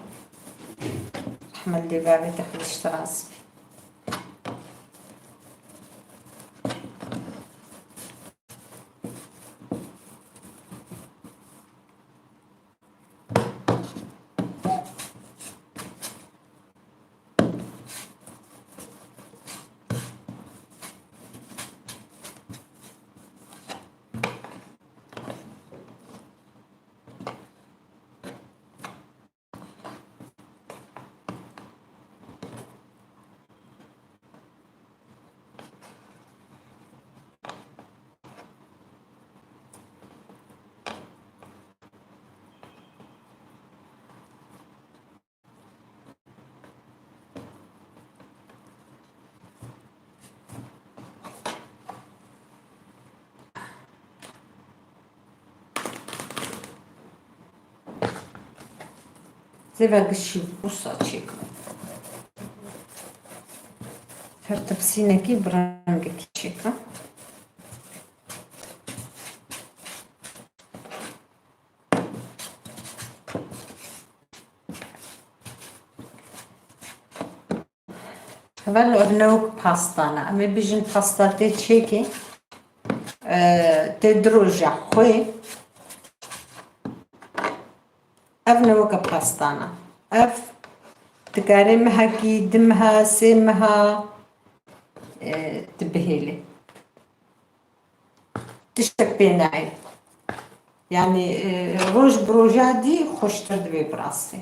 Rehmet li bavê te, xwedî ji te razî be. Zêve gişî wisa çêkim. Her tepsînekî bi rengekî çêkim. Heval ev ne wek pasta ne. Em ê bijin pasta tê çêkê. E, tê di roja xwe. Ev ne weke pasta ne. Ev dikarê mehekî, di meha, sê meha, e, dibihêlê. Tiştek pê nayê. Yanî, e, roj bi roja dî xweştir dibe bi rastî.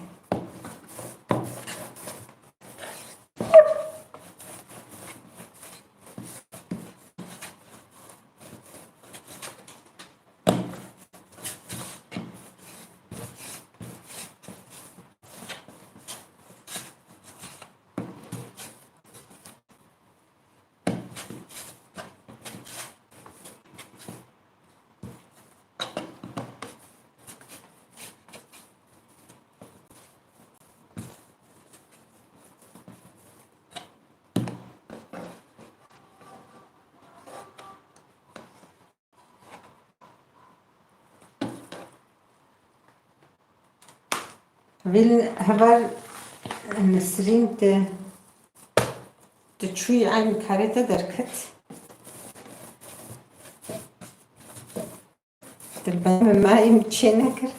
Vîn heval Nesrîn, te, tu çûyî eynî karê te derket. Dilber min mayî min çê nekir.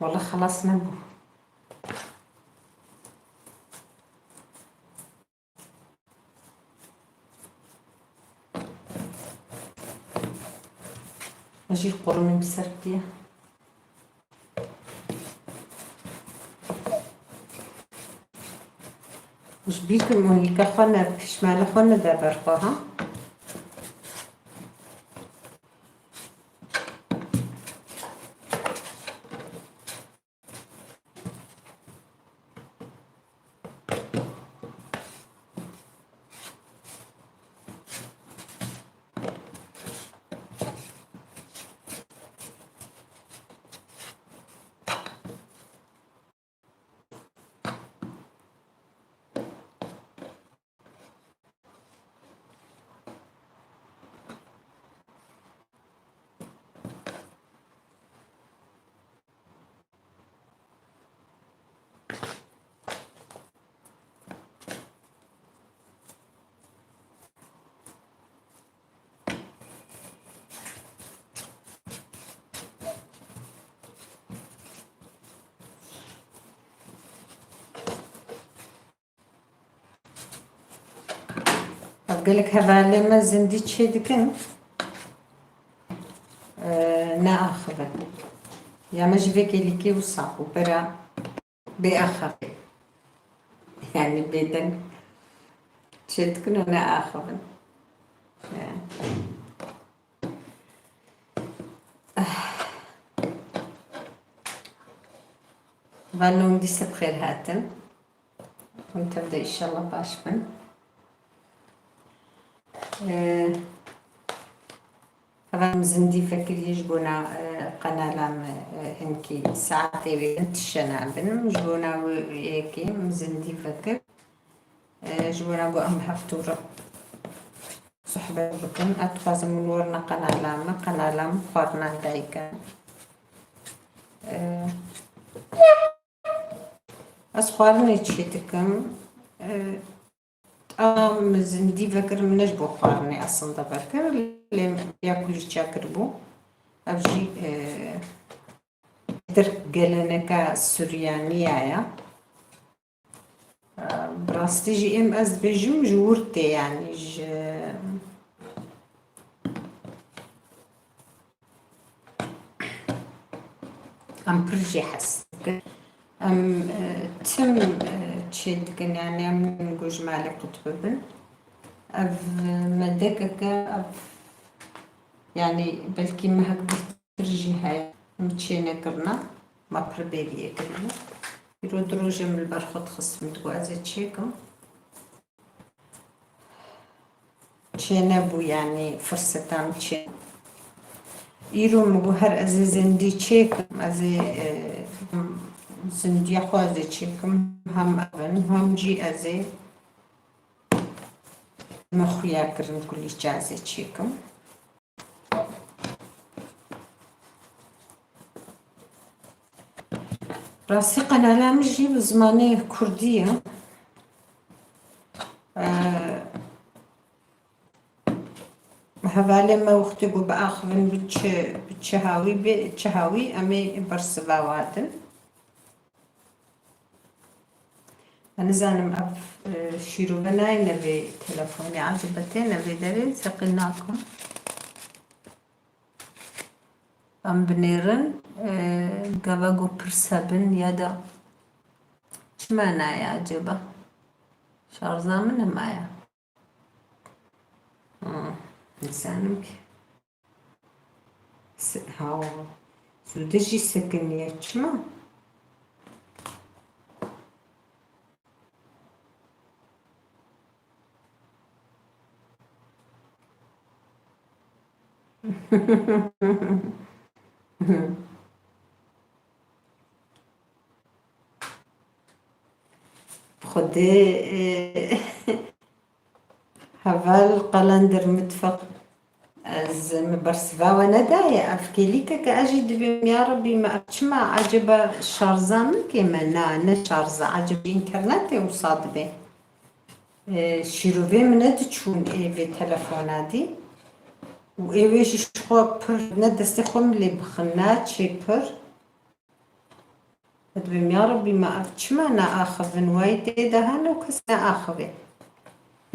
Wala xelas nebû. Jî qurmî bi ser diye. Ji bîr kim û hîka xwe ne, pişmele xwe nede ber xwe, ha? Gelek hevalê me zindî çê dikin, e, neaxivin. Ya me jî vê kêlîkê wisa bû, bera bê axivê. Yani bêdeng çê dikin û neaxivin. E. Van hûn dîsa bi xêr hatin. Hûn tev de înşallah baş bin. Ee, hevalê min zindî vekirî ji bona, e, qenala me, e, hinkî saetê wê din tişe nabin. Ji bona wê yekê min zindî vekir. E, ji bona ku em heft û re sohbet bikin. Ez dixwazim hûn werine qenala me, qenala min xwarina dayik e. E, ez xwarinê çê dikim. E, a min zindî vekir, min ne ji bo xwarinê aslında vekir, lê ya kulîlka kiribû. Ev jî, e, dir geleneka Suryaniya ya. Bi rastî jî êm ez dibêjim ji wir tê, yanî ji, em pir jê hez dikin. Em, e, tim, e, çê dikin, yanî em nînin ku ji malê qut bibin. Ev, e, medekeke, ev, yanî belkî mehek bihtir jî heye. Em çê nekirina, ma pir bêriyê kirine. Îro du roj e min li ber xwe dixist, min digot ez ê çêkim. Çênebû, yanî firseta min çê. Îro min got her ez ê zindî çêkim, ez ê, e, zindiya xwe ez ê çêkim, hem ev in, hem jî ez ê me xuya kirin kulîlka ez ê çêkim. Rastî qenala min jî bi zimanê kurdî ye. Ee, hevalê me wextê ku biaxivin bi çi, bi çi hawî bê, çi hawî em ê bersiva wadin. Ez nizanim ev, e, şîrove nayê nevê telefonê, ecebe tê nevê derê, seqî nakim. Em binêrin, e, gava ku pirs hebin ya da çima nayê eceba? Şarja min nemaye. Ha, nizanim ki. Se-, ha, zûde jî sekiniye. Çima? Xwedê, e, heval Qelendir Mitfeq, ez min bersiva we nedaye. Ev kêlîkeke ez jî dibêm, ya Rebî, me ev çima, eceba şarja min kêm e? Na, ne şarja, eceba înternetê wisa dibe. E, şîrovê min nediçûn ê vê telefona dî. Û ê wê jî ji xwe pir, ne destê xwe min lê bixin, ne çê pir. Dibêm, ya Rebî, me ev çima neaxivin? Wayî tê de hene û kes neaxivê.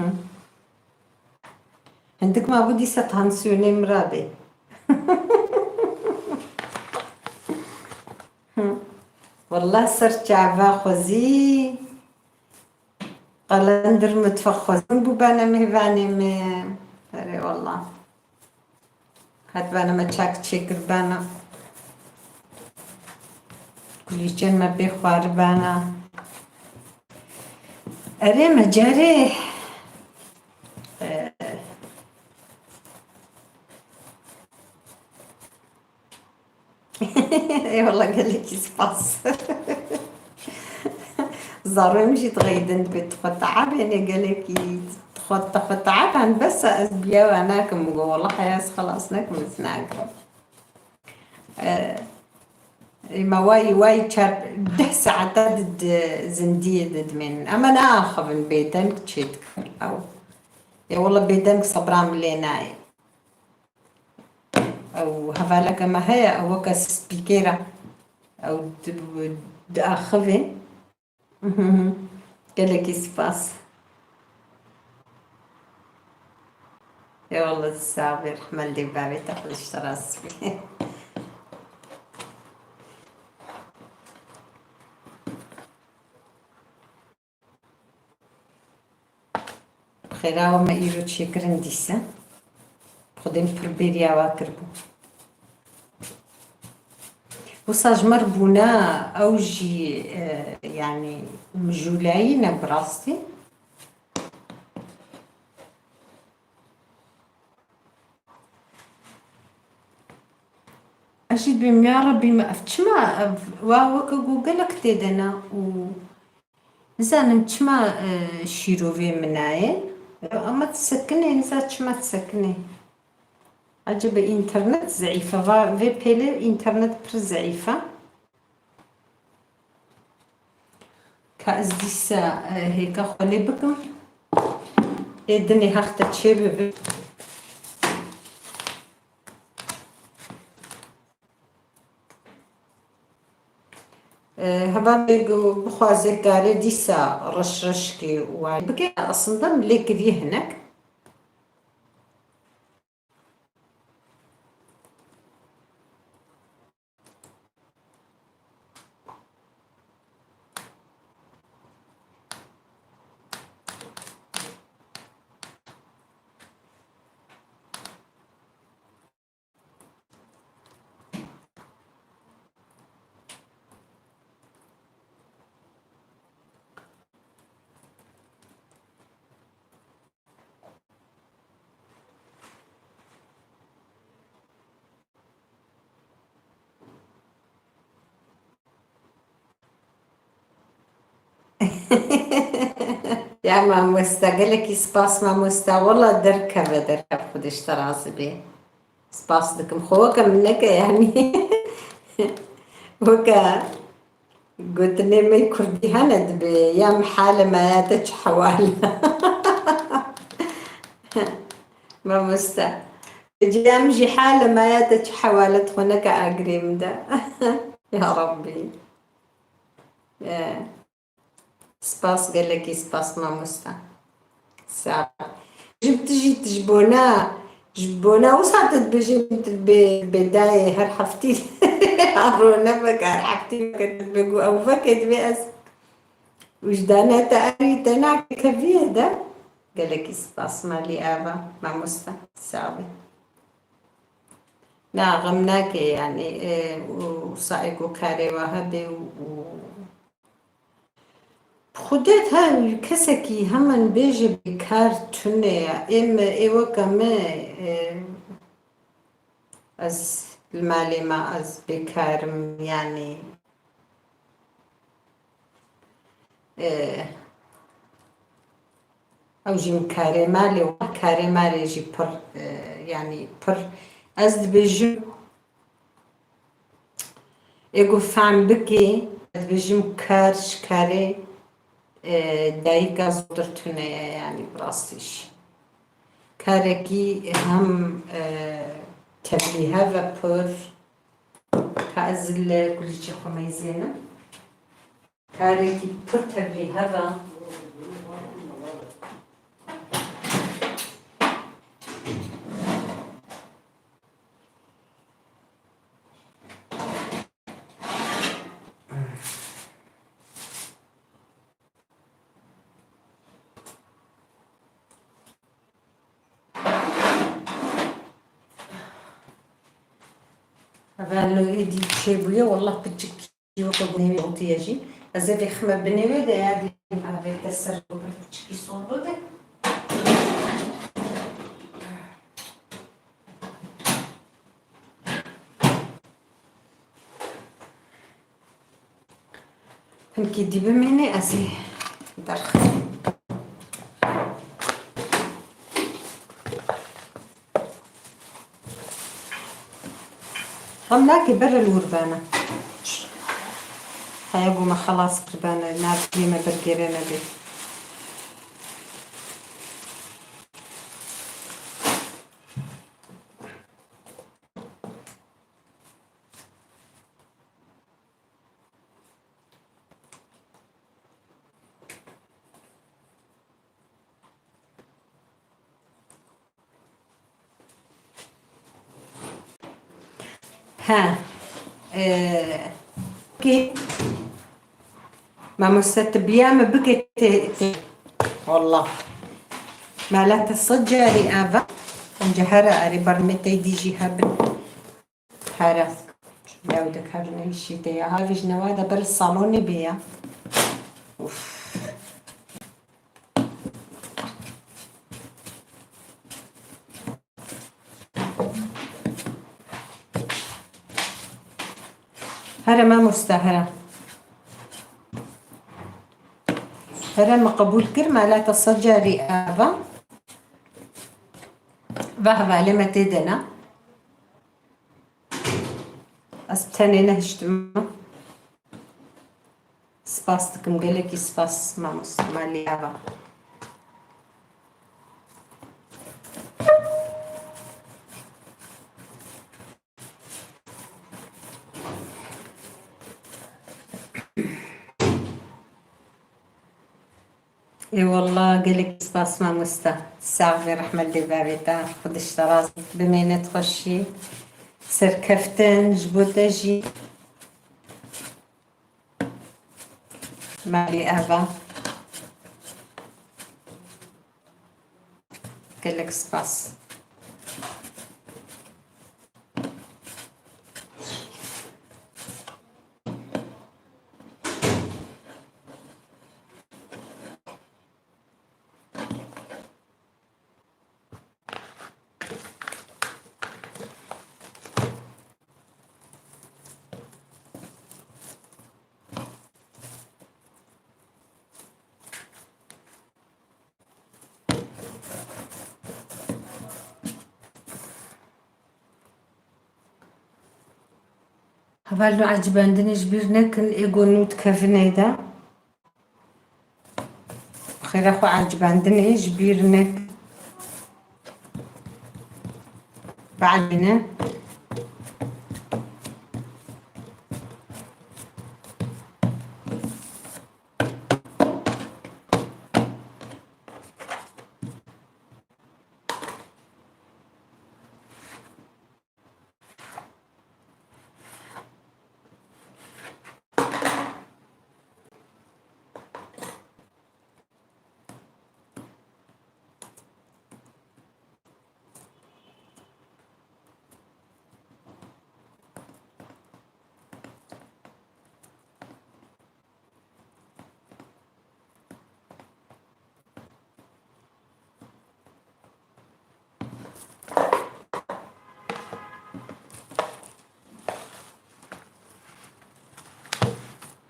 Hı? Hindik mabû dîsa tansiyonê min rabê. Hı. Wallah ser çava xwezî. Qelendir Mitfeq xwezin bû bana mêvanê min. Erê wallah. Hat bana me çak çêkir bana. Kulîlkên me pê xwaribana. Erê me carê, e, Eyvallah, gelekî spas. Zarokên min jî dixeydin, dibê tu xwe teabê, ne gelekî tu xwe, tu xwe teabê, bes e, ez biyawa nakim, min got, wela heya ez xelas nekim, ez nakim. E, ê me wayî, wayî çar, deh saeta di, di zindiyê de dimênin. Em ê neaxivin, bêdeng çê dikin ew. Ê wela bêdeng sebra min lê nayê. Ew hevaleke me heye, ew weke spîkêr e. Ew di-, diaxivê. Gelekî spas. Eyvallah, sağ ol. Rahmet li bavê te, Xwedê ji te razî be. Xêra we me îro çêkirin dîse. Xwedê min pir bêriya we kiribû. Wisa ji me re bûne, ew jî, e, yanî mijûlayî ne bi rastî. Ez jî dibêm ya Rebî me ev çima ev wa weke ku gelek tê de ne û nizanim çima, e, şîrovê min nayê. Ama disekinê, niza çima disekinê. Ecebe înternet zeîf e. Va, vê pêlê înternet pir zeîf e. Ka ez dîsa, e, hêka xwe lê bikim. Ê dinê heq te çê bibe. E, heva bê ku bixwaze kare dîsa reş reşkê wan bike. Aslında min lê kiriye hinek. Ya mamoste, gelekî spas mamoste. Wela derkeve, derkev, Xwedê ji te razî bê. Spas dikim. Xwe weke min neke, yanî. Weke gotinê me kurdî hene dibê, ya min hale me ya te çi hewal e. Mamoste. Cem jî hale me ya te çi hewal e, xwe neke agirê min de. Ya Rabbî. Ee. Spas, gelekî spas mamoste. Sağ ol. Ji tu jî tu ji bona, ji bona wisa tu dibêjî tu bê, bê dayê her heftî. Rone veke her heftî veke tu dibê ku ew veke dibê ez. Û ji dane te erî te nake keviye de. Gelekî spas malî ava mamoste. Sağ ol. Na, xem nake yanî, e, û saê ku karê wa hebe û, û Xwedê te kesekî hemen bêje bêkar tune ye. Ê me, ê weke me, e, ez li malê me ez bêkar im, yanî, e, ew jî min karê malê, wa karê malê jî pir, e, yanî pir, ez dibêjim, Ê ku fehm bikî, ez dibêjim kar ji karê, e, dayika zûtir tune ye, yanî bi rastî jî. Karekî hem, e, tevlîhev e pir, ka ez li kulîçê xwe meyzênim. Karekî pir tevlîhev e. Eva lo êdî çêbûye, wallah piçik. Weke binê wê otiye jî. Ez ê vêxime binê wê de ya dîm avête ser, piçikî sor bibe. Hinkî dî bimîne, ez ê derxim. Em nake bere li wir bene. Heye ku me xelas kiribene, navê me bergêrene bê. Ha. Ee, ki mamoste, tu biya min bike tê, tê. Wallah. Mala te sed carî ava. Bence here erê bermê te dî jî hebin. Here. Lewdek hebin, hişî te ya. Havî ji newa de ber salonê bê ya. Uf. Here mamoste, here. Here, min qebûl kir, mala te sed carî ava. Va hevalê me tê de ne. Ez tenê nehiştim. Spas dikim, gelekî spas mamoste, malî ava. Ê wallah, gelek spas mamoste. Sax bî, rehmet lê bavê te. Xwedê ji te razî, bimêne xweşî. Serkeftin ji bo te jî. Malî ava. Gelek spas. Hevalno, ecibendinê ji bîr nekin, ê ku nû dikevin ê de. Xêra xwe ecibendinê ji bîr nekin. Bielîne.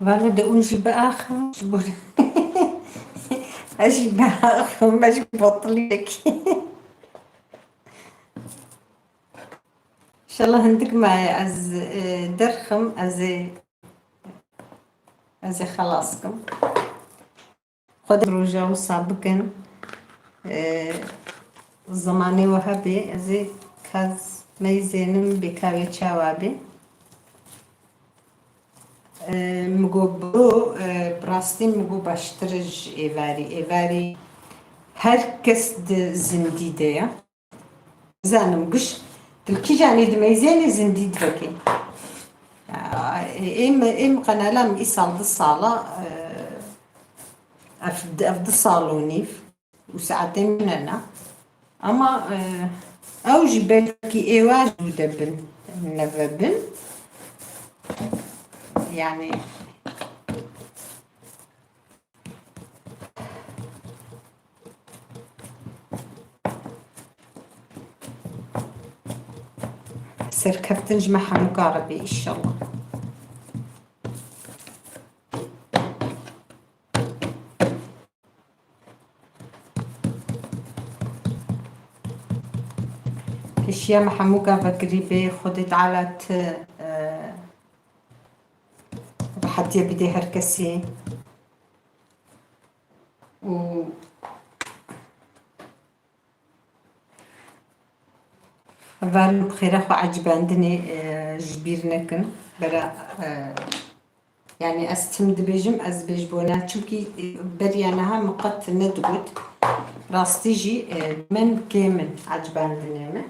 Valla de un jî biaxim ji bo ez jî biaxim, ez jî botiliyek. Înşallah hindik maye ez, e, derxim, ez ê, ez ê xelas kim. Xwedê roja wisa bikin, e, zimanê we hebê, ez ê kaz meyzênim bê kawê çawa bê. E, min got biro, e, bi rastî min got baştir e ji êvarî. Êvarî her kes di zindî de ye. Zanim giş, tu li kîjanê dimeyzênê zindî divekê. Ê min, ê min qenala min îsal du sala, eh, ev, ev du sal û nîv û saetê min hene. Ama, eh, ew jî belkî êvar zû de bin, neve bin. Yani, Serkeftin ji me hemûka re bê, înşallah. Pêşiya me hemûka vekirî bê, Xwedê Teala ti, e, rehetiye bidê her kesî. û hevalno bi xêra xwe ecibendinê, e, ji bîr nekin. Bera, e, yani ez tim dibêjim, ez bêj bona. Çimkî, e, beriya niha min qet nedigot. Rastî jî, e, min kêm in ecibendinê min.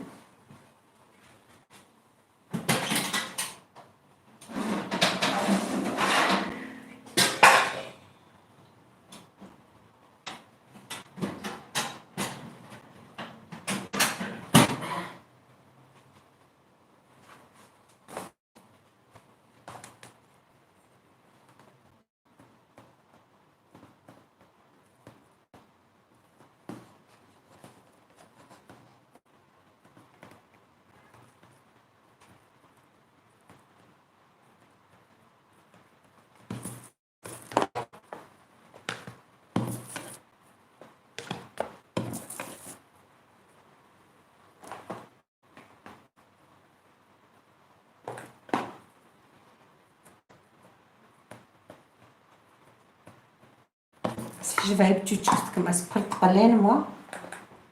ji vê biçûçik dikim. Ez pir diqelênim wan.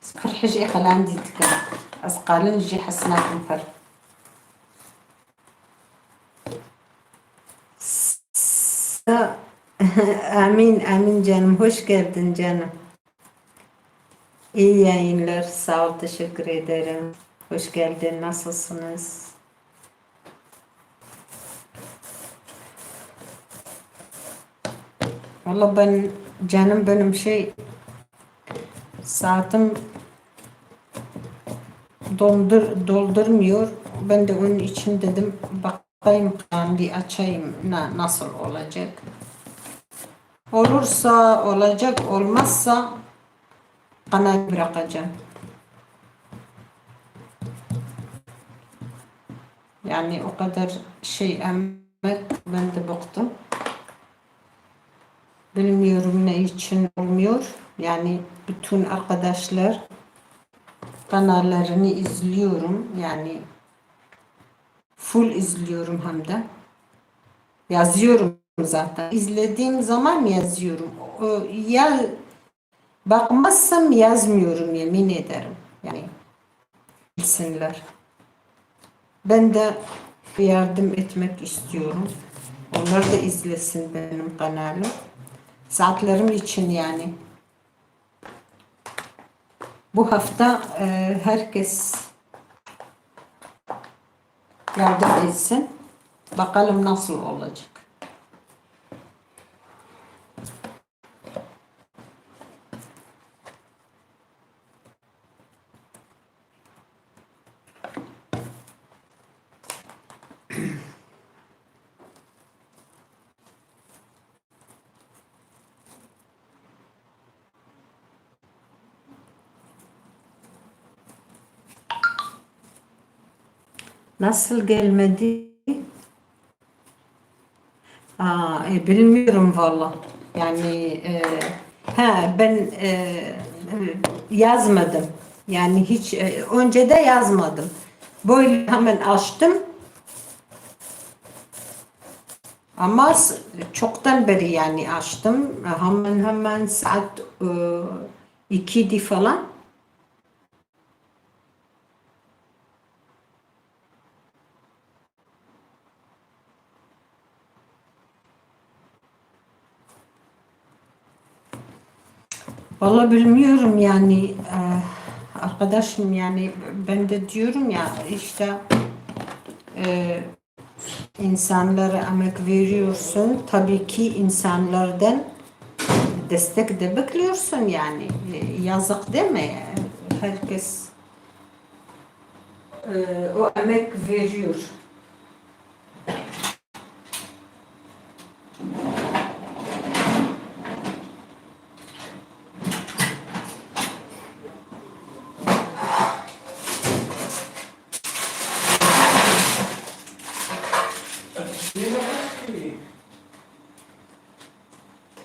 Ez pir hijê qelandî dikim. Ez qalin jî hes nakim pir. Sa-, Amin, amin canım. Hoş geldin canım. İyi yayınlar. Sağ ol, teşekkür ederim. Hoş geldin. Nasılsınız? Valla ben canım benim şey saatim doldur, doldurmuyor. Ben de onun için dedim bakayım ben bir açayım na-, nasıl olacak. Olursa olacak, olmazsa kanal bırakacağım. Yani o kadar şey emek, ben de bıktım. Bilmiyorum ne için olmuyor. Yani bütün arkadaşlar kanallarını izliyorum. Yani full izliyorum hem de. Yazıyorum zaten. İzlediğim zaman yazıyorum. O, ya bakmazsam yazmıyorum, yemin ederim. Yani bilsinler. Ben de yardım etmek istiyorum. Onlar da izlesin benim kanalım. Saatlerim için yani. Bu hafta, e, herkes yardım etsin. Bakalım nasıl olacak. Nasıl gelmedi? Aa, e, bilmiyorum valla. Yani, e, ha, ben, e, yazmadım. Yani hiç, e, önce de yazmadım. Böyle hemen açtım. Ama s-, çoktan beri yani açtım. Hemen hemen saat, e, ikiydi falan. Valla bilmiyorum yani, e, arkadaşım, yani ben de diyorum ya işte, e, insanlara emek veriyorsun. Tabii ki insanlardan destek de bekliyorsun yani. E, yazık değil mi? Herkes, e, o emek veriyor.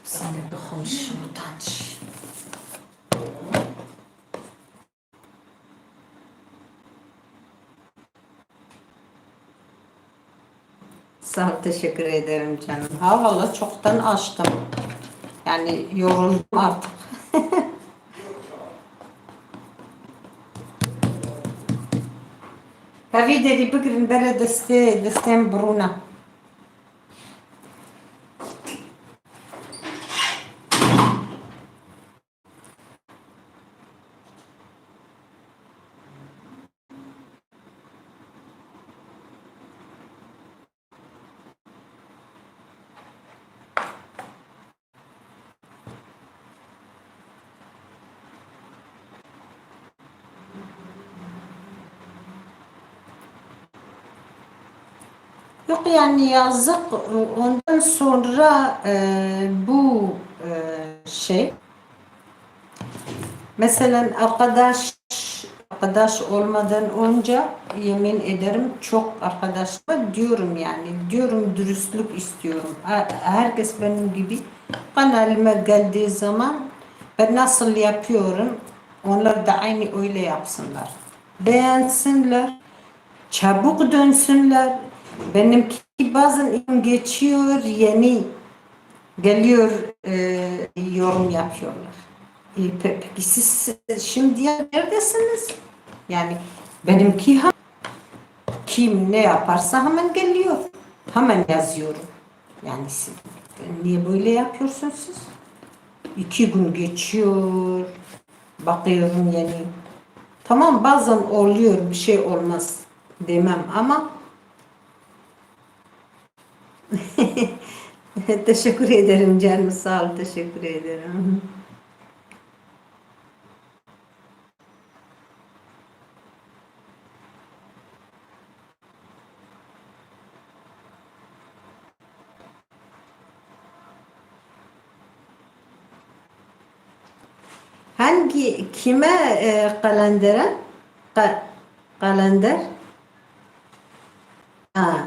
Sen de bir konuşma, utanç. Sağ ol, teşekkür ederim canım. Ha, valla çoktan açtım. Yani yoruldum artık. Tevî derî bigirin bere destê, destên birûna. Yok yani yazık, ondan sonra, e, bu, e, şey, Mesela arkadaş, arkadaş olmadan önce yemin ederim çok arkadaşlar diyorum yani, diyorum dürüstlük istiyorum. Her-, herkes benim gibi kanalıma geldiği zaman ben nasıl yapıyorum, onlar da aynı öyle yapsınlar. Beğensinler, çabuk dönsünler. Benimki bazen geçiyor, yeni geliyor, e, yorum yapıyorlar. E, pe-, peki siz şimdiye neredesiniz? Yani benimki ha, kim ne yaparsa hemen geliyor. Hemen yazıyorum. Yani siz, niye böyle yapıyorsunuz siz? İki gün geçiyor. Bakıyorum yani. Tamam, bazen oluyor, bir şey olmaz demem ama teşekkür ederim canım, sağ ol, teşekkür ederim. Hangi, kime, e, kalendere? Ka-, kalender? Ha.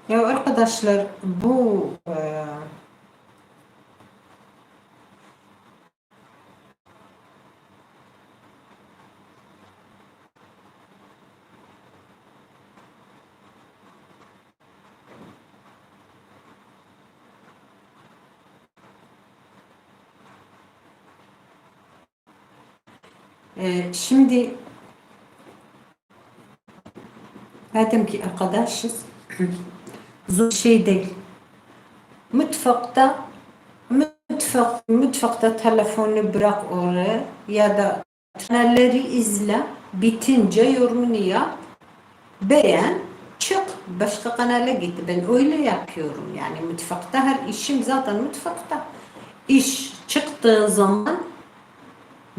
Ya arkadaşlar, bu, e, Ee, şimdi madem ki arkadaşız, zor şey değil. Mutfakta, mutfak, mutfakta telefonu bırak oraya ya da kanalleri izle, bitince yorumunu yap. Beğen, çık, başka kanala git. Ben öyle yapıyorum. Yani mutfakta her işim zaten mutfakta. İş çıktığı zaman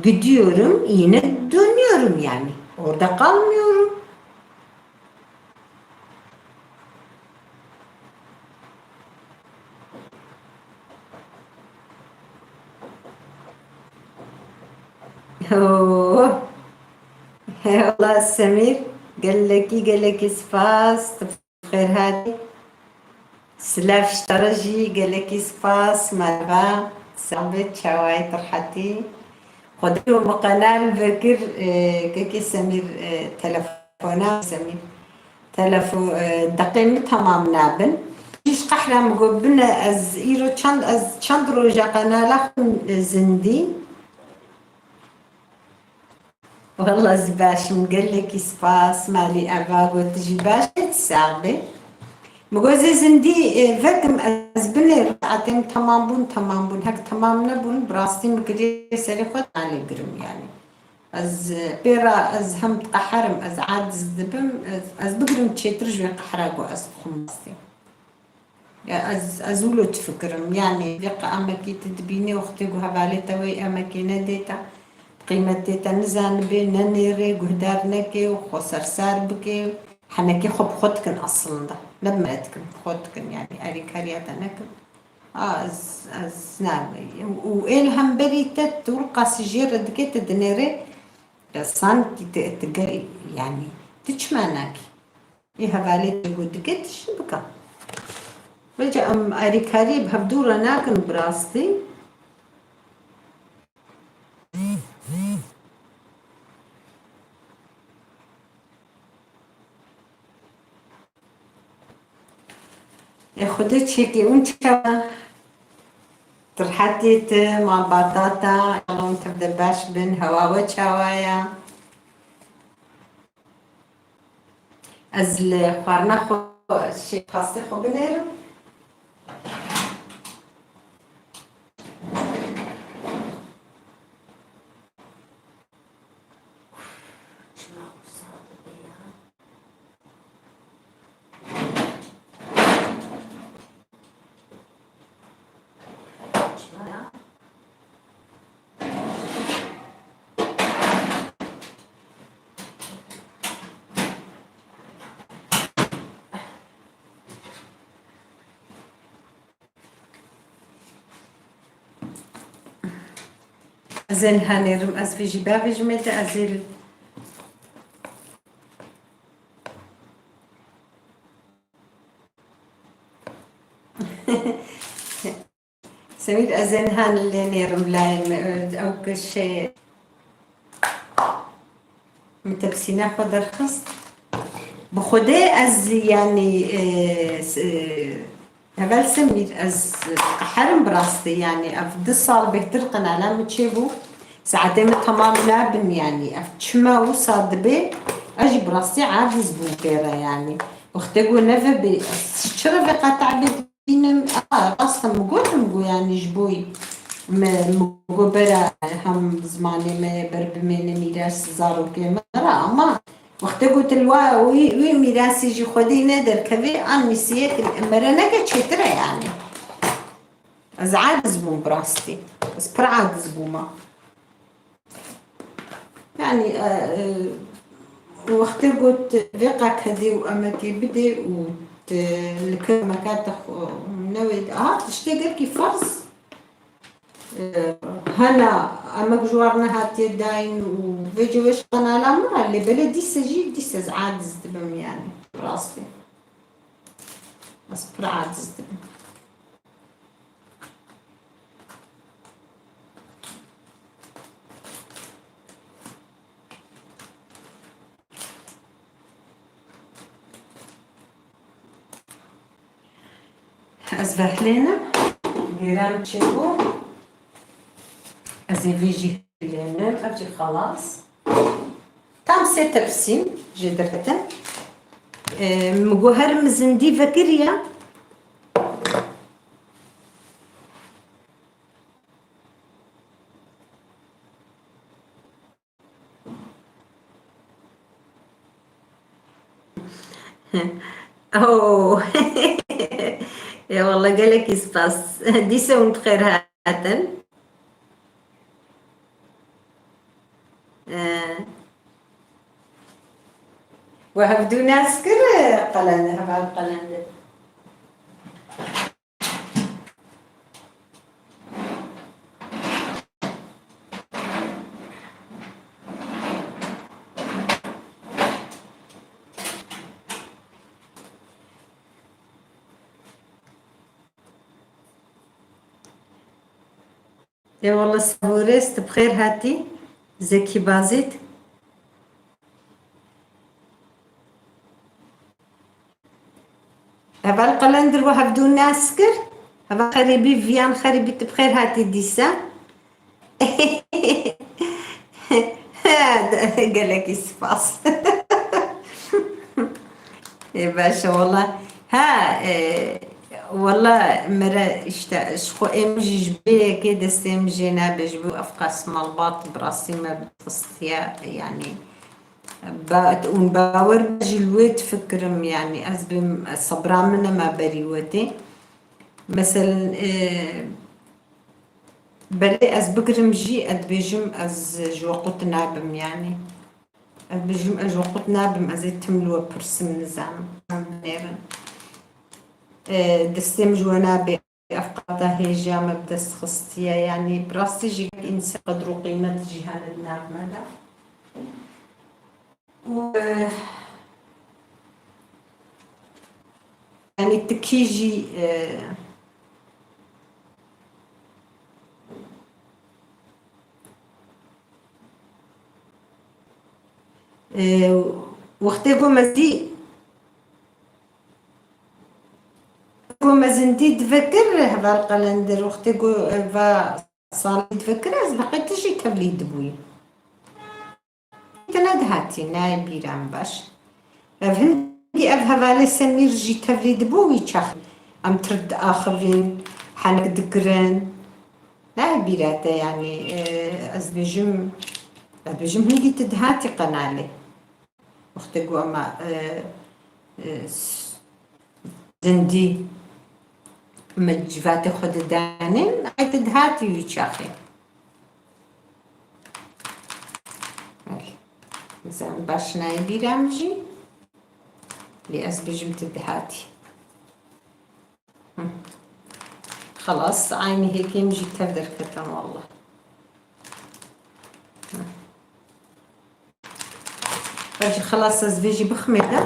gidiyorum, yine dönüyorum yani. Orada kalmıyorum. Oo. Eyvallah Semîr. Gelekî, gelekî spas. Xêr hatî. Silav ji te re jî gelekî spas. Merhaba. Sax be, çawa yî, tu rehet î? Xwedê û min qenal vekir, e, kekê Semîr, e, telefona Semîr. Telefo-, e, deqê min tamam nabin. Ji qehra min got, bine, ez îro çend, ez çend roja qenala xwe zindî. Wela ez baş im, gelekî spas, malî eva got, tu jî baş î, tu sax bî. Min got, ez ê zindî, e, vekim, ez binêrim, saetê min temam bûn, temam bûn. Hek temam nebûn, bi rastî min kirî serê xwe nalê girim, yanî. Ez, e, pê re ez hem diqeherim, ez aciz dibim, ez, ez bigirim çêtir ji wê qehra ku ez dixwim rastî. Ya ez, ez wilo difikirim. Yanî vê qe emekî tu dibînî wextê ku hevalê te wê emekê nedê te, qîmetê te nizanibê, nenêrê, guhdar nekê û xwe sersar bikê, henekê xwe bi xwe dikin aslında. Ne bi me dikin, bi xwe dikin, yanî alîkariya te nekin. A, ez, ez ne, û ê li hemberî te tu qasî jê re dikê, tu dinêrê, ya sankî tu, tu ger, yanî tu çima nakî? Ê hevalê te ku dike, tu jî bike. Vêca em alîkariyê bi hevdû re nakin bi rastî. Ê Xwedê çêkê hûn çawa? Tu rehetî, tu malbata te, inşallah hûn tev de baş bin, hewa we çawa ye? Ez li xwarina xwe, şê pastê xwe binêrim. Ez ê niha nêrim, ez vê jî bavêjimê de, ez ê li-, Semîr, ez ê niha lê nêrim layê me, ew ke şey, min tepsîna xwe derxist. Bi Xwedê ez, yanî, e, s-, e, heval Semîr, ez qeherim bi rastî, yanî ev du sal bêhtir qenala min çêbû. Saetê min temam nabin, yanî ev çima wisa dibe, ez jî bi rastî aciz bûm pê re, yanî. Wextê ku neve bê, ez çi re vê qata bê Bînim, a, rast e, min got, min got, yanî ji bo me, min got bera hem zimanê me ber bimêne mîras zarokê me re, ama wextê got li wa wî, wî mîrasî jî xwedî ne derkevê, an mîsiyek mere neke çêtir e yanî. Ez aciz bûm bi rastî. Ez pir aciz bûma. Yanî, e, e, wextê got vê qaketê û emekê bidê û te li kemeka te xwe newê, aha, tiştê gelkî ferz, e, hena emek ji war nehatiye dayîn û vê cewê ji qenala min re, lê belê dîse jî, dîse ez aciz dibim, yanî, rastî. Ez pir aciz dibim. Ez vehlênim. Gêrem çêbû. Ez ê vê jî hilênim. Ev jî xelas. Tam sê tepsîn jê derketin. Ee, min got her min zindî vekiriya. Oh. Ya wallah, gelekî spas. Dîse hûn bi xêr hatin. Ee, we hevdû nas kir, Qelende, heval Qelende. Ê wele Saborêz, tu bi xêr hatî. Zekî Bazît. Heval Qelendir we hevdû nas kir. Heval Xerîbî, Viyan Xerîbî, tu bi xêr hatî dîsa. Gelekî spas. Ê, baş e, wela. Ha, e, wela mere işte, ji xwe êm jî ji bê yekê destê min jê nabe, ji bo ev qas malbat bi rastî me bi xistiye, yanî, ba-, û bawer be ji li wê difikirim, yanî, ez bêm, sebra min nema berî wetê. Meselen, e, belê ez bigirim jî, ez dibêjim, ez ji we qut nabim, yanî. Ez dibêjim, ez ji we qut nabim, ez ê tim li we pirsim, nizanim, em binêrin. E, destê min ji we nabê, ev qata hêja me bi dest xistiye, yanî bi rastî jî însan qedr û qîmet jî hene di nav me de. Û, e, yanî tikî jî, e, e, wextê ku me zî, ku me zindî divekir, heval Qelendir, wextê ku, e, va salî divekir, ez bi heqîqetî jî tevlî dibûyî. Te nedihatî, nayê bîra min baş. Ev hindî ev hevalê Semîr jî tevlî dibû wî çax. Em tir diaxivîn, henek dikirin. Nayê bîra te, yanî, e, ez bêjim, ez bêjim hindî tu dihatî qenalê. Wextê ku ema, e, e, s-, zindî me civatê xwe didanên, ay tu dihatî wî çaxê. Belê. Nizanim baş nayê bîra min jî. Lê ez bêjim tu dihatî. Hı. Xelas, aynî hêkê min jî tev derketin wallah. Hı. Hacî xelas ez vê jî bixmê de.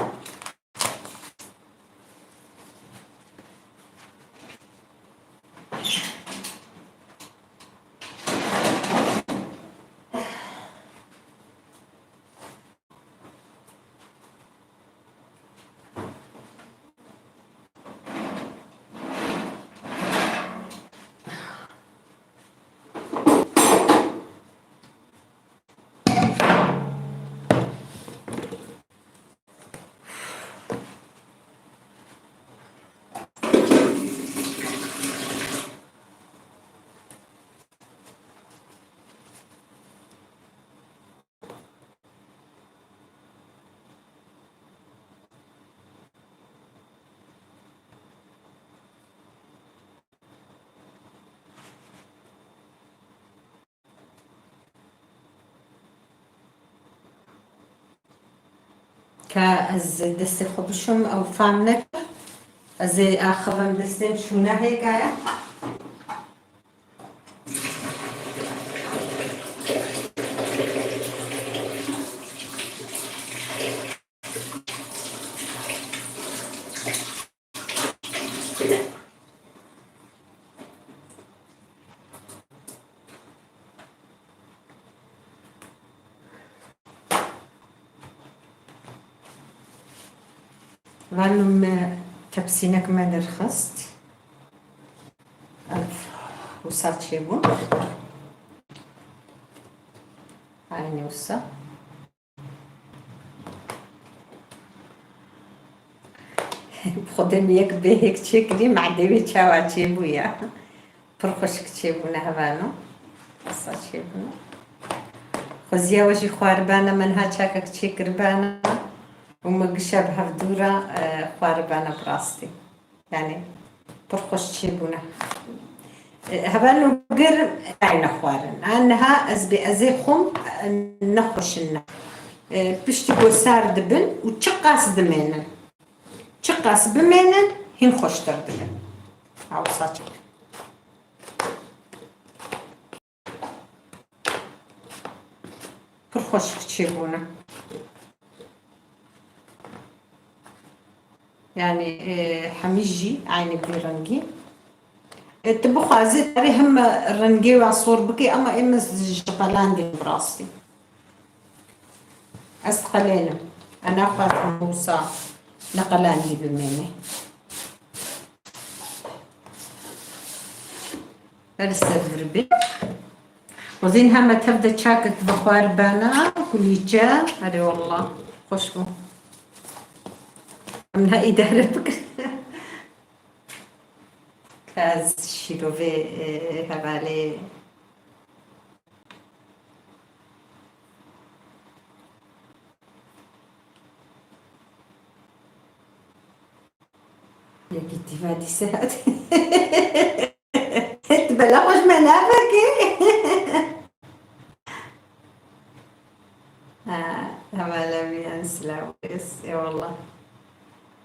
Ka ez destê xwe bişûm, ew fam nekir. Ez ê axivim destê min şûna hêgaya. Vano me tepsînek me derxist. Ev wisa çêbûn. Aynî wisa. Xwedê min yek bêhêk çêkirî, madê wê çawa çêbûya. Pir xweşik çêbûne hevalno. Qisa çêbûne. Xweziya we jî xwaribana, min ha çakek çêkiribana û me gişa bi hevdû re, e, xwaribana bi rastî. Yani pir xweş çêbûne. E, hevalno germ nayne xwarin. Ha, niha ez bê ez ê xwim, e, nexweş in ne. E, piştî ku sar dibin û çiqas dimênin. Çiqas bimênin, hîn xweştir dibin. Ha, wisa çi. Pir xweşik çêbûne. Yani, e, hemî jî aynî vî rengî. E, tu bixwazî, tarê him rengê wan sor bikî, ama ê min ji qelandî bi rastî. Ez qelênim. Ez naxwazim wisa ne qelandî bimêne. Her ser vir bê. Xwezîn heme tev de çakek bi xwaribana, kulîçe. Erê wallah. Xweş bû. Em ne îdare bikin. Ez şîrovê, e, hevalê. Yekî tîva dîse hat. Tu bela xwe ji me navekî. Ha, hevalê min, silav ês. Ê wallah.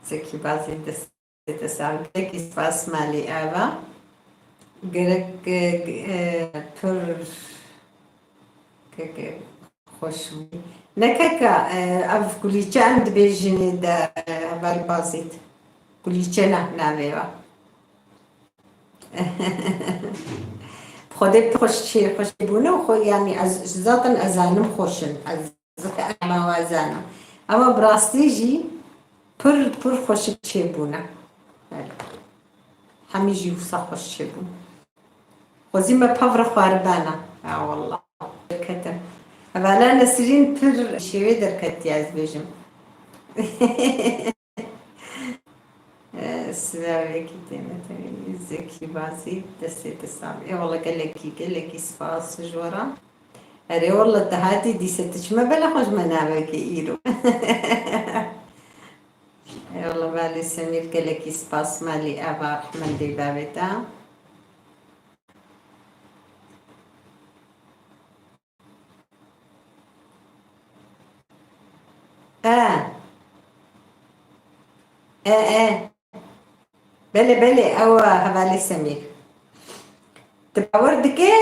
Zekî bazî dest. Te sağ ol. Gelekî spas malî ava. Gerek, e, e, pir, ke, ke, xweş bû. Ne keka, e, ev kulîçe em dibêjinê de, e, heval Bazît. Kulîçe ne, navê wa. Xwedê pir xweş çê, xweş bûne û xwe, yanî ez, zaten ez zanim xweş in. Ez Zikê ema wazana. Ama bi rastî jî pir, pir xweşik çêbûne. Belê. Hemî jî wisa xweş çêbûn. Xwezî me pevre xwaribana. Ha, wallah. Derketin. Hevala Nesrîn pir şêwê derketiye, ez bêjim. Eh, silavekî têne tenê Zekî Bazî, destê te sax. Ê wele gelekî, gelekî spas ji we re. Erê wele te hatî dîse tu çima bela xwe ji me navekî îro. Ê wele malê Semîr gelekî spas, malî ava rehmendê bavê te. E. E, e. Belê, belê, ew e hevalê Semîr. Tu bawer dike,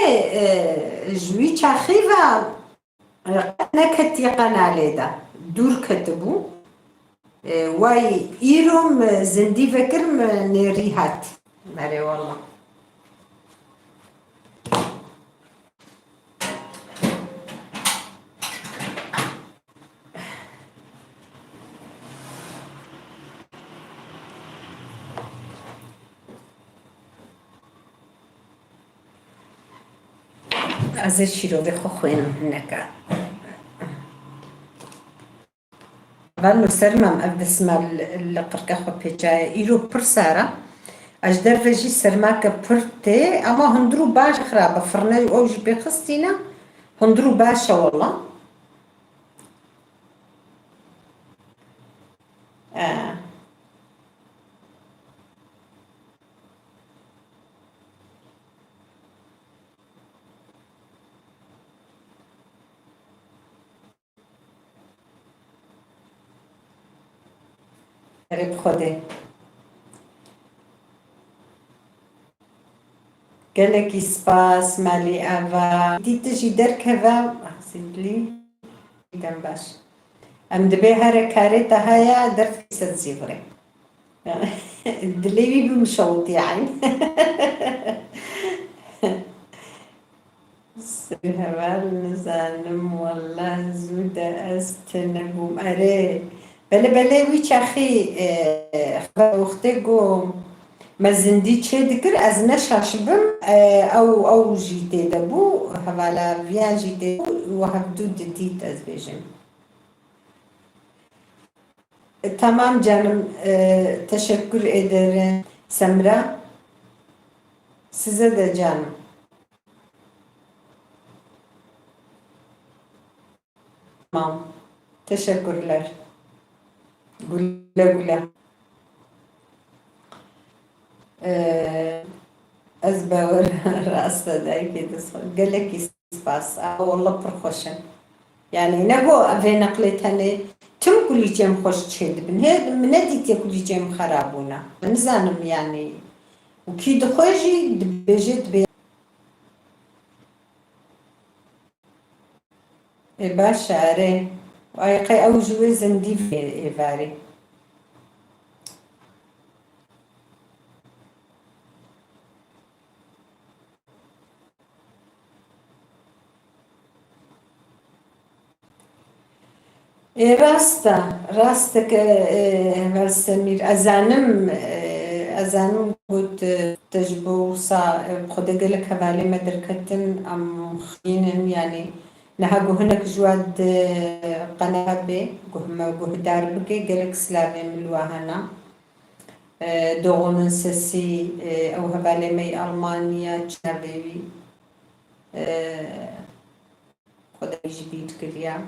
e, ji wî çaxî ve, e, qet neketiye qenalê de. Dûr ketibû. E, way îro min zindî vekir, min nêrî hat. Merê wela. Ez ê şîrovê xwe xwînim hineka. Vano sermam ev desmal li qirke xwe pêçaye. Îro pir sar e. Ez ji derve jî sermake pir tê, ama hundir û baş xirab e. Firne ew jî pê xistîne. Hundir û baş e wela. Eh. Erê bi Xwedê. Gelekî spas, Malî Ava. Dî tu jî derkeve, Zîndlî. Dem baş. Em dibê here karê te heye, derfkî ser zîvirê. Dilê wî bû mişewtî eyn. Sir heval nizanim, wele zû de ez tune bûm. Erê, belê, belê, wî çaxî, e, xeber wextê ku me zindî çê dikir, ez ne şaş bim, e, ew, ew jî tê de bû, hevala viya jî tê bû, we hevdû didît, ez bêjim. E, tamam canım, e, teşekkür ederim. Semra, size de canım. Tamam. Teşekkürler. Güle güle. Ee, ez bawer rast e dayikê dizxwe. Gelekî spas. Aa, wallah pir xweş in. Yani ne go vê neqlê tenê tim kulîçê min xweş çê dibin. Hê min nedîtiye kulîçê min xera bûna. Nizanim yani. Û kî dixwe jî dibêje dibê. Ê baş e, erê. Ay qey ew ji wê zindî vê êvarê. Ê, rast e, rast e ke, e, Heval Semîr, ez zanim, e, ez zanim got, e, te ji bo wisa, e, bi Xwedê gelek hevalê me derketin, em xwînin, yanî niha ku hinek ji we di qenale bê, ku me guhdar bike, gelek silavê min li we hene. E, Doğu'nun Sesi, e, ew hevalê me yê Almanya, çi navê wî? E, Xwedayê jî bîr kiriya.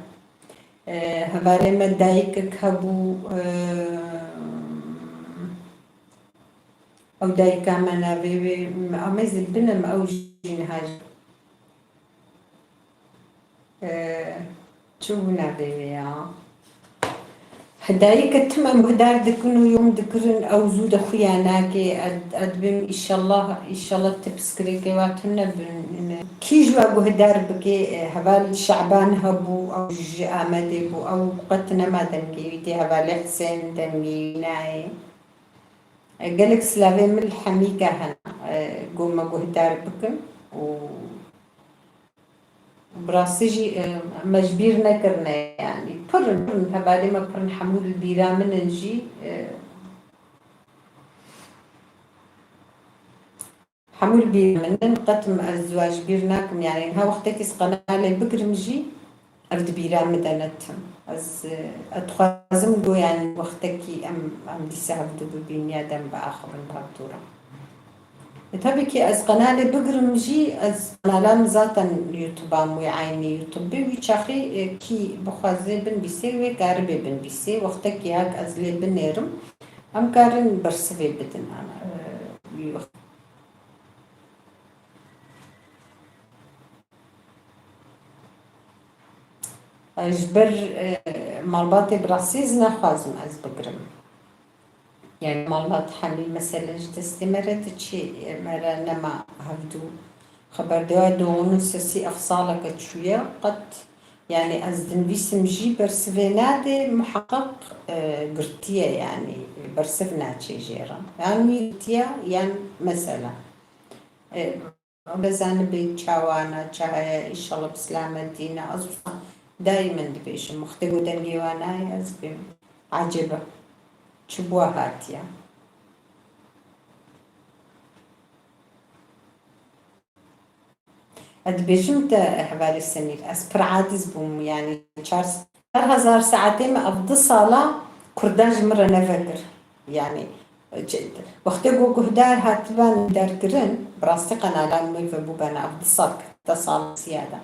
E, hevalê me dayikek hebû, e, ew dayika me navê wê, me amê zî binim, ew jî niha jî. E, çi bû navê wê ya? Hidayê ke tim em guhdar dikin û yom dikirin, ew zû de xuya nake. Ed-, edibim, îşallah, îşallah ti piskirêkê wa tune bin. Kî ji we guhdar bike, e, heval Şaban hebû, ew ji Amedê bû, ew qet nema dengê wî tê, hevalê Hisên dengê wî nayê. E, gelek silavê min li Hemîka hene, e, go me guhdar bikin û Bi rastî jî, e, me ji bîr nekirine, yanî pir in, pir in, hevalê me pir in, hemû li bîra min in jî, e, hemû li bîra min in, qet min ez wa ji bîr nakim, yanî niha wextekî ez qenalê bigirim jî, ev di bîra min de ne tim. Ez, e, ez dixwazim ku, yanî wextekî em, em dîsa hevdû bibînin ya dem biaxivin bi hevdû re. E, tabii ki ez qenalê bigirim jî, ez qenala min zaten YouTube-a min wê eynî YouTube bê, wî çaxê, e, kî bixwaze binivîsê, wê karibê binivîsê. Wextekî hek ez lê binêrim, em karin bersivê bidin, ana, e, wî wext. E, ji ber, e, malbatê bi rastî ez naxwazim ez bigirim. Yani malbat hemî mesele ji destê me re diçî, me re nema hevdû. Xeberdeya Doğu'nun Sesi ev saleke çûye qet, yani ez dinivîsim jî bersivê nade, muheqeq, e, girtiye, yani bersiv naçê jê re. Yan wî girtiye, yan mesela. E, Em bizanibê çawa ne, çi heye, înşallah bi silametî ne. Ez wisa daîmen dibêjim, wextê ku dengê wan nayê, ez dibêm, ecêba, çi bi we hatiye? Ez dibêjim te, hevalê Semîr, ez pir aciz bûm, yanî çar, çar hezar saetê me ev du sala Kurdan ji min re nevekir. Yanî, Çi-, wextê ku guhdar hatiban guhdarkirin, bi rastî qenalan wê vebûbana ev du sal, du sal ziyade.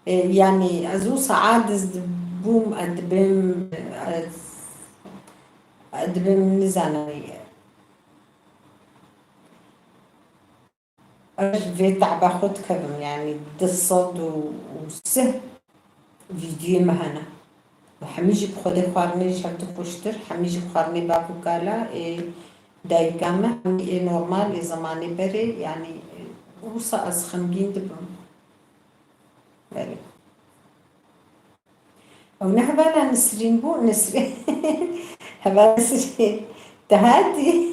E, yanî ez wisa aciz dibûm, ez dibêm, ez, ez dibêm nizanim. Ez ji vê te'ba xwe dikevim, yanî du sed û sih vîdyoyê me hene. Hemî jî bi Xwedê xwarinê ji hev dixweştir, hemî jî bi xwarinê bav û kala ê dayika me, hemî ê normal, ê zemanê berê, yanî, e, wisa ez xemgîn dibim. Belê. Ew ne hevala Nisrîn bû, Nisrîn. Hevala Nisrîn. Te hatî.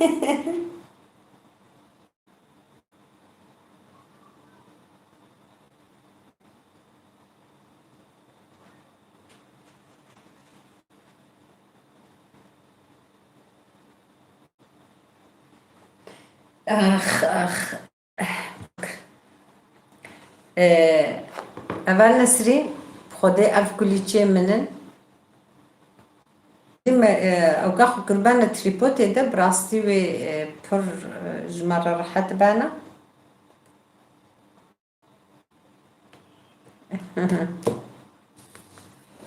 Ax, ax. Ee, Evel Nesrîn, Xwedê ev kulîçê min in. Me, e, ewka xwe kirbane trîpotê de, bi rastî wê, e, pir, e, ji me re rehet bana.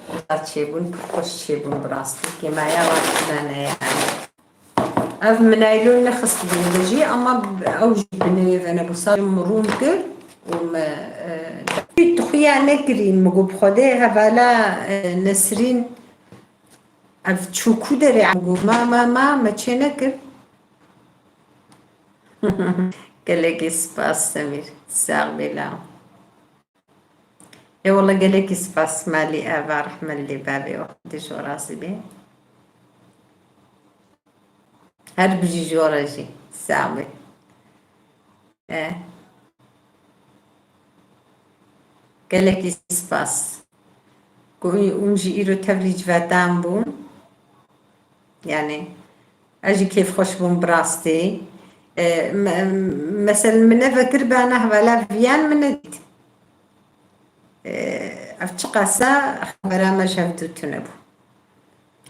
Wisa çêbûn, pir xweş çêbûn bi rastî. Kêmaya wan tune ne yani. Ev min naylon nexistibû li jî, ama ew jî binêve nebû. Sa min rûn kir û me, e, tu xuya nekirîn, min got, bi Xwedê hevala, e, Nesrîn, ev çû ku derê, min got, ma, ma, ma, me çê nekir. Gelekî spas Semîr. Sax bê la. Ê wele gelekî spas malî Eva, rehmet lê bavê we, Xwedê ji we razî bê. Her bijî ji we re jî. Sax bê. E. Gelekî spas. Ku hûn jî îro tevlî civetan bûn. Yani, ez jî kêfxweş bûm bi rastî. E, me-, meselen, min nevekiribana hevala viyan min nedît. E, ev çiqasa xebera me ji hevdû tune bû.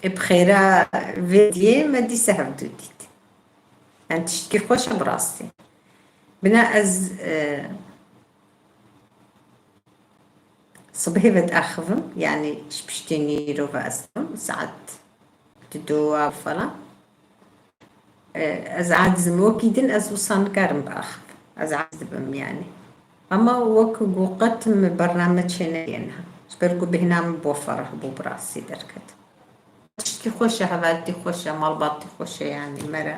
E, bi xêra vê diyê me dîsa hevdû dît. Yani, tiştkî xweş e bi rastî. Bina ez, e, Sibihê ve diaxivim, yani ji piştî nîro ve ez dibim, saet dido falan. E, ez aciz im, wekî din ez wisa nikarim biaxivim. Ez aciz dibim yani. Ama wek ku qet min bername çênekiriye niha. Ji ber ku bêhna min bo fereh bû bi rastî derket. Tiştî xweş e, hevaltî xweş e, malbatî xweş e yani me re.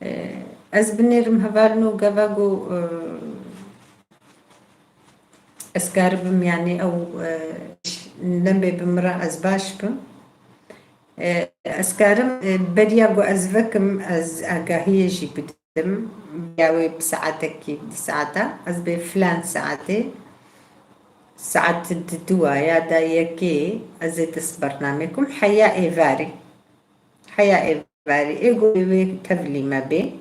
E, ez binêrim hevalno geva ku, e, Ez karibim, yani ew, e, nebe bi min re ez baş bim. E, ez karim, e, beriya ku ez vekim, ez agahiyê jî bidim. Ya wê bi saetekî, di saeta, ez bê filan saetê, saet di duwa ya da yekê, ez ê dest bernamê kum, heya êvarê. Heya êvarê, ê gorê wê tevlî me bê.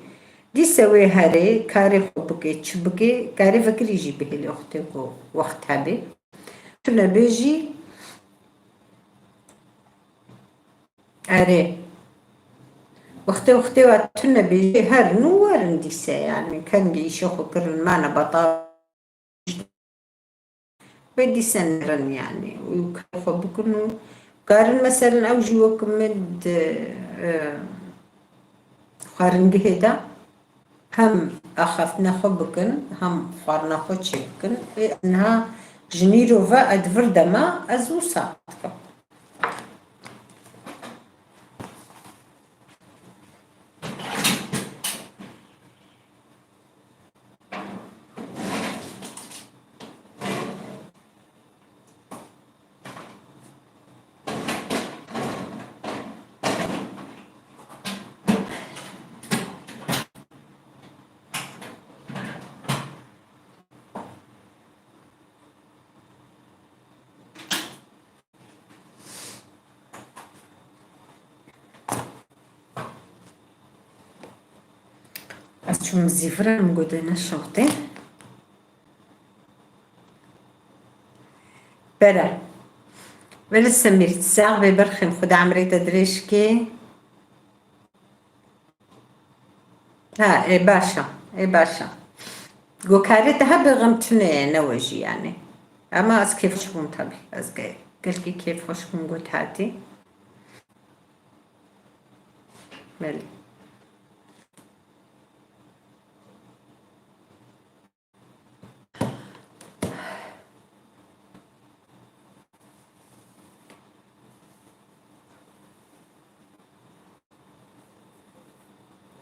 Dîse wê herê, karê xwe bike, çi bike, karê vekirî jî bihêlê wextê ku wext hebê. Tune bê jî, erê. Wextê, wextê wa tune bê jî herin û werin dîse, yani, kengê îşê xwe kirin, mane betal. Wê dîse nerin yani û karê xwe bikin û karin, meselen, ew jî wek min di, e, xwaringehê de hem axaftina xwe bikin, hem xwarina xwe çêbikin. Ê, niha ji nîro ve ez di vir de me, ez wisa dikim. Ez çûm zîvira, min got, "Dê neşewitê." Bere. Wele Semîr, sax bê berxên, Xuda emrê te dirêj kê. Ha, ê baş e, ê baş e. Gokarê te hebe xem tune ye, ne we jî yani. Ama ez kêfxweş bûm tabii. Ez ge-, gelkî kêfxweş bûm got hatî. Belê.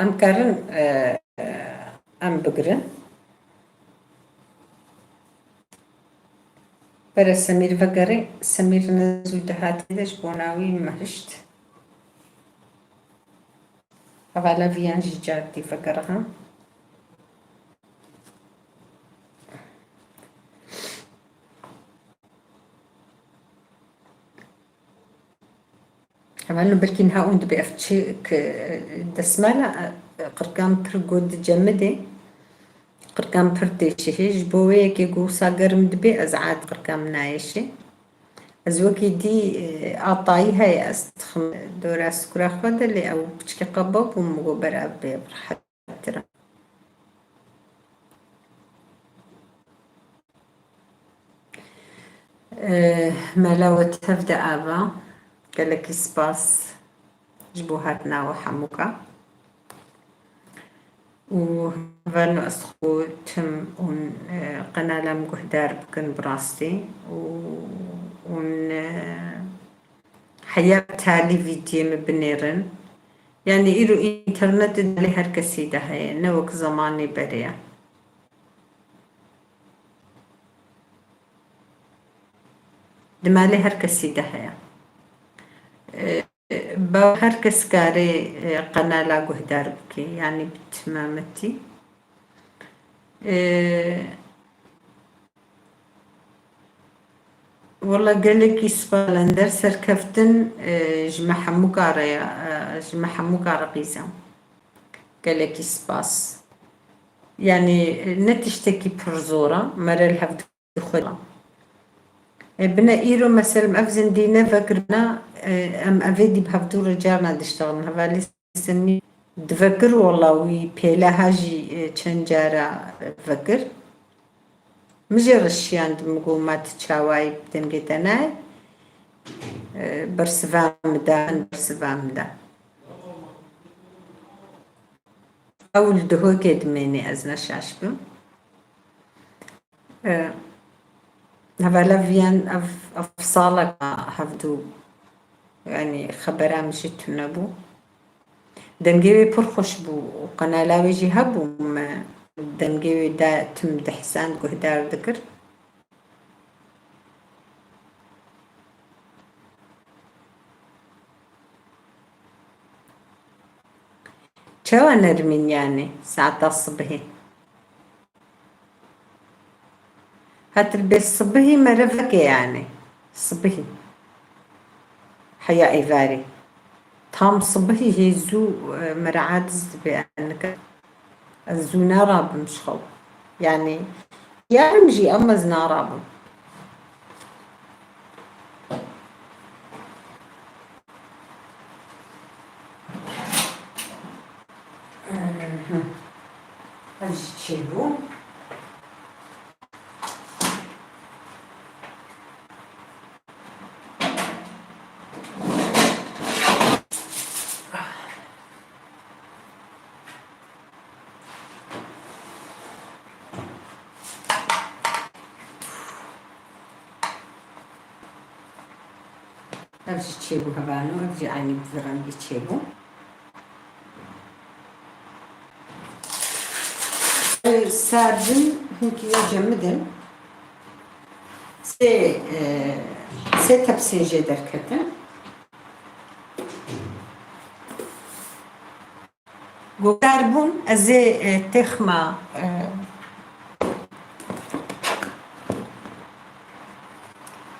Em karin, e, e, em bigirin. Bere Semîr vegerê, Semîr ne zû dihatê de ji bona wî me hişt. Hevala Viyan jî car dî vegeriha. Hevalno belkî niha hûn dibê ev çi ki, e, desmala, e, qirkan pir got dicemidê. Qirkan pir têşihê. Ji bo wê yekê ku wisa germ dibê, ez ad qirkan min nayêşê. Ez wekî dî, e, a tayî heye, ez dixim dora sukura xwe de, lê ew piçkê qeba bû, min got ber ev bê, ev rehet tir e. E, mela we tev de ava. Gelekî spas ji bo hatina we hemûka. Û hevalno ez xwe tim hûn, e, qenala min guhdar bikin bi rastî û hûn, e, heya talî vîdyoyê min binêrin. Yanî îro înternetê di malê her kesî de heye, ne wek zemanê berê ye. Di malê her kesî de heye. E, Ba her kes kare, e, qenala guhdar bike, yanî bi timametî. E, wela gelekî spas, Kalender Serkeftin, e, ji me hemûka re ya, e, ji me hemûka re qîz e. Gelekî spas. Yanî, e, ne tiştekî pir zor e, mere li hev dixwe. E, bine îro, meselem, ev zindî ne vekirina, e, em evê dî bi hevdû re carna diştexilin. Hevalî Semî divekir, wela wî pêleha jî, e, çend cara vekir. Min jê re şiyandim, min got, ma tu çawayî bi dengê te nayê? E, bersiva min da, min bersiva min da. Ew li Duhokê dimênê, ez ne şaş bim. E, hevala Viyan ev, ev saleka hevdû, yanî xebera min jî tune bû. Dengê wê pir xweş bû û qenala wê jî hebû, me dengê wê da tim dihsand guhdar dikir. Çawa Nermîn, yanî saeta sibihê? Hetil bê sibihî mere veke, yanî sibihî. Heya êvarê. Tam sibihî hê zû, e, mere aciz dibe, yani, ez zû narabim ji xew. Yanî, yarim jî, em ez narabim. Ev jî çêbû. Ev jî çêbû hevalno, ev jî aynî bi vî rengî çêbû. Sardin hinkî wê cemidin. Sê, e, sê tepsên jê derketin. Guhdar bûn, ez ê, e, têxima, e,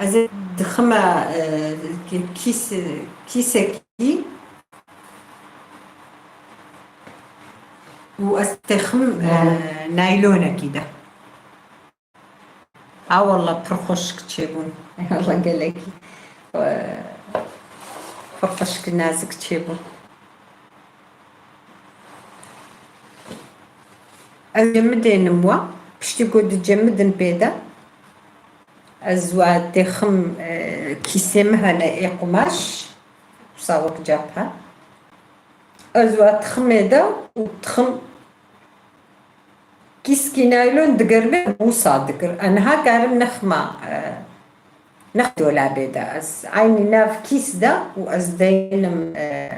ez ê dixime, e, kî-, kîs-, kîsekî û ez têxim, e, naylonekî de. Ha, wallah, pir xweşik çêbûn. Wallah, gelekî, e, pir xweşik, nazik çêbûn. Ez cemidênim wa, piştî ku dicemidin pê de, ez wa têxim, e, kîsê min hene ê qumaş, wisa wek cap he. Ez wa tiximê de û tixim Kîskî naylon digerme wisa dikir. Ez niha karim nexma, e, nex dolabê de. Ez eynî nav kîs de û ez deynim, e,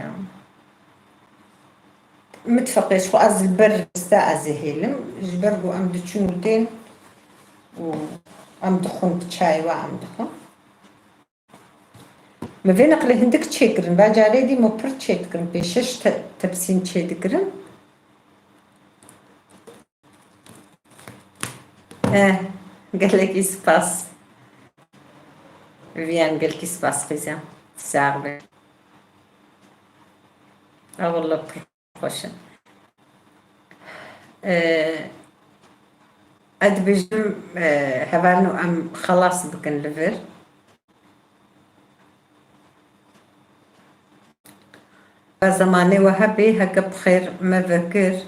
Mitfeqê ji xwe ez li ber liste ez ê hêlim. Ji ber ku em diçin û tên û em dixwin, bi çayê we em dixwin. Me vê neqlê hindik çêkirin. Va carê dî me pir çêdikirin. Pê şeş te-, tepsîn çêdikirin. Eh, gelekî spas. Viyan, gelekî spas xizan. Sax be. Ewallah pir xweş in. Eh, ez dibêjim, eh, hevalno em xelas bikin li vir. Ve zemanê we hebê, heke bi xêr me vekir.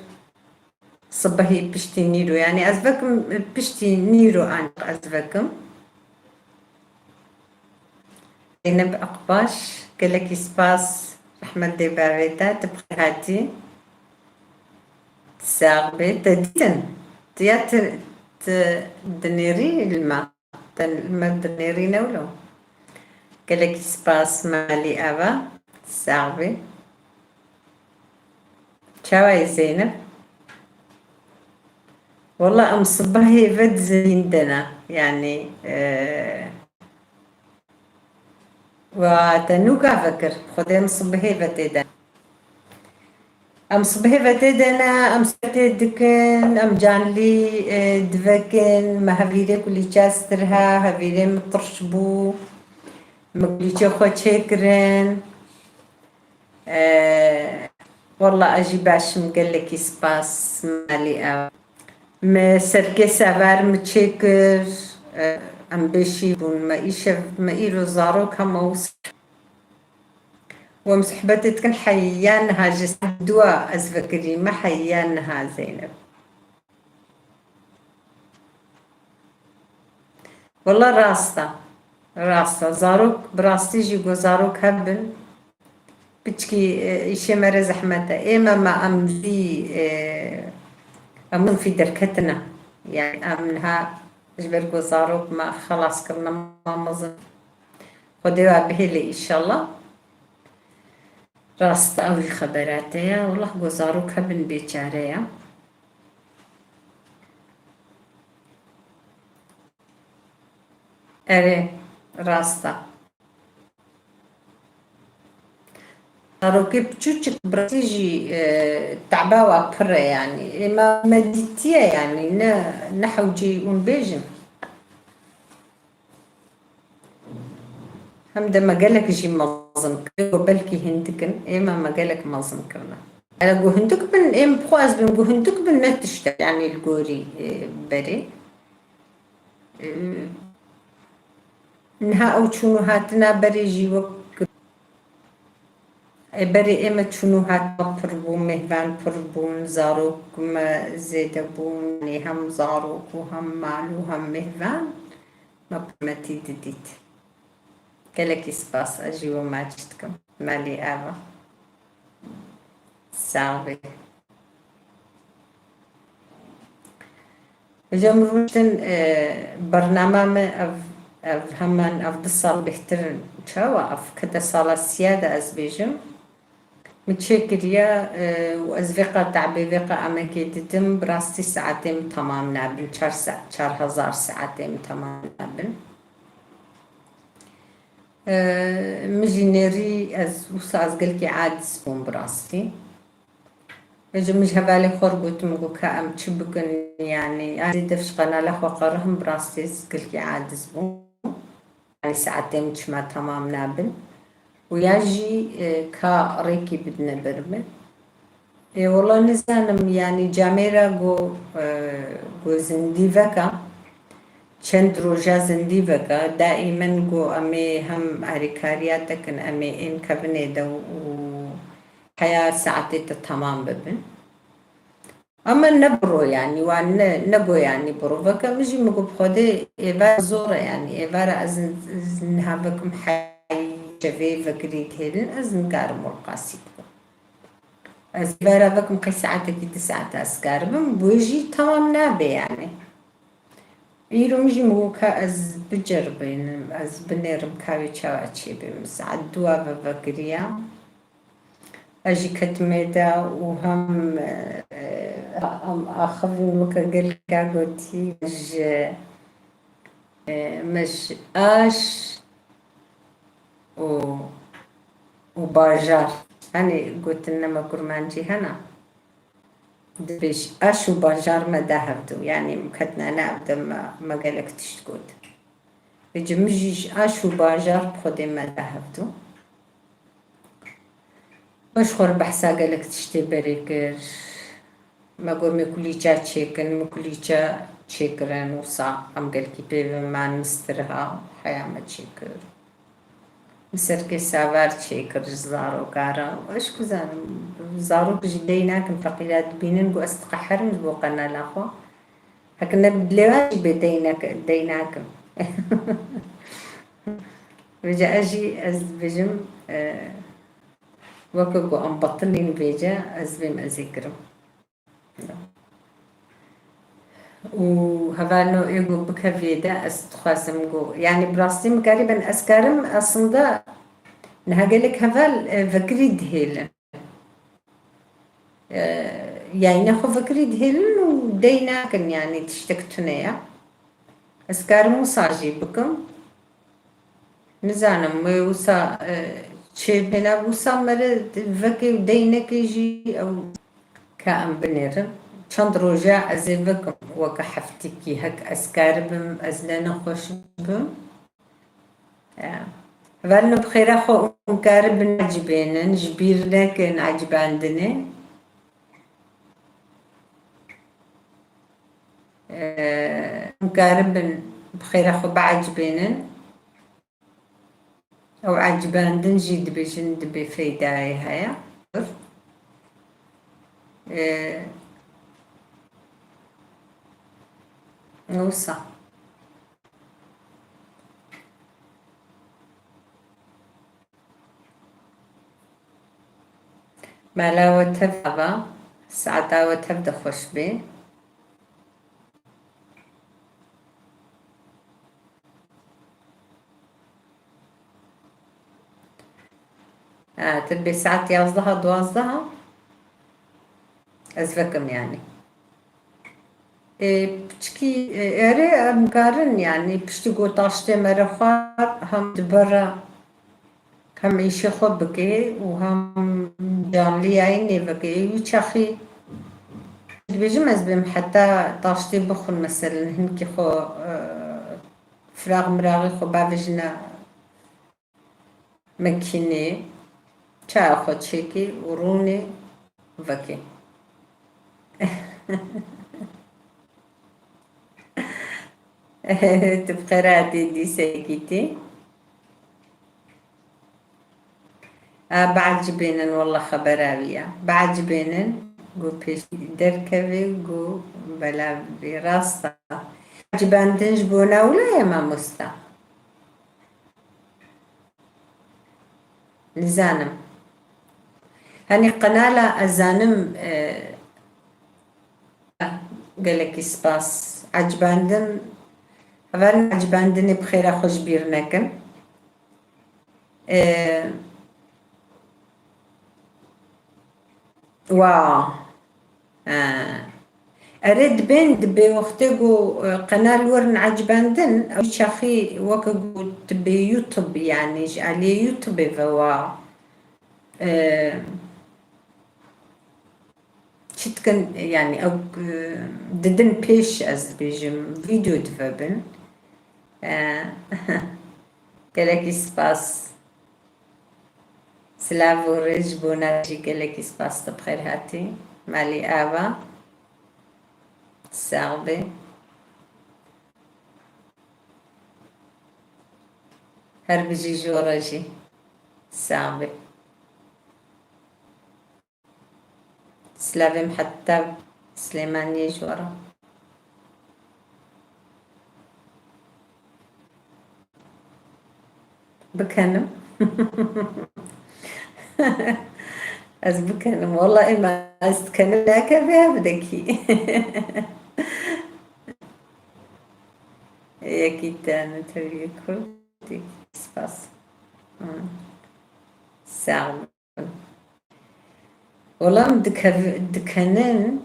Sibehî piştî nîro, yanî ez vekim piştî nîro ancak ez vekim. Zeynep Akbaş, gelekî spas, rehmet dê bavê te, tu bi xêr hatî. Sax bê, te dîtin. Tu ya tu, tu dinêrî li me. Te li me dinêrî ne wilo. Gelekî spas Malî Ava. Sax bê. Çawa yî Zeynep? Wela em sibehê ve dizîn de ne. Yanî, e, Wa te nû gave kir. Xwedê em sibihê ve tê de. Em sibihê ve tê de ne, em sibihê tê dikin, em canlî, e, divekin, me hevîrê kulîçe stir he, hevîrê min tirş bû, me kulîçê xwe çêkirin. Ee, Walla ez jî baş im, gelekî spas Malî ev. Me serkê sever mi çêkir, e, em bêşî bûn, me îşev, me îro zarok hema wisa. Wem sohbetê dikin heya niha ji saet dua ez vekirî me heya niha Zeynep. Wela rast e. Rast e. Zarok, bi rastî jî ku zarok hebin, piçkî, e, îşê me re zehmet e. Ê me, me em jî, e, em min fî derketine. Yani em niha ji ber ku zarok me xelas kirine, me mezin. Xwedê we bihêle îşallah. Rast e, ew jî xebera te ye. Wela ku zarok hebin bêçare ye. Erê, rast e. Zarokê piçûçik bi rastî jî, e, teba wa pir e yanî. Ê me, me dîtiye yanî, ne, ne hewceyî hûn bêjin. Hem de me gelek jî mezin kir, ku belkî hindik in, ê me, me gelek mezin kirine. Hele ku hindik bin, ê min bi xwe ez bim, ku hindik bin ne tişt e, yanî li gorî, e, berê. E, niha ew çûn û hatina berê jî wek Ê, berê ê me çûn û hat me pir bû, mêhvan pir bûn, zarok me zêde bûn, yanî hem zarok û hem mal û hem mêhvan me pir metî didît. Gelekî spas, ez jî we maç dikim. Malî ava. Sax bê. Hocam rûştin, e, bernama me ev, ev heman ev du sal bêhtir in. Çawa ev kete sala siya de ez bêjim. Min çêkiriye, e, û ez vê qa tabê vê qa emekê didim, bi rastî saetê min temam nabin, çar sa-, çar hezar saetê min temam nabin. E, min jî nêrî ez wisa ez gelkî aciz bûm bi rastî. Vêca min ji hevalê xwe re gotim, got ka em çi bikin, yanî, yanî dev ji qenala xwe qerihim, bi rastî ez gelkî aciz bûm. Yanî saetê min çima temam nabin. Û ya jî, e, ka rêkî bidine ber min. Ê, wela nizanim, yanî camêra go, e, go zindî veka, çend roja zindî veka, daîmen go em ê hem alîkariya te kin, em ê ên kevinê de û heya saetê te temam bibin. Ama ne biro yanî, wan ne, ne go yanî biro. Veke min jî min got bi Xwedê êvar zor e yanî. Êvara ez n-, z-, niha vekim heyî şevê vekirî dihêlin, ez nikarim welqasî bikim. Ez êvara vekim qey saetekî du saet ez karibim, wê jî temam nabe yanî. Îro min jî min got ka ez biceribînim, ez binêrim ka wê çawa çêbe. Min saet dua ve vekiriya. Ez jî ketim ê de û hem, e, em axivîn weke gelka gotî, ji, e, me ji aş û, û bajar. Hani gotin nema kurmancî hena. Dibêj aş û bajar me da hevdu. Yanî em ketine ne ev de me, me gelek tişt got. Vêce min jî ji aş û bajar bi xwedê me da hevdu. Baş xwe re behsa gelek tiştê berê kir. Me got, me kulîça çêkin, me kulîça çêkirin, wisa em gelkî pê ve man mistir ha, heya me çêkir. Min serkê savar çêkir ji zaroka re. Ez ku zanim, zarok jî dey nakin, feqîra dibînin, got, ez diqeherim ji bo qenala xwe. Heke ne bi dilê wan jî bê dey neke-, dey nakim. Vêca ez jî, ez dibêjim, e, weke ku em betilîn vêce, ez bêm ez ê kirim. Û hevalno ê ku bikevê de ez dixwazim ku, yanî bi rastî min karî ben ez karim aslında niha gelek heval, e, vekirî dihêlin. E, yayîna xwe vekirî dihêlin û dey nakin, yanî tiştek tune ye. Ez karim wisa jî bikim. Nizanim wê wisa, e, çê bêne, wisa mere vekê û dey nekê jî ew ka em binêrin. Çend roja ez ê vekim weke heftikî, hek ez karibim, ez ne nexweş bim. Ya. Velno bi xêra xwe hûn karibin ecibênin, ji bîr nekin ecibandinê. Ee, hûn karibin bi xêra xwe biecibênin. Ew ecibandin jî dibêjin dibê feydayê heye. Ee, wisa. Mala we tev ava, saeta we tev de xweş bê. Ha, tu bê saet yazdeha, duwazdeha ez vekim yani. Ê, piçikî, ê, erê em karin, yanî piştî ku taştê me re xwar, hem di ber re hem îşê xwe bike û hem canlî yayînê veke. Ê, wî çaxî dibêjim ez bêm heta taştê bixwin, meselen hinkî xwe, e, firax miraxê xwe bavêjine. Mekînê çaya xwe çêkê û rûnê vekê. Tu bi xêr hatî dîsekî tî. A, biecibênin, wallah xebera wî ya. Biecibênin, ku pêşî derkevê, ku bela bibê. Rast e. Ecibandin ji bo ne wila ye, mamosta? Nizanim. Hani qenala ez zanim, e, gelekî spas. Ecibandin, hevalin ecibandinê bi xêra xwe ji bîr nekin. E, wa. Ha. Erê dibên, dibê wextê ku, e, qenal werin ecibandin, ew çaxî weke ku dibê YouTube, yanî ji aliyê YouTube ve wa, e, çi dikin, yanî ew, e, didin pêş, ez dibêjim, vîdeo dive bin. E, gelekî spas. Silav û rêz ji bo we jî, gelekî spas, tu bi xêr hatî. Malî ava. Sax bî. Her bijî ji we re jî. Sax bî. Silavê min heta Silêmaniyê ji we re. Bikenim. Ez bikenim. Wala êma ez dikenim, nake vê hevdekî. Yekî te ne tevî kurdî. Spas. Hı. Sağ olun. Wela min dikev-, dikenin.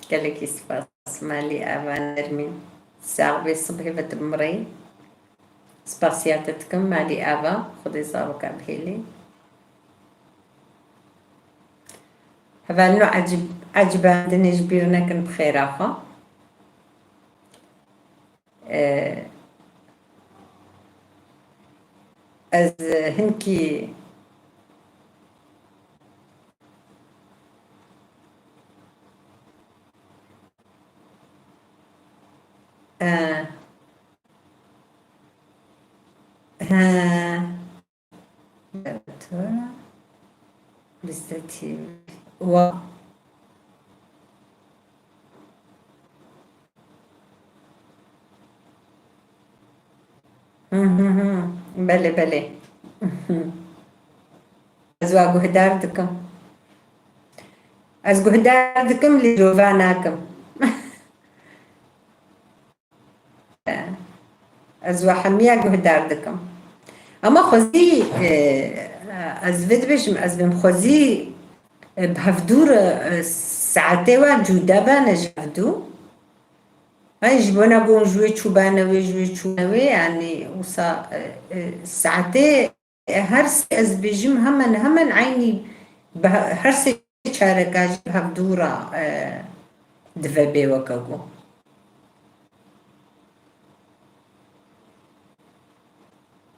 Gelekî spas. Malî ava Nermîn. Sax bê, sibhê ve dimrê. Spasiya te dikim, malî ava. Xwedê zarokê bihêlî. Hevalino ecib-, ecibandinê ji bîr nekin bi xêra xwe. Ee, ez hinkî, ee, ee, Doktora Bizzetî. Wa. Hı hı hı. Belê, belê. Ez wa guhdar dikim. Ez guhdar dikim, lê şîrove nakim. Ez we hemiya guhdar dikim. Ama xwezî, e, ez vê dibêjim, ez bêm xwezî, e, bi hevdû re, e, saetê we cuda bene ji hevdû. Ay, ji bona gon ji wê çûbane wê, ji wê çûbane wê, yani wisa, e, e, saetê E, her sê ez dibêjim hemen, hemen eynî bi he-, her sê çareka jî bi hevdû re, e, dive bê weke ku.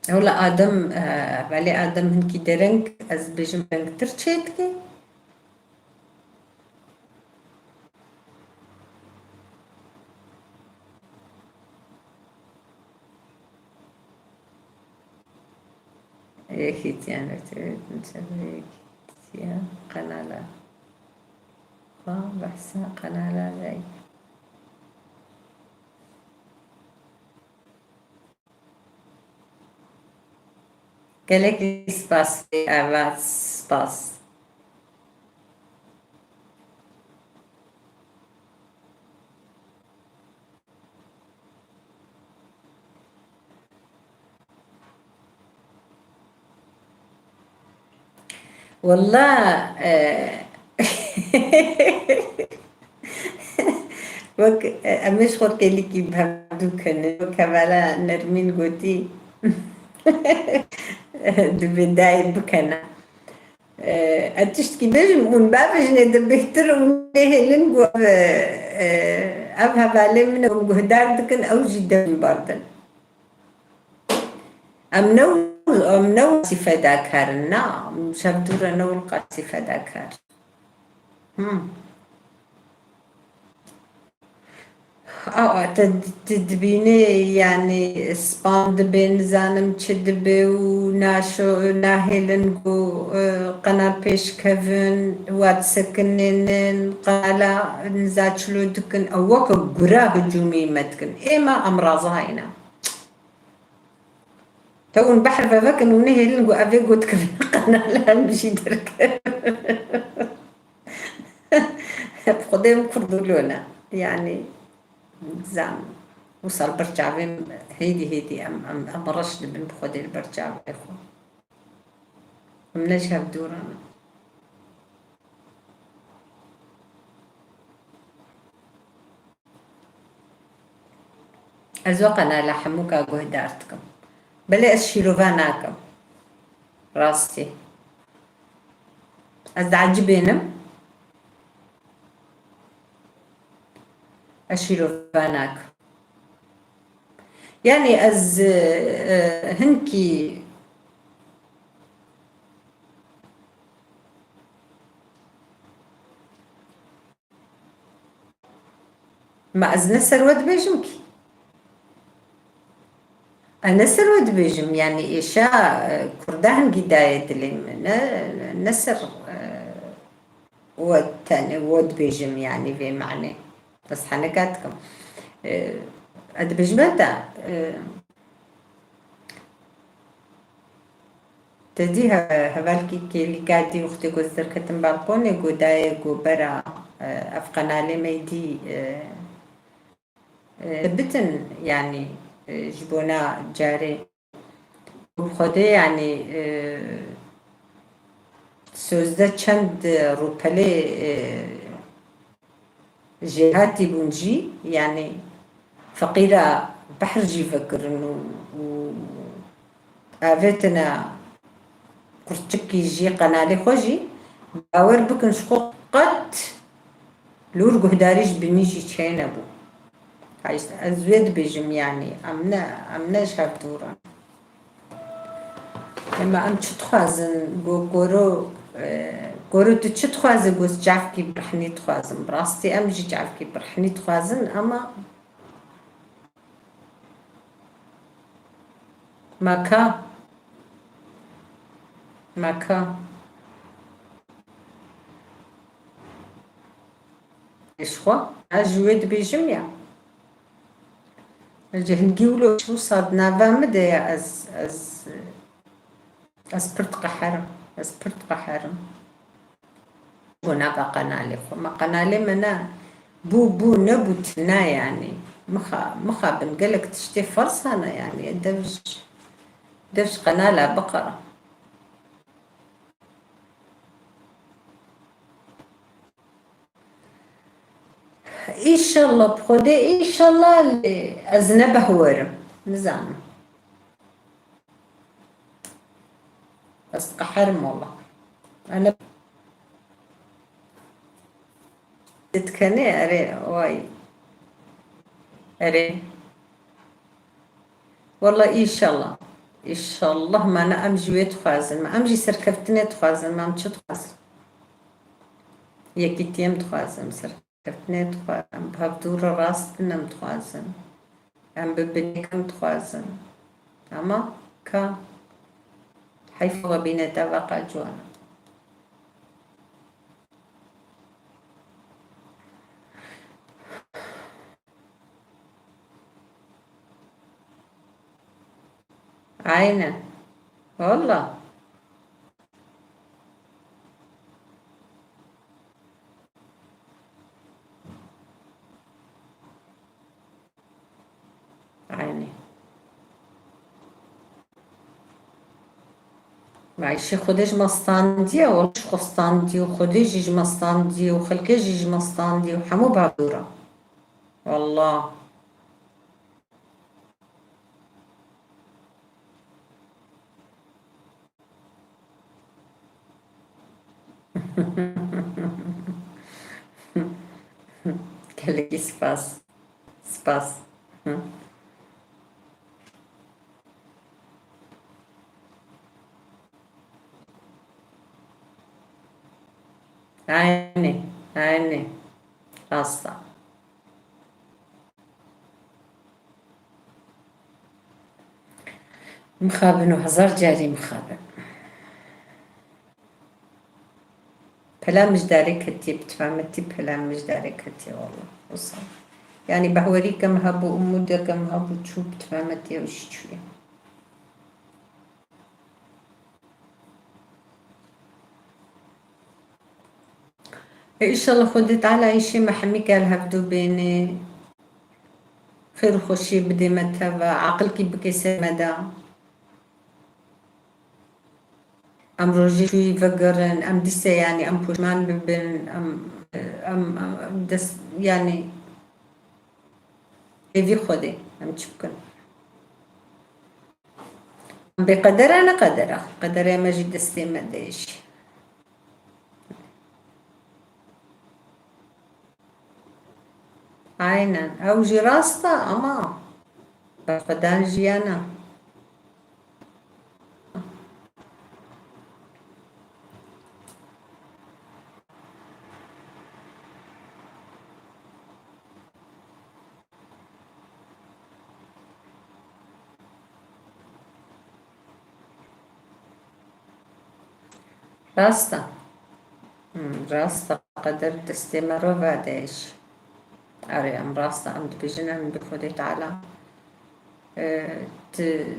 Wela Adem, e, belê Adem hinkî dereng, ez dibêjim derengtir çêdike. Yekîtiyan ve Yekîtiya qenala xwe behsa qenala vey. Gelekî spas, eva spas. Wela, e, wek, e, em ê ji xwe kêlîkî bi hevdû kenin. Wek hevala Nermîn gotî, dibê dayê bikene. E, ez tiştkî bêjim, hûn bavêjinê de bêhtir hûn bêhêlin ku ev, e, e, ev hevalê min e, hûn guhdar dikin, ew jî dewî berdin. Em ne, em ne wesî fedakar in, na, ji hevdû re ne wil qasî fedakar. Hmm. Aa, te, te dibînî, yanî span dibe, nizanim çi dibe û naşo, nahêlin ku, e, qenal pêşkevin, wa disekinênin, qenala niza çilo dikin, ew weke gura hicûmî me dikin. Êma em razihayî ne. Te hûn behr vevekin û nehêlin ku ev ê gotkivin qenala em jî derkevin. Bi Xwedê em kurd û lone. Yanî, zan, wisa li ber çavê min hêdî hêdî em, em, em reş dibin bi Xwedê li ber çavê xwe. Em ne ji hev dûr in. Ez we qenala hemûka guhdar dikim. Belê ez şîrove nakim. Rastî. Ez diecibênim. Ez şîrove nakim. Yanî ez, e, hinkî Ma ez ne ser we dibêjim kî. Ez ne ser we dibêjim, yanî êşa, e, kurda hingî daye dilê min. Ne, ne ser, e, we tenê we dibêjim, yanî vê manê. Ez heneka dikim. E, ez dibêjim te, e, Te dî he-, hevalkî kêlîka dî wextê ku ez derketim balkonê, ku dayê ku bera, e, ev qenalê me dî, e, e, bitin, yanî, e, ji bona carê. Bi Xwedê, yanî, e, sözde çend, e, rûpelê, e, jêhatî bûn jî, yanî feqîra behr jî vekirin û, û avêtine kurçikî jî qenalê xwe jî, bawer bikin ji xwe qet li wir guhdarî ji binî jî çênebû. Ha, işte, ez wê dibêjim, yanî em ne, em ne ji hev dûr in. Ema em çi dixwazin? Go-, goro, e, goro tu çi dixwazî? Got, çavkî birhinî dixwazim. Bi rastî em jî çavkî birhinî dixwazin, ema me ka, me ka. Ji xwe, ez ji wê dibêjim ya. Ji hingî wilo çû sad nava min de ya ez, ez, ez pir diqeherim. Ez pir diqeherim. Bo nava qenalê xwe. Me qenalê me ne bû, bû, nebû tune yanî. Mixa-, mixabin gelek tiştê ferz hene yanî. Dev ji, dev ji qenala biqere. Înşallah, bi Xwedê, înşallah, lê ez ne behwerim. Nizanim. Ez qeherim wala. Ene dikenê, erê, way. Erê. Wala înşallah. Înşallah, me ne em ji wê dixwazin. Me em jî serkeftinê dixwazin. Me em çi dixwazin? Yekîtiyê em dixwazin. Serkeftinê dixwazin. Em bi hevdû re rast bin em dixwazin. Em bi binêk em dixwazin. Ama ka heyf we bîne te veqa ciwan. Aynen. Valla. Aynen. Ma îşê Xwedê ji me standiye, wala ji xwe standiye û Xwedê jî ji me standiye û xelkê jî ji me standiye û hemû bavdûra. Wallah. Gelekî spas. Spas. Hı. Aynî, aynî. Rast e. Mixabin û hezar carî mixabin. Pela min ji darê ketiye, bi tifametî pela min ji darê ketiye, wallah. Wisa. Yanî behwerîke min hebû, umûdeke min hebû, çû, bi tifametî ew jî çûye. E, înşallah Xwedê Teala îşê me hemî ke li hevdû bêne. Xêr û xweşiyê bidê me teva, aqilkî bike ser me de. Em rojê çûyî vegerin, em dîse, yanî, em poşman bibin, em, em, em dest, yanî, hêvî Xwedê, em çi bikin? Em bê qedera ne qedera. Qederê me jî destê me de jî. Aynen. Ew jî rast e, ama berxwedan jiyan e. Rast e. Hmm, rast e. Qeder destê me re ve de jî. Erê, em rast e, em dibêjin, em bi Xwedê Teala, e, ti,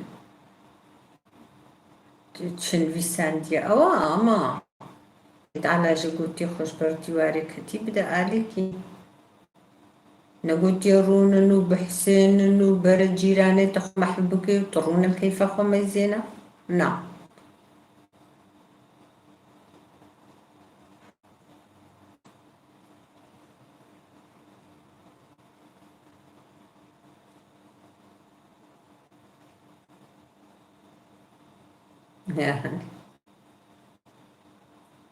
ti çi nivîsandiye ew e, ama Xwedê Teala ji gotê xwe ji ber dîwarê ketî bide alîkî. Negotiye rûnin û bihsênin û bere cîranê te xwe mehv bike û tu rûne li keyfa xwe meyzêne. Na. Yani.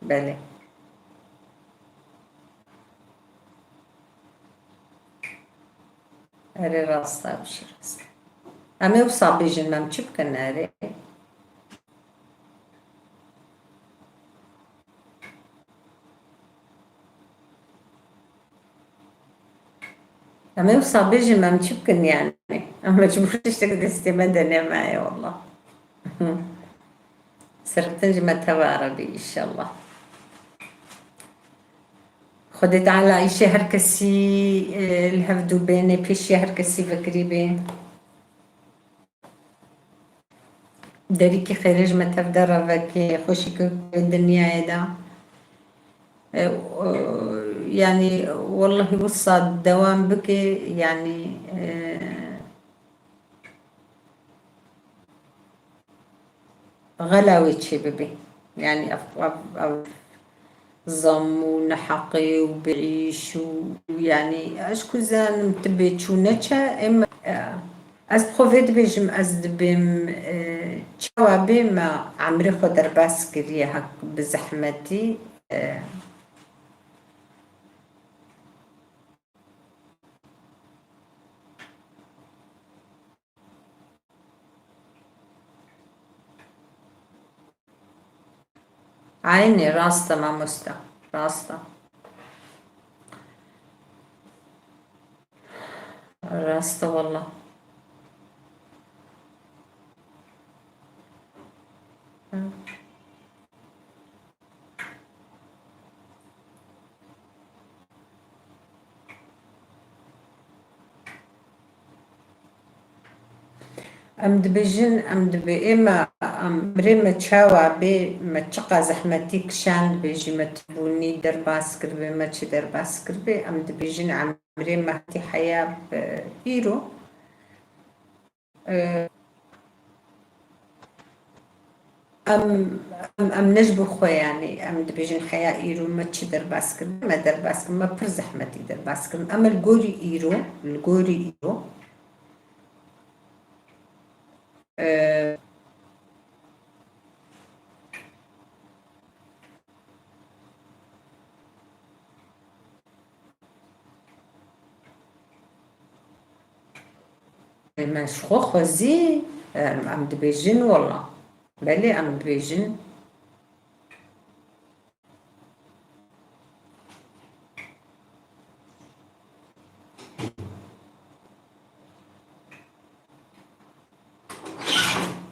Belê. Erê, rast e, ew jî rast e. Em ê wisa bêjin, em çi bikin erê? Em ê wisa bêjin, em çi bikin yani? Em mecbûr tiştek destê me de nemaye, wallah. Serketin ji me teva re bî, înşallah. Xwedê Teala îşê her kesî, e, li hev dû bêne, pêşiya her kesî vekirî bê. Derîkî xêrê ji me tev de re veke, xweşik û dinyayê de. E, o, yani, wellahî wisa dewam bike, yani, e, xela wê çê bibe. Yani, ev, ev, ev zam û neheqê û biîş û, yani, ez ku zanim tu bê çû neçe, em, e, ez bi xwe vê dibêjim, ez dibêm, e, çawa bê me emrê xwe derbas kiriye hek bi zehmetî, e, Eynî, rast e mamoste. Rast e. Rast e walla. Em dibêjin, em dibê, ê me, em, birê me çawa bê, me çiqa zehmetî kişand bê, jî me tibûnî derbas kiribê, me çi derbas kiribê, em dibêjin emrê me hatî heya bi îro. Em, em, em ne ji bo xwe, yanî, em dibêjin heya îro me çi derbas kirin, me derbas kirin, me pir zehmetî derbas kirin. Em li gorî îro, li gorî îro, e, Me ji xwe xwezî, em, em dibêjin wela. Belê em dibêjin.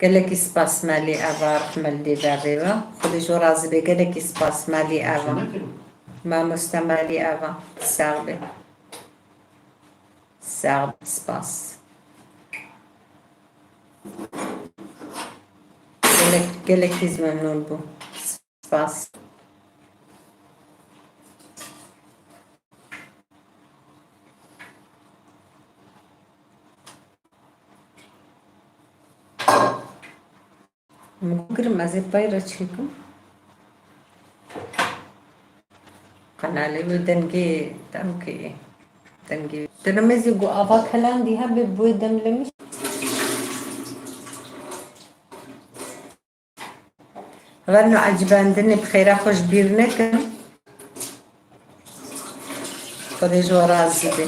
Gelekî spas Melî Eva, rehme li dê devê ve. Xwedê ji we razî be, gelekî spas Melî Eva. Mamoste Melî Eva, sax be. Sax be, spas. Gelek, gelekî ez memnûn bûm. Spas. Min got, girim ez ê pey re çêkim. Qenalê wê dengê, dengê, dengê. Dirimêzî ku ava kelandî hebe, bi wê demlemiş. Hevalno, ecibandinê bi xêra xwe ji bîr nekin. Xwedê ji we razî be.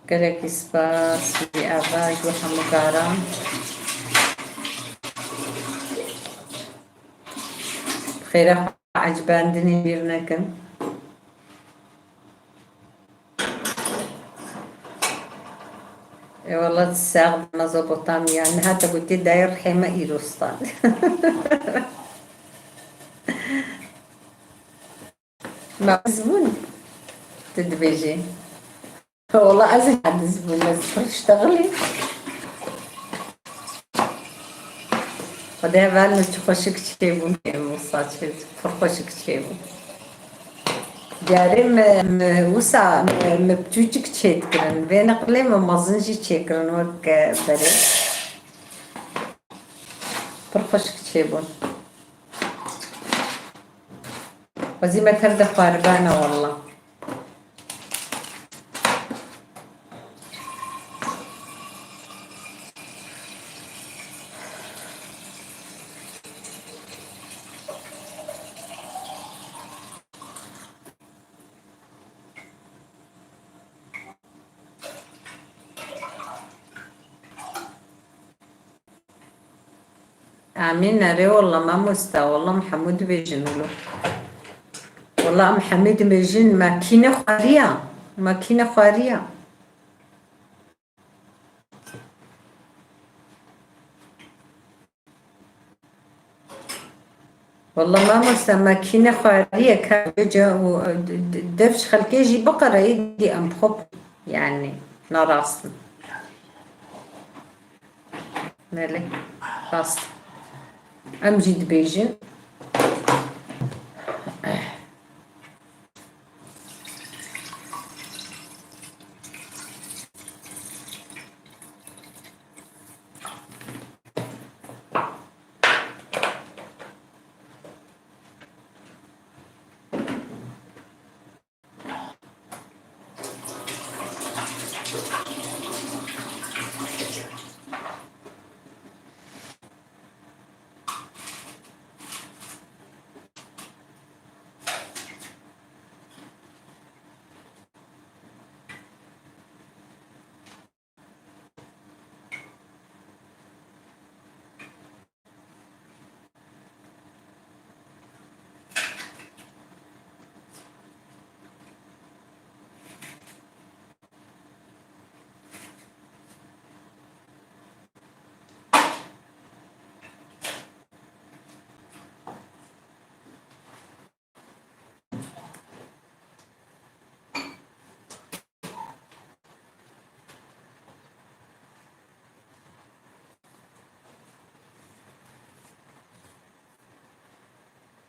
Gelekî spas, Melî Eva, ji we hemû caran. Xêra xwe ecibandinê bîr nekin. Ê wela, tu sax be Mezopotamya. Niha te gotî dayê rihê me îro stand. Me ez bûn. Tu dibêjî. Wela ez ê hediz bûm, ez pir ştexilî. Xwedê heval min çi xweşik çêbûn, em wisa çê, pir xweşik çêbûn. Carê me, me wisa me, me piçûçik çêdikirin. Vê neqlê me mezin jî çêkirin wek, e, berê. Pir xweşik çêbûn. Xwezî me tev de xwaribana walla. Amîn, erê walla mamosta, walla em hemû dibêjin wilo. Walla em hemî dibêjin, me kîne xwariya, me kîne xwariya. Walla mamosta, me kîne xwariye ka vêca û, e, d-, d-, dev ji xelkê jî biqere, îdî em xwe, yani, narast in. Belê, rast. Em jî dibêjin.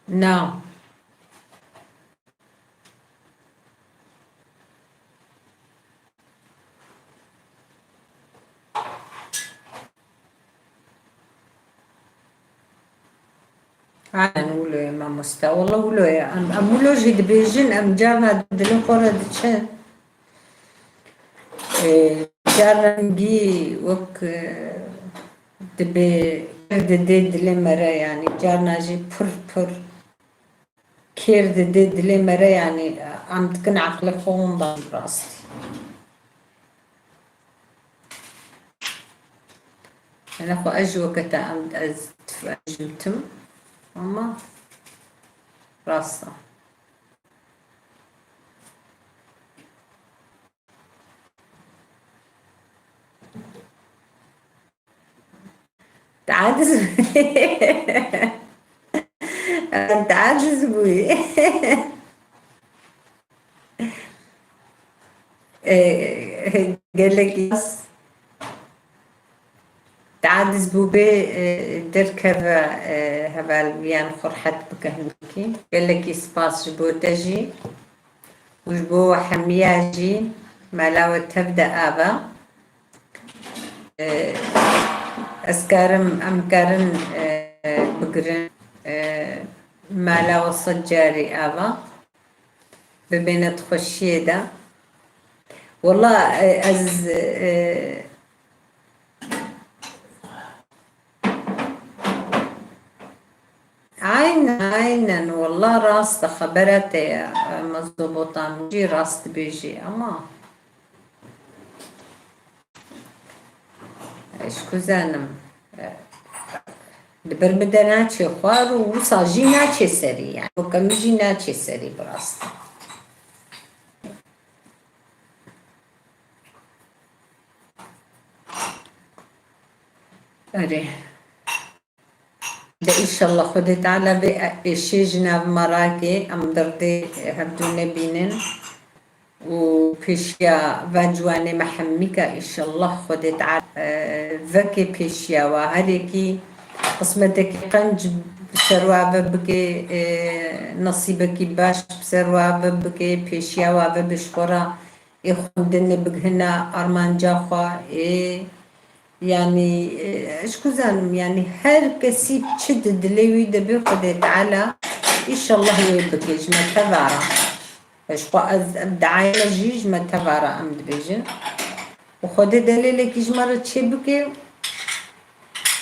Na. Aynen wilo ye mamoste. Walla wilo ye. Em, em wilo jî dibêjin, em carna dilê xwe re diçin. Ê, carna hingî wek, e, dibê kêr didê dilê me re, yanî carna jî pir pir kêr didê dilê me re, yanî em dikin eqlê xwe winda bi rastî. Ene xwe ez ji weke te em, ez, ez jûtim. Ama rast e. Taciz. Taciz bûyî. Ee, gelekî Tadiz bû bê, e, derkeve, e, hevalbiyan xwe rehet bike hinkî. Gelekî spas ji bo te jî û ji bo hemiya jî mala we tev de ava. E, ez karim, em karin, e, bigirin, e, mala we sed carî ava. Bimêne di xweşiyê de. Wela, e, ez, e, Aynen, aynen. Wela rast e, xebera te ye. Mezo Botan jî rast dibêjî, ama ez ku zanim, e, li ber min de naçê xwar û wisa jî naçê serî, yani weke min jî naçê serî bi rastî. Erê. De înşallah Xwedê Teala vê êşê ji nav me rake, em derdê hevdû nebînin û pêşiya va ciwanê me hemîka înşallah Xwedê Teala, e, veke pêşiya wa her yekî qismetekî qenc bi ser wa ve bike, e, nasîbekî baş bi ser wa ve bike, pêşiya wa ve bi ji xwe re ê xwendinê bigihine armanca xwe, ê, yanî, e, ez ku zanim, yanî her kesî çi di dilê wî de be Xwedê Teala, înşallah wê bike ji me teva re. Ji xwe ez, ev diaya me jî ji me teva re em dibêjin. Û Xwedê delêlekî ji me re çê bike,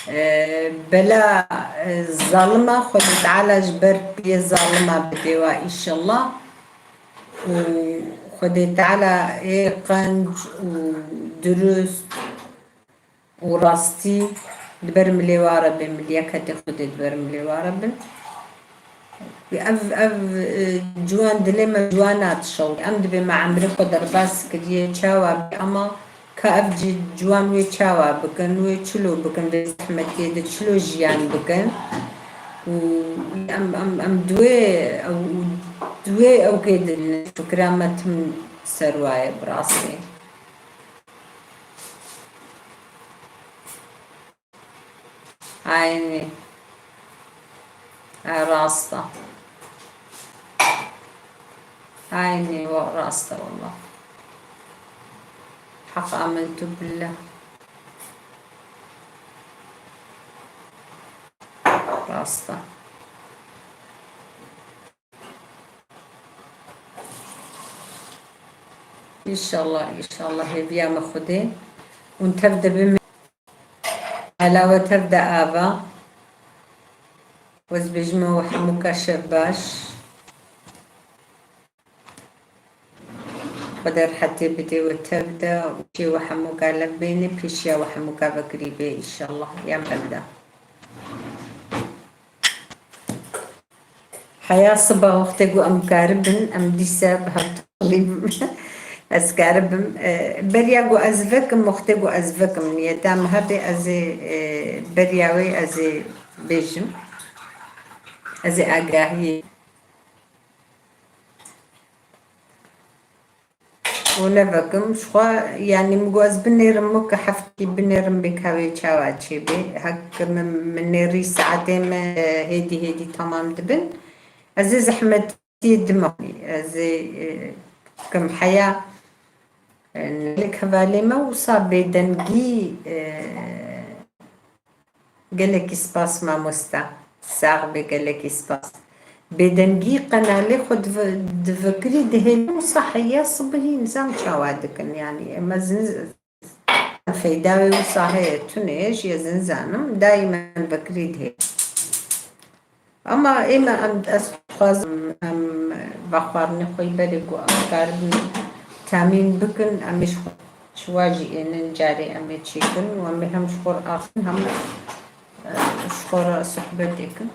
e, bela, e, zalima Xwedê Teala ji ber piyê zalima bidê wa înşallah. Û Xwedê Teala ê qenc û dirust û rastî li ber milê wa re bin, miliyeketê Xwedê li ber milê wa re bin. Ev, ev, e, ciwan dilê me ciwana dişewî. Em dibê me emrê xwe derbas kiriye, çawa bê, ama ka ev ci-, ciwan wê çawa bikin, wê çilo bikin, vê zehmetiyê de çilo jiyan bikin. Û em, em, em di wê, ew, di wê ewkê de ne, fikra me tim ser wa ye bi rastî. Aynî. E, rast e. Aynî, wa rast e wallah. Heq amentu billah. Rast e. Înşallah, înşallah hêviya me Xwedê. Hûn tev de bin, hela we tev de ava. Ez bêjim we hemûka şev baş. Xwedê rehetê bidê we tev de û çê we hemûka lev bêne, pêşiya we hemûka vekirî bê înşallah. Ya me tev de. Heya siba wextê ku em karibin, em dîsa bi hev tolî bim. Ez karibim. E, beriya ku ez vekim, wextê ku ez vekim, niyeta min hebe ez ê, e, beriya wê ez ê bêjim. Ez ê agahiyê. Û nevekim, ji xwe, yanî, min got, ez binêrim, min ki heftî binêrim, bê ka wê çawa çêbê. Hek min, min nêrî saetê min, e, hêdî, hêdî temam dibin. Ez ê zehmetiyê dima. Ez ê, e, kim heya, e, li hevalê me wisa bêdengî, e, Gelekî spas mamosta. Sax be, gelekî spas. Bêdengî qenalê xwe divi-, divikirî dihêlin wisa heya sibihî nizam çawa dikin, yanî, em ez niz-, feyda wê wisa heye, tune ye jî ez nizanim, daîmen vekirî dihê. Ama ême em, ez dixwazim em vexwarinê xwe yî berê ku em karibin temîn bikin, em ê ji xwe çiwa jî ênin carê em ê çêkin û em ê hem ji xwe re axin hem, e, ji xwe re sohbetê kin.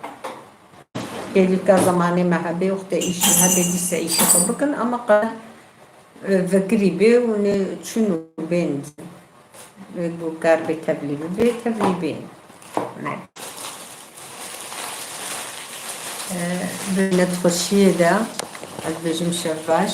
Hêlîka zemanê me hebe, wextê îşî hebe, dîsa îşê xwe bikin, ama qe, e, vekirî bê û ne çin û bên. Wê ku kar bê tevlî bibê, tevlî bê. Ne. E, bi netxweşiyê de, ez bêjim şev baş.